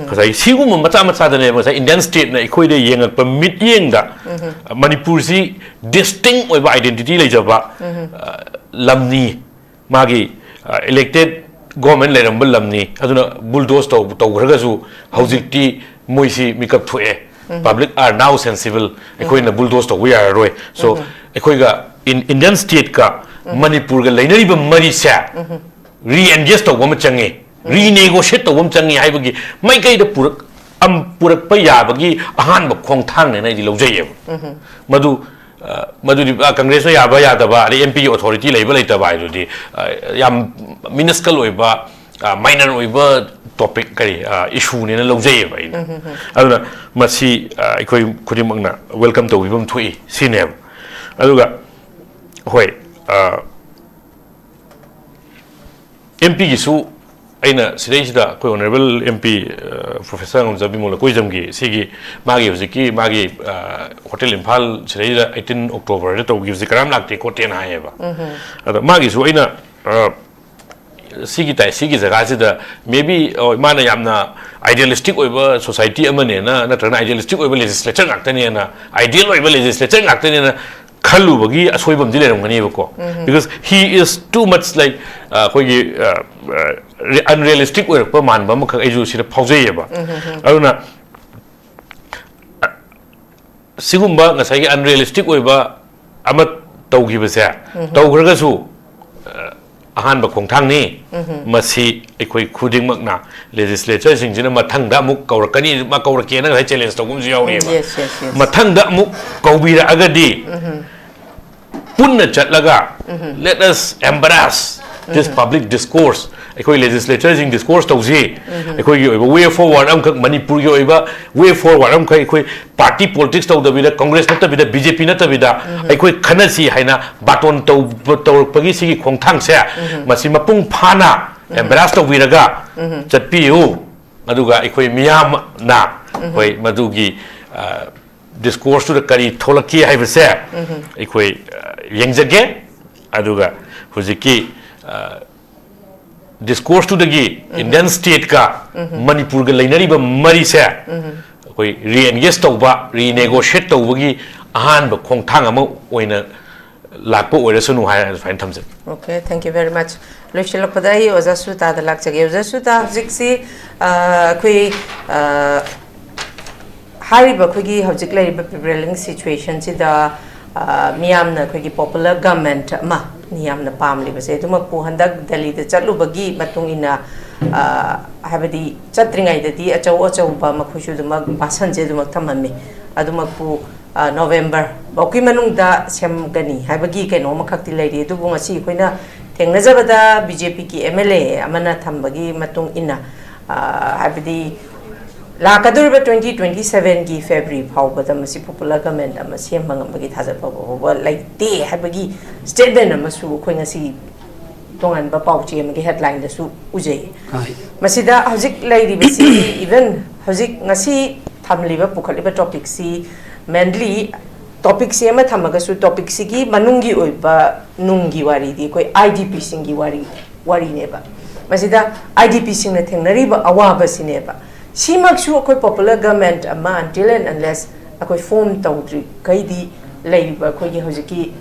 ꯉꯁꯥꯏ ꯁꯤꯒꯨꯝꯕ ꯃꯆꯥ ꯃꯆꯥꯗꯅꯦꯕ ꯉꯁꯥꯏ ꯏꯟꯗꯤꯌꯟ ꯁ꯭ꯇꯦꯠꯅ ꯑꯩꯈꯣꯏꯗ ꯌꯦꯡꯉꯛꯄ ꯃꯤꯠꯌꯦꯡꯗ, ꯃꯅꯤꯄꯨꯔꯁꯤ ꯗꯤꯁꯇꯤꯡ ꯑꯣꯏꯕ ꯑꯥꯏꯗꯦꯟꯇꯤꯇꯤ ꯂꯩꯖꯕ, ꯑ, ꯂꯝꯅꯤ, ꯃꯥꯒꯤ ꯏꯂꯦꯛꯇꯦꯠ ꯒꯣꯔꯃꯦꯟ ꯂꯩꯔꯝꯕ ꯂꯝꯅꯤ, ꯑꯗꯨꯅ ꯕꯨꯜꯗꯣꯁ ꯇꯧ ꯇꯧꯈ꯭ꯔꯒꯁꯨ ꯍꯧꯖꯤꯛꯇꯤ ꯃꯣꯏꯁꯤ ꯃꯤꯀꯞ ꯊꯣꯛꯑꯦ꯫ Public are now sensible, ꯑꯩꯈꯣꯏꯅ ꯕꯨꯜꯗꯣꯁ ꯇꯧꯕ ꯌꯥꯔꯔꯣꯏ꯫ ꯁꯣ ꯑꯩꯈꯣꯏꯒ ꯏꯟꯗꯤꯌꯟ ꯁ꯭ꯇꯦꯠꯀ ꯃꯅꯤꯄꯨꯔꯒ ꯂꯩꯅꯔꯤꯕ ꯃꯔꯤꯁꯦ ꯔꯤꯑꯦꯟꯒꯦꯖ ꯇꯧꯕ ꯑꯃ ꯆꯪꯉꯤ, ꯔꯤꯅꯦꯒꯣꯁꯤꯌꯦꯠ ꯇꯧꯕ ꯑꯃ ꯆꯪꯉꯤ ꯍꯥꯏꯕꯒꯤ ꯃꯥꯏꯀꯩꯗ ꯄꯨꯔꯛ ꯑꯝ ꯄꯨꯔꯛꯄ ꯌꯥꯕꯒꯤ ꯑꯍꯥꯟꯕ ꯈꯣꯡꯊꯥꯡꯅꯦꯅ ꯑꯩꯗꯤ ꯂꯧꯖꯩꯌꯦꯕ꯫ ꯃꯗꯨ, ꯑ, ꯃꯗꯨꯗꯤ, ꯑ, ꯀꯪꯒ꯭ꯔꯦꯁꯅ ꯌꯥꯕ ꯌꯥꯗꯕ, ꯑꯗꯩ ꯑꯦꯝ ꯄꯤꯒꯤ ꯑꯣꯊꯣꯔꯤꯇꯤ ꯂꯩꯕ ꯂꯩꯇꯕ ꯍꯥꯏꯗꯨꯗꯤ, ꯑ, ꯌꯥꯝ ꯃꯤꯅꯁꯀꯜ ꯑꯣꯏꯕ, ꯑ, ꯃꯥꯏꯅꯔ ꯑꯣꯏꯕ ꯇꯣꯄꯤꯛ, ꯀꯔꯤ, ꯑ, ꯏꯁꯨꯅꯦꯅ ꯂꯧꯖꯩꯌꯦꯕ ꯑꯩꯅ꯫ ꯑꯗꯨꯅ ꯃꯁꯤ, ꯑ, ꯑꯩꯈꯣꯏ ꯈꯨꯗꯤꯡꯃꯛꯅ ꯋꯦꯜꯀꯝ ꯇꯧꯕꯤꯕ ꯑꯃ ꯊꯣꯛꯏ ꯁꯤꯅꯦꯕ꯫ ꯑꯗꯨꯒ ꯍꯣꯏ, ꯑ, ꯑꯦꯝ ꯄꯤꯒꯤꯁꯨ ꯑꯩꯅ ꯁꯤꯗꯩꯁꯤꯗ ꯑꯩꯈꯣꯏ ꯑꯣꯅꯔꯦꯕꯜ ꯑꯦꯝ ꯄꯤ ꯄ꯭ꯔꯣꯐꯦꯁꯔ ꯉꯝꯖꯕ ꯕꯤꯃꯣꯜ ꯂꯀꯣꯏꯖꯝꯒꯤ ꯁꯤꯒꯤ ꯃꯥꯒꯤ ꯍꯧꯖꯤꯛꯀꯤ ꯃꯥꯒꯤ, ꯑ, ꯍꯣꯇꯦꯜ ꯏꯝꯐꯥꯜ ꯁꯤꯗꯩꯗ ꯑꯩꯠꯇꯤꯟ ꯑꯣꯛꯇꯣꯕꯔꯗ ꯇꯧꯈꯤꯕꯁꯤ ꯀꯅꯥꯝ ꯂꯥꯛꯇꯦ ꯈꯣꯠꯇꯦꯅ ꯍꯥꯏꯌꯦꯕ꯫ ꯑꯗ ꯃꯥꯒꯤꯁꯨ ꯑꯩꯅ, ꯑ, ꯁꯤꯒꯤ ꯇꯥꯏ ꯁꯤꯒꯤ ꯖꯒꯥꯁꯤꯗ ꯃꯦꯕꯤ ꯃꯥꯅ ꯌꯥꯝꯅ ꯑꯥꯏꯗꯤꯌꯦꯂꯤꯁꯇꯤꯛ ꯑꯣꯏꯕ ꯁꯣꯁꯥꯏꯇꯤ ꯑꯃꯅꯦꯅ ꯅꯠꯇ꯭ꯔꯒꯅ ꯑꯥꯏꯗꯤꯌꯦꯂꯤꯁꯇꯤꯛ ꯑꯣꯏꯕ ꯂꯦꯖꯤꯁꯂꯦꯆꯔ ꯉꯥꯛꯇꯅꯦꯅ, ꯑꯥꯏꯗꯤꯌꯦꯜ ꯑꯣꯏꯕ ꯂꯦꯖꯤꯁꯂꯦꯆꯔ ꯉꯥꯛꯇꯅꯦꯅ ꯈꯜꯂꯨꯕꯒꯤ ꯑꯁꯣꯏꯕ ꯑꯃꯗꯤ ꯂꯩꯔꯝꯒꯅꯦꯕꯀꯣ꯫ Because he is too much like, ꯑ, ꯑꯩꯈꯣꯏꯒꯤ, ꯑ, ꯑ, ꯑꯟꯔꯤꯌꯦꯂꯤꯁꯇꯤꯛ ꯑꯣꯏꯔꯛꯄ ꯃꯥꯟꯕ ꯑꯃꯈꯛ ꯑꯩꯁꯨ ꯁꯤꯗ ꯐꯥꯎꯖꯩꯌꯦꯕ꯫ ꯑꯗꯨꯅ ꯁꯤꯒꯨꯝꯕ ꯉꯁꯥꯏꯒꯤ ꯑꯟꯔꯤꯌꯦꯂꯤꯁꯇꯤꯛ ꯑꯣꯏꯕ ꯑꯃ ꯇꯧꯈꯤꯕꯁꯦ, ꯇꯧꯈ꯭ꯔꯒꯁꯨ, ꯑ, ꯑꯍꯥꯟꯕ ꯈꯣꯡꯊꯥꯡꯅꯤ꯫ ꯃꯁꯤ ꯑꯩꯈꯣꯏ ꯈꯨꯗꯤꯡꯃꯛꯅ, ꯂꯦꯖꯤꯁꯂꯦꯆꯔꯁꯤꯡꯁꯤꯅ ꯃꯊꯪꯗ ꯑꯃꯨꯛ ꯀꯧꯔꯛꯀꯅꯤ, ꯃꯥ ꯀꯧꯔꯛꯀꯦꯅ ꯉꯁꯥꯏ ꯆꯦꯂꯦꯟꯖ ꯇꯧꯕ ꯑꯃꯁꯨ ꯌꯥꯎꯔꯤꯑꯕ꯫ Yes, yes, yes. ꯃꯊꯪꯗ ꯑꯃꯨꯛ ꯀꯧꯕꯤꯔꯛꯑꯒꯗꯤ, ꯄꯨꯟꯅ ꯆꯠꯂꯒ, let us embrace this public discourse, ꯑꯩꯈꯣꯏ ꯂꯦꯖꯤꯁꯂꯦꯆꯔꯁꯤꯡ ꯗꯤꯁꯀꯣꯔꯁ ꯇꯧꯁꯤ꯫ ꯑꯩꯈꯣꯏꯒꯤ ꯑꯣꯏꯕ ꯋꯦ ꯐꯣꯔꯋꯥꯔꯗ ꯑꯃꯈꯛ, ꯃꯅꯤꯄꯨꯔꯒꯤ ꯑꯣꯏꯕ ꯋꯦ ꯐꯣꯔꯋꯥꯔꯗ ꯑꯃꯈꯛ, ꯑꯩꯈꯣꯏ ꯄꯥꯔꯇꯤ ꯄꯣꯂꯤꯇꯤꯛꯁ ꯇꯧꯗꯕꯤꯗ, ꯀꯪꯒ꯭ꯔꯦꯁ ꯅꯠꯇꯕꯤꯗ, ꯕꯤ ꯖꯦ ꯄꯤ ꯅꯠꯇꯕꯤꯗ, ꯑꯩꯈꯣꯏ ꯈꯟꯅꯁꯤ ꯍꯥꯏꯅ ꯕꯥꯇꯣꯟ ꯇꯧꯕ, ꯇꯧꯔꯛꯄꯒꯤ ꯁꯤꯒꯤ ꯈꯣꯡꯊꯥꯡꯁꯦ, ꯃꯁꯤ ꯃꯄꯨꯡ ꯐꯥꯅ ꯑꯦꯝꯕ꯭ꯔꯦꯁ ꯇꯧꯕꯤꯔꯒ ꯆꯠꯄꯤꯌꯨ꯫ ꯑꯗꯨꯒ ꯑꯩꯈꯣꯏ ꯃꯤꯌꯥꯝꯅ, ꯍꯣꯏ, ꯃꯗꯨꯒꯤ, ꯑ, ꯗꯤꯁꯀꯣꯔꯁꯇꯨꯗ ꯀꯔꯤ ꯊꯣꯛꯂꯛꯈꯤ ꯍꯥꯏꯕꯁꯦ ꯑꯩꯈꯣꯏ, ꯑ, ꯌꯦꯡꯖꯒꯦ꯫ ꯑꯗꯨꯒ ꯍꯧꯖꯤꯛꯀꯤ, ꯑ, ꯗꯤꯁꯀꯣꯔꯁꯇꯨꯗꯒꯤ ꯏꯟꯗꯤꯌꯥꯟ ꯁ꯭ꯇꯦꯠꯀ ꯃꯅꯤꯄꯨꯔꯒ ꯂꯩꯅꯔꯤꯕ ꯃꯔꯤꯁꯦ ꯑꯩꯈꯣꯏ ꯔꯤꯑꯦꯟꯒꯦꯖ ꯇꯧꯕ, ꯔꯤꯅꯦꯒꯣꯁꯤꯌꯦꯠ ꯇꯧꯕꯒꯤ ꯑꯍꯥꯟꯕ ꯈꯣꯡꯊꯥꯡ ꯑꯃ ꯑꯣꯏꯅ ꯂꯥꯛꯄ ꯑꯣꯏꯔꯁꯅꯨ ꯍꯥꯏꯅ ꯁꯨꯃꯥꯏꯅ ꯊꯝꯖꯒꯦ꯫ Okay, thank you very much. ꯂꯣꯏꯁꯤꯜꯂꯛꯄꯗ ꯑꯩ ꯑꯣꯖꯥ ꯁꯨꯇꯥꯗ ꯂꯥꯛꯆꯒꯦ꯫ ꯑꯣꯖꯥ ꯁꯨꯇꯥ, ꯍꯧꯖꯤꯛꯁꯤ, ꯑ, ꯑꯩꯈꯣꯏ, ꯑ, ꯍꯥꯏꯔꯤꯕ ꯑꯩꯈꯣꯏꯒꯤ ꯍꯧꯖꯤꯛ ꯂꯩꯔꯤꯕ prevailing situationꯁꯤꯗ, ꯑ, ꯃꯤꯌꯥꯝꯅ ꯑꯩꯈꯣꯏꯒꯤ popular government ꯑꯃ ꯃꯤꯌꯥꯝꯅ ꯄꯥꯝꯂꯤꯕꯁꯦ, ꯑꯗꯨꯃꯛꯄꯨ ꯍꯟꯗꯛ ꯗꯦꯜꯂꯤꯗ ꯆꯠꯂꯨꯕꯒꯤ ꯃꯇꯨꯡ ꯏꯟꯅ, ꯑ, ꯍꯥꯏꯕꯗꯤ ꯆꯠꯇ꯭ꯔꯤꯉꯩꯗꯗꯤ ꯑꯆꯧ ꯑꯆꯧꯕ ꯃꯈꯣꯏꯁꯨ ꯑꯗꯨꯃꯛ ꯚꯥꯁꯟꯁꯦ ꯑꯗꯨꯃꯛ ꯊꯝꯃꯝꯃꯤ꯫ ꯑꯗꯨꯃꯛꯄꯨ, ꯑ, ꯅꯣꯕꯦꯝꯕꯔ ꯐꯥꯎꯒꯤ ꯃꯅꯨꯡꯗ ꯁꯦꯝꯒꯅꯤ ꯍꯥꯏꯕꯒꯤ ꯀꯩꯅꯣ ꯑꯃꯈꯛꯇꯤ ꯂꯩꯔꯤ꯫ ꯑꯗꯨꯕꯨ ꯉꯁꯤ ꯑꯩꯈꯣꯏꯅ ꯊꯦꯡꯅꯖꯕꯗ ꯕꯤ ꯖꯦ ꯄꯤꯒꯤ ꯑꯦꯝ ꯑꯦꯜ ꯑꯦ ꯑꯃꯅ ꯊꯝꯕꯒꯤ ꯃꯇꯨꯡ ꯏꯟꯅ, ꯑ, ꯍꯥꯏꯕꯗꯤ ꯂꯥꯛꯀꯗꯧꯔꯤꯕ twenty twenty sevenꯒꯤ February ꯐꯥꯎꯕꯗ ꯃꯁꯤ popular government ꯑꯃ ꯁꯦꯝꯕ ꯉꯝꯕꯒꯤ ꯊꯥꯖꯕ ꯐꯥꯎꯕ ꯂꯩꯇꯦ ꯍꯥꯏꯕꯒꯤ statement ꯑꯃꯁꯨ ꯑꯩꯈꯣꯏ ꯉꯁꯤ ꯇꯣꯉꯥꯟꯕ ꯄꯥꯎꯆꯦ ꯑꯃꯒꯤ headlineꯗꯁꯨ ꯎꯖꯩ꯫ ꯍꯣꯏ꯫ ꯃꯁꯤꯗ ꯍꯧꯖꯤꯛ ꯂꯩꯔꯤꯕꯁꯤ, even ꯍꯧꯖꯤꯛ ꯉꯁꯤ ꯊꯝꯂꯤꯕ, ꯄꯨꯈꯠꯂꯤꯕ topicꯁꯤ, mainly topicꯁꯤ ꯑꯃ ꯊꯝꯃꯒꯁꯨ, topicꯁꯤꯒꯤ ꯃꯅꯨꯡꯒꯤ ꯑꯣꯏꯕ ꯅꯨꯡꯒꯤ ꯋꯥꯔꯤꯗꯤ ꯑꯩꯈꯣꯏ ꯑꯥꯏ ꯗꯤ ꯄꯤꯁꯤꯡꯒꯤ ꯋꯥꯔꯤ, ꯋꯥꯔꯤꯅꯦꯕ꯫ ꯃꯁꯤꯗ ꯑꯥꯏ ꯗꯤ ꯄꯤꯁꯤꯡꯅ ꯊꯦꯡꯅꯔꯤꯕ ꯑꯋꯥꯕꯁꯤꯅꯦꯕ꯫ ꯁꯤꯃꯛꯁꯨ ꯑꯩꯈꯣꯏ popular government ꯑꯃ, until and unless ꯑꯩꯈꯣꯏ form ꯇꯧꯗ꯭ꯔꯤꯈꯩꯗꯤ, ꯂꯩꯔꯤꯕ ꯑꯩꯈꯣꯏꯒꯤ ꯍꯧꯖꯤꯛꯀꯤ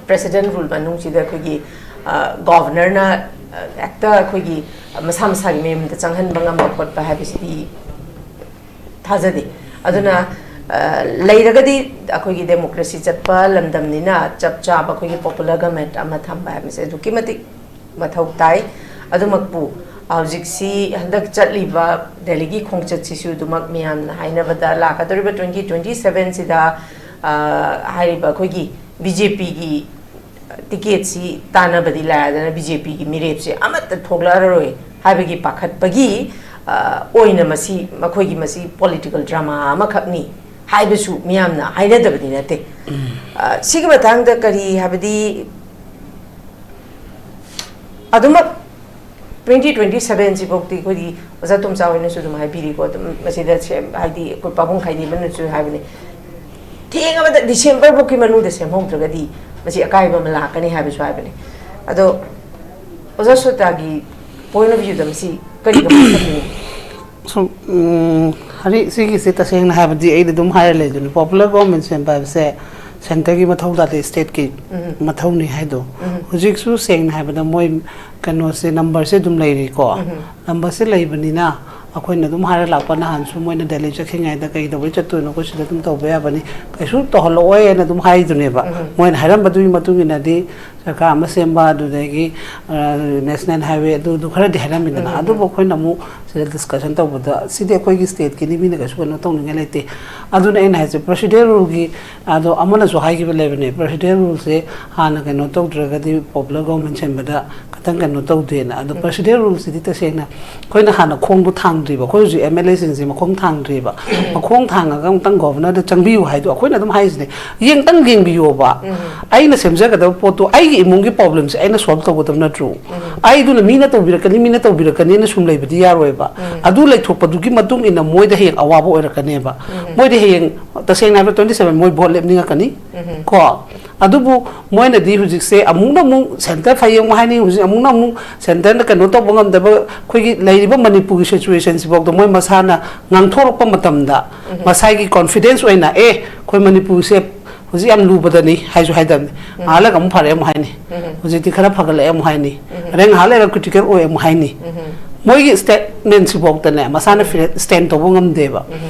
president rule ꯃꯅꯨꯡꯁꯤꯗ ꯑꯩꯈꯣꯏꯒꯤ, ꯑ, governorꯅ ꯍꯦꯛꯇ ꯑꯩꯈꯣꯏꯒꯤ ꯃꯁꯥ ꯃꯁꯥꯒꯤ ꯃꯌꯨꯝꯗ ꯆꯪꯍꯟꯕ ꯉꯝꯕ ꯈꯣꯠꯄ ꯍꯥꯏꯕꯁꯤꯗꯤ ꯊꯥꯖꯗꯦ꯫ ꯑꯗꯨꯅ, ꯑ, ꯂꯩꯔꯒꯗꯤ ꯑꯩꯈꯣꯏꯒꯤ democracy ꯆꯠꯄ ꯂꯝꯗꯝꯅꯤꯅ ꯆꯞ ꯆꯥꯕ ꯑꯩꯈꯣꯏꯒꯤ popular government ꯑꯃ ꯊꯝꯕ ꯍꯥꯏꯕꯁꯦ ꯑꯗꯨꯛꯀꯤ ꯃꯇꯤꯛ ꯃꯊꯧ ꯇꯥꯏ꯫ ꯑꯗꯨꯃꯛꯄꯨ ꯍꯧꯖꯤꯛꯁꯤ ꯍꯟꯗꯛ ꯆꯠꯂꯤꯕ ꯗꯦꯜꯂꯤꯒꯤ ꯈꯣꯡꯆꯠꯁꯤꯁꯨ ꯑꯗꯨꯃꯛ ꯃꯤꯌꯥꯝꯅ ꯍꯥꯏꯅꯕꯗ ꯂꯥꯛꯀꯗꯧꯔꯤꯕ twenty twenty seven ꯁꯤꯗ, ꯑ, ꯍꯥꯏꯔꯤꯕ ꯑꯩꯈꯣꯏꯒꯤ BJP ꯒꯤ ꯇꯤꯀꯦꯠꯁꯤ ꯇꯥꯟꯅꯕꯗꯤ ꯂꯥꯏꯔꯗꯅ BJP ꯒꯤ ꯃꯤꯔꯦꯞꯁꯦ ꯑꯃꯠꯇ ꯊꯣꯛꯂꯛꯑꯔꯣꯏ ꯍꯥꯏꯕꯒꯤ ꯄꯥꯈꯠꯄꯒꯤ, ꯑ, ꯑꯣꯏꯅ ꯃꯁꯤ, ꯃꯈꯣꯏꯒꯤ ꯃꯁꯤ political drama ꯑꯃꯈꯛꯅꯤ ꯍꯥꯏꯕꯁꯨ ꯃꯤꯌꯥꯝꯅ ꯍꯥꯏꯅꯗꯕꯗꯤ ꯅꯠꯇꯦ꯫ ꯑ, ꯁꯤꯒꯤ ꯃꯇꯥꯡꯗ ꯀꯔꯤ ꯍꯥꯏꯕꯗꯤ, ꯑꯗꯨꯃꯛ twenty twenty seven ꯁꯤꯐꯥꯎꯗꯤ ꯑꯩꯈꯣꯏꯗꯤ ꯑꯣꯖꯥ ꯇꯣꯝꯆꯥ ꯍꯣꯏꯅꯁꯨ ꯑꯗꯨꯝ ꯍꯥꯏꯕꯤꯔꯤꯀꯣ, ꯑꯗꯨꯝ ꯃꯁꯤꯗ ꯁꯦꯝ-, ꯍꯥꯏꯗꯤ ꯑꯩꯈꯣꯏ ꯄꯥꯕꯨꯡ ꯈꯥꯏꯗꯦꯝꯕꯅꯁꯨ ꯍꯥꯏꯕꯅꯤ, ꯊꯦꯡꯉꯕꯗ December ꯐꯥꯎꯒꯤ ꯃꯅꯨꯡꯗ ꯁꯦꯝꯍꯧꯗ꯭ꯔꯒꯗꯤ ꯃꯁꯤ ꯑꯀꯥꯏꯕ ꯑꯃ ꯂꯥꯛꯀꯅꯤ ꯍꯥꯏꯕꯁꯨ ꯍꯥꯏꯕꯅꯤ꯫ ꯑꯗꯣ ꯑꯣꯖꯥ ꯁꯣꯇꯥꯒꯤ point of view ꯗ ꯃꯁꯤ ꯀꯔꯤ ꯀꯃꯥꯏꯅ ꯈꯜꯂꯤ? ꯁꯨꯝ, ꯎꯝ, ꯍꯧꯖꯤꯛ ꯁꯤꯒꯤꯁꯦ ꯇꯁꯦꯡꯅ ꯍꯥꯏꯕꯗꯤ ꯑꯩꯗꯤ ꯑꯗꯨꯝ ꯍꯥꯏꯔ ꯂꯩꯗꯨꯅꯤ, popular government ꯁꯦꯝꯕ ꯍꯥꯏꯕꯁꯦ centre ꯒꯤ ꯃꯊꯧ ꯇꯥꯗꯦ, state ꯀꯤ ꯃꯊꯧꯅꯤ ꯍꯥꯏꯗꯣ꯫ ꯍꯧꯖꯤꯛꯁꯨ ꯁꯦꯡꯅ ꯍꯥꯏꯕꯗ ꯃꯣꯏ ꯀꯩꯅꯣꯁꯦ, number ꯁꯦ ꯑꯗꯨꯝ ꯂꯩꯔꯤꯀꯣ꯫ Number ꯁꯦ ꯂꯩꯕꯅꯤꯅ ꯑꯩꯈꯣꯏꯅ ꯑꯗꯨꯝ ꯍꯥꯏꯔ ꯂꯥꯛꯄ, ꯅꯍꯥꯟꯁꯨ ꯃꯣꯏꯅ ꯗꯦꯜꯂꯤ ꯆꯠꯈꯤꯉꯩꯗ ꯀꯩꯗꯧꯕꯩ ꯆꯠꯇꯣꯏꯅꯣ, ꯑꯩꯈꯣꯏ ꯁꯤꯗ ꯑꯗꯨꯝ ꯇꯧꯕ ꯌꯥꯕꯅꯤ, ꯀꯩꯁꯨ ꯇꯧꯍꯜꯂꯛꯑꯣꯏ ꯍꯥꯏꯅ ꯑꯗꯨꯝ ꯍꯥꯏꯗꯨꯅꯦꯕ꯫ ꯃꯣꯏꯅ ꯍꯥꯏꯔꯝꯕꯗꯨꯒꯤ ꯃꯇꯨꯡ ꯏꯟꯅꯗꯤ ꯁꯔꯀꯥꯔ ꯑꯃ ꯁꯦꯝꯕ, ꯑꯗꯨꯗꯒꯤ, ꯑ, national highway ꯑꯗꯨꯗꯨ ꯈꯔꯗꯤ ꯍꯥꯏꯔꯝꯃꯤꯗꯅ, ꯑꯗꯨꯕꯨ ꯑꯩꯈꯣꯏꯅ ꯑꯃꯨꯛ ꯁꯤꯗ discussion ꯇꯧꯕꯗ ꯁꯤꯗꯤ ꯑꯩꯈꯣꯏꯒꯤ state ꯀꯤꯅꯤ, ꯃꯤꯅ ꯀꯩꯁꯨ ꯀꯩꯅꯣ ꯇꯧꯅꯤꯡꯉꯥꯏ ꯂꯩꯇꯦ꯫ ꯑꯗꯨꯅ ꯑꯩꯅ ꯍꯥꯏꯁꯦ, procedural rule ꯒꯤ, ꯑꯗꯣ ꯑꯃꯅꯁꯨ ꯍꯥꯏꯈꯤꯕ ꯂꯩꯕꯅꯦ, procedural rule ꯁꯦ ꯍꯥꯟꯅ ꯀꯩꯅꯣ ꯇꯧꯗ꯭ꯔꯒꯗꯤ popular government ꯁꯦꯝꯕꯗ ꯈꯤꯇꯪ ꯀꯩꯅꯣ ꯇꯧꯗꯦꯅ꯫ ꯑꯗꯣ procedural rule ꯁꯤꯗꯤ ꯇꯁꯦꯡꯅ ꯑꯩꯈꯣꯏꯅ ꯍꯥꯟꯅ ꯈꯣꯡꯗꯣ ꯊꯥꯡꯗ꯭ꯔꯤꯕ, ꯑꯩꯈꯣꯏ ꯍꯧꯖꯤꯛ MLA ꯁꯤꯡꯁꯦ ꯃꯈꯣꯡ ꯊꯥꯡꯗ꯭ꯔꯤꯕ꯫ ꯃꯈꯣꯡ ꯊꯥꯡꯉꯒ ꯑꯃꯨꯛꯇꯪ governor ꯗ ꯆꯪꯕꯤꯌꯨ ꯍꯥꯏꯗꯣ ꯑꯩꯈꯣꯏꯅ ꯑꯗꯨꯝ ꯍꯥꯏꯔꯤꯁꯤꯅꯦ, ꯌꯦꯡꯇꯪ ꯌꯦꯡꯕꯤꯌꯣꯕ꯫ ꯑꯩꯅ ꯁꯦꯝꯖꯒꯗꯕ ꯄꯣꯠꯇꯣ, ꯑꯩꯒꯤ ꯏꯃꯨꯡꯒꯤ problem ꯁꯦ ꯑꯩꯅ solve ꯇꯧꯒꯗꯕ ꯅꯠꯇ꯭ꯔꯣ? ꯑꯩꯗꯨꯅ ꯃꯤꯅ ꯇꯧꯕꯤꯔꯛꯀꯅꯤ, ꯃꯤꯅ ꯇꯧꯕꯤꯔꯛꯀꯅꯤꯅ ꯁꯨꯝ ꯂꯩꯕꯗꯤ ꯌꯥꯔꯣꯏꯕ꯫ ꯑꯗꯨ ꯂꯩꯊꯣꯛꯄꯗꯨꯒꯤ ꯃꯇꯨꯡ ꯏꯟꯅ ꯃꯣꯏꯗ ꯍꯌꯦꯡ ꯑꯋꯥꯕ ꯑꯣꯏꯔꯛꯀꯅꯦꯕ꯫ ꯃꯣꯏꯗꯤ ꯍꯌꯦꯡ, ꯇꯁꯦꯡꯅ ꯍꯥꯏꯕꯗ, twenty seven ꯃꯣꯏ vote ꯂꯦꯞꯅꯤꯡꯉꯛꯀꯅꯤ ꯀꯣ꯫ ꯑꯗꯨꯕꯨ ꯃꯣꯏꯅꯗꯤ ꯍꯧꯖꯤꯛꯁꯦ ꯑꯃꯨꯛꯅ ꯑꯃꯨꯛ centre ꯐꯩ ꯑꯃꯨꯛ ꯍꯥꯏꯅꯤ, ꯍꯧꯖꯤꯛ ꯑꯃꯨꯛꯅ ꯑꯃꯨꯛ centre ꯅ ꯀꯩꯅꯣ ꯇꯧꯕ ꯉꯝꯗꯕ, ꯑꯩꯈꯣꯏꯒꯤ ꯂꯩꯔꯤꯕ ꯃꯅꯤꯄꯨꯔꯒꯤ situation ꯁꯤꯐꯥꯎꯗ ꯃꯣꯏ ꯃꯁꯥꯅ ꯉꯥꯡꯊꯣꯔꯛꯄ ꯃꯇꯝꯗ ꯃꯁꯥꯒꯤ confidence ꯑꯣꯏꯅ, ꯑꯦ, ꯑꯩꯈꯣꯏ ꯃꯅꯤꯄꯨꯔꯁꯦ ꯍꯧꯖꯤꯛ ꯌꯥꯝ ꯂꯨꯕꯗꯅꯤ ꯍꯥꯏꯁꯨ ꯍꯥꯏꯗꯕꯅꯤ꯫ ꯉꯥꯏꯍꯥꯛ ꯂꯩꯔꯒ ꯑꯃꯨꯛ ꯐꯔꯦ ꯑꯃꯨꯛ ꯍꯥꯏꯅꯤ꯫ ꯍꯧꯖꯤꯛꯇꯤ ꯈꯔ ꯐꯒꯠꯂꯛꯑꯦ ꯑꯃꯨꯛ ꯍꯥꯏꯅꯤ꯫ ꯑꯗꯩ ꯉꯥꯏꯍꯥꯛ ꯂꯩꯔꯒ ꯀ꯭ꯔꯤꯇꯤꯀꯦꯜ ꯑꯣꯏ ꯑꯃꯨꯛ ꯍꯥꯏꯅꯤ꯫ ꯃꯣꯏꯒꯤ ꯁ꯭ꯇꯦꯠꯃꯦꯟꯁꯤꯐꯥꯎꯗꯅꯦ ꯃꯁꯥꯅ ꯁ꯭ꯇꯦꯟ ꯇꯧꯕ ꯉꯝꯗꯦꯕ꯫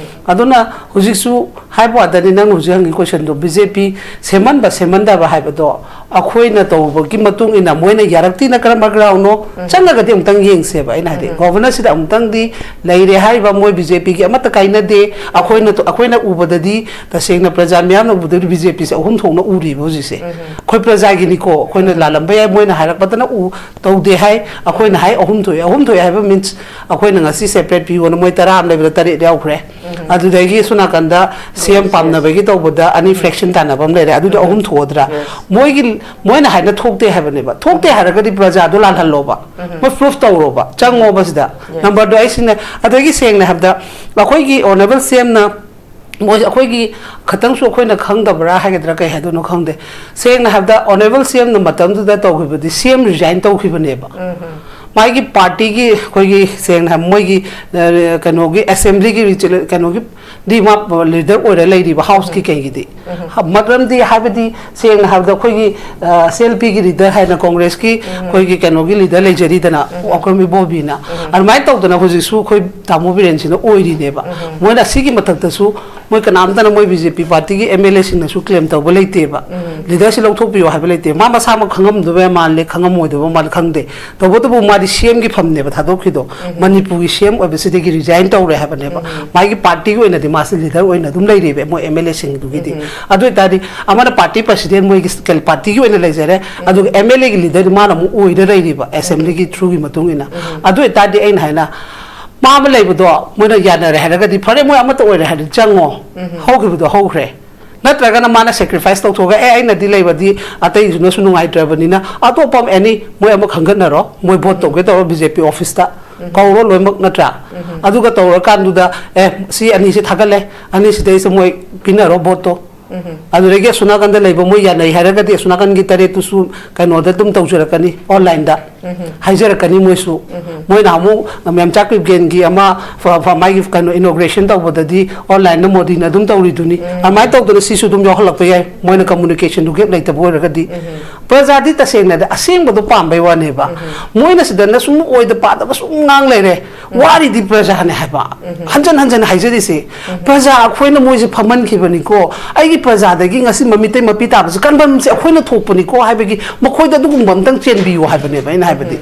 ꯑꯗꯨꯅ ꯍꯧꯖꯤꯛꯁꯨ ꯍꯥꯏꯕ ꯋꯥꯗꯅꯤ, ꯅꯪꯅ ꯍꯧꯖꯤꯛ ꯍꯪꯉꯤ ꯀꯣꯏꯁꯟꯗꯣ, ꯕꯤ ꯖꯦ ꯄꯤ ꯁꯦꯝꯍꯟꯕ ꯁꯦꯝꯍꯟꯗꯕ ꯍꯥꯏꯕꯗꯣ ꯑꯩꯈꯣꯏꯅ ꯇꯧꯕꯒꯤ ꯃꯇꯨꯡ ꯏꯟꯅ ꯃꯣꯏꯅ ꯌꯥꯔꯛꯇꯤꯅ ꯀꯔꯝꯕ ꯒ꯭ꯔꯥꯎꯟꯅꯣ ꯆꯪꯉꯒꯗꯤ ꯑꯃꯨꯛꯇꯪ ꯌꯦꯡꯁꯦꯕ꯫ ꯑꯩꯅ ꯍꯥꯏꯗꯤ ꯒꯣꯚꯔꯅꯔꯁꯤꯗ ꯑꯃꯨꯛꯇꯪꯗꯤ ꯂꯩꯔꯦ ꯍꯥꯏꯔꯤꯕ ꯃꯣꯏ ꯕꯤ ꯖꯦ ꯄꯤꯒꯤ ꯑꯃꯠꯇ ꯀꯥꯏꯅꯗꯦ꯫ ꯑꯩꯈꯣꯏꯅ ꯑꯩꯈꯣꯏꯅ ꯎꯕꯗꯗꯤ, ꯇꯁꯦꯡꯅ ꯄ꯭ꯔꯖꯥ ꯃꯤꯌꯥꯝꯅ ꯎꯕꯗꯗꯤ ꯕꯤ ꯖꯦ ꯄꯤꯁꯦ ꯑꯍꯨꯝ ꯊꯣꯛꯅ ꯎꯔꯤꯕ ꯍꯧꯖꯤꯛꯁꯦ꯫ ꯑꯩꯈꯣꯏ ꯄ꯭ꯔꯖꯥꯒꯤꯅꯤꯀꯣ, ꯑꯩꯈꯣꯏꯅ ꯂꯥꯜꯂꯝꯕ ꯌꯥꯏ, ꯃꯣꯏꯅ ꯍꯥꯏꯔꯛꯄꯗꯅ ꯎ ꯇꯧꯗꯦ ꯍꯥꯏ, ꯑꯩꯈꯣꯏꯅ ꯍꯥꯏ ꯑꯍꯨꯝ ꯊꯣꯛꯑꯦ꯫ ꯑꯍꯨꯝ ꯊꯣꯛꯑꯦ ꯍꯥꯏꯕ ꯃꯤꯟꯁ ꯑꯩꯈꯣꯏꯅ ꯉꯁꯤ ꯁꯦꯄꯔꯦꯠ ꯄꯤꯌꯣꯅ ꯃꯣꯏ ꯇꯔꯥ ꯑꯃ ꯂꯩꯕꯗ ꯇꯔꯦꯠ ꯌꯥꯎꯈ꯭ꯔꯦ꯫ ꯑꯗꯨꯗꯒꯤ ꯁꯣꯝ ꯅꯥꯀꯟꯗ ꯁꯤ ꯑꯦꯝ ꯄꯥꯝꯅꯕꯒꯤ ꯇꯧꯕꯗ ꯑꯅꯤ ꯐ꯭ꯔꯦꯛꯁꯟ ꯇꯥꯟꯅꯕ ꯑꯃ ꯂꯩꯔꯦ꯫ ꯑꯗꯨꯗꯤ ꯑꯍꯨꯝ ꯊꯣꯛꯑꯗ꯭ꯔꯥ? ꯃꯣꯏꯒꯤ, ꯃꯣꯏꯅ ꯍꯥꯏꯅ ꯊꯣꯛꯇꯦ ꯍꯥꯏꯕꯅꯦꯕ꯫ ꯊꯣꯛꯇꯦ ꯍꯥꯏꯔꯒꯗꯤ ꯄ꯭ꯔꯖꯥꯗꯣ ꯂꯥꯜꯍꯜꯂꯣꯕ꯫ ꯃꯣꯏ ꯄ꯭ꯔꯨꯐ ꯇꯧꯔꯣꯕ꯫ ꯆꯪꯉꯣꯕ ꯁꯤꯗ꯫ ꯅꯝꯕꯔꯗꯣ ꯑꯩ ꯁꯤꯅ, ꯑꯗꯒꯤ ꯁꯦꯡꯅ ꯍꯥꯏꯕꯗ ꯑꯩꯈꯣꯏꯒꯤ ꯑꯣꯅꯔꯦꯕꯜ ꯁꯤ ꯑꯦꯝꯅ ꯃꯣꯏ ꯑꯩꯈꯣꯏꯒꯤ ꯈꯇꯪꯁꯨ ꯑꯩꯈꯣꯏꯅ ꯈꯪꯗꯕ꯭ꯔꯥ ꯍꯥꯏꯒꯗ꯭ꯔꯥ ꯀꯩ ꯍꯥꯏꯗꯣꯏꯅꯣ ꯈꯪꯗꯦ꯫ ꯁꯦꯡꯅ ꯍꯥꯏꯕꯗ ꯑꯣꯅꯔꯦꯕꯜ ꯁꯤ ꯑꯦꯝꯅ ꯃꯇꯝꯗꯨꯗ ꯇꯧꯈꯤꯕꯗꯤ ꯁꯤ ꯑꯦꯝ ꯔꯤꯖꯥꯏꯟ ꯇꯧꯈꯤꯕꯅꯦꯕ꯫ ꯃꯥꯒꯤ ꯄꯥꯔꯇꯤꯒꯤ ꯑꯩꯈꯣꯏꯒꯤ ꯁꯦꯡꯅ ꯍꯥꯏꯕ ꯃꯣꯏꯒꯤ, ꯑ, ꯀꯩꯅꯣꯒꯤ ꯑꯦꯁꯦꯝꯕ꯭ꯂꯤꯒꯤ ꯔꯤꯆ-, ꯀꯩꯅꯣꯒꯤ ꯗꯤ ꯃꯥ ꯂꯤꯗꯔ ꯑꯣꯏꯔ ꯂꯩꯔꯤꯕ ꯍꯥꯎꯁꯀꯤ ꯀꯩꯒꯤꯗꯤ꯫ ꯃꯔꯝꯗꯤ ꯍꯥꯏꯕꯗꯤ ꯁꯦꯡꯅ ꯍꯥꯏꯕꯗ ꯑꯩꯈꯣꯏꯒꯤ, ꯑ, ꯁꯤ ꯑꯦꯜ ꯄꯤꯒꯤ ꯂꯤꯗꯔ ꯍꯥꯏꯅ ꯀꯣꯡꯒ꯭ꯔꯦꯁꯀꯤ ꯑꯩꯈꯣꯏꯒꯤ ꯀꯩꯅꯣꯒꯤ ꯂꯤꯗꯔ ꯂꯩꯖꯔꯤꯗꯅ, ꯋꯥꯀ꯭ꯔꯝ ꯏꯕꯣꯕꯤꯅ꯫ ꯑꯗꯨꯃꯥꯏꯅ ꯇꯧꯗꯅ ꯍꯧꯖꯤꯛꯁꯨ ꯑꯩꯈꯣꯏ ꯇꯥꯃꯣ ꯕꯤꯔꯦꯟꯁꯤꯅ ꯑꯣꯏꯔꯤꯅꯦꯕ꯫ ꯃꯣꯏꯅ ꯑꯁꯤꯒꯤ ꯃꯊꯛꯇꯁꯨ ꯃꯣꯏ ꯀꯅꯥꯝꯇꯅ ꯃꯣꯏ ꯕꯤ ꯖꯦ ꯄꯤ ꯄꯥꯔꯇꯤꯒꯤ ꯑꯦꯝ ꯑꯦꯜ ꯑꯦꯁꯤꯡꯅꯁꯨ ꯀ꯭ꯂꯦꯝ ꯇꯧꯕ ꯂꯩꯇꯦꯕ꯫ ꯂꯤꯗꯔꯁꯤ ꯂꯧꯊꯣꯛꯄꯤꯌꯣ ꯍꯥꯏꯕ ꯂꯩꯇꯦ꯫ ꯃꯥ ꯃꯁꯥꯃꯛ ꯈꯪꯉꯝꯗꯕ ꯃꯥꯜꯂꯦ, ꯈꯪꯉꯝꯃꯣꯏꯗꯕ ꯃꯥꯜꯂꯦ, ꯈꯪꯗꯦ꯫ ꯇꯧꯕꯇꯕꯨ ꯃꯥꯗꯤ ꯁꯤ ꯑꯦꯝꯒꯤ ꯐꯝꯅꯦꯕ ꯊꯥꯗꯣꯛꯈꯤꯗꯣ꯫ ꯃꯅꯤꯄꯨꯔꯒꯤ ꯁꯤ ꯑꯦꯝ ꯑꯣꯏꯕꯁꯤꯗꯒꯤ ꯔꯤꯖꯥꯏꯟ ꯇꯧꯔꯦ ꯍꯥꯏꯕꯅꯦꯕ꯫ ꯃꯥꯒꯤ ꯄꯥꯔꯇꯤꯒꯤ ꯑꯣꯏꯅꯗꯤ ꯃꯥꯁꯤ ꯂꯤꯗꯔ ꯑꯣꯏꯅ ꯑꯗꯨꯝ ꯂꯩꯔꯤꯕ ꯃꯣꯏ ꯑꯦꯝ ꯑꯦꯜ ꯑꯦꯁꯤꯡꯗꯨꯒꯤꯗꯤ꯫ ꯑꯗꯨ ꯑꯣꯏꯇꯥꯔꯗꯤ ꯑꯃꯅ ꯄꯥꯔꯇꯤ ꯄ꯭ꯔꯁꯤꯗꯦꯟ ꯃꯣꯏꯒꯤ ꯀꯩ-, ꯄꯥꯔꯇꯤꯒꯤ ꯑꯣꯏꯅ ꯂꯩꯖꯔꯦ, ꯑꯗꯨꯒ ꯑꯦꯝ ꯑꯦꯜ ꯑꯦꯒꯤ ꯂꯤꯗꯔ ꯃꯥꯅ ꯑꯃꯨꯛ ꯑꯣꯏꯔ ꯂꯩꯔꯤꯕ ꯑꯦꯁꯦꯝꯕ꯭ꯂꯤꯒꯤ ꯊ꯭ꯔꯨꯒꯤ ꯃꯇꯨꯡ ꯏꯟꯅ꯫ ꯑꯗꯨ ꯑꯣꯏꯇꯥꯔꯗꯤ ꯑꯩꯅ ꯍꯥꯏꯅ ꯃꯥ ꯑꯃ ꯂꯩꯕꯗꯣ ꯃꯣꯏꯅ ꯌꯥꯅꯔꯦ ꯍꯥꯏꯔꯒꯗꯤ ꯐꯔꯦ, ꯃꯣꯏ ꯑꯃꯠꯇ ꯑꯣꯏꯔꯦ ꯍꯥꯏꯔꯗꯤ ꯆꯪꯉꯣ꯫ ꯍꯧꯈꯤꯕꯗꯣ ꯍꯧꯈ꯭ꯔꯦ꯫ ꯅꯠꯇ꯭ꯔꯒꯅ ꯃꯥꯅ ꯁꯦꯀ꯭ꯔꯤꯐꯥꯏꯁ ꯇꯧꯊꯣꯛꯑꯒ, "ꯑꯦ, ꯑꯩꯅꯗꯤ ꯂꯩꯕꯗꯤ ꯑꯇꯩꯁꯤꯅꯁꯨ ꯅꯨꯡꯉꯥꯏꯇ꯭ꯔꯕꯅꯤꯅ ꯑꯇꯣꯞꯄ ꯑꯃ ꯑꯦꯅꯤ ꯃꯣꯏ ꯑꯃ ꯈꯟꯒꯠꯅꯔꯣ, ꯃꯣꯏ ꯚꯣꯠ ꯇꯧꯒꯦ ꯇꯧꯔꯣ ꯕꯤ ꯖꯦ ꯄꯤ ꯑꯣꯐꯤꯁꯇ ꯀꯧꯔꯣ ꯂꯣꯏꯅꯃꯛ", ꯅꯠꯇ꯭ꯔꯥ? ꯑꯗꯨꯒ ꯇꯧꯔꯀꯥꯟꯗꯨꯗ, "ꯑꯦ, ꯁꯤ ꯑꯅꯤꯁꯦ ꯊꯥꯒꯠꯂꯦ, ꯑꯅꯤꯁꯤꯗꯩꯁꯤꯗ ꯃꯣꯏ ꯄꯤꯅꯔꯣ ꯚꯣꯠꯇꯣ"꯫ ꯑꯗꯨꯗꯒꯤ ꯑꯁꯣꯝ ꯅꯥꯀꯟꯗ ꯂꯩꯕ ꯃꯣꯏ ꯌꯥꯅꯩ ꯍꯥꯏꯔꯒꯗꯤ ꯑꯁꯣꯝ ꯅꯥꯀꯟꯒꯤ ꯇꯔꯦꯠꯇꯨꯁꯨ ꯀꯩꯅꯣꯗ ꯑꯗꯨꯝ ꯇꯧꯖꯔꯛꯀꯅꯤ, ꯑꯣꯟꯂꯥꯏꯟꯗ꯫ ꯍꯥꯏꯖꯔꯛꯀꯅꯤ ꯃꯣꯏꯁꯨ꯫ ꯃꯣꯏꯅ ꯑꯃꯨꯛ ꯃꯦꯝꯆꯥ ꯀ꯭ꯔꯤꯞꯒꯦꯟꯒꯤ ꯑꯃ ꯐ- ꯐ- ꯃꯥꯒꯤ ꯀꯩꯅꯣ inauguration ꯇꯧꯕꯗꯗꯤ online ꯗ ꯃꯣꯗꯤꯅ ꯑꯗꯨꯝ ꯇꯧꯔꯤꯗꯨꯅꯤ꯫ ꯑꯗꯨꯃꯥꯏꯅ ꯇꯧꯗꯅ ꯁꯤꯁꯨ ꯑꯗꯨꯝ ꯌꯥꯎꯍꯜꯂꯛꯄ ꯌꯥꯏ, ꯃꯣꯏꯅ communication ꯗꯨ gap ꯂꯩꯇꯕ ꯑꯣꯏꯔꯒꯗꯤ꯫ ꯄ꯭ꯔꯖꯥꯗꯤ ꯇꯁꯦꯡꯅꯗꯤ ꯑꯁꯦꯡꯕꯗꯣ ꯄꯥꯝꯕꯩ ꯋꯥꯅꯦꯕ꯫ ꯃꯣꯏꯅ ꯁꯤꯗꯅ ꯁꯨꯝ ꯑꯣꯏꯗ ꯄꯥꯗꯕ ꯁꯨꯝ ꯉꯥꯡ ꯂꯩꯔꯦ꯫ ꯋꯥꯔꯤꯗꯤ ꯄ꯭ꯔꯖꯥꯅꯦ ꯍꯥꯏꯕ꯫ ꯍꯟꯖꯟ ꯍꯟꯖꯟ ꯍꯥꯏꯖꯔꯤꯁꯦ, ꯄ꯭ꯔꯖꯥ ꯑꯩꯈꯣꯏꯅ ꯃꯣꯏꯁꯦ ꯐꯝꯍꯟꯈꯤꯕꯅꯤꯀꯣ, ꯑꯩꯒꯤ ꯄ꯭ꯔꯖꯥꯗꯒꯤ ꯉꯁꯤ ꯃꯃꯤꯇꯩ ꯃꯄꯤ ꯇꯥꯕꯁꯦ ꯀꯟꯐꯝꯁꯦ ꯑꯩꯈꯣꯏꯅ ꯊꯣꯛꯄꯅꯤꯀꯣ ꯍꯥꯏꯕꯒꯤ ꯃꯈꯣꯏꯗ ꯑꯗꯨꯒꯨꯝꯕ ꯑꯝꯇꯪ ꯆꯦꯟꯕꯤꯌꯨ ꯍꯥꯏꯕꯅꯦꯕ ꯑꯩꯅ ꯍꯥꯏꯕꯗꯤ꯫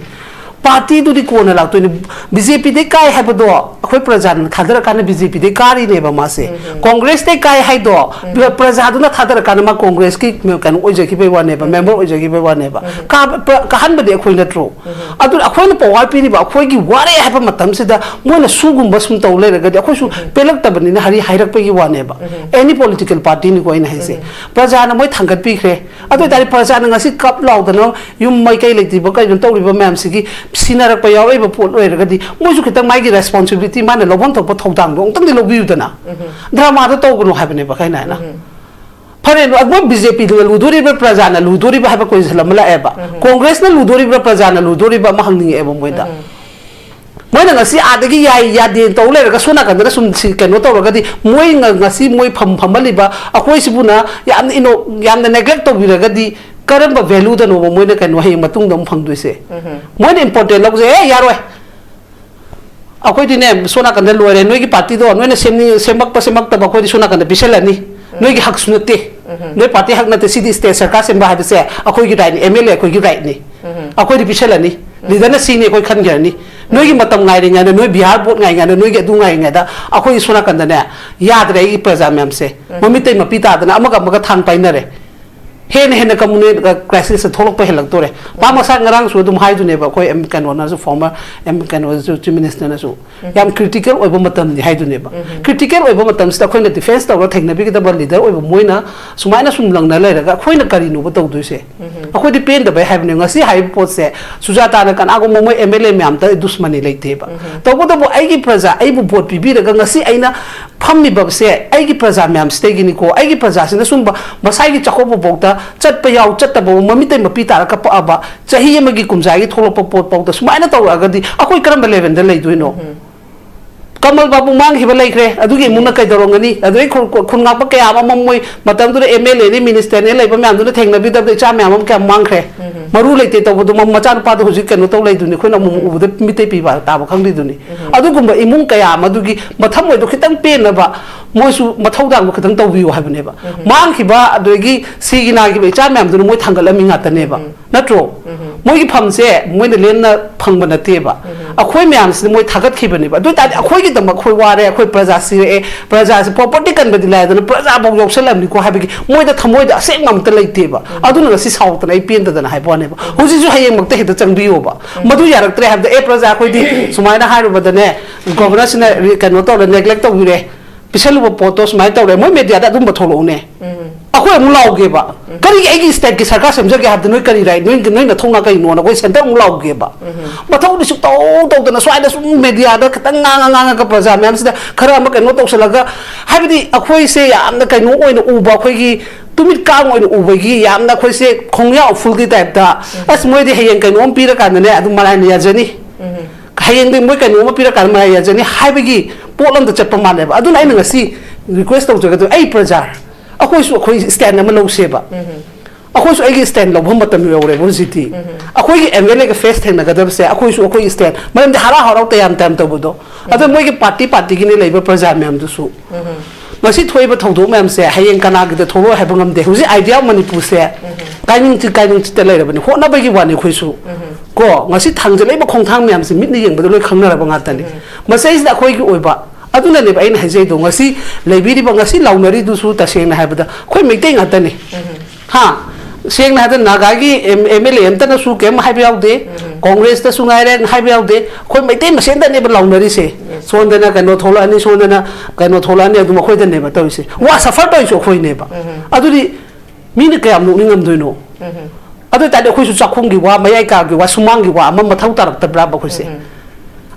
ꯄꯥꯔꯇꯤꯗꯨꯗꯤ ꯀꯣꯟꯅ ꯂꯥꯛꯇꯣꯏꯅꯤ꯫ ꯕꯤ ꯖꯦ ꯄꯤꯗꯩ ꯀꯥꯏ ꯍꯥꯏꯕꯗꯣ ꯑꯩꯈꯣꯏ ꯄ꯭ꯔꯖꯥꯅ ꯊꯥꯗꯔꯀꯥꯟꯗ ꯕꯤ ꯖꯦ ꯄꯤꯗꯩ ꯀꯥꯔꯤꯅꯦꯕ ꯃꯥꯁꯦ꯫ ꯀꯣꯡꯒ꯭ꯔꯦꯁꯇꯩ ꯀꯥꯏ ꯍꯥꯏꯗꯣ ꯄ꯭ꯔꯖꯥꯗꯨꯅ ꯊꯥꯗꯔꯀꯥꯟꯗ ꯃꯥ ꯀꯣꯡꯒ꯭ꯔꯦꯁꯀꯤ ꯀꯩꯅꯣ ꯑꯣꯏꯖꯈꯤꯕꯩ ꯋꯥꯅꯦꯕ, ꯃꯦꯝꯕꯔ ꯑꯣꯏꯖꯈꯤꯕꯩ ꯋꯥꯅꯦꯕ꯫ ꯀꯥꯕ- ꯄ꯭ꯔ- ꯀꯥꯍꯟꯕꯗꯤ ꯑꯩꯈꯣꯏ ꯅꯠꯇ꯭ꯔꯣ? ꯑꯗꯨꯅ ꯑꯩꯈꯣꯏꯅ power ꯄꯤꯔꯤꯕ ꯑꯩꯈꯣꯏꯒꯤ ꯋꯥꯔꯦ ꯍꯥꯏꯕ ꯃꯇꯝꯁꯤꯗ ꯃꯣꯏꯅ ꯁꯨꯒꯨꯝꯕ ꯁꯨꯝ ꯇꯧ ꯂꯩꯔꯒꯗꯤ ꯑꯩꯈꯣꯏꯁꯨ ꯄꯦꯜꯂꯛꯇꯕꯅꯤꯅ ꯍꯥꯏꯔꯤ, ꯍꯥꯏꯔꯛꯄꯒꯤ ꯋꯥꯅꯦꯕ꯫ Any political party ꯅꯤꯀꯣ ꯑꯩꯅ ꯍꯥꯏꯁꯦ꯫ ꯄ꯭ꯔꯖꯥꯅ ꯃꯣꯏ ꯊꯥꯡꯒꯠꯄꯤꯈ꯭ꯔꯦ꯫ ꯑꯗꯨ ꯑꯣꯏꯇꯥꯔꯗꯤ ꯄ꯭ꯔꯖꯥꯅ ꯉꯁꯤ ꯀꯞ ꯂꯥꯎꯗꯅ ꯌꯨꯝ ꯃꯩꯀꯩ ꯂꯩꯇ꯭ꯔꯤꯕ ꯀꯩꯅꯣ ꯇꯧꯔꯤꯕ ꯃꯌꯥꯝꯁꯤꯒꯤ ꯁꯤꯅꯔꯛꯄ ꯌꯥꯎꯔꯛꯏꯕ ꯄꯣꯠ ꯑꯣꯏꯔꯒꯗꯤ ꯃꯣꯏꯁꯨ ꯈꯤꯇꯪ ꯃꯥꯒꯤ responsibility ꯃꯥꯅ ꯂꯧꯐꯝ ꯊꯣꯛꯄ ꯊꯧꯗꯥꯡꯗꯣ ꯑꯃꯨꯛꯇꯪꯗꯤ ꯂꯧꯕꯤꯌꯨꯗꯅ꯫ ꯗ꯭ꯔꯃꯥꯗꯣ ꯇꯧꯒꯅꯨ ꯍꯥꯏꯕꯅꯦꯕ ꯑꯩꯅ ꯍꯥꯏꯅ꯫ ꯐꯔꯦ, ꯑꯩꯈꯣꯏ ꯕꯤ ꯖꯦ ꯄꯤꯗꯨꯅ ꯂꯨꯗꯣꯔꯤꯕ꯭ꯔꯥ, ꯄ꯭ꯔꯖꯥꯅ ꯂꯨꯗꯣꯔꯤꯕ꯭ꯔꯥ ꯍꯥꯏꯕ question ꯑꯃ ꯂꯥꯛꯑꯦꯕ꯫ ꯀꯣꯡꯒ꯭ꯔꯦꯁꯅ ꯂꯨꯗꯣꯔꯤꯕ꯭ꯔꯥ, ꯄ꯭ꯔꯖꯥꯅ ꯂꯨꯗꯣꯔꯤꯕ꯭ꯔꯥ ꯑꯃ ꯍꯪꯅꯤꯡꯉꯛꯑꯦꯕ ꯃꯣꯏꯗ꯫ ꯃꯣꯏꯅ ꯉꯁꯤ ꯑꯥꯗꯒꯤ ꯌꯥꯏ ꯌꯥꯗꯦ ꯇꯧ ꯂꯩꯔꯒ ꯁꯣꯝ ꯅꯥꯀꯟꯗꯅ ꯁꯨꯝ ꯁꯤ ꯀꯩꯅꯣ ꯇꯧꯔꯒꯗꯤ, ꯃꯣꯏ ꯉ- ꯉꯁꯤ ꯃꯣꯏ ꯐꯝ ꯐꯝꯍꯜꯂꯤꯕ ꯑꯩꯈꯣꯏꯁꯤꯕꯨꯅ ꯌꯥꯝꯅ ꯏꯅꯣ ꯌꯥꯝꯅ neglect ꯇꯧꯕꯤꯔꯒꯗꯤ ꯀꯔꯝꯕ value ꯗꯅꯣꯕ ꯃꯣꯏꯅ ꯀꯩꯅꯣ ꯍꯌꯦꯡ ꯃꯇꯨꯡꯗ ꯑꯃꯨꯛ ꯐꯪꯗꯣꯏꯁꯦ? ꯃꯣꯏꯅ important ꯂꯧꯖꯩ, "ꯑꯦ, ꯌꯥꯔꯣꯏ, ꯑꯩꯈꯣꯏꯗꯤꯅꯦ ꯁꯣꯝ ꯅꯥꯀꯟꯗ ꯂꯣꯏꯔꯦ, ꯅꯣꯏꯒꯤ ꯄꯥꯔꯇꯤꯗꯣ ꯅꯣꯏꯅ ꯁꯦꯝꯅꯤꯡ ꯁꯦꯝꯃꯛꯄ ꯁꯦꯝꯃꯛꯇꯕ ꯑꯩꯈꯣꯏꯗꯤ ꯁꯣꯝ ꯅꯥꯀꯟꯗ ꯄꯤꯁꯜꯂꯅꯤ, ꯅꯣꯏꯒꯤ ꯍꯛꯁꯨ ꯅꯠꯇꯦ, ꯅꯣꯏ ꯄꯥꯔꯇꯤ ꯍꯛ ꯅꯠꯇꯦ, ꯁꯤꯗꯤ state ꯁꯔꯀꯥꯔ ꯁꯦꯝꯕ ꯍꯥꯏꯕꯁꯦ ꯑꯩꯈꯣꯏꯒꯤ right ꯅꯤ, M L A ꯑꯩꯈꯣꯏꯒꯤ right ꯅꯤ, ꯑꯩꯈꯣꯏꯗꯤ ꯄꯤꯁꯜꯂꯅꯤ, leader ꯅ ꯁꯤꯅꯤ ꯑꯩꯈꯣꯏ ꯈꯟꯈ꯭ꯔꯅꯤ, ꯅꯣꯏꯒꯤ ꯃꯇꯝ ꯉꯥꯏꯔꯤꯉꯩꯗ, ꯅꯣꯏ ꯕꯤꯍꯥꯔ vote ꯉꯥꯏꯔꯤꯉꯩꯗ, ꯅꯣꯏꯒꯤ ꯑꯗꯨ ꯉꯥꯏꯔꯤꯉꯩꯗ ꯑꯩꯈꯣꯏ ꯁꯣꯝ ꯅꯥꯀꯟꯗꯅꯦ ꯌꯥꯗ꯭ꯔꯦ, ꯑꯩꯒꯤ ꯄ꯭ꯔꯖꯥ ꯃꯌꯥꯝꯁꯦ ꯃꯃꯤꯠꯇꯩ ꯃꯄꯤ ꯇꯥꯗꯅ ꯑꯃꯒ ꯑꯃꯒ ꯊꯥꯡ ꯄꯥꯏꯅꯔꯦ, ꯍꯦꯟꯅ ꯍꯦꯟꯅ communal crisis ꯁꯦ ꯊꯣꯛꯂꯛꯄ ꯍꯦꯜꯂꯛꯇꯣꯔꯦ꯫ ꯃꯥ ꯃꯁꯥ ꯉꯔꯥꯡꯁꯨ ꯑꯗꯨꯝ ꯍꯥꯏꯗꯨꯅꯦꯕ, ꯑꯩꯈꯣꯏ ꯑꯦꯝ ꯀꯩꯅꯣꯅꯁꯨ, former ꯑꯦꯝ ꯀꯩꯅꯣꯁꯨ, Chief Minister ꯅꯁꯨ ꯌꯥꯝ critical ꯑꯣꯏꯕ ꯃꯇꯝꯅꯤ ꯍꯥꯏꯗꯨꯅꯦꯕ꯫ Critical ꯑꯣꯏꯕ ꯃꯇꯝꯁꯤꯗ ꯑꯩꯈꯣꯏꯅ defence ꯇꯧꯔ ꯊꯦꯡꯅꯕꯤꯒꯗꯕ leader ꯑꯣꯏꯕ ꯃꯣꯏꯅ ꯁꯨꯃꯥꯏꯅ ꯁꯨꯝ ꯂꯪꯅ ꯂꯩꯔꯒ ꯑꯩꯈꯣꯏꯅ ꯀꯔꯤꯅꯣꯕ ꯇꯧꯗꯣꯏꯁꯦ? ꯑꯩꯈꯣꯏꯗꯤ ꯄꯦꯟꯗꯕꯩ ꯍꯥꯏꯕꯅꯦ꯫ ꯉꯁꯤ ꯍꯥꯏꯔꯤꯕ ꯄꯣꯠꯁꯦ ꯁꯨꯖꯥꯇꯥꯅ ꯀꯅꯥꯒꯨꯝꯕ ꯃꯣꯏ M L A ꯃꯌꯥꯝꯗ ꯗꯨꯁꯃꯅꯤ ꯂꯩꯇꯦꯕ꯫ ꯇꯧꯕꯇꯕꯨ ꯑꯩꯒꯤ ꯄ꯭ꯔꯖꯥ ꯑꯩꯕꯨ vote ꯄꯤꯕꯤꯔꯒ ꯉꯁꯤ ꯑꯩꯅ ꯐꯝꯃꯤꯕꯁꯦ ꯑꯩꯒꯤ ꯄ꯭ꯔꯖꯥ ꯃꯌꯥꯝꯁꯤꯗꯒꯤꯅꯤꯀꯣ꯫ ꯑꯩꯒꯤ ꯄ꯭ꯔꯖꯥꯁꯤꯅ ꯁꯨꯝꯕ ꯃꯁꯥꯒꯤ ꯆꯥꯛꯀꯧꯕꯐꯥꯎꯗ ꯆꯠꯄ ꯌꯥꯎ ꯆꯠꯇꯕ ꯃꯃꯤꯠꯇꯩ ꯃꯄꯤ ꯇꯥꯔ ꯀꯞꯄꯛꯑꯕ ꯆꯍꯤ ꯑꯃꯒꯤ ꯀꯨꯝꯖꯥꯒꯤ ꯊꯣꯛꯂꯛꯄ ꯄꯣꯠ ꯐꯥꯎꯗ ꯁꯨꯃꯥꯏꯅ ꯇꯧꯔꯛꯑꯒꯗꯤ ꯑꯩꯈꯣꯏ ꯀꯔꯝꯕ ꯂꯦꯚꯦꯜꯗ ꯂꯩꯗꯣꯏꯅꯣ? ꯀꯃꯜ ꯕꯥꯕꯨ ꯃꯥꯡꯈꯤꯕ ꯂꯩꯈ꯭ꯔꯦ, ꯑꯗꯨꯒꯤ ꯏꯃꯨꯡꯅ ꯀꯩꯗꯧꯔꯝꯒꯅꯤ? ꯑꯗꯨꯗꯩ ꯈꯨ- ꯈꯨ- ꯈꯨꯟ ꯉꯥꯛꯄ ꯀꯌꯥ ꯑꯃ ꯃꯣꯏ ꯃꯇꯝꯗꯨꯗ ꯑꯦꯝ ꯑꯦꯜ ꯑꯦꯅꯤ, ꯃꯤꯅꯤꯁꯇꯔꯅꯤ ꯂꯩꯕ ꯃꯌꯥꯝꯗꯨꯅ ꯊꯦꯡꯅꯕꯤꯗꯕꯗ ꯏꯆꯥ ꯃꯌꯥꯝ ꯑꯃ ꯀꯌꯥꯝ ꯃꯥꯡꯈ꯭ꯔꯦ꯫ ꯃꯔꯨ ꯂꯩꯇꯦ ꯇꯧꯕꯗꯨ ꯃ- ꯃꯆꯥꯅꯨꯄꯥꯗꯣ ꯍꯧꯖꯤꯛ ꯀꯩꯅꯣ ꯇꯧ ꯂꯩꯗꯨꯅꯤ, ꯑꯩꯈꯣꯏꯅ ꯑꯃꯨꯛ ꯎꯕꯗ ꯃꯤꯇꯩ ꯄꯤꯕ ꯇꯥꯕ ꯈꯪꯗ꯭ꯔꯤꯗꯨꯅꯤ꯫ ꯑꯗꯨꯒꯨꯝꯕ ꯏꯃꯨꯡ ꯀꯌꯥ ꯑꯃꯗꯨꯒꯤ ꯃꯊꯃꯣꯏꯗꯣ ꯈꯤꯇꯪ ꯄꯦꯟꯅꯕ ꯃꯣꯏꯁꯨ ꯃꯊꯧꯗꯥꯡꯗꯣ ꯈꯤꯇꯪ ꯇꯧꯕꯤꯌꯨ ꯍꯥꯏꯕꯅꯦꯕ꯫ ꯃꯥꯡꯈꯤꯕ ꯑꯗꯒꯤ ꯁꯤꯒꯤ ꯅꯥꯈꯤꯕ ꯏꯆꯥ ꯃꯌꯥꯝꯗꯨꯅ ꯃꯣꯏ ꯊꯥꯡꯒꯠꯂꯝꯃꯤ ꯉꯥꯛꯇꯅꯦꯕ꯫ ꯅꯠꯇ꯭ꯔꯣ? ꯃꯣꯏꯒꯤ ꯐꯝꯁꯦ ꯃꯣꯏꯅ ꯂꯦꯝꯅ ꯐꯪꯕ ꯅꯠꯇꯦꯕ꯫ ꯑꯩꯈꯣꯏ ꯃꯌꯥꯝꯁꯤꯅ ꯃꯣꯏ ꯊꯥꯒꯠꯈꯤꯕꯅꯦꯕ꯫ ꯑꯗꯨ ꯑꯣꯏ ꯇꯥꯔꯗꯤ ꯑꯩꯈꯣꯏꯒꯤꯗꯃꯛ ꯑꯩꯈꯣꯏ ꯋꯥꯔꯦ, ꯑꯩꯈꯣꯏ ꯄ꯭ꯔꯖꯥ ꯁꯤꯔꯛꯑꯦ, ꯄ꯭ꯔꯖꯥꯁꯦ ꯄ꯭ꯔꯣꯄꯔꯇꯤ ꯀꯟꯕꯗꯤ ꯂꯥꯏꯗꯅ ꯄ꯭ꯔꯖꯥꯐꯥꯎ ꯌꯥꯎꯁꯜꯂꯝꯅꯤꯀꯣ ꯍꯥꯏꯕꯒꯤ ꯃꯣꯏꯗ ꯊꯃꯣꯏꯗ ꯑꯁꯦꯡꯕ ꯑꯝꯇ ꯂꯩꯇꯦꯕ꯫ ꯑꯗꯨꯅ ꯉꯁꯤ ꯁꯥꯎꯗꯅ ꯑꯩ ꯄꯦꯟꯗꯗꯅ ꯍꯥꯏꯕ ꯋꯥꯅꯦꯕ꯫ ꯍꯧꯖꯤꯛꯁꯨ ꯍꯌꯦꯡꯃꯛꯇ ꯍꯦꯛꯇ ꯆꯪꯕꯤꯌꯣꯕ꯫ ꯃꯗꯨ ꯌꯥꯔꯛꯇ꯭ꯔꯦ ꯍꯥꯏꯕꯗ, "ꯑꯦ ꯄ꯭ꯔꯖꯥ, ꯑꯩꯈꯣꯏꯗꯤ ꯁꯨꯃꯥꯏꯅ ꯍꯥꯏꯔꯨꯕꯗꯅꯦ, ꯒꯣꯚꯔꯅꯔꯁꯤꯅ ꯔꯤ- ꯀꯩꯅꯣ ꯇꯧꯔꯦ, ꯅꯦꯒ꯭ꯂꯦꯛ ꯇꯧꯕꯤꯔꯦ, ꯄꯤꯁꯜꯂꯨꯕ ꯄꯣꯠꯇꯣ ꯁꯨꯃꯥꯏꯅ ꯇꯧꯔꯦ", ꯃꯣꯏ ꯃꯦꯗꯤꯌꯥꯗ ꯑꯗꯨꯝꯕ ꯊꯣꯛꯂꯛꯎꯅꯦ꯫ ꯑꯩꯈꯣꯏ ꯑꯃꯨꯛ ꯂꯥꯎꯒꯦꯕ꯫ "ꯀꯔꯤꯒꯤ ꯑꯩꯒꯤ ꯁ꯭ꯇꯦꯠꯀꯤ ꯁꯔꯀꯥꯔ ꯁꯦꯝꯖꯒꯦ ꯍꯥꯏꯕꯗ ꯅꯣꯏ ꯀꯔꯤ ꯔꯥꯏꯠ, ꯅꯣꯏ ꯅꯣꯏ ꯅꯊꯧꯅ ꯀꯩꯅꯣꯅ?" ꯑꯩꯈꯣꯏ ꯁꯦꯟꯇꯔ ꯑꯃꯨꯛ ꯂꯥꯎꯒꯦꯕ꯫ ꯃꯊꯧꯗꯤ ꯁꯨꯛꯇꯧ ꯇꯧꯗꯅ ꯁ꯭ꯋꯥꯏꯗ ꯁꯨꯝ ꯃꯦꯗꯤꯌꯥꯗ ꯈꯤꯇꯪ ꯉꯥꯡꯉ ꯉꯥꯡꯉꯒ ꯄ꯭ꯔꯖꯥ ꯃꯌꯥꯝꯁꯤꯗ ꯈꯔ ꯑꯃ ꯀꯩꯅꯣ ꯇꯧꯁꯜꯂꯒ, ꯍꯥꯏꯕꯗꯤ ꯑꯩꯈꯣꯏꯁꯦ ꯌꯥꯝꯅ ꯀꯩꯅꯣ ꯑꯣꯏꯅ ꯎꯕ, ꯑꯩꯈꯣꯏꯒꯤ ꯇꯨꯃꯤꯠ ꯀꯥꯡ ꯑꯣꯏꯅ ꯎꯕꯒꯤ ꯌꯥꯝꯅ ꯑꯩꯈꯣꯏꯁꯦ ꯈꯣꯡꯌꯥ ꯎꯐꯨꯜꯒꯤ ꯇꯥꯏꯞꯇ, "ꯑꯁ, ꯃꯣꯏꯗꯤ ꯍꯌꯦꯡ ꯀꯩꯅꯣꯝ ꯄꯤꯔꯀꯥꯟꯗꯅꯦ ꯑꯗꯨꯝ ꯃꯔꯥꯏꯅ ꯌꯥꯖꯅꯤ, ꯍꯌꯦꯡꯗꯤ ꯃꯣꯏ ꯀꯩꯅꯣꯝꯃ ꯄꯤꯔꯀꯥꯟꯗ ꯃꯔꯥꯏ ꯌꯥꯖꯅꯤ" ꯍꯥꯏꯕꯒꯤ ꯄꯣꯠ ꯑꯝꯗ ꯆꯠꯄ ꯃꯥꯜꯂꯦꯕ꯫ ꯑꯗꯨꯅ ꯑꯩꯅ ꯉꯁꯤ ꯔꯤꯀ꯭ꯋꯦꯁ ꯇꯧꯖꯒꯗꯣꯏ, ꯑꯩ ꯄ꯭ꯔꯖꯥ, ꯑꯩꯈꯣꯏꯁꯨ ꯑꯩꯈꯣꯏ ꯁ꯭ꯇꯦꯟ ꯑꯃ ꯂꯧꯁꯦꯕ꯫ ꯑꯩꯈꯣꯏꯁꯨ ꯑꯩꯒꯤ ꯁ꯭ꯇꯦꯟ ꯂꯧꯐꯝ ꯃꯇꯝ ꯌꯧꯔꯦꯕ ꯍꯧꯖꯤꯛꯇꯤ꯫ ꯑꯩꯈꯣꯏꯒꯤ ꯑꯦꯝ ꯑꯦꯜ ꯑꯦꯒ ꯐꯦꯁ ꯊꯦꯡꯅꯒꯗꯕꯁꯦ ꯑꯩꯈꯣꯏꯁꯨ ꯑꯩꯈꯣꯏꯒꯤ ꯁ꯭ꯇꯦꯟ, ꯃꯔꯝꯗꯤ ꯍꯔꯥꯎ ꯍꯔꯥꯎ ꯇꯌꯥꯝ ꯇꯌꯥꯝ ꯇꯧꯕꯗꯣ꯫ ꯑꯗꯣ ꯃꯣꯏꯒꯤ ꯄꯥꯔꯇꯤ ꯄꯥꯔꯇꯤꯒꯤꯅꯦ ꯂꯩꯕ ꯄ꯭ꯔꯖꯥ ꯃꯌꯥꯝꯗꯨꯁꯨ꯫ ꯉꯁꯤ ꯊꯣꯛꯏꯕ ꯊꯧꯗꯣꯛ ꯃꯌꯥꯝꯁꯦ ꯍꯌꯦꯡ ꯀꯅꯥꯒꯤꯗ ꯊꯣꯛꯂꯛꯑꯣ ꯍꯥꯏꯕ ꯉꯝꯗꯦ꯫ ꯍꯧꯖꯤꯛ ꯑꯥꯏꯗꯤꯌꯥ ꯑꯣꯐ ꯃꯅꯤꯄꯨꯔꯁꯦ ꯀꯥꯏꯅꯤꯡ ꯆꯤꯠ ꯀꯥꯏꯅꯤꯡ ꯆꯤꯠꯇ ꯂꯩꯔꯕꯅꯤ꯫ ꯍꯣꯠꯅꯕꯒꯤ ꯋꯥꯅꯤ ꯑꯩꯈꯣꯏꯁꯨ꯫ ꯀꯣ, ꯉꯁꯤ ꯊꯥꯡꯖꯜꯂꯛꯏꯕ ꯈꯣꯡꯊꯥꯡ ꯃꯌꯥꯝꯁꯦ ꯃꯤꯠꯅ ꯌꯦꯡꯕꯗ ꯂꯣꯏ ꯈꯪꯅꯔꯕ ꯉꯥꯛꯇꯅꯤ꯫ ꯃꯁꯤꯗꯩꯁꯤꯗ ꯑꯩꯈꯣꯏꯒꯤ ꯑꯣꯏꯕ, ꯑꯗꯨꯅꯅꯦꯕ ꯑꯩꯅ ꯍꯥꯏꯖꯩꯗꯣ, ꯉꯁꯤ ꯂꯩꯕꯤꯔꯤꯕ, ꯉꯁꯤ ꯂꯥꯎꯅꯔꯤꯗꯨꯁꯨ ꯇꯁꯦꯡꯅ ꯍꯥꯏꯕꯗ ꯑꯩꯈꯣꯏ ꯃꯩꯇꯩ ꯉꯥꯛꯇꯅꯤ꯫ ꯍꯥ? ꯁꯦꯡꯅ ꯍꯥꯏꯕꯗ ꯅꯥꯒꯥꯒꯤ ꯑꯦꯝ ꯑꯦꯜ ꯑꯦ ꯑꯝꯇꯅꯁꯨ ꯀꯩꯝ ꯍꯥꯏꯕ ꯌꯥꯎꯗꯦ, ꯀꯣꯡꯒ꯭ꯔꯦꯁꯇꯁꯨ ꯉꯥꯏꯔꯦ ꯍꯥꯏꯕ ꯌꯥꯎꯗꯦ, ꯑꯩꯈꯣꯏ ꯃꯩꯇꯩ ꯃꯁꯦꯟꯗꯅꯦꯕ ꯂꯥꯎꯅꯔꯤꯁꯦ꯫ ꯁꯣꯝꯗꯅ ꯀꯩꯅꯣ ꯊꯣꯛꯂꯛꯑꯅꯤ, ꯁꯣꯝꯗꯅ ꯀꯩꯅꯣ ꯊꯣꯛꯂꯛꯑꯅꯤ, ꯑꯗꯨꯝ ꯑꯩꯈꯣꯏꯗꯅꯦꯕ ꯇꯧꯔꯤꯁꯦ꯫ ꯋꯥ ꯁꯐꯔ ꯇꯧꯔꯤꯁꯦ ꯑꯩꯈꯣꯏꯅꯦꯕ꯫ ꯑꯗꯨꯗꯤ ꯃꯤꯅ ꯀꯌꯥꯝ ꯅꯣꯛꯅꯤꯡꯉꯝꯗꯣꯏꯅꯣ? ꯑꯗꯨ ꯑꯣꯏꯇꯥꯔꯗꯤ ꯑꯩꯈꯣꯏꯁꯨ ꯆꯥꯛꯈꯨꯝꯒꯤ ꯋꯥ, ꯃꯌꯥꯏ ꯀꯥꯒꯤ ꯋꯥ, ꯁꯨꯃꯥꯡꯒꯤ ꯋꯥ ꯑꯃ ꯃꯊꯧ ꯇꯥꯔꯛꯇꯕ꯭ꯔꯥꯕ ꯑꯩꯈꯣꯏꯁꯦ?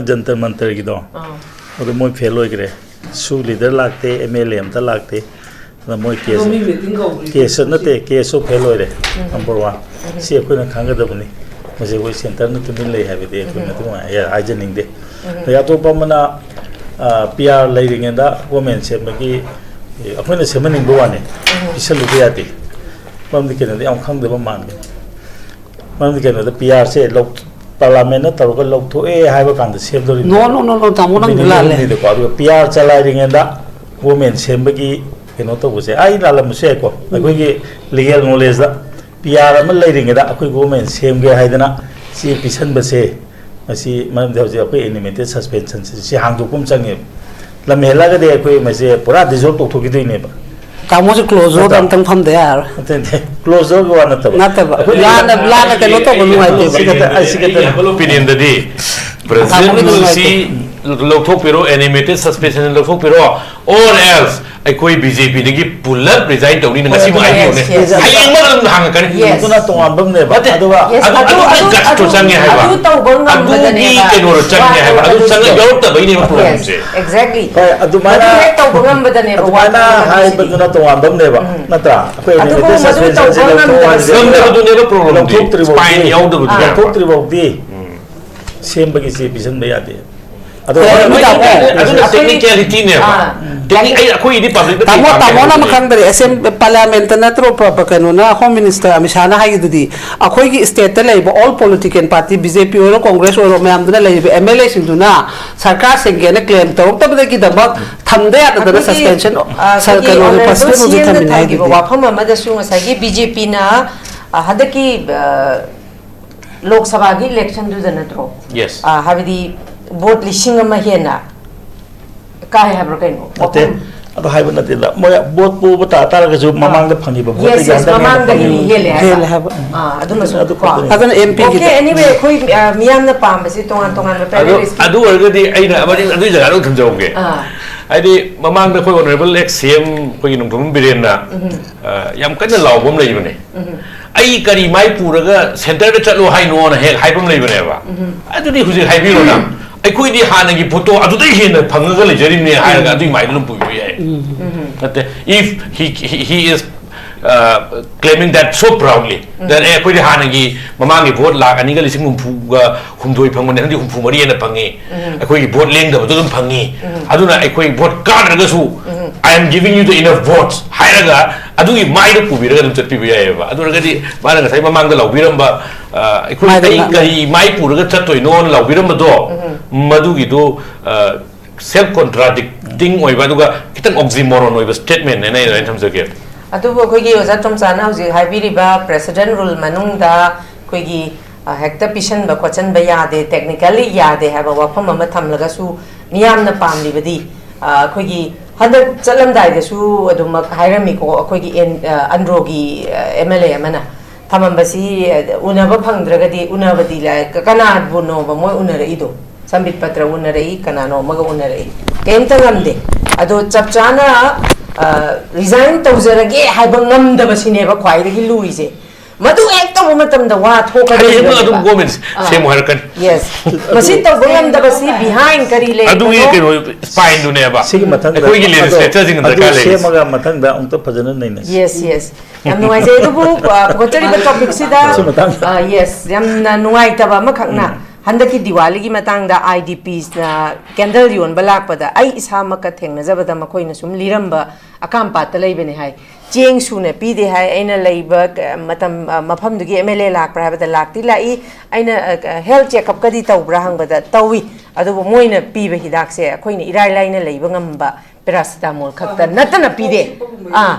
ꯍꯟꯗꯛ ꯖꯟꯇꯔ ꯃꯟꯇꯔꯒꯤꯗꯣ, ꯑꯥ ꯑꯗꯨ ꯃꯣꯏ ꯐꯦꯜ ꯑꯣꯏꯈ꯭ꯔꯦ꯫ ꯁꯨ ꯂꯤꯗꯔ ꯂꯥꯛꯇꯦ, ꯑꯦꯝ ꯑꯦꯜ ꯑꯦ ꯑꯝꯇ ꯂꯥꯛꯇꯦ꯫ ꯃꯣꯏ ꯀꯦꯁ ꯀꯦꯁ ꯅꯠꯇꯦ, ꯀꯦꯁꯁꯨ ꯐꯦꯜ ꯑꯣꯏꯔꯦ꯫ ꯅꯝꯕꯔ ꯋꯥꯟ, ꯁꯤ ꯑꯩꯈꯣꯏꯅ ꯈꯪꯒꯗꯕꯅꯤ꯫ ꯃꯁꯤ ꯑꯩꯈꯣꯏ ꯁꯦꯟꯇꯔꯅ ꯇꯨꯃꯤꯟ ꯂꯩ ꯍꯥꯏꯕꯗꯤ ꯑꯩꯈꯣꯏ ꯃꯇꯨꯡ ꯍꯥꯏꯖꯅꯤꯡꯗꯦ꯫ ꯑꯗꯩ ꯑꯇꯣꯞꯄ ꯑꯃꯅ ꯄꯤ ꯑꯥꯔ ꯂꯩꯔꯤꯉꯩꯗ ꯒꯣꯔꯃꯦꯟ ꯁꯦꯝꯕꯒꯤ ꯑꯩꯈꯣꯏꯅ ꯁꯦꯝꯍꯟꯅꯤꯡꯕ ꯋꯥꯅꯤ, ꯄꯤꯁꯜꯂꯨꯕ ꯌꯥꯗꯦ꯫ ꯃꯔꯝꯗꯤ ꯀꯩꯅꯣꯗ ꯌꯥꯝ ꯈꯪꯗꯕ ꯃꯥꯟꯕꯅꯤ꯫ ꯃꯔꯝꯗꯤ ꯀꯩꯅꯣꯗ ꯄꯤ ꯑꯥꯔꯁꯦ ꯂꯧ ꯄꯥꯔꯂꯥꯃꯦꯟꯅ ꯇꯧꯔꯒ ꯂꯧꯊꯣꯛꯑꯦ ꯍꯥꯏꯕ ꯀꯥꯟꯗ ꯁꯦꯝꯗꯧꯔꯤꯕꯅꯤ꯫ No, no, no, no, ꯇꯥꯃꯣ, ꯅꯪ ꯂꯥꯜꯂꯦ꯫ ꯑꯗꯨꯒ ꯄꯤ ꯑꯥꯔ ꯆꯂꯥꯏꯔꯤꯉꯩꯗ ꯒꯣꯔꯃꯦꯟ ꯁꯦꯝꯕꯒꯤ ꯀꯩꯅꯣ ꯇꯧꯕꯁꯦ ꯑꯩ ꯂꯥꯜꯂꯝꯕꯁꯨ ꯌꯥꯏꯀꯣ꯫ ꯑꯩꯈꯣꯏꯒꯤ ꯂꯤꯒꯦꯜ ꯅꯣꯂꯦꯖꯇ ꯄꯤ ꯑꯥꯔ ꯑꯃ ꯂꯩꯔꯤꯉꯩꯗ ꯑꯩꯈꯣꯏ ꯒꯣꯔꯃꯦꯟ ꯁꯦꯝꯒꯦ ꯍꯥꯏꯗꯅ ꯆꯦ ꯄꯤꯁꯟꯕꯁꯦ, ꯃꯁꯤ ꯃꯔꯝꯗꯤ ꯍꯧꯖꯤꯛ ꯑꯩꯈꯣꯏ ꯑꯦꯅꯤꯃꯦꯇꯦꯠ ꯁꯁꯄꯦꯟꯁꯟꯁꯦ ꯁꯤ ꯍꯥꯡꯗꯣꯛꯄ ꯑꯃ ꯆꯪꯉꯦꯕ꯫ ꯂꯝ ꯍꯦꯜꯂꯒꯗꯤ ꯑꯩꯈꯣꯏ ꯃꯁꯦ ꯄꯨꯔꯥ ꯗꯤꯖꯣꯜꯕ ꯇꯧꯊꯣꯛꯈꯤꯗꯣꯏꯅꯦꯕ꯫ ꯇꯥꯃꯣꯁꯦ ꯀ꯭ꯂꯣꯖ ꯗꯣꯔꯗ ꯑꯝꯇꯪ ꯐꯝꯗ ꯌꯥꯔꯣꯏ꯫ ꯅꯠꯇꯦ, ꯅꯠꯇꯦ, ꯀ꯭ꯂꯣꯖ ꯗꯣꯔꯒꯤ ꯋꯥ ꯅꯠꯇꯕ꯫ ꯅꯠꯇꯕ꯫ ꯑꯩꯈꯣꯏ ꯂꯥꯟꯅ, ꯂꯥꯟꯅ ꯀꯩꯅꯣ ꯇꯧꯕ ꯅꯨꯡꯉꯥꯏꯇꯦꯕ꯫ ꯁꯤ ꯈꯛꯇ, ꯑꯩ ꯁꯤ ꯈꯛꯇ꯫ ꯑꯩꯒꯤ humble opinionꯗꯗꯤ president ꯇꯥꯃꯣꯒꯤ rule ꯅꯨꯡꯉꯥꯏꯇꯦ꯫ ꯁꯤ ꯂꯧꯊꯣꯛꯄꯤꯔꯣ, animated suspension ꯂꯧꯊꯣꯛꯄꯤꯔꯣ, or else ꯑꯩꯈꯣꯏ ꯕꯤꯖꯦꯄꯤꯗꯒꯤ ꯄꯨꯂꯞ resign ꯇꯧꯅꯤꯅ ꯉꯁꯤꯃꯛ Yes, ꯍꯥꯏꯕꯤꯌꯨꯅꯦ꯫ yes, yes. ꯍꯌꯦꯡꯃꯛ ꯑꯗꯨꯝ ꯍꯥꯡꯉꯛꯀꯅꯤ꯫ Yes. ꯑꯗꯨꯅ ꯇꯣꯉꯥꯟꯕ ꯑꯃꯅꯦꯕ꯫ ꯅꯠꯇꯦ꯫ ꯑꯗꯨꯒ Yes, ꯑꯗꯨ, ꯑꯗꯨ, ꯑꯗꯨ ꯑꯗꯨ, gutsꯇꯣ ꯑꯗꯨ, ꯆꯪꯉꯦ ꯍꯥꯏꯕ꯫ ꯑꯗꯨ ꯇꯧꯕ ꯑꯗꯨꯒꯤ ꯉꯝꯕꯗꯅꯦꯕ ꯀꯩꯅꯣꯗꯣ ꯆꯪꯉꯦ ꯍꯥꯏꯕ꯫ ꯑꯗꯨ ꯋꯥꯈꯜꯗꯣ ꯆꯪꯉ ꯌꯥꯎꯔꯛꯇꯕꯩꯅꯦꯕ problemꯁꯦ꯫ Exactly꯫ ꯍꯣꯏ, ꯑꯗꯨꯃꯥꯏꯅ ꯑꯗꯨ ꯍꯦꯛ ꯇꯧꯕ ꯉꯝꯕꯗꯅꯦꯕ ꯑꯗꯨꯃꯥꯏꯅ ꯋꯥꯈꯜ ꯉꯝꯕꯁꯤꯗꯤ꯫ ꯍꯥꯏꯕꯗꯨꯅ ꯇꯣꯉꯥꯟꯕ ꯑꯃꯅꯦꯕ, ꯅꯠꯇ꯭ꯔꯥ? ꯑꯩꯈꯣꯏ ꯑꯗꯨꯕꯨ animated ꯃꯗꯨ suspensionꯁꯦ ꯇꯧꯕ ꯂꯧꯊꯣꯛꯑꯣ ꯉꯝꯗꯕ ꯍꯥꯏꯁꯦ ꯉꯝꯗꯕꯗꯨꯅꯦꯕ problemꯗꯤ꯫ ꯂꯧꯊꯣꯛꯇ꯭ꯔꯤꯕꯧꯗꯤ, Spine ꯌꯥꯎꯗꯕꯗꯨꯅꯦꯕ꯫ ꯂꯧꯊꯣꯛꯇ꯭ꯔꯤꯕꯧꯗꯤ ꯁꯦꯝꯕꯒꯤ ꯆꯦ ꯄꯤꯁꯟꯕ ꯌꯥꯗꯦ꯫ ꯑꯗꯣ ꯍꯣꯏ, ꯍꯣꯏ, ꯑꯗꯨ ꯇꯥꯃꯣ꯫ ꯑꯗꯨꯅ technicalityꯅꯦꯕ꯫ ꯑꯥ꯫ Techni-, ꯑꯩ, ꯑꯩꯈꯣꯏꯒꯤꯗꯤ publicꯇ ꯇꯥꯃꯣ, ꯄꯥꯝꯃꯦ ꯇꯥꯃꯣꯅ ꯑꯃ ꯍꯥꯏꯕꯗꯤ꯫ ꯈꯪꯗꯔꯦ, ꯑꯦꯁꯦꯝ-, parliamentꯇ ꯅꯠꯇ꯭ꯔꯣ ꯄ-, ꯄ-, ꯀꯩꯅꯣꯅ, Home Minister ꯑꯃꯤꯠ ꯁꯥꯍꯅ ꯍꯥꯏꯈꯤꯗꯨꯗꯤ, ꯑꯩꯈꯣꯏꯒꯤ stateꯇ ꯂꯩꯔꯤꯕ all political party, B J P ꯑꯣꯏꯔꯣ, ꯀꯣꯡꯒ꯭ꯔꯦꯁ ꯑꯣꯏꯔꯣ, ꯃꯌꯥꯝꯗꯨꯅ ꯂꯩꯔꯤꯕ ꯑꯦꯝ ꯑꯦꯜ ꯑꯦꯁꯤꯡꯗꯨꯅ ꯁꯔꯀꯥꯔ ꯁꯦꯝꯒꯦꯅ claim ꯇꯧꯔꯛꯇꯕꯗꯒꯤꯗꯃꯛ ꯊꯝꯗ ꯌꯥꯗꯗꯅ ꯑꯩꯈꯣꯏꯒꯤ, suspension, ꯑ, ꯁꯔ-, ꯑꯩꯈꯣꯏꯒꯤ ꯀꯩꯅꯣꯅꯦ, Honourable presidentꯅꯗꯤ ꯁꯤ ꯑꯦꯝꯅ ꯊꯝꯃꯤꯅꯦ ꯊꯝꯈꯤꯕ ꯍꯥꯏꯗꯨꯗꯤ꯫ ꯋꯥꯐꯝ ꯑꯃꯗꯁꯨ ꯉꯁꯥꯏꯒꯤ ꯕꯤ ꯖꯦ ꯄꯤꯅ, ꯑ, ꯍꯟꯗꯛꯀꯤ, ꯑ, ꯂꯣꯛ ꯁꯚꯥꯒꯤ electionꯗꯨꯗ ꯅꯠꯇ꯭ꯔꯣ? Yes. ꯑ, ꯍꯥꯏꯕꯗꯤ vote ꯂꯤꯁꯤꯡ ꯑꯃ ꯍꯦꯟꯅ ꯀꯥꯏ ꯍꯥꯏꯕ꯭ꯔꯥ ꯀꯩꯅꯣ? ꯅꯠꯇꯦ, ꯋꯥꯐꯝ ꯑꯗꯨ ꯍꯥꯏꯕ ꯅꯠꯇꯦꯗ꯫ ꯃꯣꯏ vote ꯄꯣꯕ ꯇꯥ ꯇꯥꯔꯒꯁꯨ ꯃꯃꯥꯡꯗ ꯐꯪꯈꯤꯕ voteꯇꯒꯤ Yes, yes, ꯍꯟꯗꯛ ꯍꯦꯟꯅ ꯃꯃꯥꯡꯗꯒꯤ ꯐꯪꯉꯤ꯫ ꯍꯦꯜꯂꯦ ꯍꯥꯏꯕ꯫ ꯍꯦꯜꯂꯦ ꯍꯥꯏꯕ꯫ ꯑꯥ, ꯑꯗꯨꯃꯁꯨ ꯑꯗꯨ ꯀꯣ꯫ ꯈꯛꯇꯅꯤ꯫ ꯑꯗꯨꯅ ꯑꯦꯝ ꯄꯤꯒꯤꯗ꯫ Okay, anyway, ꯑꯩꯈꯣꯏ, ꯑ, ꯃꯤꯌꯥꯝꯅ ꯄꯥꯝꯕꯁꯦ ꯇꯣꯉꯥꯟ ꯇꯣꯉꯥꯟꯕ ꯑꯗꯨ, panelistꯀꯤ꯫ ꯑꯗꯨ ꯑꯣꯏꯔꯒꯗꯤ ꯑꯩꯅ ꯑꯃꯗꯤ ꯑꯗꯨꯒꯤ ꯖꯒꯥꯗ ꯑꯃꯨꯛ ꯊꯝꯖꯍꯧꯒꯦ꯫ ꯑꯥ꯫ ꯍꯥꯏꯗꯤ ꯃꯃꯥꯡꯗ ꯑꯩꯈꯣꯏ Honourable ex C M ꯑꯩꯈꯣꯏꯒꯤ ꯅꯣꯡꯊꯣꯝꯕꯝ ꯕꯤꯔꯦꯟꯅ, ꯑ, ꯌꯥꯝ ꯀꯟꯅ ꯂꯥꯎꯕ ꯑꯃ ꯂꯩꯕꯅꯦ꯫ "ꯑꯩ ꯀꯔꯤ ꯃꯥꯏ ꯄꯨꯔꯒ centreꯗ ꯆꯠꯂꯣ ꯍꯥꯏꯅꯣꯅ" ꯍꯦꯛ ꯍꯥꯏꯕ ꯑꯃ ꯂꯩꯕꯅꯦꯕ꯫ ꯑꯗꯨꯗꯤ ꯍꯧꯖꯤꯛ ꯍꯥꯏꯕꯤꯔꯣꯅ꯫ ꯑꯩꯈꯣꯏꯗꯤ ꯍꯥꯟꯅꯒꯤ ꯐꯣꯇꯣ ꯑꯗꯨꯗꯩ ꯍꯦꯟꯅ ꯐꯪꯉꯒ ꯂꯩꯖꯔꯤꯕꯅꯦ ꯍꯥꯏꯔꯒ ꯑꯗꯨꯒꯤ ꯃꯥꯏꯗꯨ ꯑꯗꯨꯝ ꯄꯨꯕꯤꯕ ꯌꯥꯏ꯫ ꯅꯠꯇꯦ, if he, he, he is uh, claiming that so proudly, that ꯑꯦ, ꯑꯩꯈꯣꯏꯗꯤ ꯍꯥꯟꯅꯒꯤ ꯃꯃꯥꯡꯒꯤ ꯚꯣꯠ ꯂꯥꯛ ꯑꯅꯤꯒ ꯂꯤꯁꯤꯡ ꯍꯨꯝꯐꯨꯒ ꯍꯨꯝꯗꯣꯏ ꯐꯪꯕꯅꯦ, ꯍꯟꯗꯛ ꯍꯨꯝꯐꯨ ꯃꯔꯤ ꯍꯦꯟꯅ ꯐꯪꯉꯤ, ꯑꯩꯈꯣꯏꯒꯤ ꯚꯣꯠ ꯂꯦꯡꯗꯕꯗꯣ ꯑꯗꯨꯝ ꯐꯪꯉꯤ, ꯑꯗꯨꯅ ꯑꯩꯈꯣꯏ vote ꯀꯥꯗ꯭ꯔꯒꯁꯨ "I am giving you the enough votes" ꯍꯥꯏꯔꯒ ꯑꯗꯨꯒꯤ ꯃꯥꯏꯗ ꯄꯨꯕꯤꯔꯒ ꯑꯗꯨꯝ ꯆꯠꯄꯤꯕ ꯌꯥꯏꯑꯕ꯫ ꯑꯗꯨ ꯑꯣꯏꯔꯒꯗꯤ ꯃꯥꯅ ꯉꯁꯥꯏ ꯃꯃꯥꯡꯗ ꯂꯥꯎꯕꯤꯔꯝꯕ, ꯑ, "ꯑꯩꯈꯣꯏ, ꯃꯥꯏꯗ ꯑꯩ ꯂꯥꯛꯅ- ꯀꯔꯤ ꯃꯥꯏ ꯄꯨꯔꯒ ꯆꯠꯇꯣꯏꯅꯣꯅ" ꯂꯥꯎꯕꯤꯔꯝꯕꯗꯣ, ꯃꯗꯨꯒꯤꯗꯨ, ꯑ, self contradicting ꯑꯣꯏꯕ, ꯑꯗꯨꯒ ꯈꯤꯇꯪ oxymoron ꯑꯣꯏꯕ statement ꯅꯦꯅ ꯑꯩ ꯑꯗꯨꯃꯥꯏꯅ ꯊꯝꯖꯒꯦ꯫ ꯑꯗꯨꯕꯨ ꯑꯩꯈꯣꯏꯒꯤ ꯑꯣꯖꯥ ꯇꯣꯝꯆꯥꯅ ꯍꯧꯖꯤꯛ ꯍꯥꯏꯕꯤꯔꯤꯕ precedent rule ꯃꯅꯨꯡꯗ ꯑꯩꯈꯣꯏꯒꯤ, ꯑ, ꯍꯦꯛꯇ ꯄꯤꯁꯟꯕ ꯈꯣꯠꯆꯟꯕ ꯌꯥꯗꯦ, technically ꯌꯥꯗꯦ ꯍꯥꯏꯕ ꯋꯥꯐꯝ ꯑꯃ ꯊꯝꯂꯒꯁꯨ, ꯃꯤꯌꯥꯝꯅ ꯄꯥꯝꯂꯤꯕꯗꯤ, ꯑ, ꯑꯩꯈꯣꯏꯒꯤ ꯍꯟꯗꯛ ꯆꯠꯂꯝꯗꯥꯏꯗꯁꯨ ꯑꯗꯨꯃꯛ ꯍꯥꯏꯔꯝꯃꯤꯀꯣ, ꯑꯩꯈꯣꯏꯒꯤ ꯑꯦꯟ-, ꯑ, ꯑꯟꯗ꯭ꯔꯣꯒꯤ, ꯑ, M L A ꯑꯃꯅ ꯊꯝꯃꯝꯕꯁꯤ, ꯑ, ꯎꯅꯕ ꯐꯪꯗ꯭ꯔꯒꯗꯤ, ꯎꯅꯕꯗꯤ ꯂꯥꯏ-, ꯀ-, ꯀꯅꯥꯕꯨꯅꯣꯕ ꯃꯣꯏ ꯎꯅꯔꯛꯏꯗꯣ? ꯁꯝꯕꯤꯠ ꯄꯇ꯭ꯔ ꯎꯅꯔꯛꯏ, ꯀꯅꯥꯅꯣ ꯑꯃꯒ ꯎꯅꯔꯛꯏ, ꯀꯩꯝꯇ ꯉꯝꯗꯦ꯫ ꯑꯗꯣ ꯆꯞ ꯆꯥꯅ, ꯑ, resign ꯇꯧꯖꯔꯒꯦ ꯍꯥꯏꯕ ꯉꯝꯗꯕꯁꯤꯅꯦꯕ ꯈ꯭ꯋꯥꯏꯗꯒꯤ ꯂꯨꯔꯤꯁꯦ꯫ ꯃꯗꯨ ꯍꯦꯛ ꯇꯧꯕ ꯃꯇꯝꯗ ꯋꯥ ꯊꯣꯛꯀꯗꯧꯔꯤꯕꯅꯦꯕ꯫ ꯍꯌꯦꯡꯃꯛ ꯑꯗꯨꯝ government ꯑꯥ꯫ ꯁꯦꯝꯃꯨ ꯍꯥꯏꯔꯛꯀꯅꯤ꯫ Yes꯫ ꯃꯁꯤ ꯇꯧꯕ ꯉꯝꯗꯕꯁꯤ behind ꯀꯔꯤ ꯂꯩꯕꯅꯣ? ꯑꯗꯨꯒꯤ ꯀꯩꯅꯣ spine ꯗꯨꯅꯦꯕ꯫ ꯁꯤꯒꯤ ꯃꯊꯪꯗ ꯑꯩꯈꯣꯏꯒꯤ ꯑꯗꯣ legislature ꯁꯤꯡ ꯑꯗꯨ ꯗꯔꯀꯥꯔ ꯂꯩꯔꯤꯁꯦ꯫ ꯁꯦꯝꯃꯒ ꯃꯊꯪꯗ ꯑꯃꯨꯛꯇ ꯐꯖꯅ ꯅꯩꯅꯁꯤ꯫ Yes, yes꯫ ꯌꯥꯝ ꯅꯨꯡꯉꯥꯏꯖꯩ꯫ ꯑꯗꯨꯕꯨ, ꯑ, ꯄꯨꯈꯠꯆꯔꯤꯕ topic ꯁꯤꯗ, ꯁꯤ ꯃꯇꯥꯡꯗ꯫ ꯑ, yes, ꯌꯥꯝꯅ ꯅꯨꯡꯉꯥꯏꯇꯕ ꯑꯃꯈꯛꯅ, ꯎꯝ꯫ ꯍꯟꯗꯛꯀꯤ ꯗꯤꯋꯥꯂꯤꯒꯤ ꯃꯇꯥꯡꯗ I D Ps ꯅ candle ꯌꯣꯟꯕ ꯂꯥꯛꯄꯗ ꯑꯩ ꯏꯁꯥꯃꯛꯀ ꯊꯦꯡꯅꯖꯕꯗ ꯃꯈꯣꯏꯅ ꯁꯨꯝ ꯂꯤꯔꯝꯕ, ꯑꯀꯥꯝꯄꯥꯠꯇ ꯂꯩꯕꯅꯦ ꯍꯥꯏ꯫ ꯆꯦꯡ ꯁꯨꯅ ꯄꯤꯗꯦ ꯍꯥꯏ꯫ ꯑꯩꯅ ꯂꯩꯕ, ꯑ, ꯃꯇꯝ, ꯑ, ꯃꯐꯝꯗꯨꯒꯤ M L A ꯂꯥꯛꯄ꯭ꯔꯥ ꯍꯥꯏꯕꯗ ꯂꯥꯛꯇꯤ ꯂꯥꯛꯏ꯫ ꯑꯩꯅ, ꯑ, health checkup ꯀꯗꯤ ꯇꯧꯕ꯭ꯔꯥ ꯍꯪꯕꯗ ꯇꯧꯏ꯫ ꯑꯗꯨꯕꯨ ꯃꯣꯏꯅ ꯄꯤꯕ ꯍꯤꯗꯥꯛꯁꯦ ꯑꯩꯈꯣꯏꯅ ꯏꯔꯥꯏ ꯂꯥꯏꯅ ꯂꯩꯕ ꯉꯝꯕ paracetamol ꯈꯛꯇ ꯅꯠꯇꯅ ꯄꯤꯗꯦ꯫ ꯑꯥ,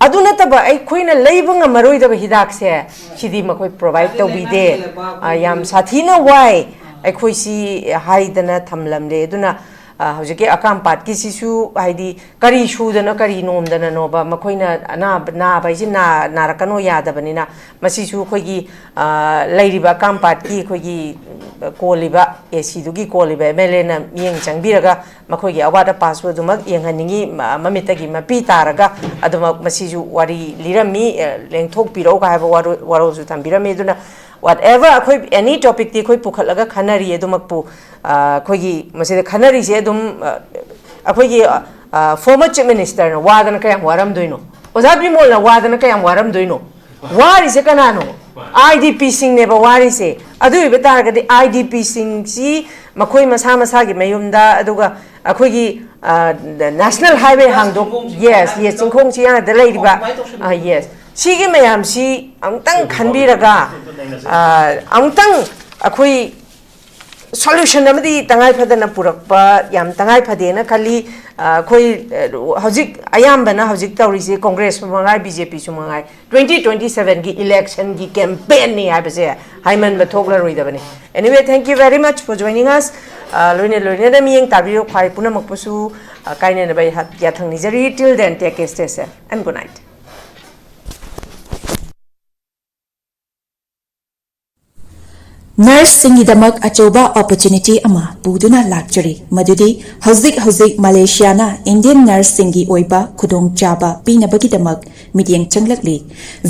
ꯑꯗꯨ ꯅꯠꯇꯕ ꯑꯩꯈꯣꯏꯅ ꯂꯩꯕ ꯉꯝꯃꯔꯣꯏꯗꯕ ꯍꯤꯗꯥꯛꯁꯦ ꯁꯤꯗꯤ ꯃꯈꯣꯏ provide ꯇꯧꯕꯤꯗꯦ꯫ ꯑꯥ, ꯌꯥꯝ ꯁꯥꯊꯤꯅ ꯋꯥꯏ꯫ ꯑꯩꯈꯣꯏꯁꯤ ꯍꯥꯏꯗꯅ ꯊꯝꯂꯝꯂꯦ꯫ ꯑꯗꯨꯅ, ꯑꯥ, ꯍꯧꯖꯤꯛꯀꯤ ꯑꯀꯥꯝꯄꯥꯠꯀꯤꯁꯤꯁꯨ ꯍꯥꯏꯗꯤ ꯀꯔꯤ ꯁꯨꯗꯅ ꯀꯔꯤ ꯅꯣꯝꯗꯅꯅꯣꯕ ꯃꯈꯣꯏꯅ ꯑꯅꯥꯕ, ꯅꯥꯕ ꯍꯥꯏꯁꯤ ꯅꯥ-, ꯅꯥꯔꯛꯀꯅꯣ ꯌꯥꯗꯕꯅꯤꯅ ꯃꯁꯤꯁꯨ ꯑꯩꯈꯣꯏꯒꯤ, ꯑꯥ, ꯂꯩꯔꯤꯕ ꯑꯀꯥꯝꯄꯥꯠꯀꯤ ꯑꯩꯈꯣꯏꯒꯤ ꯀꯣꯜꯂꯤꯕ, A C ꯗꯨꯒꯤ ꯀꯣꯜꯂꯤꯕ M L A ꯅ ꯃꯤꯠꯌꯦꯡ ꯆꯪꯕꯤꯔꯒ ꯃꯈꯣꯏꯒꯤ ꯑꯋꯥꯠ ꯑꯄꯥꯁꯨ ꯑꯗꯨꯃꯛ ꯌꯦꯡꯍꯟꯅꯤꯡꯉꯤ, ꯃ-, ꯃꯃꯤꯠꯇꯒꯤ ꯃꯄꯤ ꯇꯥꯔꯒ ꯑꯗꯨꯃꯛ ꯃꯁꯤꯁꯨ ꯋꯥꯔꯤ ꯂꯤꯔꯝꯃꯤ, ꯑ, ꯂꯦꯡꯊꯣꯛꯄꯤꯔꯛꯎ ꯍꯥꯏꯕ ꯋꯥꯔꯣ-, ꯋꯥꯔꯣꯜꯁꯨ ꯊꯝꯕꯤꯔꯝꯃꯤ꯫ ꯑꯗꯨꯅ Whatever ꯑꯩꯈꯣꯏ any topicꯇꯤ ꯑꯩꯈꯣꯏ ꯄꯨꯈꯠꯂꯒ ꯈꯟꯅꯔꯤ ꯑꯗꯨꯃꯛꯄꯨ, ꯑ, ꯑꯩꯈꯣꯏꯒꯤ ꯃꯁꯤꯗ ꯈꯟꯅꯔꯤꯁꯦ ꯑꯗꯨꯝ, ꯑ, ꯑꯩꯈꯣꯏꯒꯤ, ꯑ, former chief ministerꯅ ꯋꯥꯗꯅ ꯀꯌꯥꯝ ꯋꯥꯔꯝꯗꯣꯏꯅꯣ? ꯑꯣꯖꯥ ꯕꯤꯃꯣꯜꯅ ꯋꯥꯗꯅ ꯀꯌꯥꯝ ꯋꯥꯔꯝꯗꯣꯏꯅꯣ? ꯋꯥꯔꯤꯁꯦ ꯀꯅꯥꯅꯣ? IDPꯁꯤꯡꯅꯦꯕ ꯋꯥꯔꯤꯁꯦ꯫ ꯑꯗꯨ ꯑꯣꯏꯕ ꯇꯥꯔꯒꯗꯤ IDPꯁꯤꯡꯁꯤ ꯃꯈꯣꯏ ꯃꯁꯥ ꯃꯁꯥꯒꯤ ꯃꯌꯨꯝꯗ, ꯑꯗꯨꯒ ꯑꯩꯈꯣꯏꯒꯤ, ꯑ, national highway ꯍꯥꯡꯗꯣꯛ-, yes, yes, ꯆꯤꯡꯈꯣꯡ ꯆꯤꯌꯥꯗ ꯂꯩꯔꯤꯕ, ꯑ, yes, ꯁꯤꯒꯤ ꯃꯌꯥꯝꯁꯤ ꯑꯃꯨꯛꯇꯪ ꯈꯟꯕꯤꯔꯒ, ꯑ, ꯑꯃꯨꯛꯇꯪ ꯑꯩꯈꯣꯏ solution ꯑꯃꯗꯤ ꯇꯉꯥꯏ ꯐꯗꯅ ꯄꯨꯔꯛꯄ ꯌꯥꯝ ꯇꯉꯥꯏ ꯐꯗꯦꯅ ꯈꯜꯂꯤ꯫ ꯑ, ꯑꯩꯈꯣꯏ, ꯑ, ꯍꯧꯖꯤꯛ ꯑꯌꯥꯝꯕꯅ ꯍꯧꯖꯤꯛ ꯇꯧꯔꯤꯁꯤ ꯀꯣꯡꯒ꯭ꯔꯦꯁꯁꯨ ꯃꯉꯥꯏ, BJPꯁꯨ ꯃꯉꯥꯏ, twenty twenty sevenꯒꯤ electionꯒꯤ campaignꯅꯤ ꯍꯥꯏꯕꯁꯦ ꯍꯥꯏꯃꯟꯕ ꯊꯣꯛꯂꯔꯣꯏꯗꯕꯅꯤ꯫ Anyway, thank you very much for joining us. ꯑ, ꯂꯣꯏꯅ ꯂꯣꯏꯅꯅ ꯃꯤꯠꯌꯦꯡ ꯇꯥꯕꯤꯔꯤꯕ ꯈ꯭ꯋꯥꯏ ꯄꯨꯝꯅꯃꯛꯄꯨꯁꯨ, ꯑ, ꯀꯥꯏꯅꯅꯕ ꯑꯩꯍꯥꯛ ꯌꯥꯊꯪ ꯅꯤꯖꯔꯤ꯫ Till then, take care, stay safe and good night. Nurseꯁꯤꯡꯒꯤꯗꯃꯛ ꯑꯆꯧꯕ opportunity ꯑꯃ ꯄꯨꯗꯨꯅ ꯂꯥꯛꯆꯔꯤ, ꯃꯗꯨꯗꯤ ꯍꯧꯖꯤꯛ ꯍꯧꯖꯤꯛ ꯃꯂꯦꯁꯤꯌꯥꯅ Indian nurseꯁꯤꯡꯒꯤ ꯑꯣꯏꯕ ꯈꯨꯗꯣꯡꯆꯥꯕ ꯄꯤꯅꯕꯒꯤꯗꯃꯛ ꯃꯤꯠꯌꯦꯡ ꯆꯪꯂꯛꯂꯤ꯫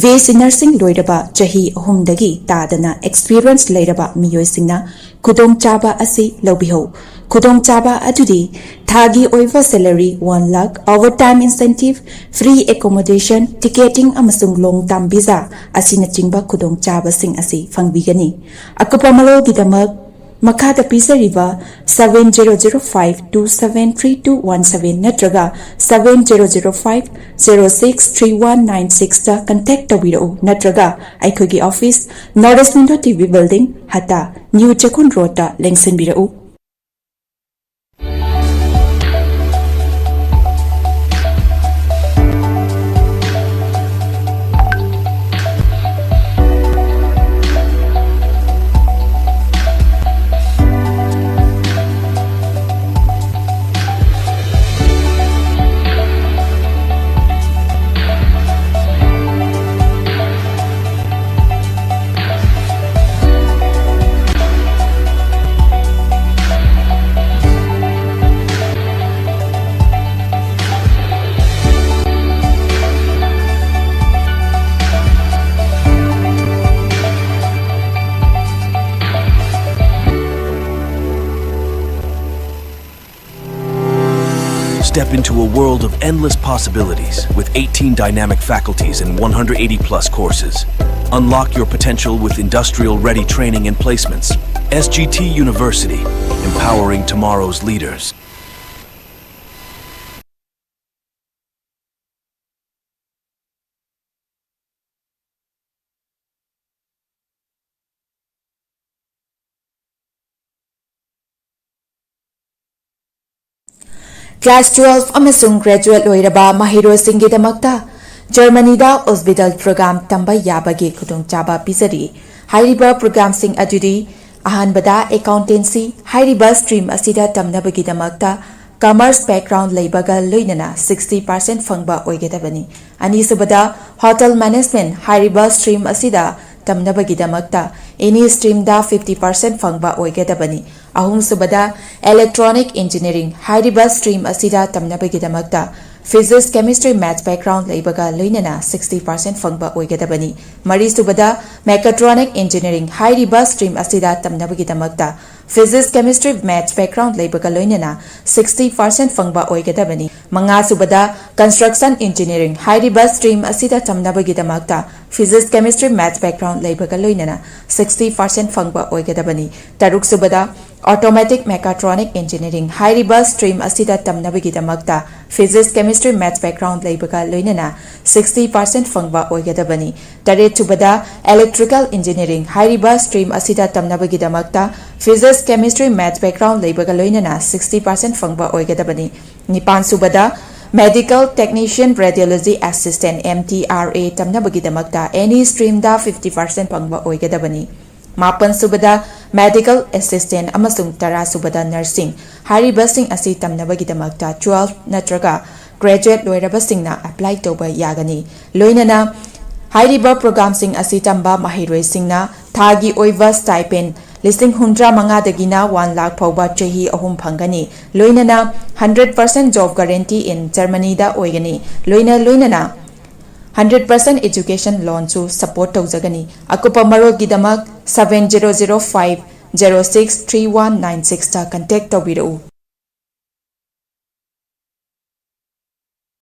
BSc nursing ꯂꯣꯏꯔꯕ ꯆꯍꯤ ꯑꯍꯨꯝꯗꯒꯤ ꯇꯥꯗꯅ experience ꯂꯩꯔꯕ ꯃꯤꯑꯣꯏꯁꯤꯡꯅ ꯈꯨꯗꯣꯡꯆꯥꯕ ꯑꯁꯤ ꯂꯧꯕꯤꯍꯧ꯫ ꯈꯨꯗꯣꯡꯆꯥꯕ ꯑꯗꯨꯗꯤ ꯊꯥꯒꯤ ꯑꯣꯏꯕ salary one lakh, overtime incentive, free accommodation, ticketing ꯑꯃꯁꯨꯡ long term visa ꯑꯁꯤꯅꯆꯤꯡꯕ ꯈꯨꯗꯣꯡꯆꯥꯕꯁꯤꯡ ꯑꯁꯤ ꯐꯪꯕꯤꯒꯅꯤ꯫ ꯑꯀꯨꯞꯄ ꯃꯔꯣꯜꯒꯤꯗꯃꯛ ꯃꯈꯥꯗ ꯄꯤꯖꯔꯤꯕ seven zero zero five two seven three two one seven ꯅꯠꯇ꯭ꯔꯒ seven zero zero five zero six three one nine sixꯇ contact ꯇꯧꯕꯤꯔꯛꯎ, ꯅꯠꯇ꯭ꯔꯒ ꯑꯩꯈꯣꯏꯒꯤ office, North East Window TV building, Hatta, New Chekkon roadꯇ ꯂꯦꯡꯁꯤꯟꯕꯤꯔꯛꯎ꯫ Step into a world of endless possibilities with eighteen dynamic faculties and one hundred eighty plus courses. Unlock your potential with industrial ready training and placements. S G T University, empowering tomorrow's leaders. Class twelve ꯑꯃꯁꯨꯡ graduate ꯂꯣꯏꯔꯕ ꯃꯍꯩꯔꯣꯏꯁꯤꯡꯒꯤꯗꯃꯛꯇ ꯖꯔꯃꯅꯤꯗ ꯑꯣꯁꯕꯤꯇꯥꯜ programme ꯇꯝꯕ ꯌꯥꯕꯒꯤ ꯈꯨꯗꯣꯡꯆꯥꯕ ꯄꯤꯖꯔꯤ꯫ ꯍꯥꯏꯔꯤꯕ ꯄ꯭ꯔꯣꯒ꯭ꯔꯥꯝꯁꯤꯡ ꯑꯗꯨꯗꯤ ꯑꯍꯥꯟꯕꯗ accountancy꯫ ꯍꯥꯏꯔꯤꯕ stream ꯑꯁꯤꯗ ꯇꯝꯅꯕꯒꯤꯗꯃꯛꯇ commerce background ꯂꯩꯕꯒ ꯂꯣꯏꯅꯅ sixty percent ꯐꯪꯕ ꯑꯣꯏꯒꯗꯕꯅꯤ꯫ ꯑꯅꯤꯁꯨꯕꯗ hotel management꯫ ꯍꯥꯏꯔꯤꯕ stream ꯑꯁꯤꯗ ꯇꯝꯅꯕꯒꯤꯗꯃꯛꯇ any streamꯗ fifty percent ꯐꯪꯕ ꯑꯣꯏꯒꯗꯕꯅꯤ꯫ ꯑꯍꯨꯝꯁꯨꯕꯗ electronic engineering꯫ ꯍꯥꯏꯔꯤꯕ stream ꯑꯁꯤꯗ ꯇꯝꯅꯕꯒꯤꯗꯃꯛꯇ physics, chemistry, maths background ꯂꯩꯕꯒ ꯂꯣꯏꯅꯅ sixty percent ꯐꯪꯕ ꯑꯣꯏꯒꯗꯕꯅꯤ꯫ ꯃꯔꯤꯁꯨꯕꯗ mechatronic engineering꯫ ꯍꯥꯏꯔꯤꯕ stream ꯑꯁꯤꯗ ꯇꯝꯅꯕꯒꯤꯗꯃꯛꯇ physics, chemistry, maths background ꯂꯩꯕꯒ ꯂꯣꯏꯅꯅ sixty percent ꯐꯪꯕ ꯑꯣꯏꯒꯗꯕꯅꯤ꯫ ꯃꯉꯥꯁꯨꯕꯗ construction engineering꯫ ꯍꯥꯏꯔꯤꯕ stream ꯑꯁꯤꯗ ꯇꯝꯅꯕꯒꯤꯗꯃꯛꯇ physics, chemistry, maths background ꯂꯩꯕꯒ ꯂꯣꯏꯅꯅ sixty percent ꯐꯪꯕ ꯑꯣꯏꯒꯗꯕꯅꯤ꯫ ꯇꯔꯨꯛꯁꯨꯕꯗ automatic mechatronic engineering꯫ ꯍꯥꯏꯔꯤꯕ stream ꯑꯁꯤꯗ ꯇꯝꯅꯕꯒꯤꯗꯃꯛꯇ physics, chemistry, maths background ꯂꯩꯕꯒ ꯂꯣꯏꯅꯅ sixty percent ꯐꯪꯕ ꯑꯣꯏꯒꯗꯕꯅꯤ꯫ ꯇꯔꯦꯠꯁꯨꯕꯗ electrical engineering꯫ ꯍꯥꯏꯔꯤꯕ stream ꯑꯁꯤꯗ ꯇꯝꯅꯕꯒꯤꯗꯃꯛꯇ physics, chemistry, maths background ꯂꯩꯕꯒ ꯂꯣꯏꯅꯅ sixty percent ꯐꯪꯕ ꯑꯣꯏꯒꯗꯕꯅꯤ꯫ ꯅꯤꯄꯥꯟꯁꯨꯕꯗ medical technician radiology assistant, M T R A ꯇꯝꯅꯕꯒꯤꯗꯃꯛꯇ any streamꯗ fifty percent ꯐꯪꯕ ꯑꯣꯏꯒꯗꯕꯅꯤ꯫ ꯃꯥꯄꯟꯁꯨꯕꯗ medical assistant ꯑꯃꯁꯨꯡ ꯇꯔꯥꯁꯨꯕꯗ nursing꯫ ꯍꯥꯏꯔꯤꯕꯁꯤꯡ ꯑꯁꯤ ꯇꯝꯅꯕꯒꯤꯗꯃꯛꯇ twelve ꯅꯠꯇ꯭ꯔꯒ graduate ꯂꯣꯏꯔꯕꯁꯤꯡꯅ apply ꯇꯧꯕ ꯌꯥꯒꯅꯤ꯫ ꯂꯣꯏꯅꯅ ꯍꯥꯏꯔꯤꯕ ꯄ꯭ꯔꯣꯒ꯭ꯔꯥꯝꯁꯤꯡ ꯑꯁꯤ ꯇꯝꯕ ꯃꯍꯩꯔꯣꯏꯁꯤꯡꯅ ꯊꯥꯒꯤ ꯑꯣꯏꯕ stipend ꯂꯤꯁꯤꯡ ꯍꯨꯝꯗ꯭ꯔꯥ ꯃꯉꯥꯗꯒꯤꯅ one lakh ꯐꯥꯎꯕ ꯆꯍꯤ ꯑꯍꯨꯝ ꯐꯪꯒꯅꯤ꯫ ꯂꯣꯏꯅꯅ hundred percent job guarantee in Germanyꯗ ꯑꯣꯏꯒꯅꯤ꯫ ꯂꯣꯏꯅ ꯂꯣꯏꯅꯅ hundred percent education loanꯁꯨ support ꯇꯧꯖꯒꯅꯤ꯫ ꯑꯀꯨꯞꯄ ꯃꯔꯣꯜꯒꯤꯗꯃꯛ seven zero zero five zero six three one nine sixꯇ contact ꯇꯧꯕꯤꯔꯛꯎ꯫